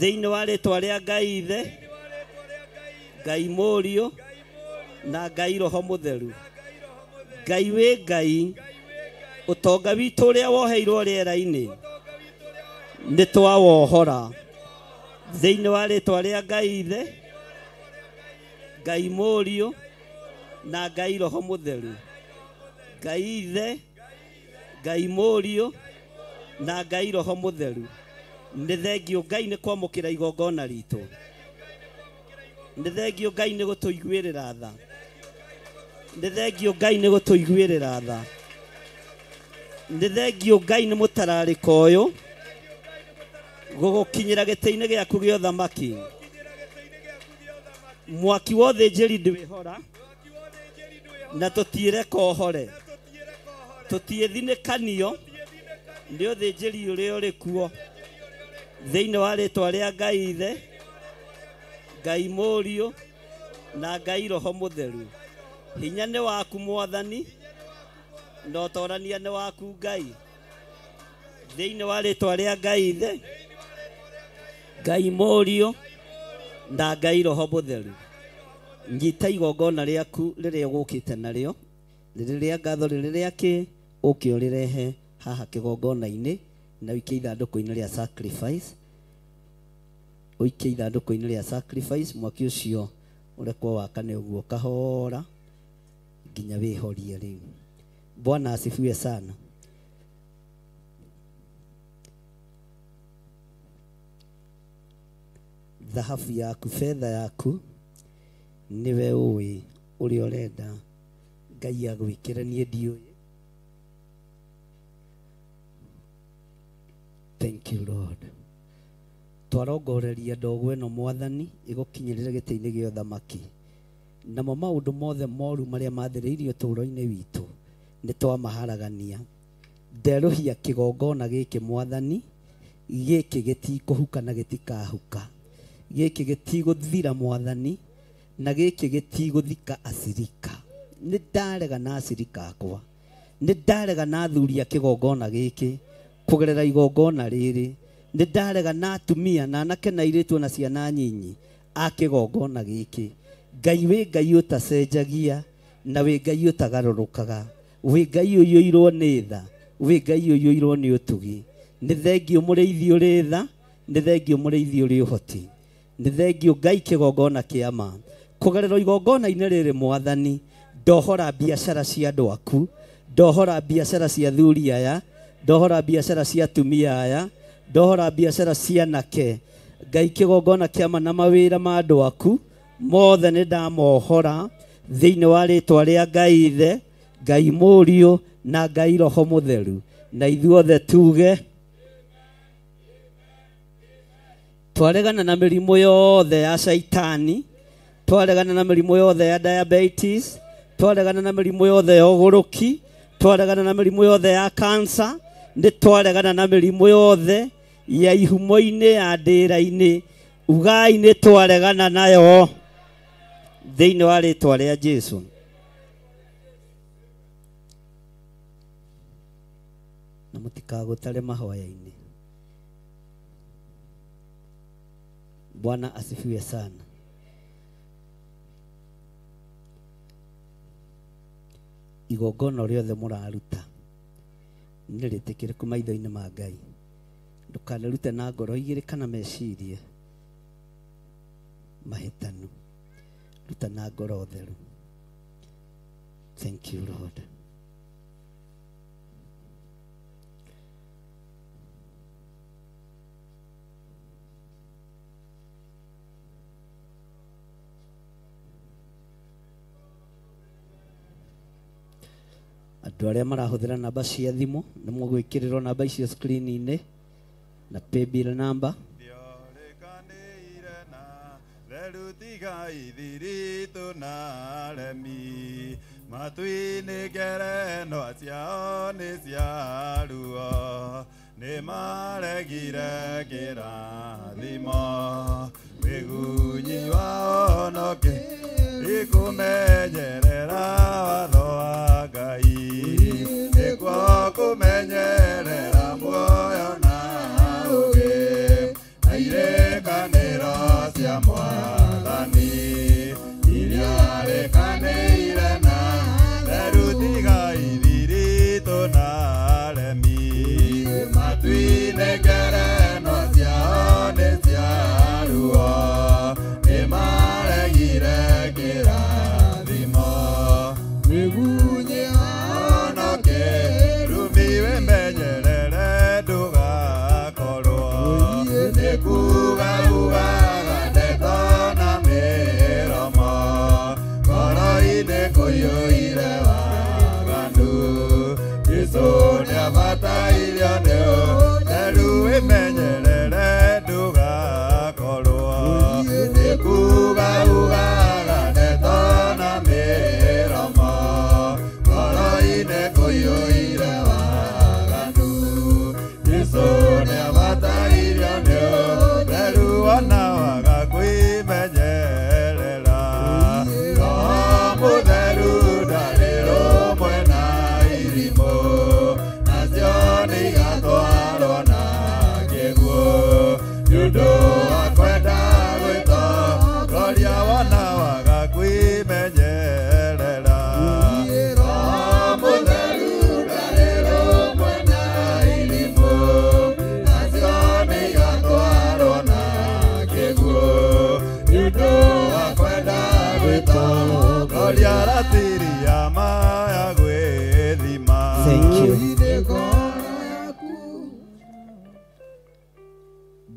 S11: thĩinĩ wa rĩtwa rĩa Ngai Ithe Ngai Mũriũ na Ngai Roho Mũtheru. Ngai wĩ Ngai ũtonga witũ ũrĩa woheirwo rĩera-inĩ nĩ twawohora thĩinĩ wa rĩtwa rĩa Ngai Ithe Ngai Mũriũ na Ngai Roho Mũtheru. Ngai Ithe Ngai Mũriũ na Ngai Roho Mũtheru. Nĩ thengio Ngai nĩ kwamũkĩra igongona ritũ nĩ thengio Ngai nĩ gũtũiguĩrĩra tha nĩ thengio Ngai nĩ gũtũiguĩrĩra tha nĩ thengio Ngai nĩ mũtararĩko ũyũ gũgũkinyĩra gĩtĩ-inĩ gĩaku gĩa ũthamaki mwaki wa ũthĩnjĩri ndwĩhora na tũtiĩreka ũhore tũtiĩthinĩkanio nĩ ũthĩnjĩri ũrĩa ũrĩ kuo thĩinĩ wa rĩtwa rĩa Ngai Ithe Ngai Mũriũ na Ngai Roho Mũtheru. Hinya nĩ waku Mwathani na ũtorania nĩ waku Ngai thĩinĩ wa rĩtwa rĩa Ngai Ithe Ngai Mũriũ na Ngai Roho Mũtheru. Nyita igongona rĩaku rĩrĩa ũgũkĩte narĩo rĩrĩ rĩa ngatho rĩrĩ rĩa kĩ ũke ũrĩrehe haha kĩgongona-inĩ na ũikie ithandũkũ-inĩ rĩa sacrifice. Ũikie ithandũkũ-inĩ rĩa sacrifice, mwaki ũcio ũrekwo wakane ũguo kahora nginya wĩhorie rĩu. Bwana asifiwe sana. Thahabu yaku, fedha yaku, niwe ũĩ ũrĩa ũrenda Ngai agwĩkĩre, niĩ ndiũĩ. Thank you Lord. Twarongoreria ndogo ĩno Mwathani ĩgũkinyĩrĩre gĩtĩ-inĩ gĩa ũthamaki, namo maũndũ mothe moru marĩa mathĩrĩirio ũtũũro-inĩ witũ nĩ twamaharagania. Nderũhia kĩgongona gĩkĩ Mwathani, gĩkĩ gĩtikũhuka na gĩtikahuka, gĩkĩ gĩtigũthira Mwathani, na gĩkĩ gĩtigũthika acirika. Nĩ ndarega na acirika akwa, nĩ ndarega na athuri a kĩgongona gĩkĩ kũgerera igongona rĩrĩ, nĩ ndarega na atumia na anake na airĩtu na ciana nyinyi a kĩgongona gĩkĩ. Ngai wĩ Ngai ũtacenjagia na wĩ Ngai ũtagarũrũkaga, wĩ Ngai ũiyũirwo nĩ tha, wĩ Ngai ũiyũirwo nĩ ũtugi. Nĩ thengiũ mũrĩithi ũrĩ tha, nĩ thengiũ mũrĩithi ũrĩ ũhoti, nĩ thengiũ Ngai kĩgongona kĩa ma. Kũgerera igongona-inĩ rĩrĩ Mwathani, ndohora biacara cia andũ aku, ndohora biacara cia athuri aya, ndohora biacara cia atumia aya, ndohora biacara cia anake. Ngai kĩgongona kĩa ma na mawĩra ma andũ aku mothe nĩ ndamohora thĩinĩ wa rĩtwa rĩa Ngai Ithe, Ngai Mũriũ na Ngai Roho Mũtheru. Na ithuothe tuge twaregana na mĩrimũ yothe ya shaitani, twaregana na mĩrimũ yothe ya diabetes, twaregana na mĩrimũ yothe ya ũgũrũki, twaregana na mĩrimũ yothe ya cancer, nĩ twaregana na mĩrimũ yothe ya ihumo-inĩ ya ndĩra-inĩ. Ugai nĩ twaregana nayo thĩinĩ wa rĩtwa rĩa Jesu. Na mũtikagũtare mahoya-inĩ. Bwana asifiwe sana. Igongona rĩothe mũraruta nĩ rĩtĩkĩrĩku maitho-inĩ ma Ngai. Ndũkanarute na ngoro igĩrĩ kana meciria mahĩtanu, ruta na ngoro theru. Thank you Lord. Andũ arĩa marahũthĩra namba cia thimũ nĩ mũgwĩkĩrĩrwo namba icio screen-inĩ na paybill number.
S3: Matuinĩ ngerenwa ciao nĩ cia ruo, nĩ maregire kĩrathimo. Wĩgunyi wao nokĩ ĩkũmenyerera watho wa Ngai, nĩkuo kũmenyerera muoyo na ũũgĩ na irĩkanĩro cia Mwathani iria rĩkanĩire na theru tiga ithiritũ na aremi. Matuinĩ ngerenwa ciao nĩ cia ruo, nĩ maregire kĩrathimo. Wĩgunyi wao nokĩ rumi wĩmbe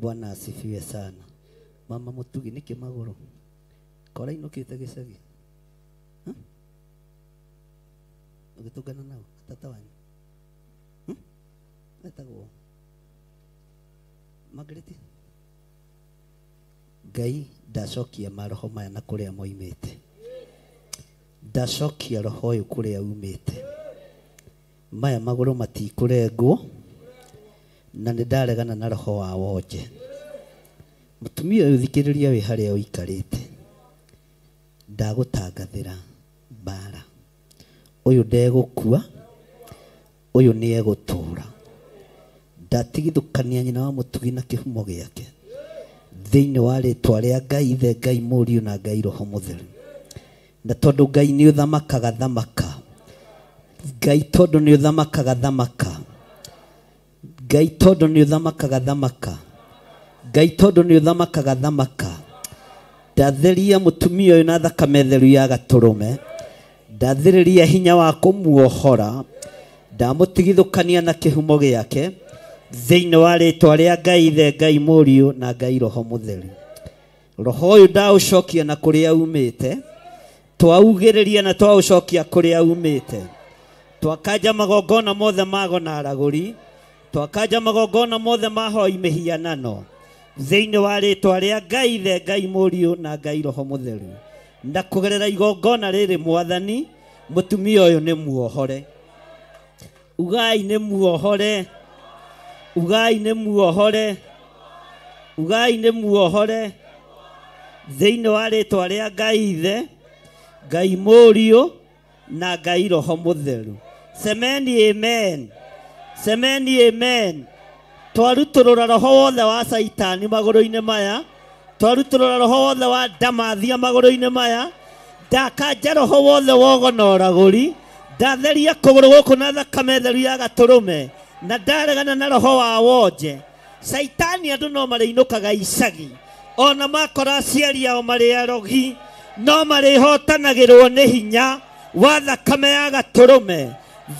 S11: Bwana asifiwe sana. Mama Mutugi nĩkĩ magũrũ kora inũkĩte gĩcagi ũgĩtũngana nao tata wanyu etagwo Margaret. Ngai ndacokia maroho maya na kũrĩa moimĩte, ndacokia roho ũyũ kũrĩa umĩte. Maya magũrũ matikũrengwo na nĩ ndaregana na roho wa wonje. Mũtumia ũyũ thikĩrĩria wĩ harĩa ũikarĩte, ndagũtangathĩra mbara. Ũyũ ndegũkua, ũyũ nĩ egũtũra. Ndatigithũkania nyina wa Mũtugi na kĩhumo gĩake thĩinĩ wa rĩtwa rĩa Ngai Ithe, Ngai Mũriũ na Ngai Roho Mũtheru. Na tondũ Ngai nĩ ũthamakaga thamaka, Ngai tondũ nĩ ũthamakaga thamaka, Ngai tondũ nĩ ũthamakaga thamaka, Ngai tondũ nĩ ũthamakaga thamaka, ndatheria mũtumia ũyũ na thakame theru ya gatũrũme, ndathĩrĩria hinya wa kũmuohora, ndamũtigithũkania na kĩhumo gĩake thĩinĩ wa rĩtwa rĩa Ngai Ithe, Ngai Mũriũ na Ngai Roho Mũtheru. Roho ũyũ ndaũcokia na kũrĩa umĩte, twaugĩrĩria na twaũcokia kũrĩa umĩte. Twakanja magongona mothe mago na aragũri, twakanja magongona mothe ma hoi mĩhianano thĩinĩ wa rĩtwa rĩa Ngai Ithe, Ngai Mũriũ na Ngai Roho Mũtheru. Na kũgerera igongona rĩrĩ Mwathani, mũtumia ũyũ nĩ muohore. Ugai nĩ muohore, ugai nĩ muohore, ugai nĩ muohore thĩinĩ wa rĩtwa rĩa Ngai Ithe, Ngai Mũriũ na Ngai Roho Mũtheru. Semeni amen, semeni amen. Twarutũrũra roho wothe wa Caitani magũrũ-inĩ maya, twarutũrũra roho wothe wa ndamathia magũrũ-inĩ maya, ndakanja roho wothe wa ũgo na ũragũri, ndatheria kũgũrũ gũkũ na thakame theru ya gatũrũme, na ndaregana na roho wa wonje. Caitani andũ no marĩinũkaga icagi, ona makora aciari ao marĩ arogi, no marĩhotanagĩrwo nĩ hinya wa thakame ya gatũrũme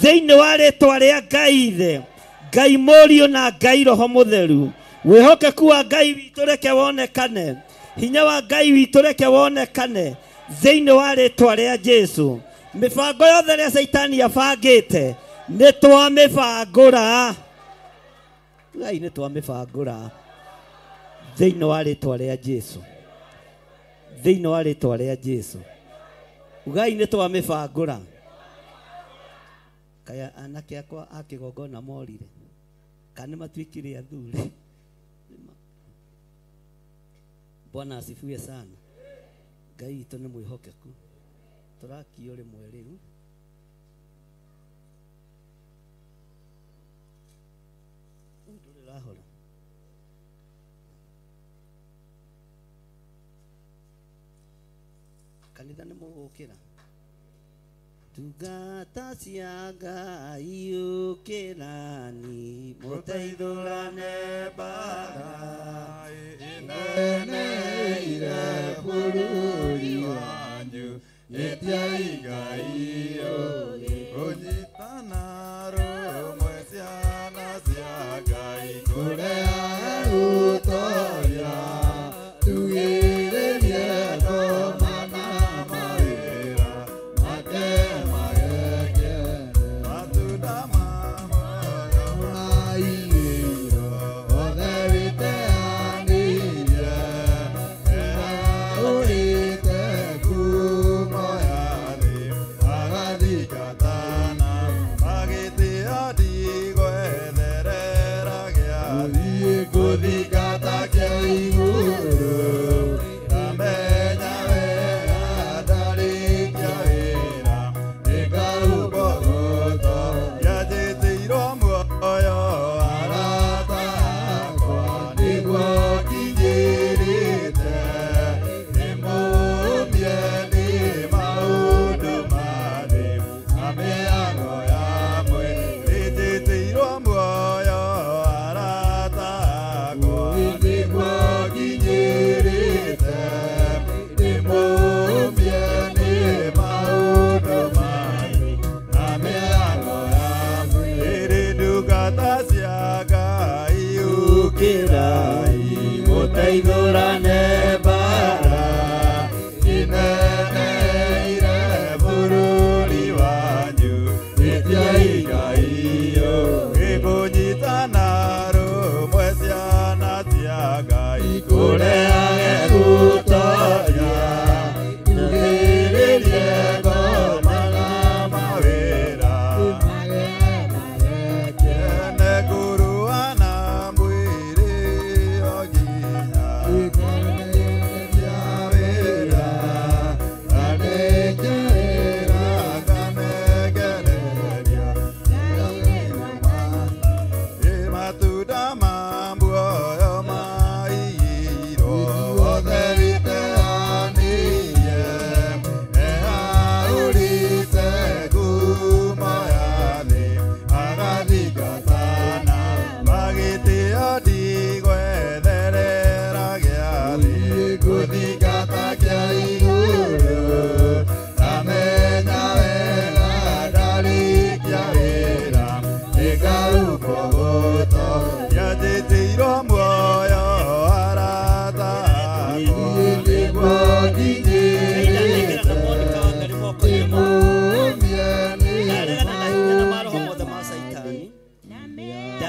S11: thĩinĩ wa rĩtwa rĩa Ngai Ithe, Ngai Mũriũ na Ngai Roho Mũtheru. Wĩhokeku wa Ngai witũ reke wonekane, hinya wa Ngai witũ reke wonekane thĩinĩ wa rĩtwa rĩa Jesũ. Mĩbango yothe ĩrĩa Caitani abangĩte nĩ twamĩbangũra, Ngai nĩ twamĩbangũra thĩinĩ wa rĩtwa rĩa Jesũ, thĩinĩ wa rĩtwa rĩa Jesũ. Ugai nĩ twamĩbangũra. Kaya anake akwa a kĩgongona morire kana matuĩkire athuri. Bwana asifiwe sana. Ngai witũ nĩ mwĩhokeku. Tũrakio rĩmwe rĩu. Ndũrĩ ũrahora. Kanitha nĩ mũgũkĩra. Tungata cia Ngai ũkĩrani, mũteithũrane mbara
S3: ineneire bũrũri wanyu, ĩtiai Ngai ũũgĩ, kũnyitana rũmwe ciana cia Ngai, kũrĩa ũtoria tugĩrĩrie ngoma na mawĩra make magekere, matunda ma muoyo maigĩirwo othe wĩteanĩirie, ũrĩte ngumo ya thĩ agathikatana, magĩtĩo ndigwetherera gĩathĩ, gũthingata kĩa igũrũ, ndamenya wega ndarĩkia wĩra, nĩngahumbwo gũto njanjĩtĩirwo muoyo arata akwa, nĩguo nginyĩrĩte, nĩmũmie nĩ maũndũ ma thĩ na mĩago ya mwĩrĩ, njĩtĩirwo muoyo arata akwa, nĩguo nginyĩrĩte, nĩmũmie nĩ maũndũ ma thĩ na mĩago ya mwĩrĩ, ndungata cia Ngai ũkĩrai.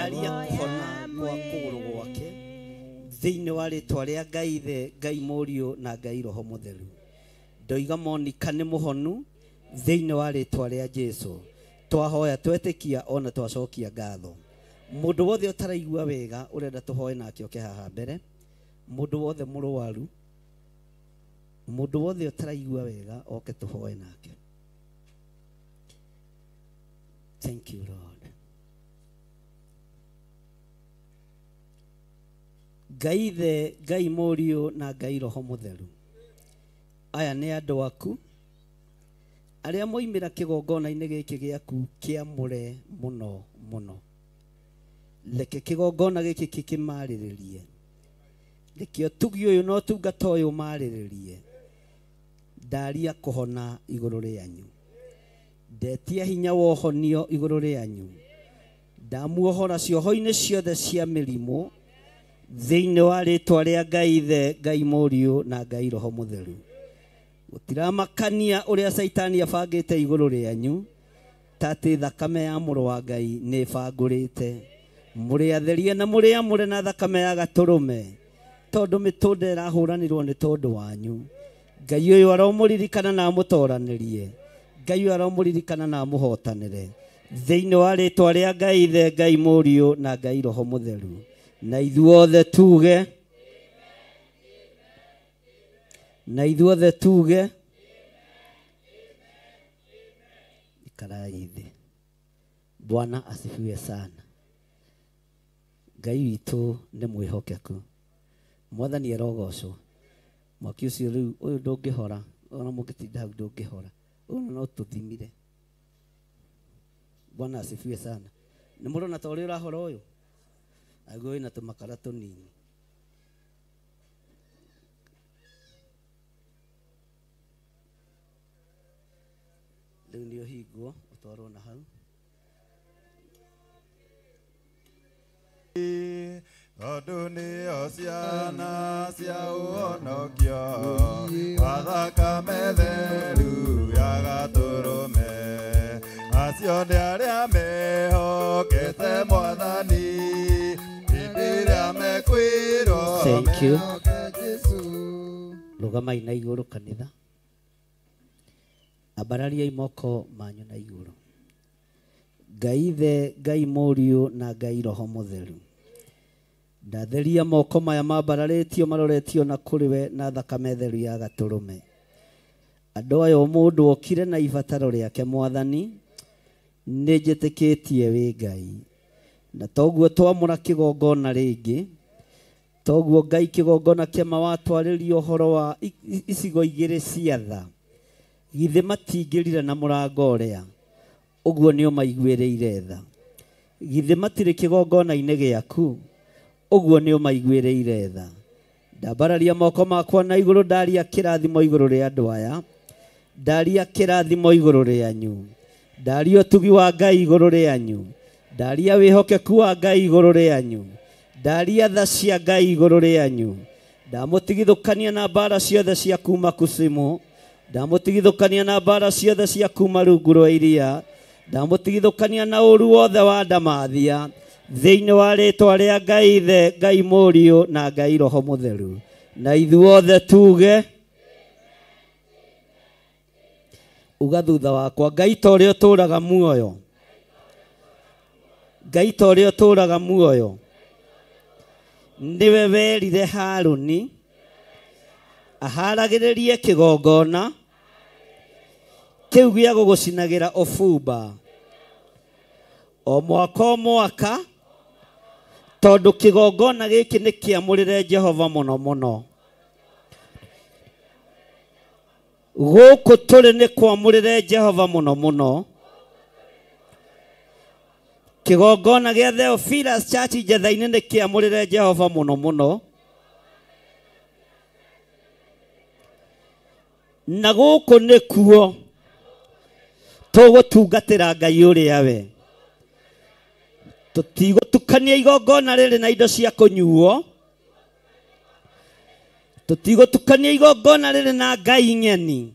S11: Ndaria kũhona kwa kũgũrũ gwake thĩinĩ wa rĩtwa rĩa Ngai Ithe, Ngai Mũriũ na Ngai Roho Mũtheru. Ndoiga Monica nĩ mũhonu thĩinĩ wa rĩtwa rĩa Jesu. Twahoya twetĩkia ona twacokia ngatho. Mũndũ wothe ũtaraigua wega ũrenda tũhoe nake oke haha mbere. Mũndũ wothe mũrwaru, mũndũ wothe ũtaraigua wega oke tũhoe nake. Thank you Lord. Ngai Ithe, Ngai Mũriũ na Ngai Roho Mũtheru, aya nĩ andũ aku arĩa moimĩra kĩgongona-inĩ gĩkĩ gĩaku kĩamũre mũno mũno. Reke kĩgongona gĩkĩ kĩkĩmarĩrĩrie. Reke ũtugi ũyũ na ũtungata ũyũ ũmarĩrĩrie. Ndaria kũhona igũrũ rĩanyu. Ndetia hinya wa ũhonio igũrũ rĩanyu. Ndamuohora cioho-inĩ ciothe cia mĩrimũ thĩinĩ wa rĩtwa rĩa Ngai Ithe, Ngai Mũriũ na Ngai Roho Mũtheru. Gũtiramakania ũrĩa Caitani abangĩte igũrũ rĩanyu, ta atĩ thakame ya mũrũ wa Ngai nĩ ĩbangũrĩte. Mũrĩ atherie na mũrĩ amũre na thakame ya gatũrũme, tondũ mĩtũnda ĩrahũranĩrwo nĩ tondũ wanyu. Ngai ũyũ aromũririkana na amũtoranĩrie. Ngai ũyũ aromũririkana na amũhotanĩre thĩinĩ wa rĩtwa rĩa Ngai Ithe, Ngai Mũriũ na Ngai Roho Mũtheru. Na ithuothe tuge, na ithuothe tuge, ikarai thĩ. Bwana asifiwe sana. Ngai witũ nĩ mwĩhokeku. Mwathani arogocwo. Mwaki ũcio rĩu ũyũ ndũngĩhora, ona mũngĩtinda hau ndũngĩhora. Ũyũ no tũthimire. Bwana asifiwe sana. Nĩ mũrona ta ũrĩa ũrahora ũyũ? Aguo wĩna tũmakara tũnini. Rĩu nĩ ũhingwo ũtwarwo na hau.
S3: Tondũ nĩo ciana cia ũhonokio wa thakame theru ya gatũrũme. Acio nĩ arĩa mehokete Mwathani hĩndĩ ĩrĩa mekwĩrwo.
S11: Thank you.
S3: Mehoke Jesũ.
S11: Rũgamai na igũrũ kanitha. Ambarariai moko manyu na igũrũ. Ngai Ithe, Ngai Mũriũ na Ngai Roho Mũtheru, ndatheria moko maya mambararĩtio maroretio na kũrĩ we na thakame theru ya gatũrũme. Andũ aya o mũndũ okire na ibataro rĩake Mwathani, nĩ njĩtĩkĩtie wĩ Ngai. Na toguo twamũra kĩgongona rĩngĩ, toguo Ngai kĩgongona kĩama watwarĩria ũhoro wa icigo igĩrĩ cia tha, githĩ matingĩrire na mũrango ũrĩa, ũguo nĩ ũmaiguĩrĩire tha. Githĩ matirĩ kĩgongona-inĩ gĩaku, ũguo nĩ ũmaiguĩrĩire tha. Ndambararia moko makwa na igũrũ, ndaria kĩrathimo igũrũ rĩa andũ aya, ndaria kĩrathimo igũrũ rĩanyu, ndaria ũtugi wa Ngai igũrũ rĩanyu, ndaria wĩhokeku wa Ngai igũrũ rĩanyu, ndaria tha cia Ngai igũrũ rĩanyu. Ndamũtigithũkania na mbara ciothe cia kuma kusimu, ndamũtigithũkania na mbara ciothe cia kuma rungu rwa iria, ndamũtigithũkania na ũru wothe wa ndamathia thĩinĩ wa rĩtwa rĩa Ngai Ithe, Ngai Mũriũ na Ngai Roho Mũtheru. Na ithuothe tuge, uga thutha wakwa, Ngai ta ũrĩa ũtũũraga muoyo, Ngai ta ũrĩa ũtũũraga muoyo, nĩwe werire Harũni aharagĩrĩrie kĩgongona kĩu gĩa gũgũcinagĩra ũbumba o mwaka o mwaka, tondũ kĩgongona gĩkĩ nĩ kĩamũrĩre Jehova mũno mũno. Gũkũ tũrĩ nĩ kwamũrĩre Jehova mũno mũno. Kĩgongona gĩa Theophilus Church Njetha-inĩ nĩ kĩamũrĩre Jehova mũno mũno. Na gũkũ nĩkuo tũgũtungatĩra Ngai ũrĩa we. Tũtigũtukania igongona rĩrĩ na indo cia kũnyuo, tũtigũtukania igongona rĩrĩ na ngai ng'eni,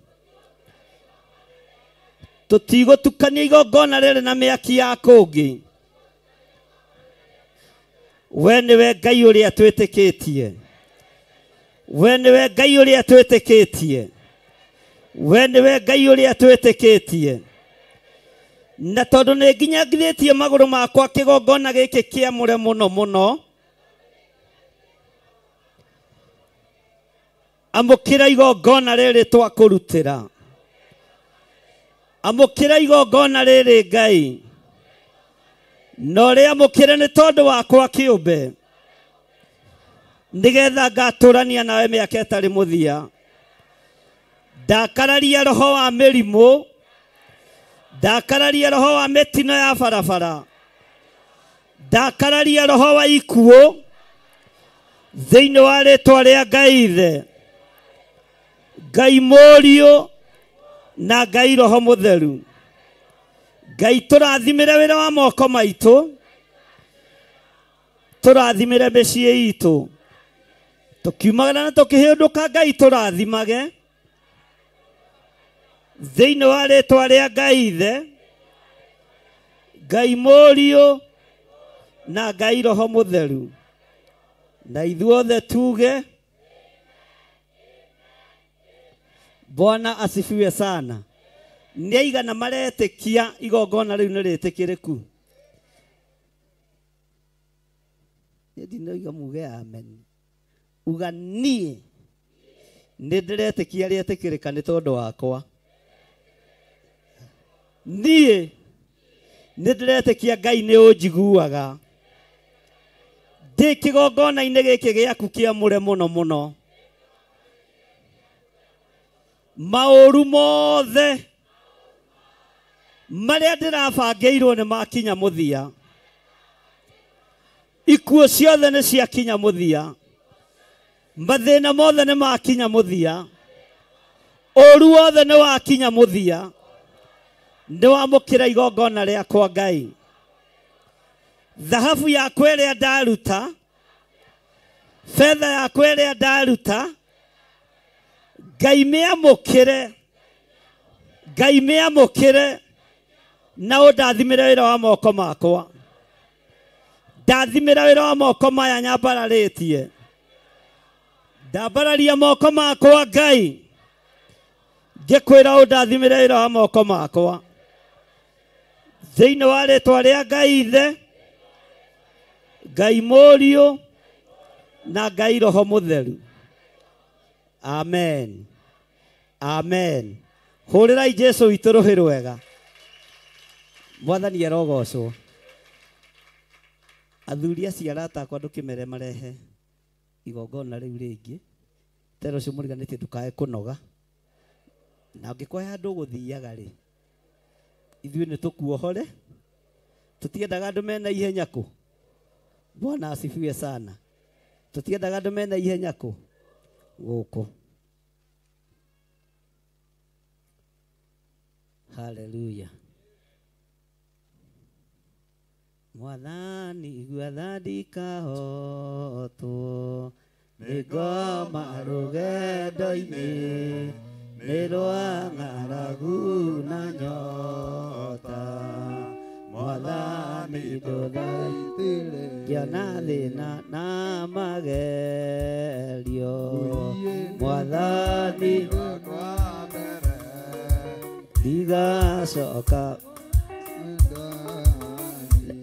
S11: tũtigũtukania igongona rĩrĩ na mĩaki ya kũngĩ. We nĩwe Ngai ũrĩa twĩtĩkĩtie. We nĩwe Ngai ũrĩa twĩtĩkĩtie. We nĩwe Ngai ũrĩa twĩtĩkĩtie. Na tondũ nĩ nginyangithĩtie magũrũ makwa kĩgongona gĩkĩ kĩamũre mũno mũno, amũkĩra igongona rĩrĩ twakũrutĩra. Amũkĩra igongona rĩrĩ Ngai. Na ũrĩamũkĩre nĩ tondũ wakwa kĩũmbe, nĩgetha ngatũrania nawe mĩaka ĩtarĩ mũthia. Ndakararia roho wa mĩrimũ, ndakararia roho wa mĩtino ya barabara, ndakararia roho wa ikuũ thĩinĩ wa rĩtwa rĩa Ngai Ithe, Ngai Mũriũ na Ngai Roho Mũtheru. Ngai tũrathimĩre wĩra wa moko maitũ, tũrathimĩre mĩciĩ itũ, tũkiumagara na tũkĩhĩndũka Ngai tũrathimage thĩinĩ wa rĩtwa rĩa Ngai Ithe, Ngai Mũriũ na Ngai Roho Mũtheru. Na ithuothe tuge Bwana asifiwe sana. Nĩ aigana maretĩkia igongona rĩu nĩ rĩtĩkĩrĩku? Niĩ ndinoiga muge amen. Uga niĩ nĩ ndĩretĩkia rĩetĩkĩrĩka nĩ tondũ wakwa. Niĩ nĩ ndĩretĩkia Ngai nĩ ũnjiguaga. Ndĩ kĩgongona-inĩ gĩkĩ gĩaku kĩamũre mũno mũno. Maũru mothe marĩa ndĩrabangĩirwo nĩ makinya mũthia. Ikuũ ciothe nĩ ciakinya mũthia. Mathĩna mothe nĩ makinya mũthia. Ũru wothe nĩ wakinya mũthia. Nĩ wamũkĩra igongona rĩakwa Ngai. Thahabu yakwa ĩrĩa ndaruta, betha yakwa ĩrĩa ndaruta, Ngai mĩamũkĩre, Ngai mĩamũkĩre na ũndathimĩre wĩra wa moko makwa. Ndathimĩra wĩra wa moko maya nyambararĩtie. Ndambararia moko makwa Ngai, ngĩkwĩra ũndathimĩre wĩra wa moko makwa. Thĩinĩ wa rĩtwa rĩa Ngai Ithe, Ngai Mũriũ na Ngai Roho Mũtheru. Amen. Amen. Hũrĩrai Jesũ witũ rũhĩ rwega. Mwathani arogocwo. Athuri acio arata akwa ndũkĩmere marehe igongona rĩu rĩngĩ. Tero ũcio mũriganĩtie ndũkae kũnoga. Na ũngĩkorwo he handũ ũgũthiaga rĩ, ithuĩ nĩ tũkuohore. Tũtiendaga andũ mena ihenya kũ. Bwana asifiwe sana. Tũtiendaga andũ mena ihenya kũ gũkũ. Hallelujah. Mwathani igua tha ndikahotwo nĩ ngoma rũgendo-inĩ, nĩ rwa ng'aragu na nyota. Mwathani ndũthaitĩre ngĩona thĩna na magerio. Mwathani ndigacoka.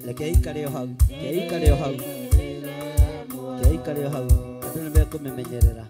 S11: Reke ikare o hau, reke ikare o hau, reke ikare o hau. Andũ nĩ mekũmĩmenyerera.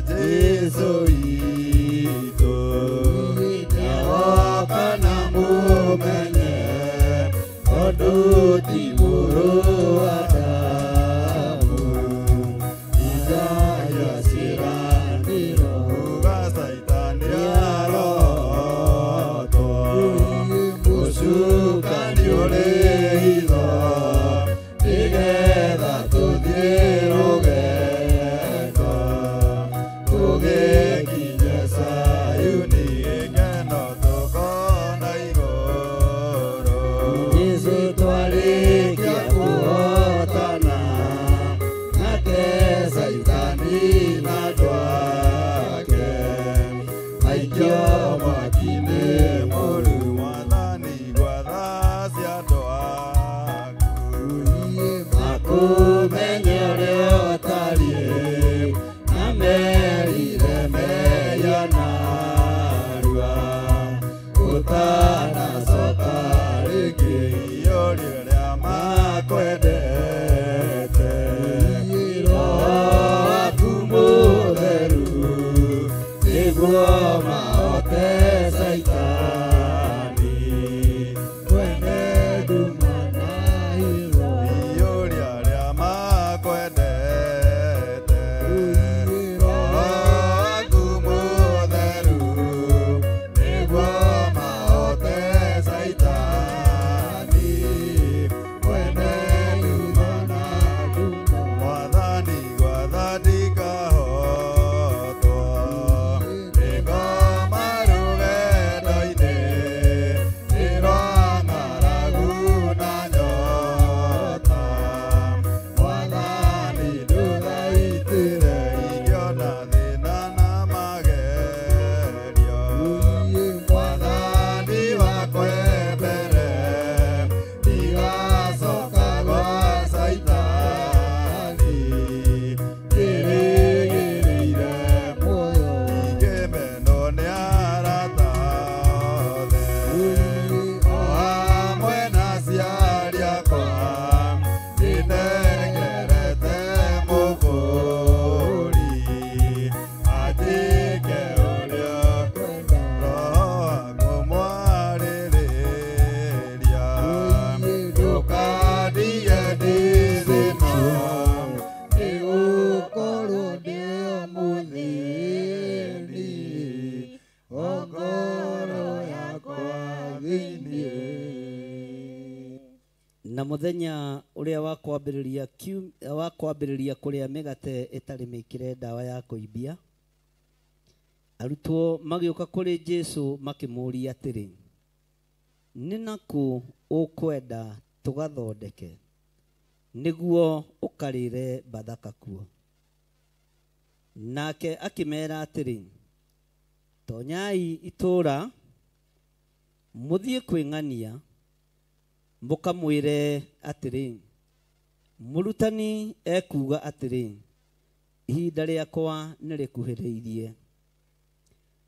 S3: Jesu. Tondũ ti mũrũ wa Adamu Ithahia ciĩranĩro Uga Caitani arotwo Mũcukani ũrĩ hitho Nĩgetha tũthiĩ rũgendo Tũgĩkinye Sayuni gĩkeno tũkona igũrũ Jesũ twarĩkia kũhotana nake Caitani na andũ ake aikio mwaki-inĩ mũru Mwathani gwatha cia andũ aku Makũmenye ũrĩa ũtariĩ na merire mehia narua ũtanacoka rĩngĩ iyũria ũrĩa makwendete Roho waku mũtheru nĩguo mahote Caitani mwene nduma na hitho iyũria ũrĩa makwendete Roho waku mũtheru nĩguo mahote Caitani mwene nduma na Mwathani gwatha ndikahotwo nĩngoma rũgendo-inĩ nĩ rwa ng'aragu na nyota Mwathani ndũthaitĩre ingĩona thĩna na magerio Mwathani wakwa e mbere ndigacoka gwa Caitani ndĩrĩgĩrĩire muoyo ingĩmenwo nĩ arata othe o hamwe na aciari akwa ndĩnengerete Mũkũũri anjĩke ũrĩa ũkwenda Roho waku mwarĩrĩria ndũkandige ndĩ thĩna nĩgũkorwo ndĩ o mũthĩni o ngoro yakwa thĩinĩ.
S11: Na mũthenya ũrĩa wa kwambĩrĩria kũrĩa mĩgate ĩtarĩ mĩkĩre ndawa ya kũimbia, arutwo magĩũka kũrĩ Jesũ makĩmũũria atĩrĩ, nĩ nakũ ũkwenda tũgathondeke nĩguo ũkarĩre Bathaka kuo? Nake akĩmera atĩrĩ, tonyai itũũra mũthiĩ kwĩng'ania mũkamwĩre atĩrĩ, mũrutani ekuuga atĩrĩ, ihinda rĩakwa nĩrĩkuhĩrĩirie,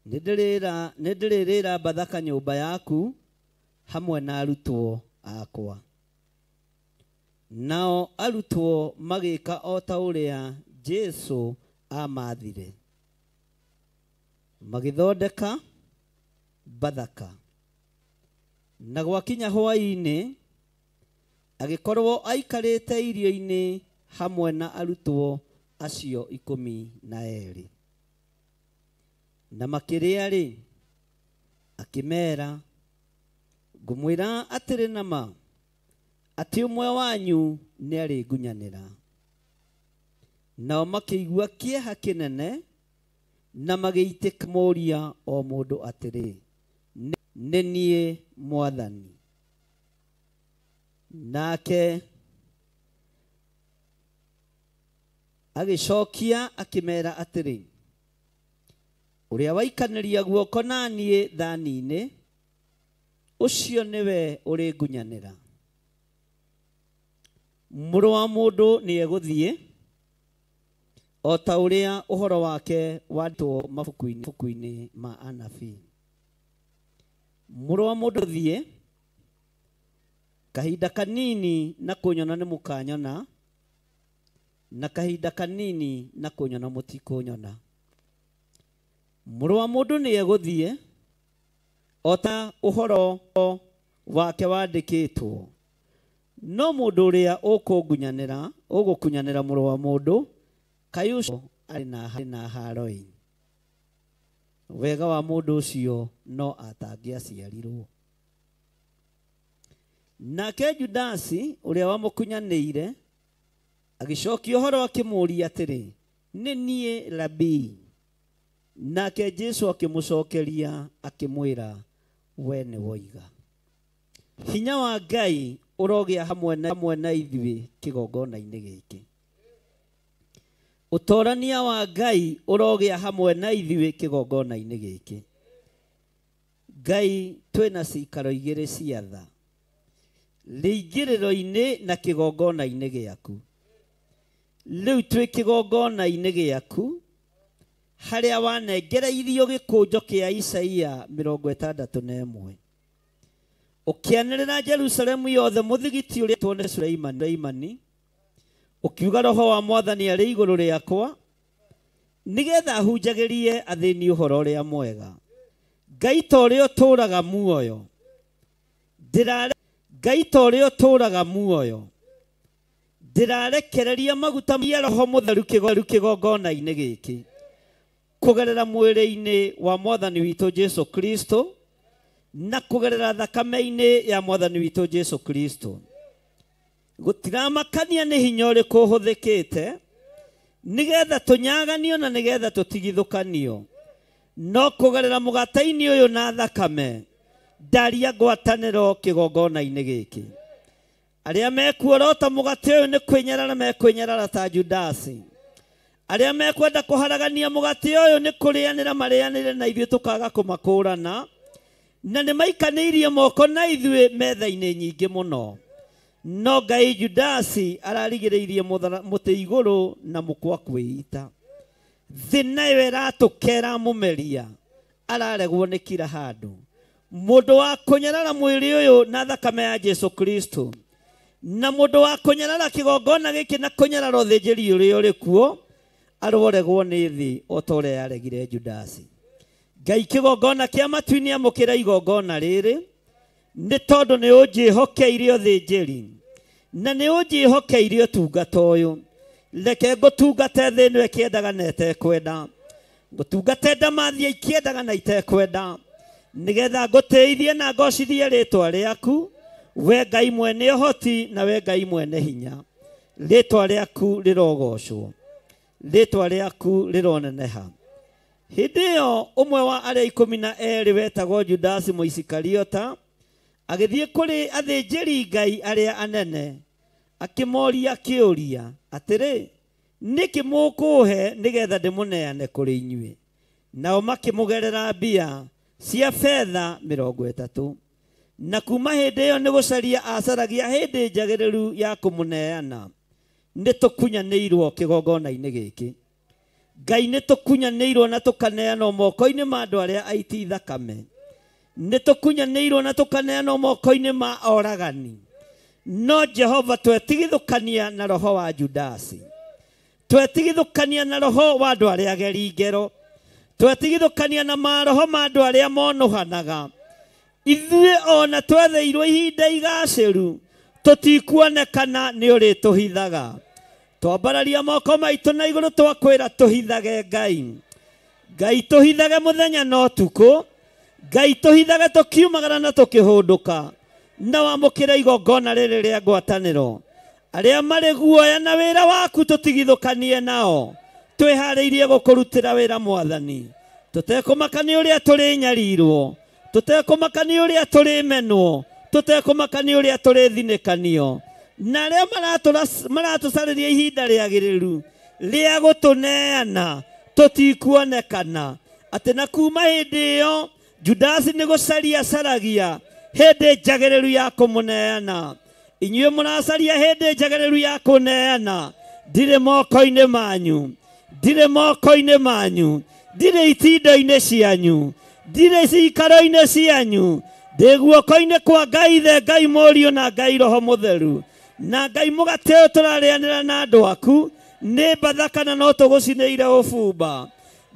S11: nĩndĩrĩrĩra Bathaka nyũmba yaku hamwe na arutwo akwa. Nao arutwo magĩka o ta ũrĩa Jesũ aamathire, magĩthondeka Bathaka. Na gwakinya hwaĩ-inĩ, agĩkorwo aikarĩte irio-inĩ hamwe na arutwo acio 12. Na makĩrĩa-rĩ, akĩmeera, ngũmwĩra atĩrĩ na ma, atĩ ũmwe wanyu nĩarĩngunyanĩra. Nao makĩigua kĩeha kĩnene na magĩitĩka mũũria o mũndũ atĩrĩ, nĩ niĩ Mwathani? Nake agĩcokia akĩmeera atĩrĩ, ũrĩa waikanĩria guoko na niĩ thani-inĩ, ũcio nĩwe ũrĩngunyanĩra. Mũrũ wa mũndũ nĩegũthiĩ o ta ũrĩa ũhoro wake wandĩkĩtwo mabuku-inĩ ma anabii. Mũrũ wa mũndũ thiĩ kahinda kanini na kũnyona nĩ mũkanyona, na kahinda kanini na kũnyona mũtikũnyona. Mũrũ wa mũndũ nĩegũthiĩ o ta ũhoro wake wandĩkĩtwo, No mũndũ ũrĩa ũkũngunyanĩra ũgũkunyanĩra mũrũ wa mũndũ kaĩ ũcio arĩ na haro-ĩ. Wega wa mũndũ ũcio no atangĩaciarirwo. Nake Judasi ũrĩa wamũkunyanĩire agĩcokia ũhoro akĩmũũria atĩrĩ, nĩ niĩ Rabii? Nake Jesu akĩmũcokeria akĩmwĩra, we nĩ woiga. Hinya wa Ngai ũrogĩa hamwe na ithuĩ kĩgongona-inĩ gĩkĩ. Ũtorania wa Ngai ũrogĩa hamwe na ithuĩ kĩgongona-inĩ gĩkĩ. Ngai twĩna cikaro igĩrĩ cia tha, rĩingĩrĩro-inĩ na kĩgongona-inĩ gĩaku. Rĩu twĩ kĩgongona-inĩ gĩaku harĩa wanengereirio gĩkũnjo kĩa Isaia 61. Ũkĩanĩrĩra Jerusalemu yothe mũthigiti ũrĩa tuone Suleimani, ũkiuga roho wa Mwathani arĩ igũrũ rĩakwa nĩgetha hunjagĩrie athĩni ũhoro ũrĩa mwega. Ngai ta ũrĩa ũtũũraga muoyo, Ngai ta ũrĩa ũtũũraga muoyo, ndĩrarekereria maguta ma Roho Mũtheru kĩgongona-inĩ gĩkĩ kũgerera mwĩrĩ-inĩ wa Mwathani witũ Jesu Kristo na kũgerera thakame-inĩ ya Mwathani witũ Jesu Kristo. Gũtiramakania nĩ hinya ũrĩkũ ũhũthĩkĩte nĩgetha tũnyaganio na nĩgetha tũtigithũkanio, no kũgerera mũgate-inĩ ũyũ na thakame ndaria ngwatanĩro kĩgongona-inĩ gĩkĩ. Arĩa mekuorota mũgate ũyũ nĩ kwĩnyarara mekwĩnyarara ta Judasi. Arĩa mekwenda kũharagania mũgate ũyũ nĩ kũrĩanĩra marĩanĩre na ithuĩ tũkaga kũmakũrana, na nĩ maikanĩirie moko na ithuĩ metha-inĩ nyingĩ mũno. No Ngai Judasi ararigĩrĩirie mũtĩ igũrũ na mũkwa kwĩita. Thĩ nayo ĩratũkera mũmeria, araregwo nĩ kira handũ. Mũndũ wa kũnyarara mwĩrĩ ũyũ na thakame ya Jesu Kristo, na mũndũ wa kũnyarara kĩgongona gĩkĩ na kũnyarara ũthĩnjĩri ũrĩa ũrĩ kuo, aroregwo nĩ thĩ o ta ũrĩa yaregire Judasi. Ngai kĩgongona kĩa matu-inĩ amũkĩra igongona rĩrĩ, nĩ tondũ nĩ ũnjĩhokeire ũthĩnjĩri na nĩ ũnjĩhokeire ũtungata ũyũ. Reke ngũtungate thĩ ĩno ĩkĩendaga na ĩtekwenda, ngũtungate ndamathia ikĩendaga na itekwenda, nĩgetha ngũtĩithie na ngocithie rĩtwa rĩaku, we Ngai mwene ũhoti na we Ngai mwene hinya. Rĩtwa rĩaku rĩrogocwo, rĩtwa rĩaku rĩroneneha. Hĩndĩ ĩyo ũmwe wa arĩa 12 wetagwo Judasi Mũisikariota agĩthiĩ kũrĩ athĩnjĩri Ngai arĩa anene akĩmoria kĩũria atĩrĩ, nĩkĩ mũkũhe nĩgetha ndĩmũneane kũrĩ inyuĩ? Nao makĩmũgerera mbia cia betha 30. Na kuma hĩndĩ ĩyo nĩ gũcaria acaragia hĩndĩ njagĩrĩru ya kũmũneana. Nĩ tũkunyanĩirwo kĩgongona-inĩ gĩkĩ. Ngai nĩ tũkunyanĩirwo na tũkaneanwo moko-inĩ ma andũ arĩa aiti thakame. Nĩ tũkunyanĩirwo na tũkaneanwo moko-inĩ ma oragani. No Jehova twetigithũkania na roho wa Judasi, twetigithũkania na roho wa andũ arĩa ageri ngero, twetigithũkania na maroho ma andũ arĩa monũhanaga. Ithuĩ ona twetheirwo ihinda igacĩru tũtikuonekana nĩ ũrĩtũhithaga. Twambararia moko maitũ na igũrũ twakwĩra tũhithage Ngai. Ngai tũhithage mũthenya na ũtukũ, Ngai tũhithage tũkiumagara na tũkĩhũndũka, na wamũkĩre igongona rĩrĩ rĩa ngwatanĩro. Arĩa marĩ guoya na wĩra waku tũtigithũkanie nao, twĩharĩirie gũkũrutĩra wĩra Mwathani. Tũtekũmaka nĩ ũrĩa tũrĩnyarirwo, tũtekũmaka nĩ ũrĩa tũrĩmenwo, tũtekũmaka nĩ ũrĩa tũrĩthinĩkanio. Na arĩa maratũcarĩria ihinda rĩagĩrĩru rĩa gũtũneana tũtikuonekana. Atĩ na kuma hĩndĩ ĩyo Judasi nĩ gũcaria caragia hĩndĩ njagĩrĩru ya kũmũneana. Inyuĩ mũracaria hĩndĩ njagĩrĩru ya kũneana, ndirĩ moko-inĩ manyu, ndirĩ moko-inĩ manyu, ndirĩ itindo-inĩ cianyu, ndirĩ cikaro-inĩ cianyu, ndĩ guoko-inĩ kwa Ngai Ithe, Ngai Mũriũ na Ngai Roho Mũtheru. Na Ngai mũgate ũyũ tũrarĩanĩra na andũ aku nĩ Bathaka na no tũgũcinĩire ũbumba.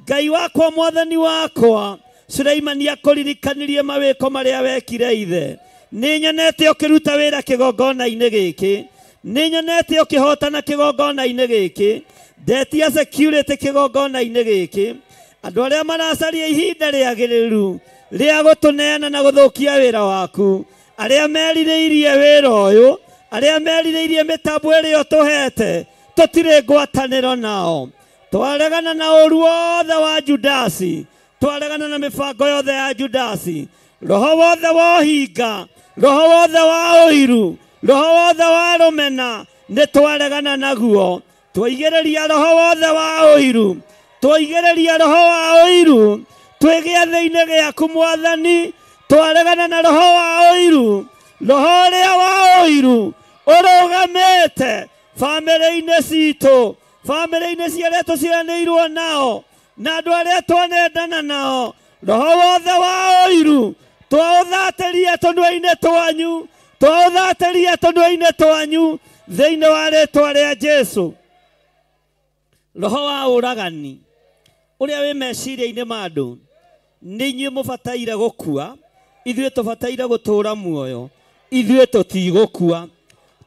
S11: Ngai wakwa, Mwathani wakwa, Suleimani akũririkanirie mawĩko marĩa wekire ithe, Nĩ nyonete ũkĩruta wĩra kĩgongona-inĩ gĩkĩ. Nĩ nyonete ũkĩhotana kĩgongona-inĩ gĩkĩ. Ndetia security kĩgongona-inĩ gĩkĩ. Andũ arĩa maracaria ihinda rĩagĩrĩru rĩa gũtũneana na gũthũkia wĩra waku, arĩa merirĩirie wĩra ũyũ, arĩa merirĩirie mĩtambo ĩrĩa ũtũhete, tũtirĩ ngwatanĩro nao. Twaregana na ũru wothe wa Judasi, twaregana na mĩbango yothe ya Judasi. Roho wothe wa ũhinga, roho wothe wa ũiru, roho wothe wa rũmena, nĩ twaregana naguo. Twaigĩrĩria roho wothe wa ũiru, twaigĩrĩria roho wa ũiru, twĩ gĩathĩ-inĩ gĩaku Mwathani, twaregana na roho wa ũiru, roho ũrĩa wa ũiru ũrũgamĩte bamĩrĩ-inĩ citũ, bamĩrĩ-inĩ cia arĩa tũciaranĩirwo nao na andũ arĩa twanendana nao. Roho wothe wa ũiru twaũthatĩria tũnua-inĩ twanyu, twaũthatĩria tũnua-inĩ twanyu thĩinĩ wa rĩtwa rĩa Jesũ. Roho wa ũragani ũrĩa wĩ meciria-inĩ ma andũ, nĩ inyuĩ mũbataire gũkua, ithuĩ tũbataire gũtũũra muoyo, ithuĩ tũtigũkua.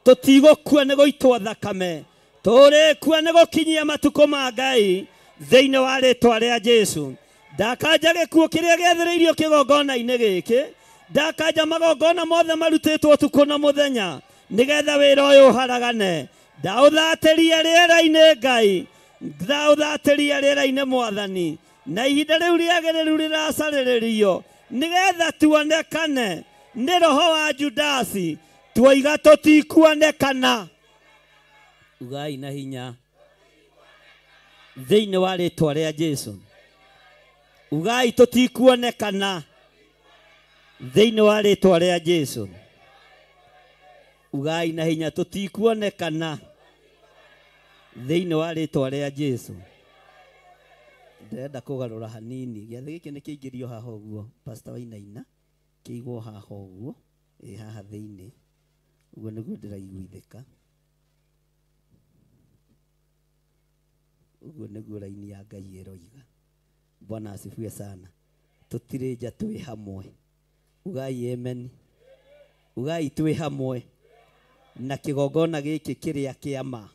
S11: Tũtigũkua nĩ gũitwo thakame, tũrĩkua nĩ gũkinyia matukũ ma Ngai thĩinĩ wa rĩtwa rĩa Jesũ. Ndakanja gĩkuũ kĩrĩa gĩathĩrĩirio kĩgongona-inĩ gĩkĩ, ndakanja magongona mothe marutĩtwo ũtukũ na mũthenya nĩgetha wĩra ũyũ ũharagane. Ndaũthatĩria rĩera-inĩ Ngai, ndaũthatĩria rĩera-inĩ Mwathani, na ihinda rĩu rĩagĩrĩru rĩracarĩrĩrio nĩgetha tuonekane nĩ roho wa Judasi. Tuoiga tũtikuonekana. Ugai na hinya thĩinĩ wa rĩtwa rĩa Jesũ. Ugai tũtikuonekana thĩinĩ wa rĩtwa rĩa Jesũ. Ugai na hinya tũtikuonekana thĩinĩ wa rĩtwa rĩa Jesũ. Ndĩrenda kũgarũra hanini. Gĩathĩ gĩkĩ nĩ kĩingĩrio haha ũguo, Pastor Wainaina, kĩigwo haha ũguo, ĩ haha thĩinĩ. Ũguo nĩguo ndĩraiguithĩka. Ũguo nĩguo raini ya Ngai ĩroiga. Bwana asifiwe sana. Tũtirĩ nja, twĩ hamwe. Ugai amen. Ugai twĩ hamwe na kĩgongona gĩkĩ kĩrĩa kĩa ma,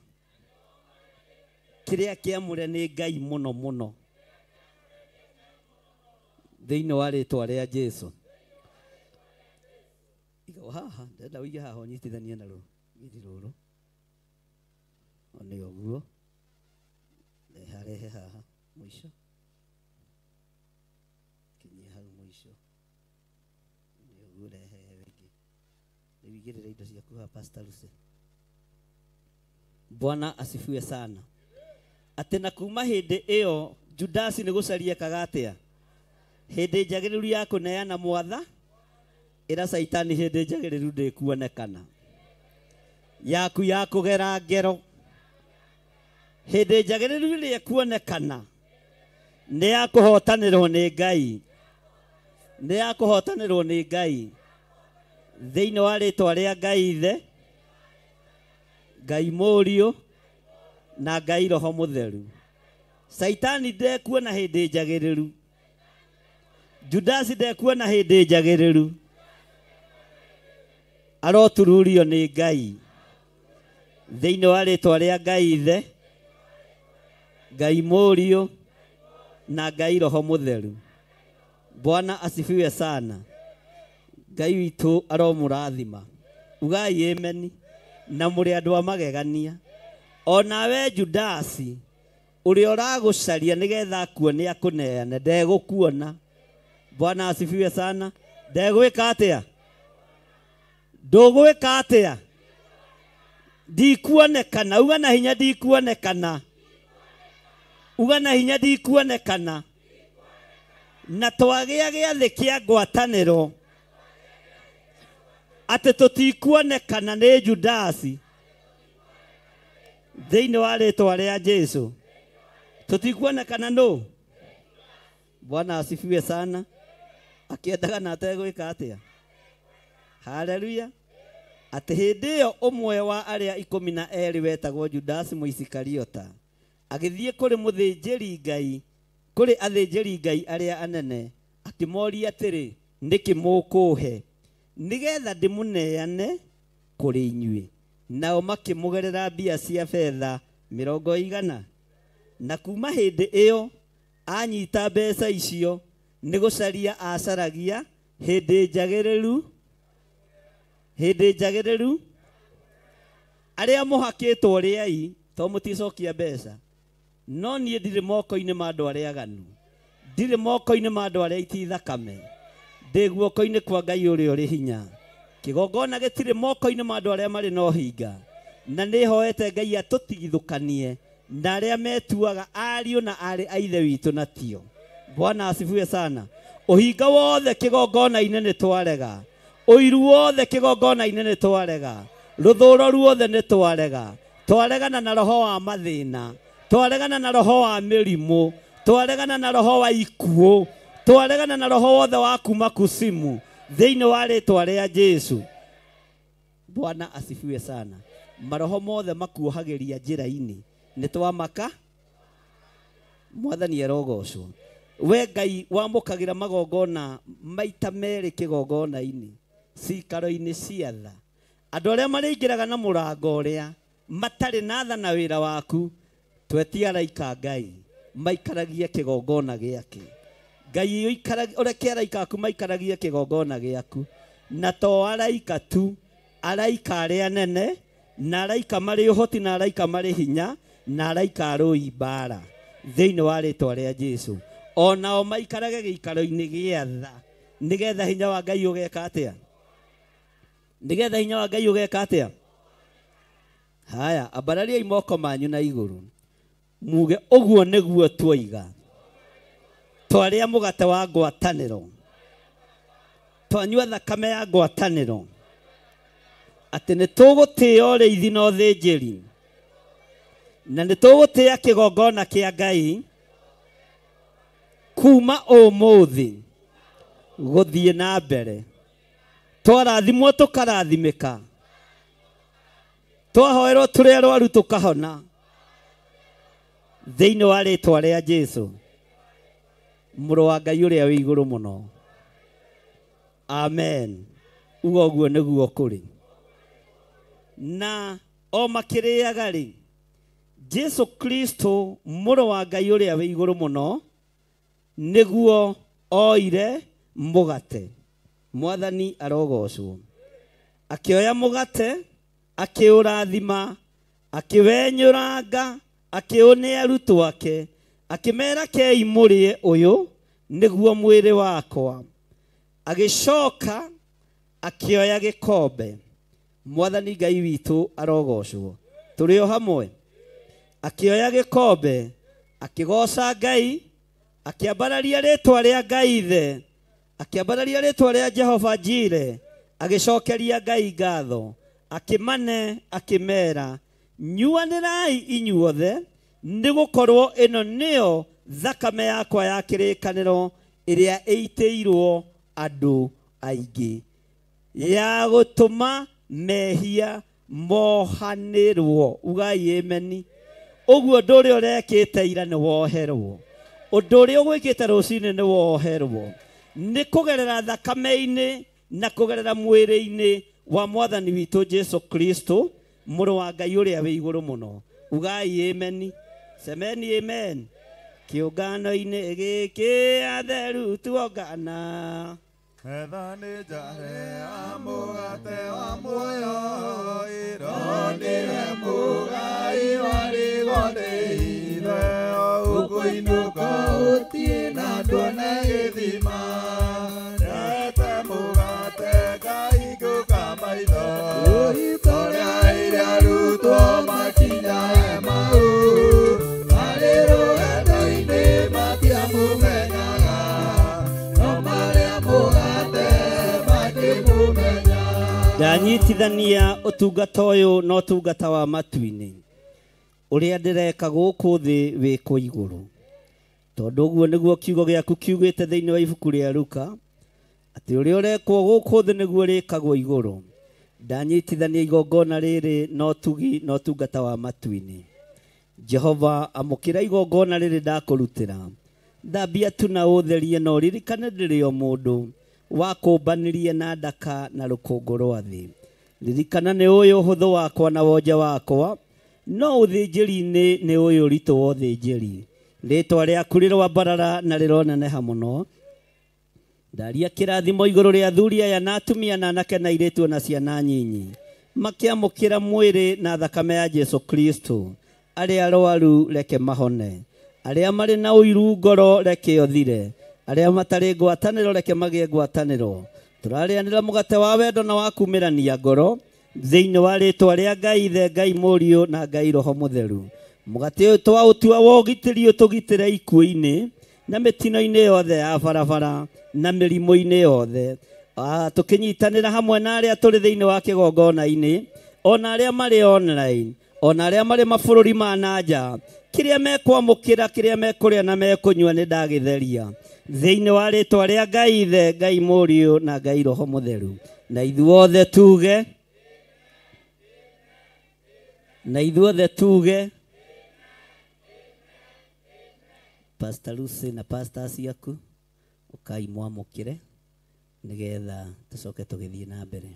S11: kĩrĩa kĩamũre nĩ Ngai mũno mũno thĩinĩ wa rĩtwa rĩa Jesũ. Iga haha, ndĩrenda ũige haha ũnyitithanie na rũgiri rũrũ. Nĩ ũguo. Rehe haha mũico. Kinyia hau mũico. Nĩ ũguo, rehe ĩngĩ. Rĩu igĩrĩra indo ciaku haha, Pastor Lucy. Bwana asifiwe sana. Atĩ na kuma hĩndĩ ĩyo Judasi nĩ gũcaria ekaga atĩa? Hĩndĩ njagĩrĩru ya kũneana mwatha, ĩra Caitani hĩndĩ njagĩrĩru ndĩkuonekana. Yaku ya kũgera ngero. Hĩndĩ njagĩrĩru ĩrĩa ĩkuonekana nĩ ya kũhotanĩrwo nĩ Ngai. Nĩ ya kũhotanĩrwo nĩ Ngai. Thĩinĩ wa rĩtwa rĩa Ngai Ithe, Ngai Mũriũ na Ngai Roho Mũtheru. Caitani ndekuona hĩndĩ njagĩrĩru. Judasi ndekuona hĩndĩ njagĩrĩru. Arotururio nĩ Ngai. Thĩinĩ wa rĩtwa rĩa Ngai Ithe, Ngai Mũriũ na Ngai Roho Mũtheru. Bwana asifiwe sana. Ngai witũ aromũrathima. Ugai amen. Na mũrĩ andũ a magegania. Onawe Judasi ũrĩa ũragũcaria nĩgetha akuone akũneane, ndegũkuona. Bwana asifiwe sana. Ndegwĩka atĩa? Ndũgwĩka atĩa? Ndikuonekana. Uga na hinya ndikuonekana. Uga na hinya ndikuonekana. Na twagĩa gĩathĩ kĩa ngwatanĩro atĩ tũtikuonekana nĩ Judasi thĩinĩ wa rĩtwa rĩa Jesũ. Tũtikuonekana nũ? Bwana asifiwe sana. Akĩendaga na ategwĩka atĩa? Haleluya. Atĩ hĩndĩ ĩyo ũmwe wa arĩa 12 wetagwo Judasi Mũisikariota agĩthiĩ kũrĩ mũthĩnjĩri Ngai, kũrĩ athĩnjĩri Ngai arĩa anene, akĩmoria atĩrĩ, nĩkĩ mũkũhe? Nĩgetha ndĩmũneane kũrĩ inyuĩ. Nao makĩmũgerera mbia cia betha 100. Na kuma hĩndĩ ĩyo anyita mbeca icio nĩ gũcaria acaragia hĩndĩ njagĩrĩru. Hĩndĩ njagĩrĩru. Arĩa mũhakĩtwo rĩai to mũticokia mbeca. No niĩ ndirĩ moko-inĩ ma andũ arĩa aganu. Ndirĩ moko-inĩ ma andũ arĩa aiti thakame. Ndĩ guoko-inĩ kwa Ngai ũrĩa ũrĩ hinya. Kĩgongona gĩtirĩ moko-inĩ ma andũ arĩa marĩ na ũhinga. Na nĩhoete Ngai atũtigithũkanie na arĩa metuaga ariũ na aarĩ a ithe witũ na tio. Bwana asifiwe sana. Ũhinga wothe kĩgongona-inĩ nĩ twarega. Ũiru wothe kĩgongona-inĩ nĩ twarega. Rũthũro ruothe nĩ twarega. Twaregana na roho wa mathĩna. Twaregana na roho wa mĩrimũ. Twaregana na roho wa ikuũ. Twaregana na roho wothe wa kuma kusimu thĩinĩ wa rĩtwa rĩa Jesu. Bwana asifiwe sana. Maroho mothe makuohagĩria njĩra-inĩ nĩ twamaka. Mwathani arogocwo. We Ngai wamũkagĩra magongona maita merĩ kĩgongona-inĩ cikaro-inĩ cia tha. Andũ arĩa marĩingĩraga na mũrango ũrĩa matarĩ na tha na wĩra waku, twetie araika Ngai maikaragie kĩgongona gĩake. Ngai ũreke araika aku maikaragie kĩgongona gĩaku. Na to araika tu, araika arĩa anene, na araika marĩ ũhoti, na araika marĩ hinya, na araika arũi mbara thĩinĩ wa rĩtwa rĩa Jesu. O nao maikarage gĩikaro-inĩ gĩa tha, nĩgetha hinya wa Ngai ũgeka atĩa? Nĩgetha hinya wa Ngai ũgeka atĩa? Haya, ambarariai moko manyu na igũrũ muge ũguo nĩguo tuoiga. Twarĩa mũgate wa ngwatanĩro, twanyua thakame ya ngwatanĩro, atĩ nĩ tũgũtĩĩa ũrĩithi na ũthĩnjĩri, na nĩ tũgũtĩĩa kĩgongona kĩa Ngai kuma ũmũthĩ gũthiĩ na mbere. Twarathimwo tũkarathimĩka, twahoerwo tũrĩ arwaru tũkahona thĩinĩ wa rĩtwa rĩa Jesu, mũrũ wa Ngai ũrĩa wĩ igũrũ mũno. Amen. Uga ũguo nĩguo kũrĩ. Na o makĩrĩaga rĩ, Jesu Kristo mũrũ wa Ngai ũrĩa wĩ igũrũ mũno nĩguo oire mũgate. Mwathani arogocwo. Akĩoya mũgate, akĩũrathima, akĩwenyũranga, akĩũne arutwo ake, akĩmera kei mũrĩe ũyũ nĩguo mwĩrĩ wakwa. Agĩcoka akĩoya gĩkombe. Mwathani Ngai witũ arogocwo. Tũrĩ o hamwe. Akĩoya gĩkombe, akĩgoca Ngai, akĩambararia rĩtwa rĩa Ngai Ithe, akĩambararia rĩtwa rĩa Jehova Jire, agĩcokeria Ngai ngatho, akĩmane akĩmera, nyuanĩrai inyuothe, nĩgũkorwo ĩno nĩyo thakame yakwa ya kĩrĩkanĩro ĩrĩa ĩitĩirwo andũ aingĩ, ya gũtũma mehia mohanĩrwo. Ugai ameni. Ũguo ũndũ ũrĩa ũrekĩte ira nĩ woherwo, ũndũ ũrĩa ũgwĩkĩte rũcinĩ nĩ woherwo, nĩ kũgerera thakame-inĩ na kũgerera mwĩrĩ-inĩ wa Mwathani witũ Jesu Kristo, mũrũ wa Ngai ũrĩa wĩ igũrũ mũno. Ugai ameni. Semeni amen. Kĩũngano-inĩ gĩkĩ atheru tuongana.
S3: Metha nĩ njare ya mũgate wa muoyo, ĩronire mũgai warĩgwo nĩ ithe. Ũkũinũka ũthiĩ na nduone gĩthima, ndete mũgate ngahingũka maitho, ũrĩa ire arutwo makinya Emau, marĩ rũgendo-inĩ matiamũmenyaga, no marĩa mũgate makĩmũmenya.
S11: Ndanyitithania ũtungata ũyũ na ũtungata wa matu-inĩ ũrĩa ndĩreka gũkũ thĩ wĩkwo igũrũ, tondũ ũguo nĩguo kiugo gĩaku kiugĩte thĩinĩ wa ibuku rĩa Luka, atĩ ũrĩa ũrekwo gũkũ thĩ nĩguo rĩkagwo igũrũ. Ndanyitithania igongona rĩrĩ na ũtugi na ũtungata wa matu-inĩ. Jehova, amũkĩra igongona rĩrĩ ndakũrutĩra, thambia tu na ũtherie, na ũririkane ndĩrĩ o mũndũ. Wakũmbanirie na ndaka na rũkũngũ rwa thĩ. Ririkana nĩ ũyũ ũhũthũ wakwa na wonje wakwa, no ũthĩnjĩri-inĩ nĩ ũyũ ũritũ wa ũthĩnjĩri. Rĩtwa rĩaku rĩrwambarara na rĩroneneha mũno. Ndaria kĩrathimo igũrũ rĩa athuri aya na atumia na anake na airĩtu na ciana nyinyi, makĩamũkĩra mwĩrĩ na thakame ya Jesu Kristo. Arĩa arwaru reke mahone, arĩa marĩ na ũiru ngoro reke ũthire, arĩa matarĩ ngwatanĩro reke magĩe ngwatanĩro. Tũrarĩanĩra mũgate wa wendo na wa kumĩrania ngoro thĩinĩ wa rĩtwa rĩa Ngai Ithe, Ngai Mũriũ na Ngai Roho Mũtheru. Mũgate ũyũ twaũtua wa ũgitĩri ũtũgitĩre ikuũ-inĩ na mĩtino-inĩ yothe ya barabara na mĩrimũ-inĩ yothe. Tũkĩnyitanĩra hamwe na arĩa tũrĩ thĩinĩ wa kĩgongona-inĩ, ona arĩa marĩ online, ona arĩa marĩ mabũrũri ma na nja, kĩrĩa mekwamũkĩra, kĩrĩa mekũrĩa na mekũnyua nĩ ndagĩtheria thĩinĩ wa rĩtwa rĩa Ngai Ithe, Ngai Mũriũ na Ngai Roho Mũtheru. Na ithuothe tuge, na ithuothe tuge. Pastor Lucy na pastor ciaku ukai mwamũkĩre nĩgetha tũcoke tũgĩthiĩ na mbere.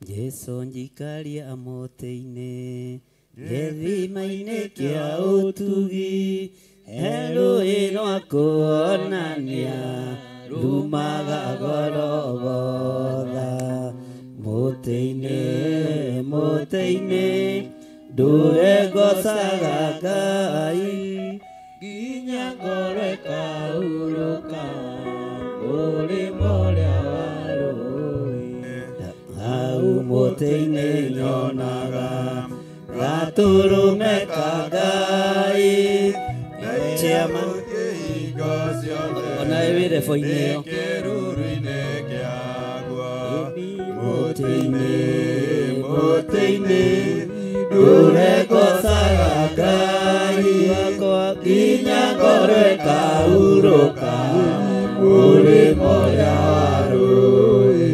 S11: Jesu njikaria mũtĩ-inĩ, gĩthima-inĩ kĩa ũtugi, he rũĩ rwa kuonania rumaga Golgotha. Mũtĩ-inĩ, mũtĩ-inĩ, ndũre ngocaga Ngai, nginya ngoro ĩkahurũka mũrĩmo ũrĩa wa rũĩ. Hau mũtĩ-inĩ nyonaga gatũrũme ka Ngai. Chairman, onawe wĩ rebo-inĩ ĩyo. Mũtĩ-inĩ, mũtĩ-inĩ, ndũre ngocaga Ngai wakwa, nginya ngoro ĩkahurũka mũrĩmo ũrĩa wa rũĩ.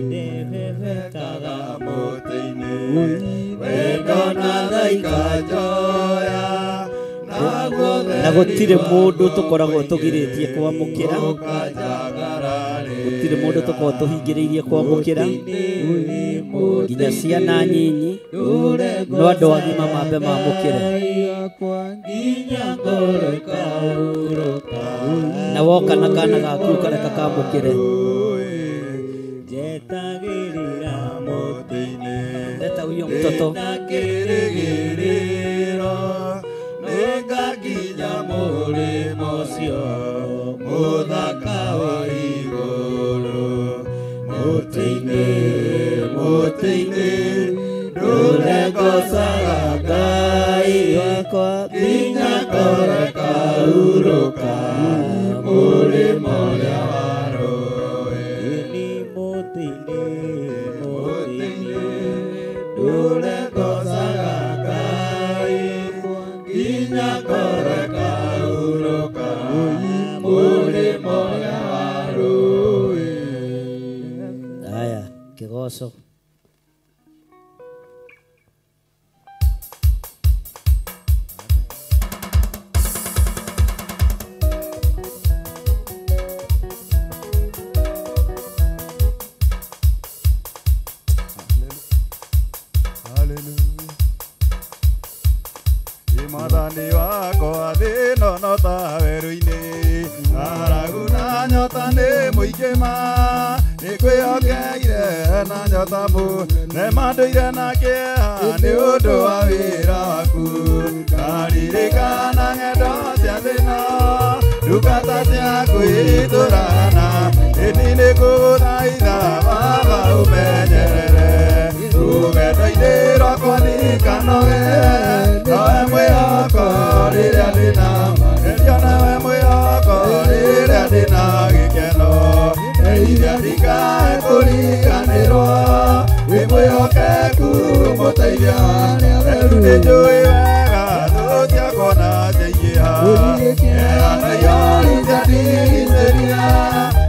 S11: Ndĩbebetaga mũtĩ-inĩ, wendo na tha ikanjoya, na gũtirĩ mũndũ tũkoragwo tũgirĩtie kwamũkĩra, gũtirĩ mũndũ tũkoragwo tũhingĩrĩirie kwamũkĩra, nginya ciana nyinyi, no andũ agima mambe mamũkĩre. Na woka na kana gaku kareka kamũkĩre. Leta huyo mtoto.
S3: Nĩngakinya mũrĩmo ũcio mũthaka wa igũrũ. Mũtĩ-inĩ, mũtĩ-inĩ, ndũre ngocaga Ngai wakwa, nginya ngoro ĩkahurũka mũrĩmo ũrĩa wa rũĩ. Mũtĩ-inĩ, mũtĩ-inĩ, ndũre ngocaga Ngai, nginya ngoro ĩkahurũka mũrĩmo ũrĩa wa rũĩ.
S11: Haya, kĩgoco.
S3: Mwathani wakwa thĩ-ĩno no ta werũ-inĩ, ng'aragu na nyota nĩ mũingĩ ma, nĩngwĩhokeire na nyota nema ndũire na kĩeha nĩ ũndũ wa wĩra waku. Ngaririkana ng'endo cia thĩna, ndungata ciaku itũrana, ĩni nĩngũgũthaitha Baba ũmenyerere rũgendo-inĩ rwakwa ndikanoge, nowe mwĩhoko rĩrĩa ndĩna magerio, nowe mwĩhoko rĩrĩa ndĩna gĩkeno, ndeithia ndikae kũriganĩrwo, wĩ mwĩhokeku mũteithia, rĩu nĩnjũĩ wega thũ ciakwa na ciaingĩha, kĩeha na ihooru ciandigicĩria,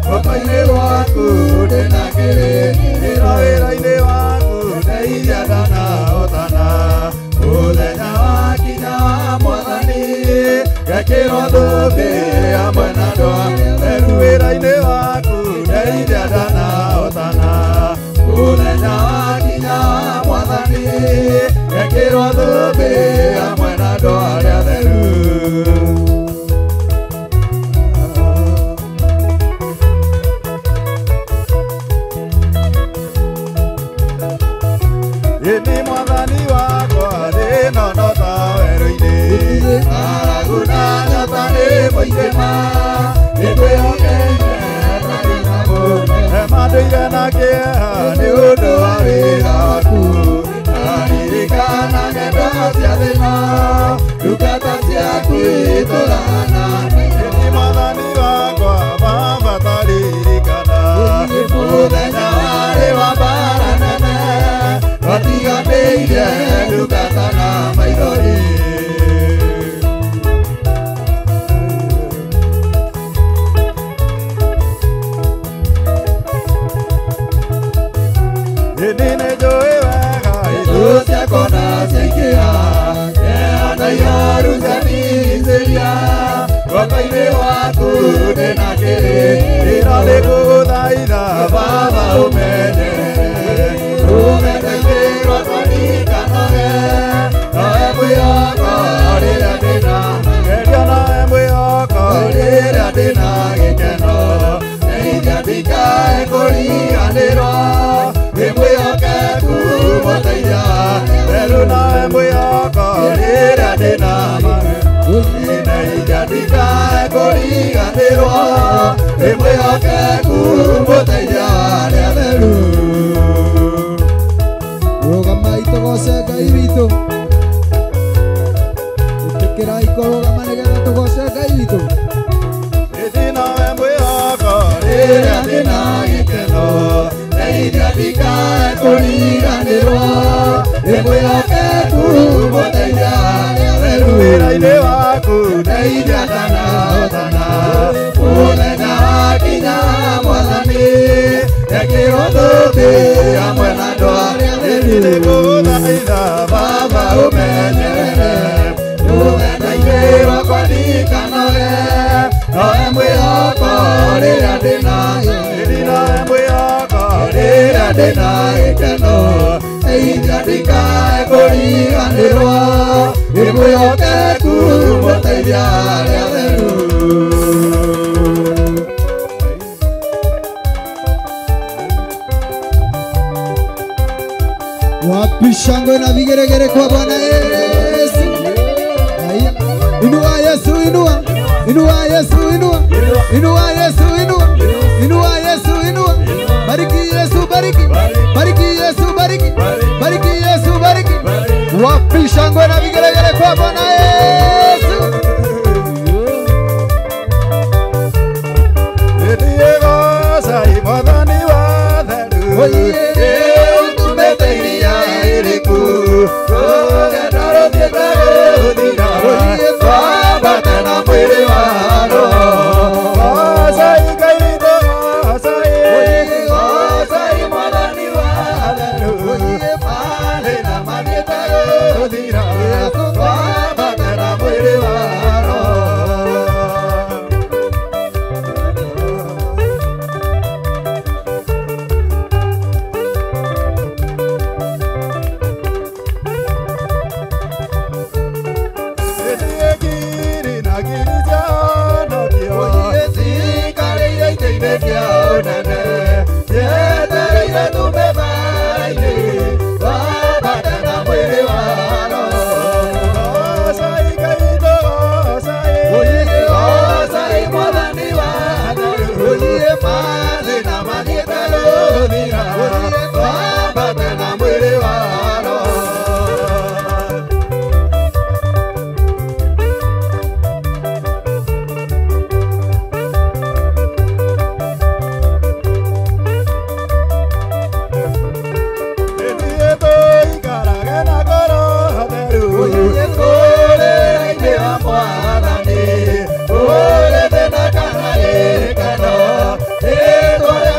S3: guoko-inĩ gwaku ndĩna kĩrĩkanĩro, wĩra-inĩ waku ndeithia ndanahotana, mũthenya wakinya wa Mwathani ngekĩrwo thũmbĩ hamwe na andũ atheru, wĩra-inĩ waku Ĩni mwathani wakwa thĩna no ta werũ-inĩ ng'aragu na nyota nĩ mũingĩ ma nĩngwĩhokeire hema ndũire na kĩeha nĩ ũndũ wa wĩra waku naririkana ng'endo cia thĩna ndungata ciaku itũrana ĩni mwathani wakwa baba taririkana mũthenya warĩ wa mbara nene watiganĩirie ndungata na maithori. Ĩni nĩ njũĩ wega ithũ ciakwa na ciaingĩha kĩeha na ihoru ciandigicĩria guoko-inĩ gwaku ndĩna kĩrĩro nĩngũgũthaitha baba ũmenyerere rũgendo-inĩ rwakwa ndikanoge nowe mwĩhoko rĩrĩa ndĩna gerio nowe mwĩhoko rĩrĩa ndĩna gĩkeno ndeithia ndikae kũriganĩrwo wĩ mwĩhokeku mũteithia theru nowe mwĩhoko rĩrĩa ndĩna ndeithia ndikae kũriganĩrwo wĩ mwĩhokeku mũteithia arĩa theru.
S10: Rũgamai tũgoce Ngai witũ. Ĩtĩkĩrai kũrũgama nĩgetha tũgoce Ngai witũ.
S3: Ĩni nowe mwĩhoko rĩrĩa ndĩna gĩkeno ndeithia ndikae kũriganĩrwo wĩ mwĩhokeku mũteithia arĩa theru wĩra-inĩ waku ndeithia ndanahotana mũthenya wakinya mwathani ekĩrwo thũmbĩ hamwe na andũ arĩa theru nĩngũgũthaitha baba ũmenyerere rũgendo-inĩ rwakwa ndikanoge nowe mwĩhoko rĩrĩa ndĩna ĩni nowe mwĩhoko rĩrĩa ndĩna gĩkeno ndeithia ndikae kũriganĩrwo wĩ mwĩhokeku mũteithia arĩa theru.
S10: Wapi shangwe na vigeregere kwa Bwana Yesu. Haya. Inua Yesu, inua. Inua Yesu, inua. Inua Yesu, inua. Inua Yesu, inua. Bariki Yesu, bariki. Bariki Yesu, bariki. Bariki Yesu, bariki. Wapi shangwe na vigeregere kwa Bwana Yesu.
S3: Nĩndĩgoca mwathani wa theru ũtumĩte iria iriku rũgendo rũthiĩte gũthira twambate na mwĩrĩ wa roho gocai Ngai witũ gocai gocai mwathani wa theru mathĩna mathiĩte gũthira twambate na mwĩrĩ wa roho.
S9: Mwathani, ũrĩ thĩna kana gĩkeno, rĩĩtwa rĩa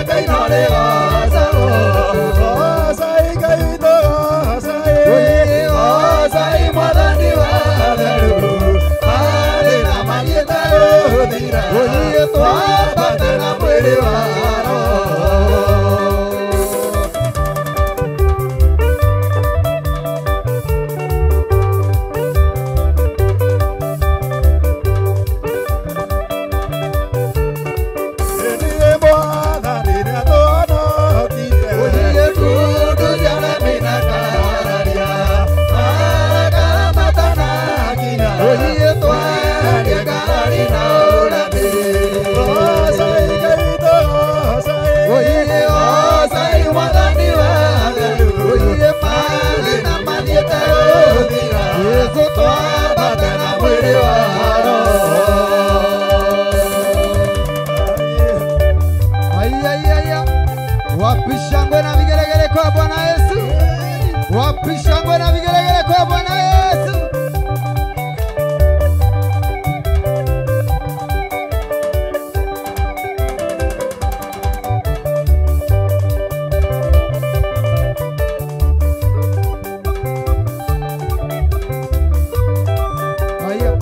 S3: Wapi shangwe na vigelegele kwa Bwana Yesu? Wapi shangwe na vigelegele kwa Bwana Yesu? Haya.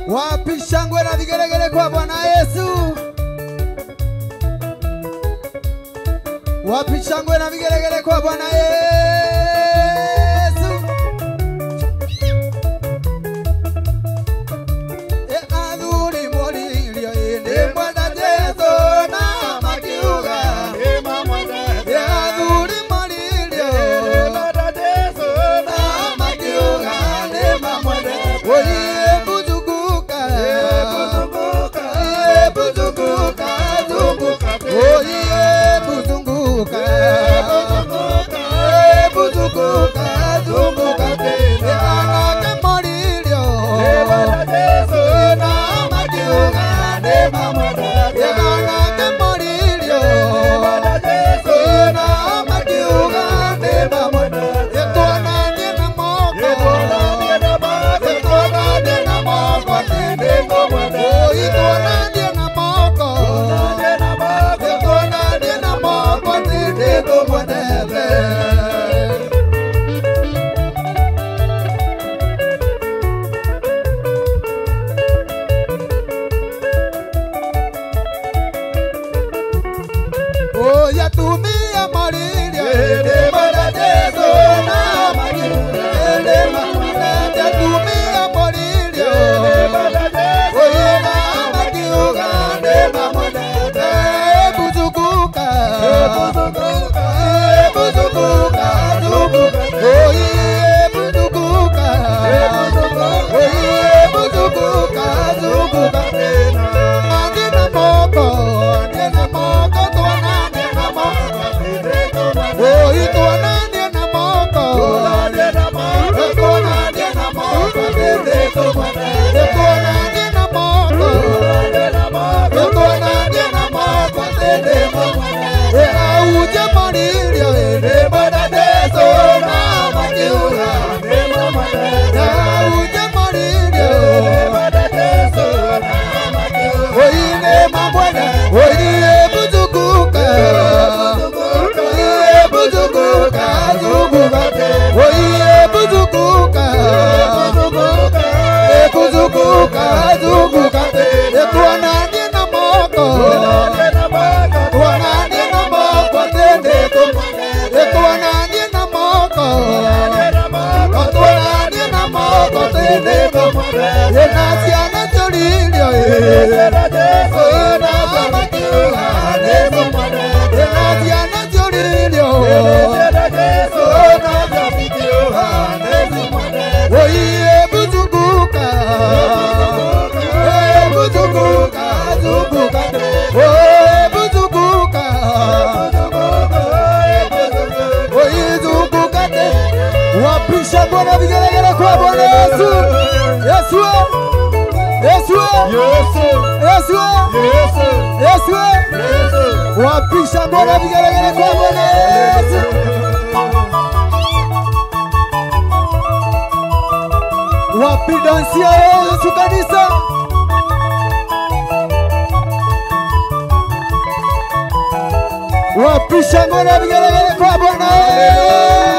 S3: Wapi shangwe na vigelegele kwa Bwana Yesu? Wapi shangwe na vigelegele kwa Bwana Yesu? E adhuri molirio ende Bwana Yesu na makiuga. E adhuri molirio ende Bwana Yesu na makiuga. Oye buzunguka, buzunguka, buzunguka, zunguka. Oye buzunguka, buzunguka, Na ciana tũririo na makiuga na ciana tũririo oiye buzunguka buzunguka zunguka buzunguka oiye zunguka wapisha Bwana vigelegele kwa Bwana Yesu. Yesu Yesu Yesu Yesu Yesu wapisha Bwana vigelegele kwa Bwana Yesu. Wapi dansia Yesu kanisa. Wapisha Bwana vigelegele kwa Bwana Yesu.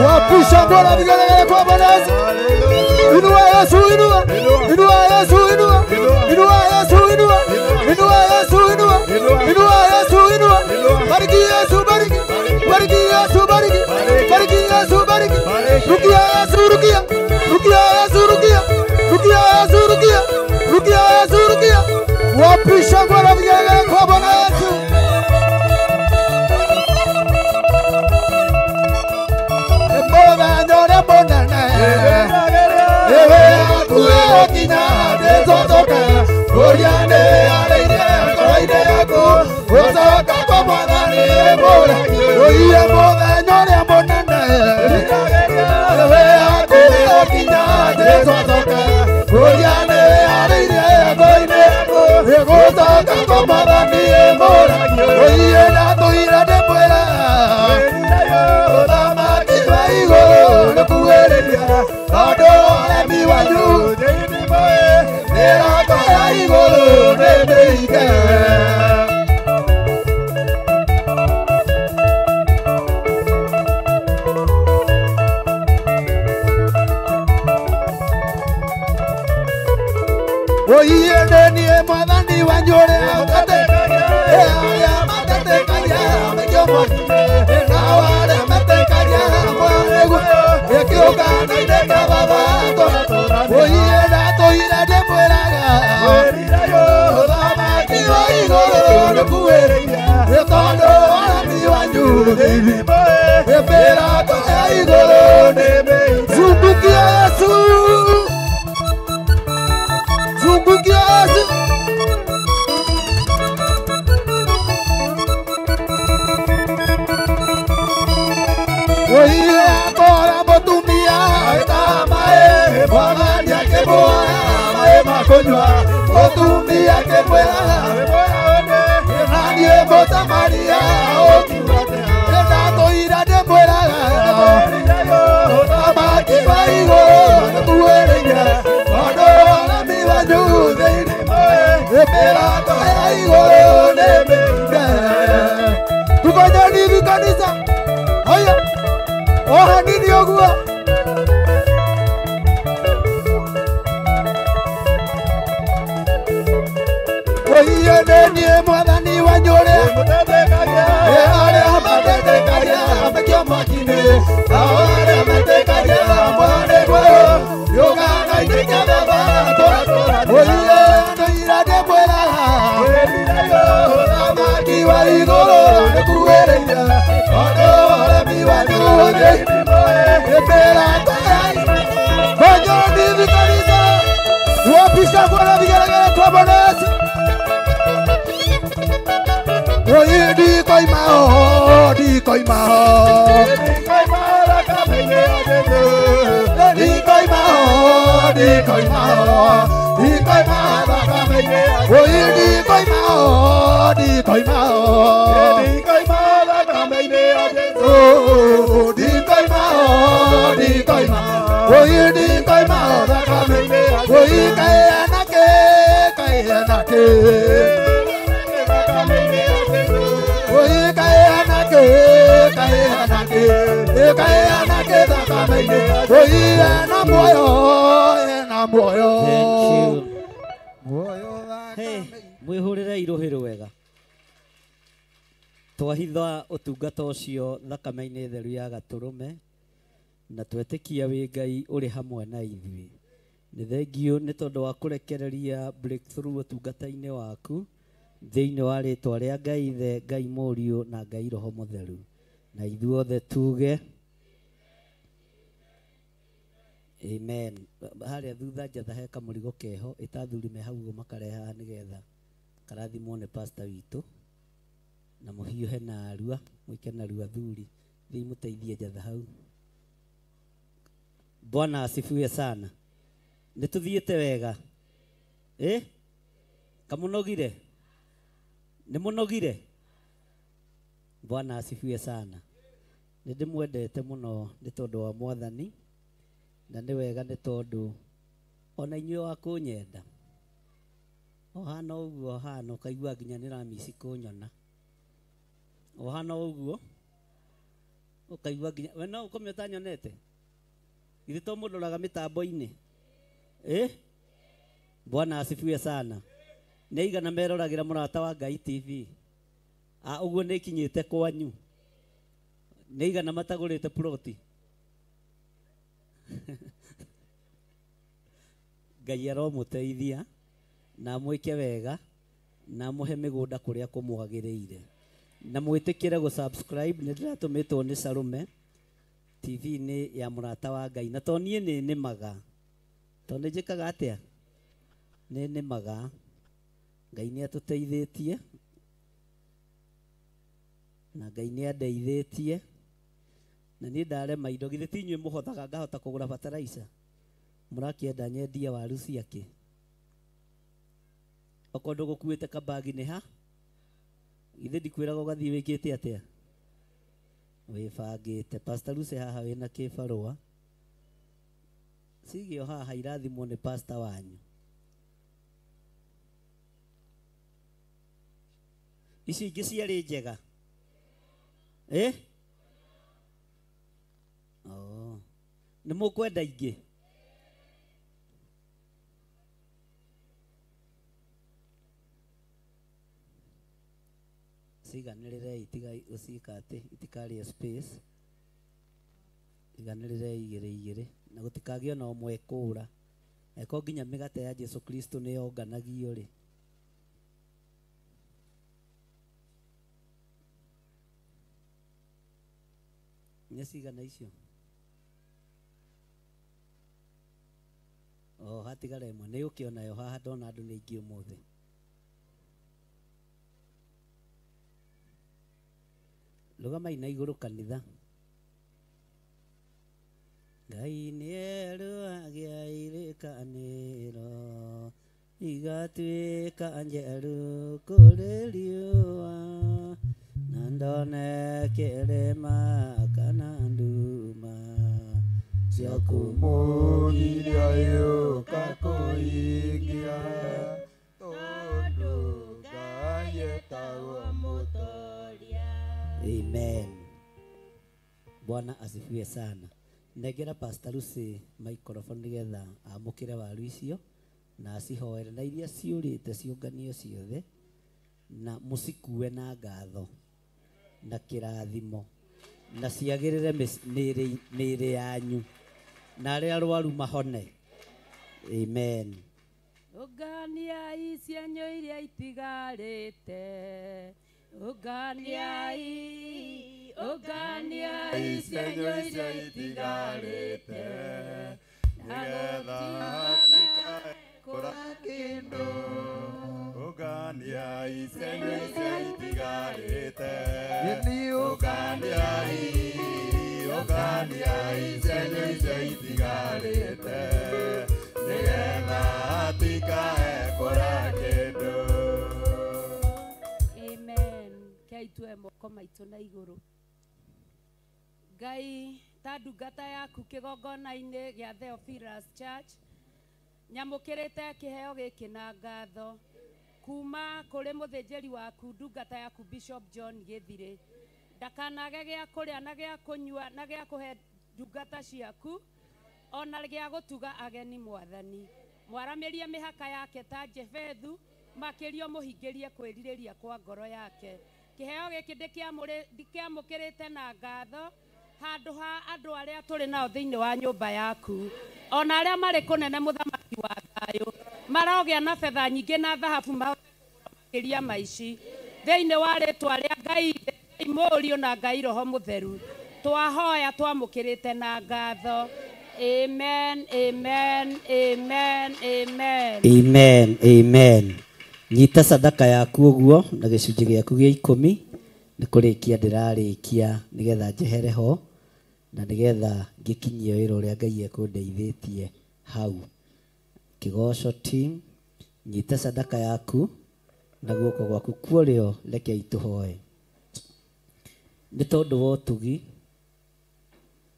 S3: Wapisha Bwana vigelegele kwa Bwana Yesu. Inua Yesu, inua. Inua Yesu, inua. Inua Yesu, inua. Inua Yesu, inua. Inua Yesu, inua. Bariki Yesu, bariki. Bariki Yesu, bariki. Bariki Yesu, bariki. Rukia Yesu, rukia. Rukia Yesu, rukia. Rukia Yesu, rukia. Rukia Yesu, rukia. Wapisha Bwana vigelegele kwa Bwana Yesu. Zungukia Yesu, zungukia Yesu. Oye, akora motumia etamae, mwathani akĩmũoya maĩ ma kũnyua, mũtumia akĩmwĩra na niĩ Mũsamaria ũkiuga ndatũire ndĩmwĩraga ũthamaki wa igũrũ nĩkuhĩrĩirie, tondũ ũremi wanyu thĩinĩ mĩrango ya igũrũ nĩ mĩhinge. Tukonyeni hivi kanisa. Haya. Oha nini ũguo? Niĩ mwathani wanyu ũrĩa arĩa matetekagia maikio mwaki-inĩ, nao arĩa metĩkagia mwanĩgwo yũganainĩkia baba tũratũrania. Oiye ndũira ndĩmwĩraga ũthamaki wa igũrũ nĩkuhĩrĩirie, tondũ ũremi wanyu ĩmĩrango ya Konyoni kanisa wapisha kwa vigelegele kwa Bwana Yesu. Oye ndiko imao, ndiko imao, ndiko imao, ndiko imao, ndiko imao thakame-inĩ. Oye ndiko imao, ndiko imao, ndiko imao thakame-inĩ ya Jesũ. Ndiko imao, ndiko imao, oye ndiko imao thakame-inĩ ya Jesũ. Oye kaĩ anake, kaĩ anake, oye kaĩ anake, kaĩ anake, kaĩ anake thakame-inĩ. Oye ena muoyo, ena muoyo.
S11: Thank you.
S3: Muoyo
S11: Hey, mwihurire iruhi rwega. Twahitha utungata ucio thakame-inĩ theru ya gatũrũme na twetĩkia wĩ Ngai ũrĩ hamwe na ithuĩ. Nĩ thengiũ nĩ tondũ wa kũrekereria breakthrough ũtungata-inĩ waku thĩinĩ wa rĩtwa rĩa Ngai Ithe, Ngai Mũriũ na Ngai Roho Mũtheru. Na ithuothe tuge amen. Harĩa thutha njatha he kamũrigo keho ĩta athuri me hau ũguo makarehe haha nĩgetha karathimwo nĩ pastor witũ na mũhiũhe na arua mwĩke narua athuri thiĩ mũteithie njatha hau. Bwana asifiwe sana. Nĩ tũthiĩte wega kamũnogire? Nĩ mũnogire? Bwana asifiwe sana. Nĩ ndĩmwendete mũno nĩ tondũ wa Mwathani na nĩ wega nĩ tondũ ona inyuĩ wa kũnyenda ũhana ũguo ũhana ũkaigua nginya nĩ ramici kũnyona ũhana ũguo ũkaigua nginya we no ũkome ũtanyonete githĩ to mũndoraga mĩtambo-inĩ. Bwana asifiwe sana. Nĩ aigana meroragĩra Mũrata wa Ngai TV? Ũguo nĩ ikinyĩte kwanyu? Nĩ aigana matagũrĩte ploti? Ngai aromũteithia na amwĩke wega na amũhe mĩgũnda kũrĩa kũmwagĩrĩire na mwĩtĩkĩre gũ-subscribe. Nĩ ndĩratũmĩtwo nĩ Salome TV-inĩ ya Mũrata wa Ngai na to niĩ nĩ nĩmaga to nĩ njĩkaga atĩa nĩ nĩmaga. Ngai nĩ atũteithĩtie na Ngai nĩ andeithĩtie na niĩ ndarema indo githĩ ti inyuĩ mũhothaga ngahota kũgũra bataraica mũrakĩenda nyendie waru ciake okorwo ndũgũkuĩte kabagi nĩ ha githĩ ndikwĩraga ũgathiĩ wĩkĩte atĩa wĩbangĩte. Pastor Lucy haha wĩna kĩbarũa cigio haha irathimwo nĩ pastor wanyu. Ici ingĩ ciarĩ njega Oh. Nĩ mũkwenda ingĩ? Ciganĩrĩrei tigai gũciĩka atĩ itikarĩe space. Iganĩrĩrei igĩrĩ igĩrĩ na gũtikagĩe ona ũmwe kũũra. Angĩkorwo nginya mĩgate ya Jesu Kristo nĩ yonganagio rĩ, nĩ cigana icio? Oh, hatigara ĩmwe nĩ yũke onayo haha ndona andũ nĩ aingĩ ũmũthĩ. Rũgamai na igũrũ kanitha. Ngai nĩ erũagĩa irĩkanĩro igatuĩka njerũ kũrĩ riũa na ndone kĩrĩma kana nduma cia
S3: kũmũgiria yũka kũingia tondũ Ngai etagwo mũtoria.
S11: Amen. Bwana asifiwe sana. Nengera Pastor Lucy microphone nigetha amũkĩre waru icio na acihoere na iria ciũrĩte ciũnganio ciothe Na mũcikue na ngatho na kĩrathimo na ciagĩrĩre mĩĩrĩ yanyu na arĩa arwaru mahone. Amen.
S8: Ũnganiai cienyũ iria itigarĩte, ũnganiai, ũnganiai cienyũ iria itigarĩte,
S12: nĩgetha hatikae kũra kĩndũ. Ũnganiai cienyũ iria itigarĩte, ũnganiai, ũnganiai cienyũ iria itigarĩte, nĩgetha hatikae kũra kĩndũ.
S8: Amen. Kei tue moko maitũ na igũrũ. Ngai, ta ndungata yaku kĩgongona-inĩ gĩa Theophilus Church, nyamũkĩrĩte kĩheo gĩkĩ na ngatho kuma kũrĩ mũthĩnjĩri waku ndungata yaku Bishop John Gĩthirĩ. Ndakanage gĩa kũrĩa na gĩa kũnyua na gĩa kũhe ndungata ciaku ona gĩa gũtuga ageni mwathani. Mwaramĩrie mĩhaka yake ta Jefethu, makĩria mũhingĩrie kwĩrirĩria kwa ngoro yake. Kĩheo gĩkĩ ndĩkĩamũkĩrĩte na ngatho handũ ha andũ arĩa tũrĩ nao thĩinĩ wa nyũmba yaku, ona arĩa marĩ kũnene mũthamaki wa thayũ, marogĩa na betha nyingĩ na thahabu mahote kũgũra makĩria maici thĩinĩ wa rĩtwa rĩa Ngai Ngai Mũriũ na Ngai Roho Mũtheru. Twahoya twamũkĩrĩte na ngatho. Amen, amen, amen, amen.
S11: Amen, amen. Nyita sadaka yaku ũguo na gĩcunjĩ gĩaku gĩa 10 nĩ kũrĩkia ndĩrarĩkia nĩgetha njehere ho na nĩgetha ngĩkinyie wĩra ũrĩa Ngai ekũndeithĩtie hau. Kĩgoco team, nyita sadaka yaku na guoko gwaku kuorĩo, reke itũhoe. Nĩ tondũ wa ũtugi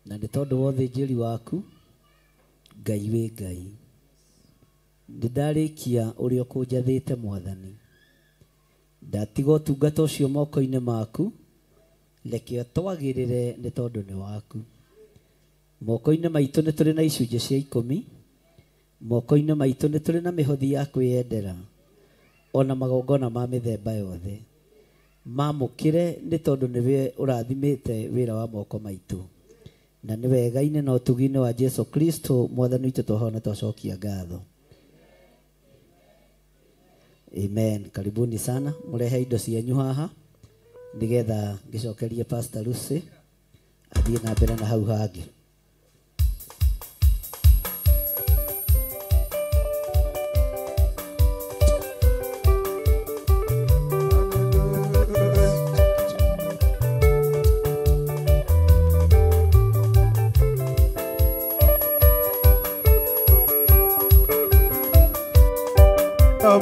S11: na nĩ tondũ wa ũthĩnjĩri waku, Ngai wĩ Ngai. Nĩ ndarĩkia ũrĩa ũkũnjathĩte mwathani. Ndatiga ũtungata ũcio moko-inĩ maku, reke ũtwagĩrĩre nĩ tondũ nĩ waku. Moko-inĩ maitũ nĩ tũrĩ na icunjĩ cia 10, moko-inĩ maitũ nĩ tũrĩ na mĩhothi ya kwĩyendera ona magongona ma mĩthemba yothe. Mamũkĩre nĩ tondũ nĩwe ũrathimĩte wĩra wa moko maitũ. Na nĩ wega-inĩ na ũtugi-inĩ wa Jesu Kristo mwathani witũ twahoya na twacokia ngatho. Amen. Karibuni sana, mũrehe indo cianyu haha nĩgetha ngĩcokerie Pastor Lucy athiĩ na mbere na hau hangĩ.
S12: No,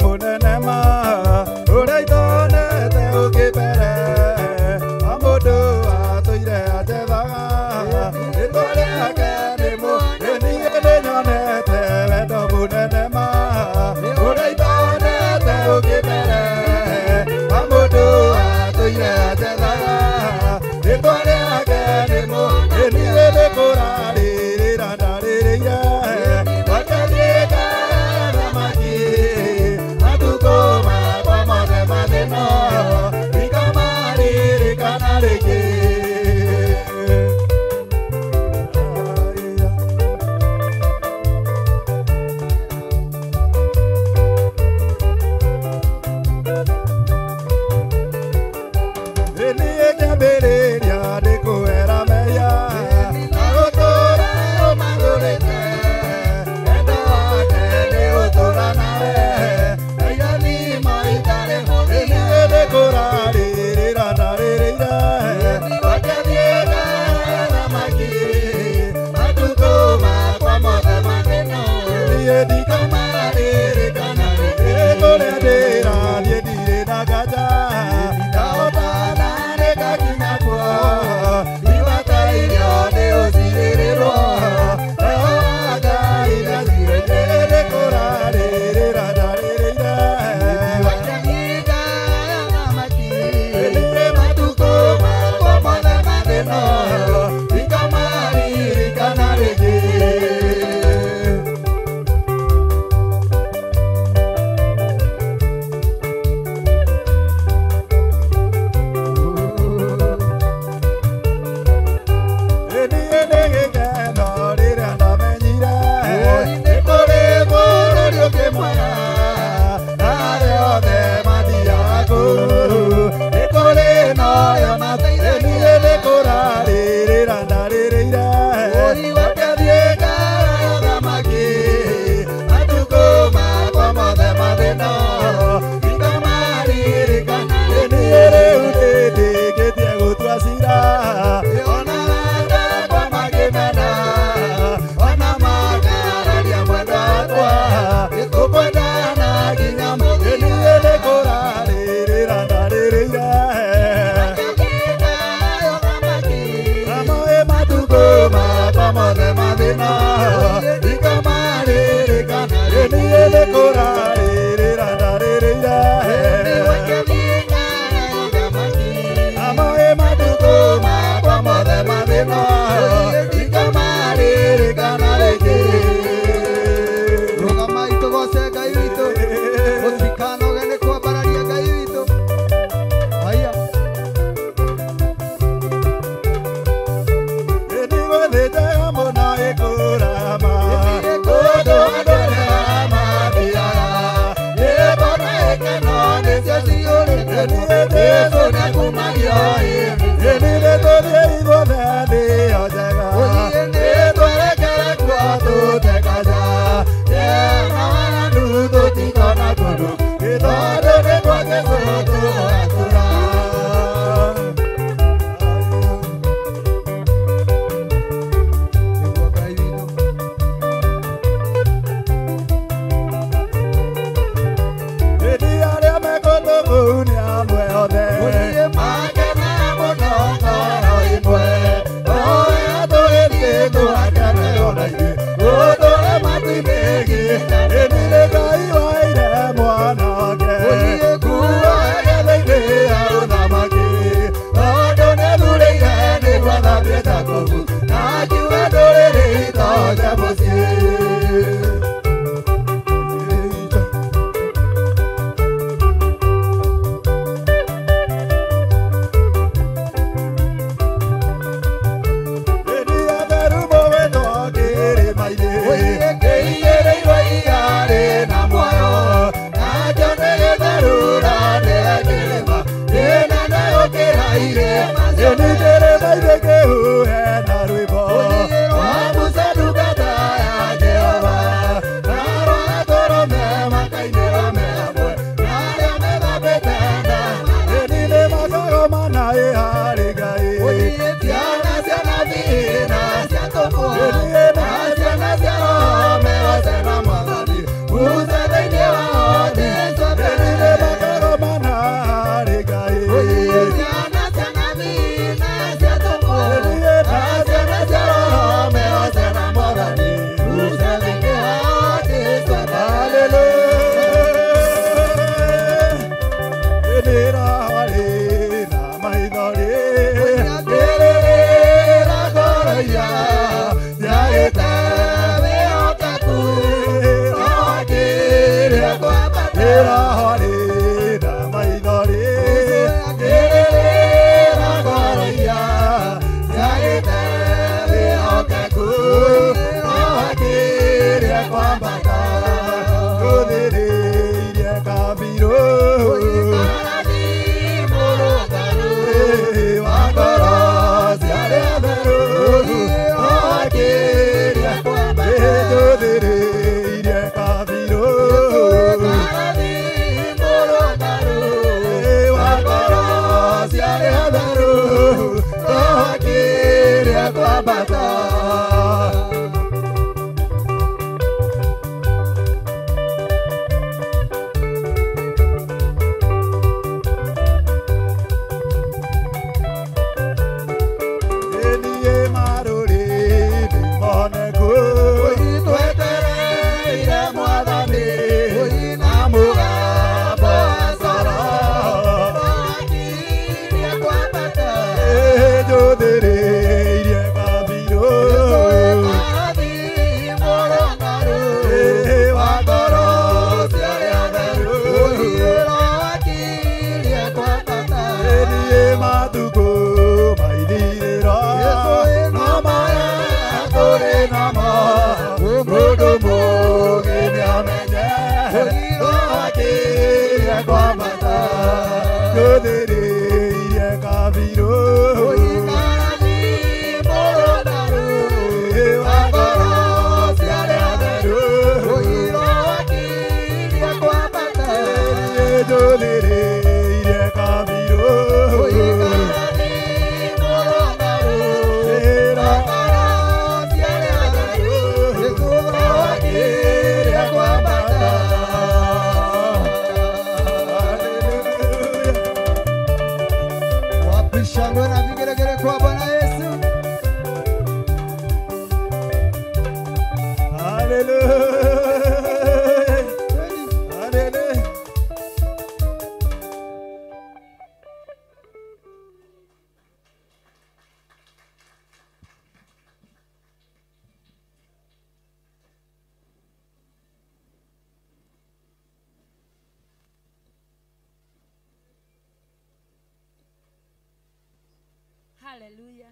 S8: Hallelujah.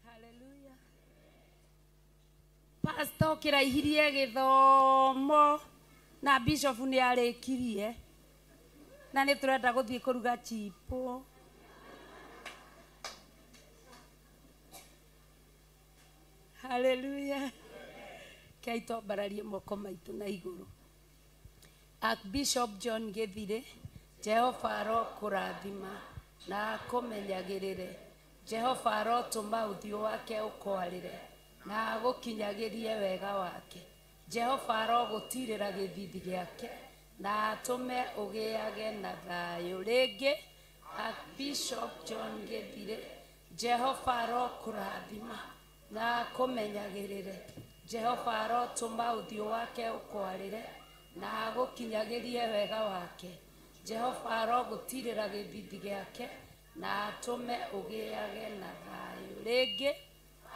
S8: Hallelujah. Pastor Tokĩraihirie gĩthomo na bishop nĩ arĩkirie na nĩ tũrenda gũthiĩ kũruga chipo. Hallelujah. Kei twambararie moko maitũ na igũrũ. Archbishop John Githire, Jehova arokũrathima na akũmenyagĩrĩre. Jehova arotũma ũthiũ wake ũkwarĩre na agũkinyagĩrie wega wake. Jehova arogũtirĩra gĩthithi gĩake na atũme ũgĩage na thayũ. Rĩngĩ Archbishop John Githire, Jehova arokũrathima na akũmenyagĩrĩre. Jehova arotũma ũthiũ wake ũkwarĩre na agũkinyagĩrie wega wake. Jehova arogũtirĩra gĩthithi gĩake na atũme ũgĩage na thayũ. Rĩngĩ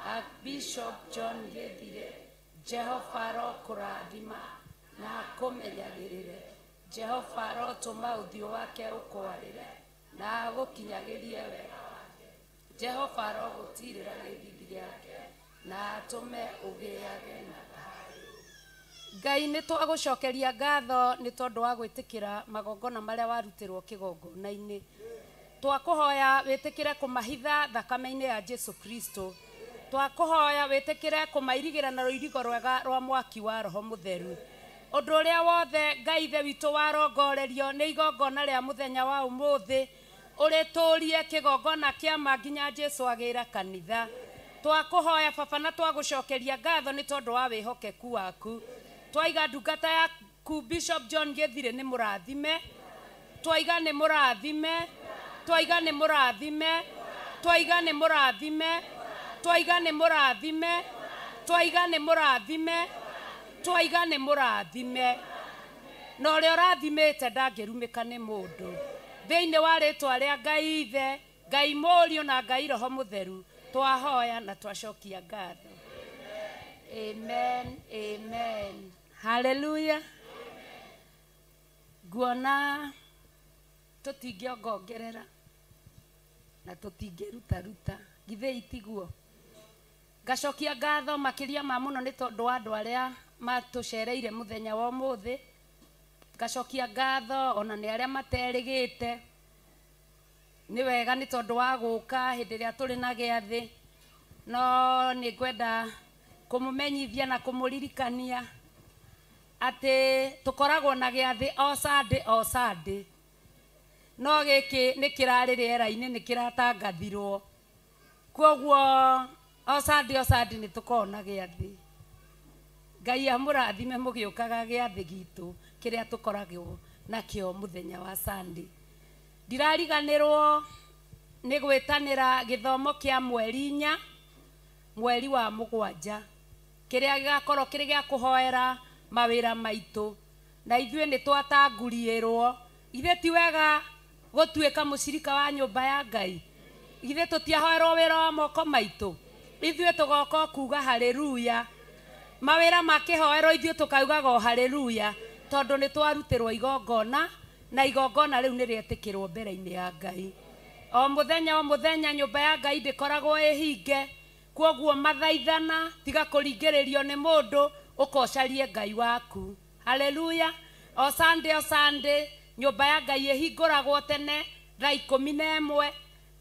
S8: Archbishop John Githire, Jehova arokũrathima na akũmenyagĩrĩre. Jehova arotũma ũthiũ wake ũkwarĩre na agũkinyagĩrie wega wake. Jehova arogũtirĩra gĩthithi gĩake na atũme ũgĩage na thayũ. Ngai nĩ twagũcokeria ngatho nĩ tondũ wa gwĩtĩkĩra magongona marĩa warutĩrwo kĩgongona-inĩ. Twakũhoya wĩtĩkĩre kũmahitha thakame-inĩ ya Jesu Kristo. Twakũhoya wĩtĩkĩre kũmairigĩra na rũirigo rwega rwa mwaki wa Roho Mũtheru. Ũndũ ũrĩa wothe Ngai ithe witũ warongorerio nĩ igongona rĩa mũthenya wa ũmũthĩ, ũrĩtũrie kĩgongona kĩa ma nginya Jesu agĩra kanitha. Twakũhoya baba na twagũcokeria ngatho nĩ tondũ wa wĩhokeku waku. Twaiga ndungata yaku Bishop John Githire nĩ mũrathime. Twaiga nĩ mũrathime. Twaiga nĩ mũrathime. Twaiga nĩ mũrathime. Twaiga nĩ mũrathime. Twaiga nĩ mũrathime. Twaiga nĩ mũrathime. Na ũrĩa ũrathimĩte ndangĩrumĩka nĩ mũndũ. Thĩinĩ wa rĩtwa rĩa Ngai Ithe, Ngai Mũriũ na Ngai Roho Mũtheru, twahoya na twacokia ngatho. Amen, amen. Hallelujah. Nguona tũtingĩongongerera na tũtingĩrutaruta, githĩ itiguo. Ngacokia ngatho makĩria ma mũno nĩ tondũ wa andũ arĩa matũcereire mũthenya wa ũmũthĩ. Ngacokia ngatho ona nĩ arĩa materĩgĩte. Nĩ wega nĩ tondũ wa gũka hĩndĩ ĩrĩa tũrĩ na gĩathĩ, no nĩ ngwenda kũmũmenyithia na kũmũririkania atĩ tũkoragwo na gĩathĩ o Sunday o Sunday, no gĩkĩ nĩ kĩrarĩ rĩera-inĩ, nĩ kĩratangathirwo. Kwoguo o Sunday o Sunday nĩ tũkoragwo na gĩathĩ. Ngai amũrathime mũgĩũkaga gĩathĩ gitũ kĩrĩa tũkoragwo nakĩo mũthenya wa Sunday. Ndirariganĩrwo nĩ gwĩtanĩra gĩthomo kĩa mweri 4 mweri wa 7 kĩrĩa gĩgakorwo kĩrĩ gĩa kũhoera mawĩra maitũ, na ithuĩ nĩ twatanguriĩrwo. Ithuĩ ti wega gũtuĩka mũcirika wa nyũmba ya Ngai? Ithuĩ tũtiahoerwo wĩra wa moko maitũ? Ithuĩ tũgoka kuga haleluya. Mawĩra makĩhoerwo ithuĩ tũkaugaga o haleluya, tondũ nĩ twarutĩrwo igongona na igongona rĩu nĩ rĩetĩkĩrwo mbere-inĩ ya Ngai. O mũthenya o mũthenya nyũmba ya Ngai ndĩkoragwo ĩhinge. Kwoguo mathaithana tiga kũringĩrĩrio nĩ mũndũ, ũkocarie Ngai waku. Haleluya. O Sunday o Sunday nyũmba ya Ngai ĩhingũragwo tene thaa 11.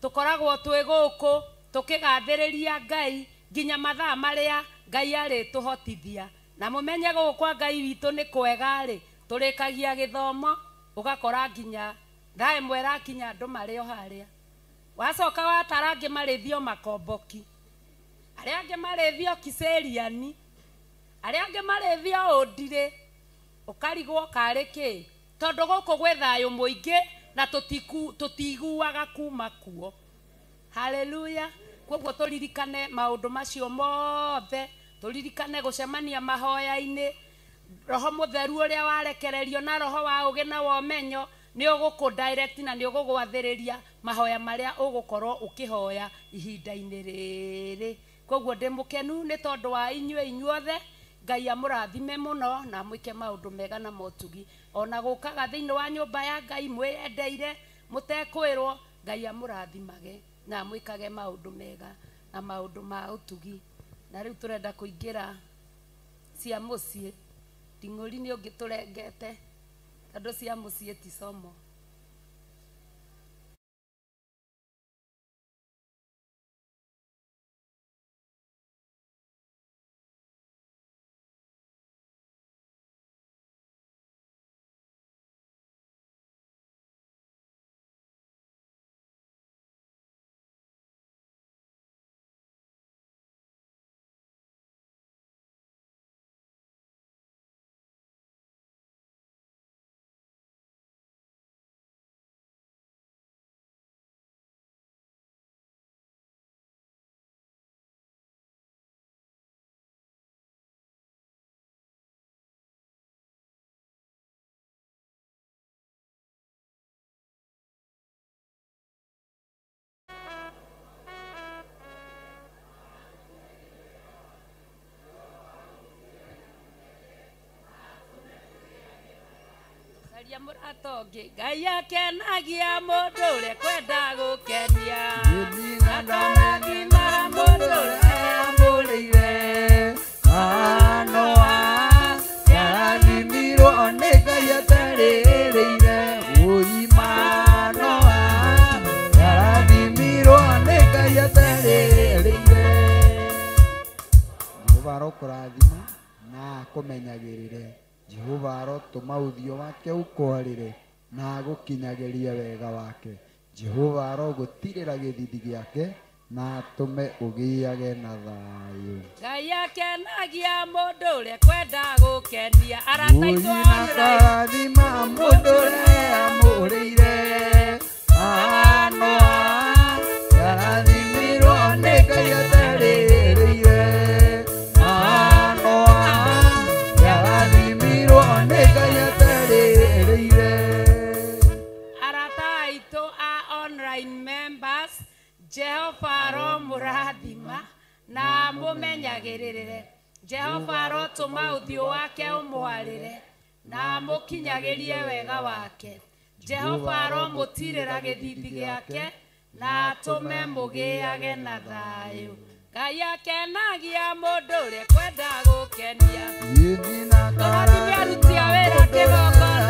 S8: Tũkoragwo twĩ gũkũ tũkĩgathĩrĩria Ngai nginya mathaa marĩa Ngai arĩtũhotithia. Na mũmenye gũkũ kwa Ngai witũ nĩ kwega rĩ, tũrĩkagia gĩthomo ũgakora nginya thaa 1 ĩrakinya andũ marĩ o harĩa. Wacoka watara angĩ marĩthio makomboki, arĩa angĩ marĩthio Kiseriani, arĩa angĩ marĩthio Ũndirĩ, ũkarigwo karĩ kĩ, tondũ gũkũ gwĩ thayũ mũingĩ na tũtiguaga kuma kuo. Haleluya. Kwoguo tũririkane maũndũ macio mothe, tũririkane gũcemania mahoya-inĩ. Roho Mũtheru ũrĩa warekererio na roho wa ũũgĩ na wa ũmenyo nĩ ũgũkũ direct na nĩ ũgũgwathĩrĩria mahoya marĩa ũgũkorwo ũkĩhoya ihinda-inĩ rĩrĩ. Kwoguo ndĩ mũkenu nĩ tondũ wa inyuĩ inyuothe. Ngai amũrathime mũno na amwĩke maũndũ mega na motugi. Ona gũkaga thĩinĩ wa nyũmba ya Ngai mwĩyendeire mũtekwĩrwo, Ngai amũrathimage na amwĩkage maũndũ mega na maũndũ ma ũtugi. Na rĩu tũrenda kũingĩra Cia mũciĩ nding'ũri nĩ ũngĩ tũrengete tondũ cia mũciĩ ti somo. Caria mũrata ũngĩ. Ngai akenagia mũndũ ũrĩa kwenda gũkenia akarathima mũndũ ũrĩa
S3: amũrĩire Noa yarathimirwo nĩ Ngai atarĩrĩire ũima Noa yarathimirwo nĩ Ngai atarĩrĩire. Jehova arokũrathima na akũmenyagĩrĩre. Jehova arotũma ũthiũ wake ũkwarĩre na agũkinyagĩrie wega wake. Jehova arogũtirĩra gĩthithi gĩake na atũme ũgĩage na thayũ.
S8: Ngai akenagia mũndũ ũrĩa kwenda gũkenia arata aitũ a online.
S3: Akarathima mũndũ ũrĩa amũrĩire Noa yarathimirwo nĩ Ngai atarĩrĩire Noa yarathimirwo nĩ Ngai atarĩrĩire.
S8: Arata aitũ a online members, Jehova aromũrathima na amũmenyagĩrĩre. Jehova arotũma ũthiũ wake ũmwarĩre na amũkinyagĩrie wega wake. Jehova aromũtirĩra gĩthithi gĩake na atũme mũgĩage na thayũ. Ngai akenagia mũndũ ũrĩa kwenda gũkenia. Tũrathime aruti a wĩra kĩgongona.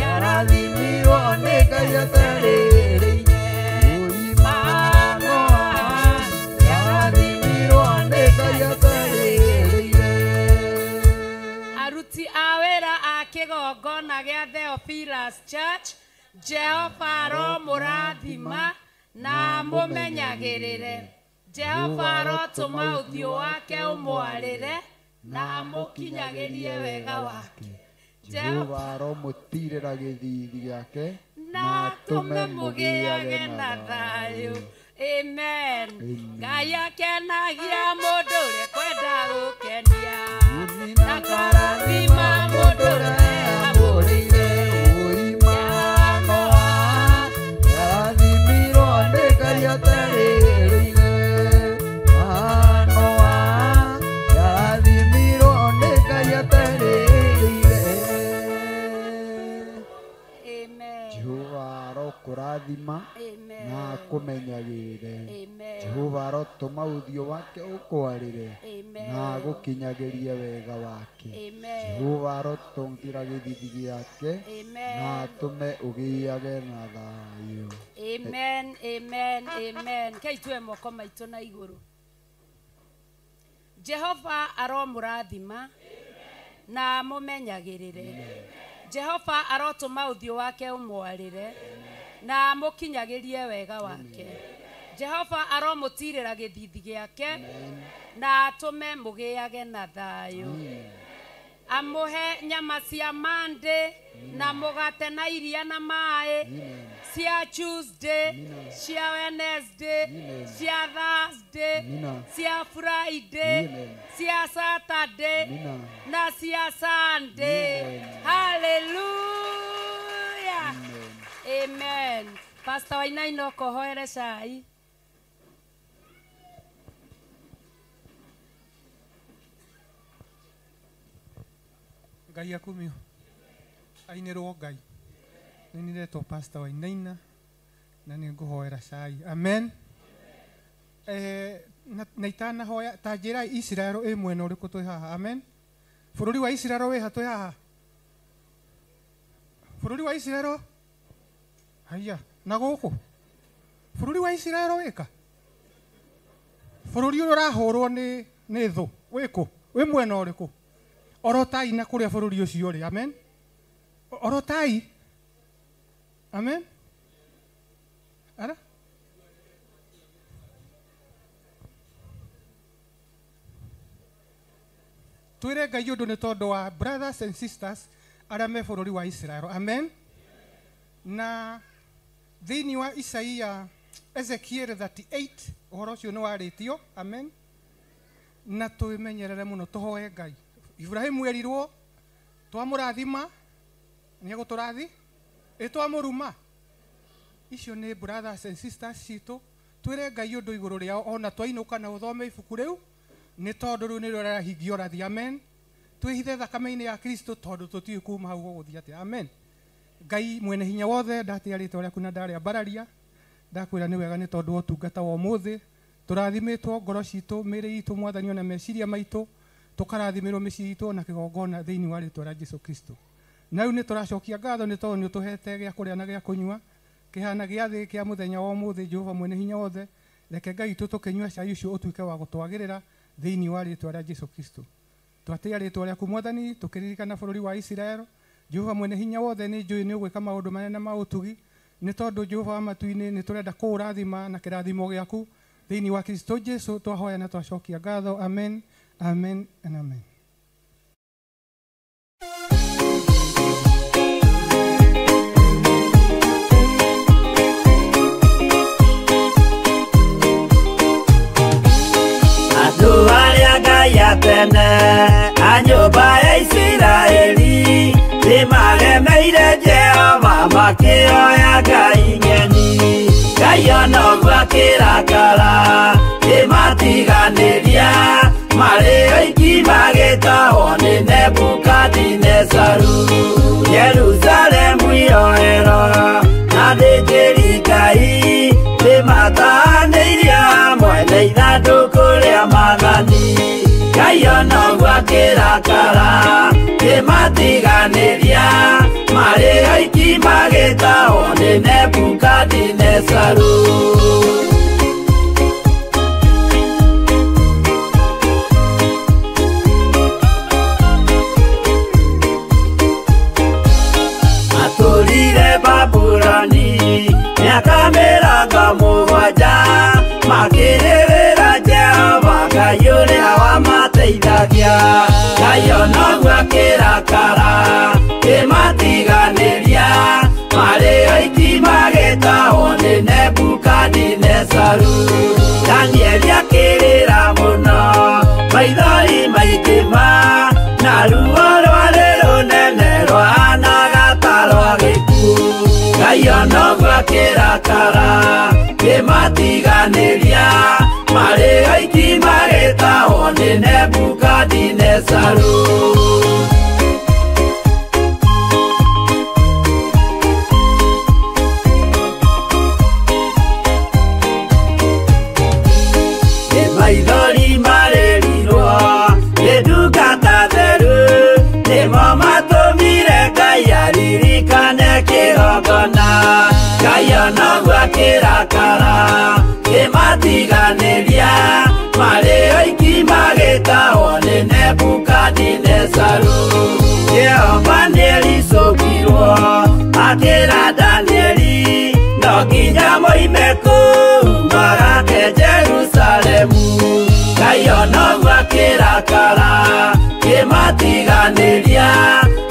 S3: Yarathimirwo nĩ Ngai atarĩrĩire ũima Noa yarathimirwo nĩ Ngai atarĩrĩire.
S8: Aruti a wĩra a kĩgongona gĩa Theophilus Church, Jehova aromũrathima na amũmenyagĩrĩre. Jehova arotũma ũthiũ wake ũmwarĩre na amũkinyagĩrie wega wake.
S3: Jehova aromũtirĩra gĩthithi gĩake
S8: na atũme mũgĩage na thayũ. Amen. Ngai akenagia mũndũ ũrĩa kwenda gũkenia na akarathima mũndũ ũrĩa amũrĩire
S3: ũima Noa yarathimirwo nĩ Ngai atarĩrĩire Noa yarathimirwo nĩ Ngai atarĩrĩire.
S8: Amen.
S3: Jehova arokũrathima
S8: Amen.
S3: na akũmenyagĩrĩre.
S8: Amen.
S3: Jehova arotũma ũthiũ wake ũkwarĩre
S8: Amen.
S3: na agũkinyagĩrie wega wake.
S8: Amen.
S3: Jehova arotũngĩra gĩthithi gĩake
S8: Amen.
S3: na atũme ũgĩage na thayũ.
S8: Amen, amen, amen. Kei tuwe moko maitũ na igũrũ. Jehova aromũrathima na amũmenyagĩrĩre. Jehova arotũma ũthiũ wake ũmwarĩre na amũkinyagĩrie wega wake. Jehova aromũtirĩra gĩthithi gĩake na atũme mũgĩage na thayũ. Amũhe nyama cia Monday na mũgate na iria na maĩ, cia Tuesday, cia Wednesday, cia Thursday, cia Friday, cia Saturday na cia Sunday. Hallelujah. Amen. Pastor Wainaina ũkohoere cai.
S13: Ngai akumio ainirwo Ngai. Nĩ niretwo Pastor Wainaina na nĩ ngũhoera cai. Amen. Na itanahoya ta njĩra Isiraeli ĩ mwena ũrĩkũ twĩ haha? Amen. Bũrũri wa Isiraeli wĩ ha twĩ haha? Bũrũri wa Isiraeli haya na gũkũ bũrũri wa Isiraeli wĩka bũrũri ũrĩa ũrahũrwo nĩ thũ wĩkũ wĩ mwena ũrĩkũ? Orotai na kũrĩa bũrũri ũcio ũrĩ. Amen. Orotai. Amen. Ara twĩre Ngai ũndũ nĩ tondũ wa brothers and sisters arĩa me bũrũri wa Isiraeli. Amen. Na thĩinĩ wa Isaia Ezekiel 38 ũhoro ũcio nĩ warĩtio. Amen. Na twĩmenyerere mũno tũhoe Ngai. Ibrahimu erirwo twamũrathima nĩegũtũrathi ĩ twamũruma. Icio nĩ brothers and sisters citũ. Twĩre Ngai ũndũ igũrũ rĩao ona twainũka na ũthome ibuku rĩu nĩ tondũ rĩu nĩrĩo rĩrahingia ũrathi. Amen. Twĩhithe thakame-inĩ ya Kristo tondũ tũtiũĩ kuma hau gũgũthiĩ atĩa. Amen. Ngai mwene hinya wothe ndatĩa rĩtwa rĩaku na ndarĩambararia ndakwĩra nĩ wega nĩ tondũ wa ũtungata wa ũmũthĩ. Tũrathimĩtwo ngoro citũ, mĩĩrĩ itũ, Mwathani, ona meciria maitũ, tũkarathimĩrwo mĩciĩ itũ na kĩgongona thĩinĩ wa rĩtwa rĩa Jesu Kristo. Na rĩu nĩ tũracokia ngatho nĩ tondũ nĩ ũtũhete gĩa kũrĩa na gĩa kũnyua kĩhana gĩathĩ kĩa mũthenya wa ũmũthĩ. Jehova mwene hinya wothe, reke Ngai witũ tũkĩnyua cai ũcio ũtuĩke wa gũtwagĩrĩra thĩinĩ wa rĩtwa rĩa Jesu Kristo. Twatĩa rĩtwa rĩaku Mwathani, tũkĩririkana bũrũri wa Isiraeli. Jehova mwene hinya wothe, nĩ njũĩ nĩ ũgwĩka maũndũ manene ma ũtugi nĩ tondũ Jehova wa matu-inĩ nĩ tũrenda kũũrathima na kĩrathimo gĩaku thĩinĩ wa Kristo Jesu. Twahoya na twacokia ngatho. Amen. Amen and amen.
S1: Andũ arĩa Ngai a tene a nyũmba ya Isiraeli nĩmaremeire Jehova makĩoya ngai ng'eni. Ngai ona ũguo akĩrakara kĩmatiganĩria marĩ oiki magĩtahwo nĩ Nebukadinezaru. Jerusalemu iroero na athĩnjĩri Ngai nĩmatahanĩirie hamwe na ithandũkũ rĩa maathani. Ngai ona ũguo akĩrakara kĩmatiganĩria marĩ oiki magĩtahwo nĩ Nebukadinezaru. Matũrire Babuloni mĩaka 70 makĩrĩrĩra Jehova Ngai ũrĩa wamateithagia. Ngai ona ũguo akĩrakara kĩmatiganĩria marĩ oiki magĩtahwo nĩ Nebukadinezaru. Danieli akĩrĩra mũno maithori maingĩ ma na ruo rwarĩ rũnene rwahanaga ta rwa gĩkuũ. Ngai ona ũguo akĩrakara kĩmatiganĩria marĩ oiki magĩtahwo nĩ Nebukadinezaru. Maithori marĩrirwo nĩ ndungata theru nĩmo matũmire Ngai aririkane kĩgongona. Ngai ona ũguo akĩrakara kĩmatiganĩria marĩ oiki magĩtahwo nĩ Nebukadinezaru. Jehova nĩericũkirwo akĩra Danieli no nginya moime kũu magake Jerusalemu. Ngai ona ũguo akĩrakara kĩmatiganĩria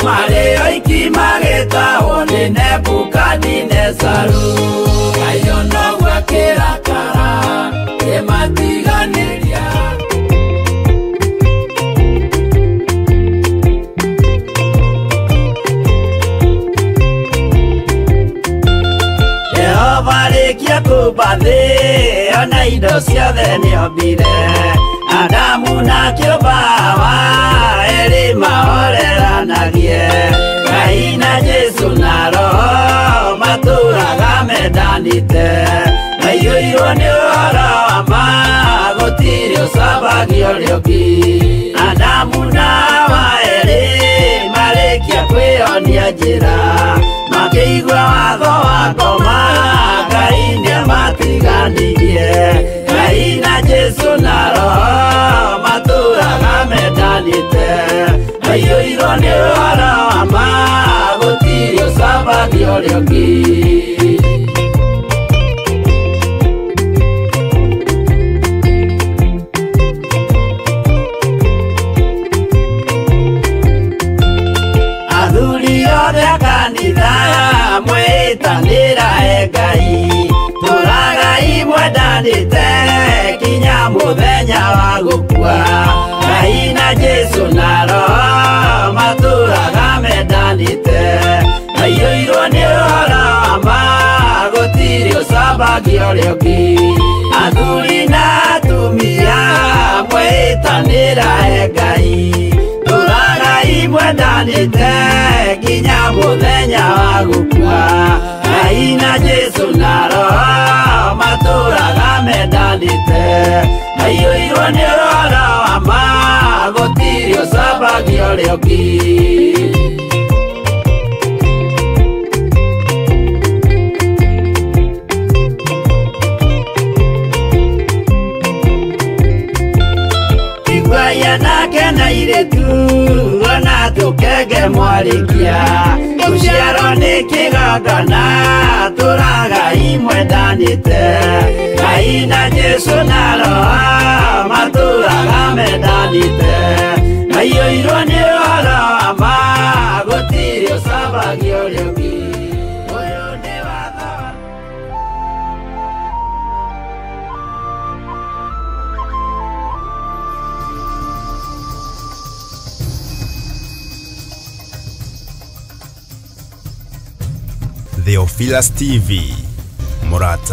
S1: marĩ oiki magĩtahwo nĩ Nebukadinezaru. Ngai ona ũguo akĩrakara kĩmatiganĩria. Jehova arĩkia kũũmba thĩ ona indo ciothe nĩombire. Adamu na kĩũmba Hawa erĩ mahoreranagie. Ngai na Jesu na Roho matũraga mendanĩte. Maiyũirwo nĩ ũhoro wa ma gũtirĩ ũcambagia ũrĩa ũngĩ. Adamu na Hawa erĩ marĩkia kwĩyonia njĩra, makĩigua watho wa ngoma, Ngai nĩamatiganirie. Ngai na Jesũ na Roho matũraga mendanĩte, maiyũirwo nĩ ũhoro wa ma, gũtirĩ ũcambagia ũrĩa ũngĩ. Athuri othe a kanitha mwĩtanĩra e Ngai, tũragai mwendanĩte kinya mũthenya wa gũkua. Ngai na Jesũ na Roho matũraga mendanĩte, maiyũirwo nĩ ũhoro wa ma, gũtirĩ ũcambagia ũrĩa ũngĩ. Athuri na atumia mwĩtanĩra e Ngai, tũragai mwendanĩte nginya mũthenya wa gũkua. Ngai na Jesũ na Roho matũraga mendanĩte, maiyũirwo nĩ ũhoro wa ma, gũtirĩ ũcambagia ũrĩa ũngĩ. Iguai anake na airĩtu ona tũkenge mwarĩkia, gũciarwo nĩ kĩgongona, tũragai mwendanĩte. Ngai na Jesũ na Roho matũraga mendanĩte, maiyũirwo nĩ ũhoro wa ma, gũtirĩ ũcambagia ũrĩa ũngĩ. Ũyũ nĩ watho wa
S14: Theophilus TV, Murata.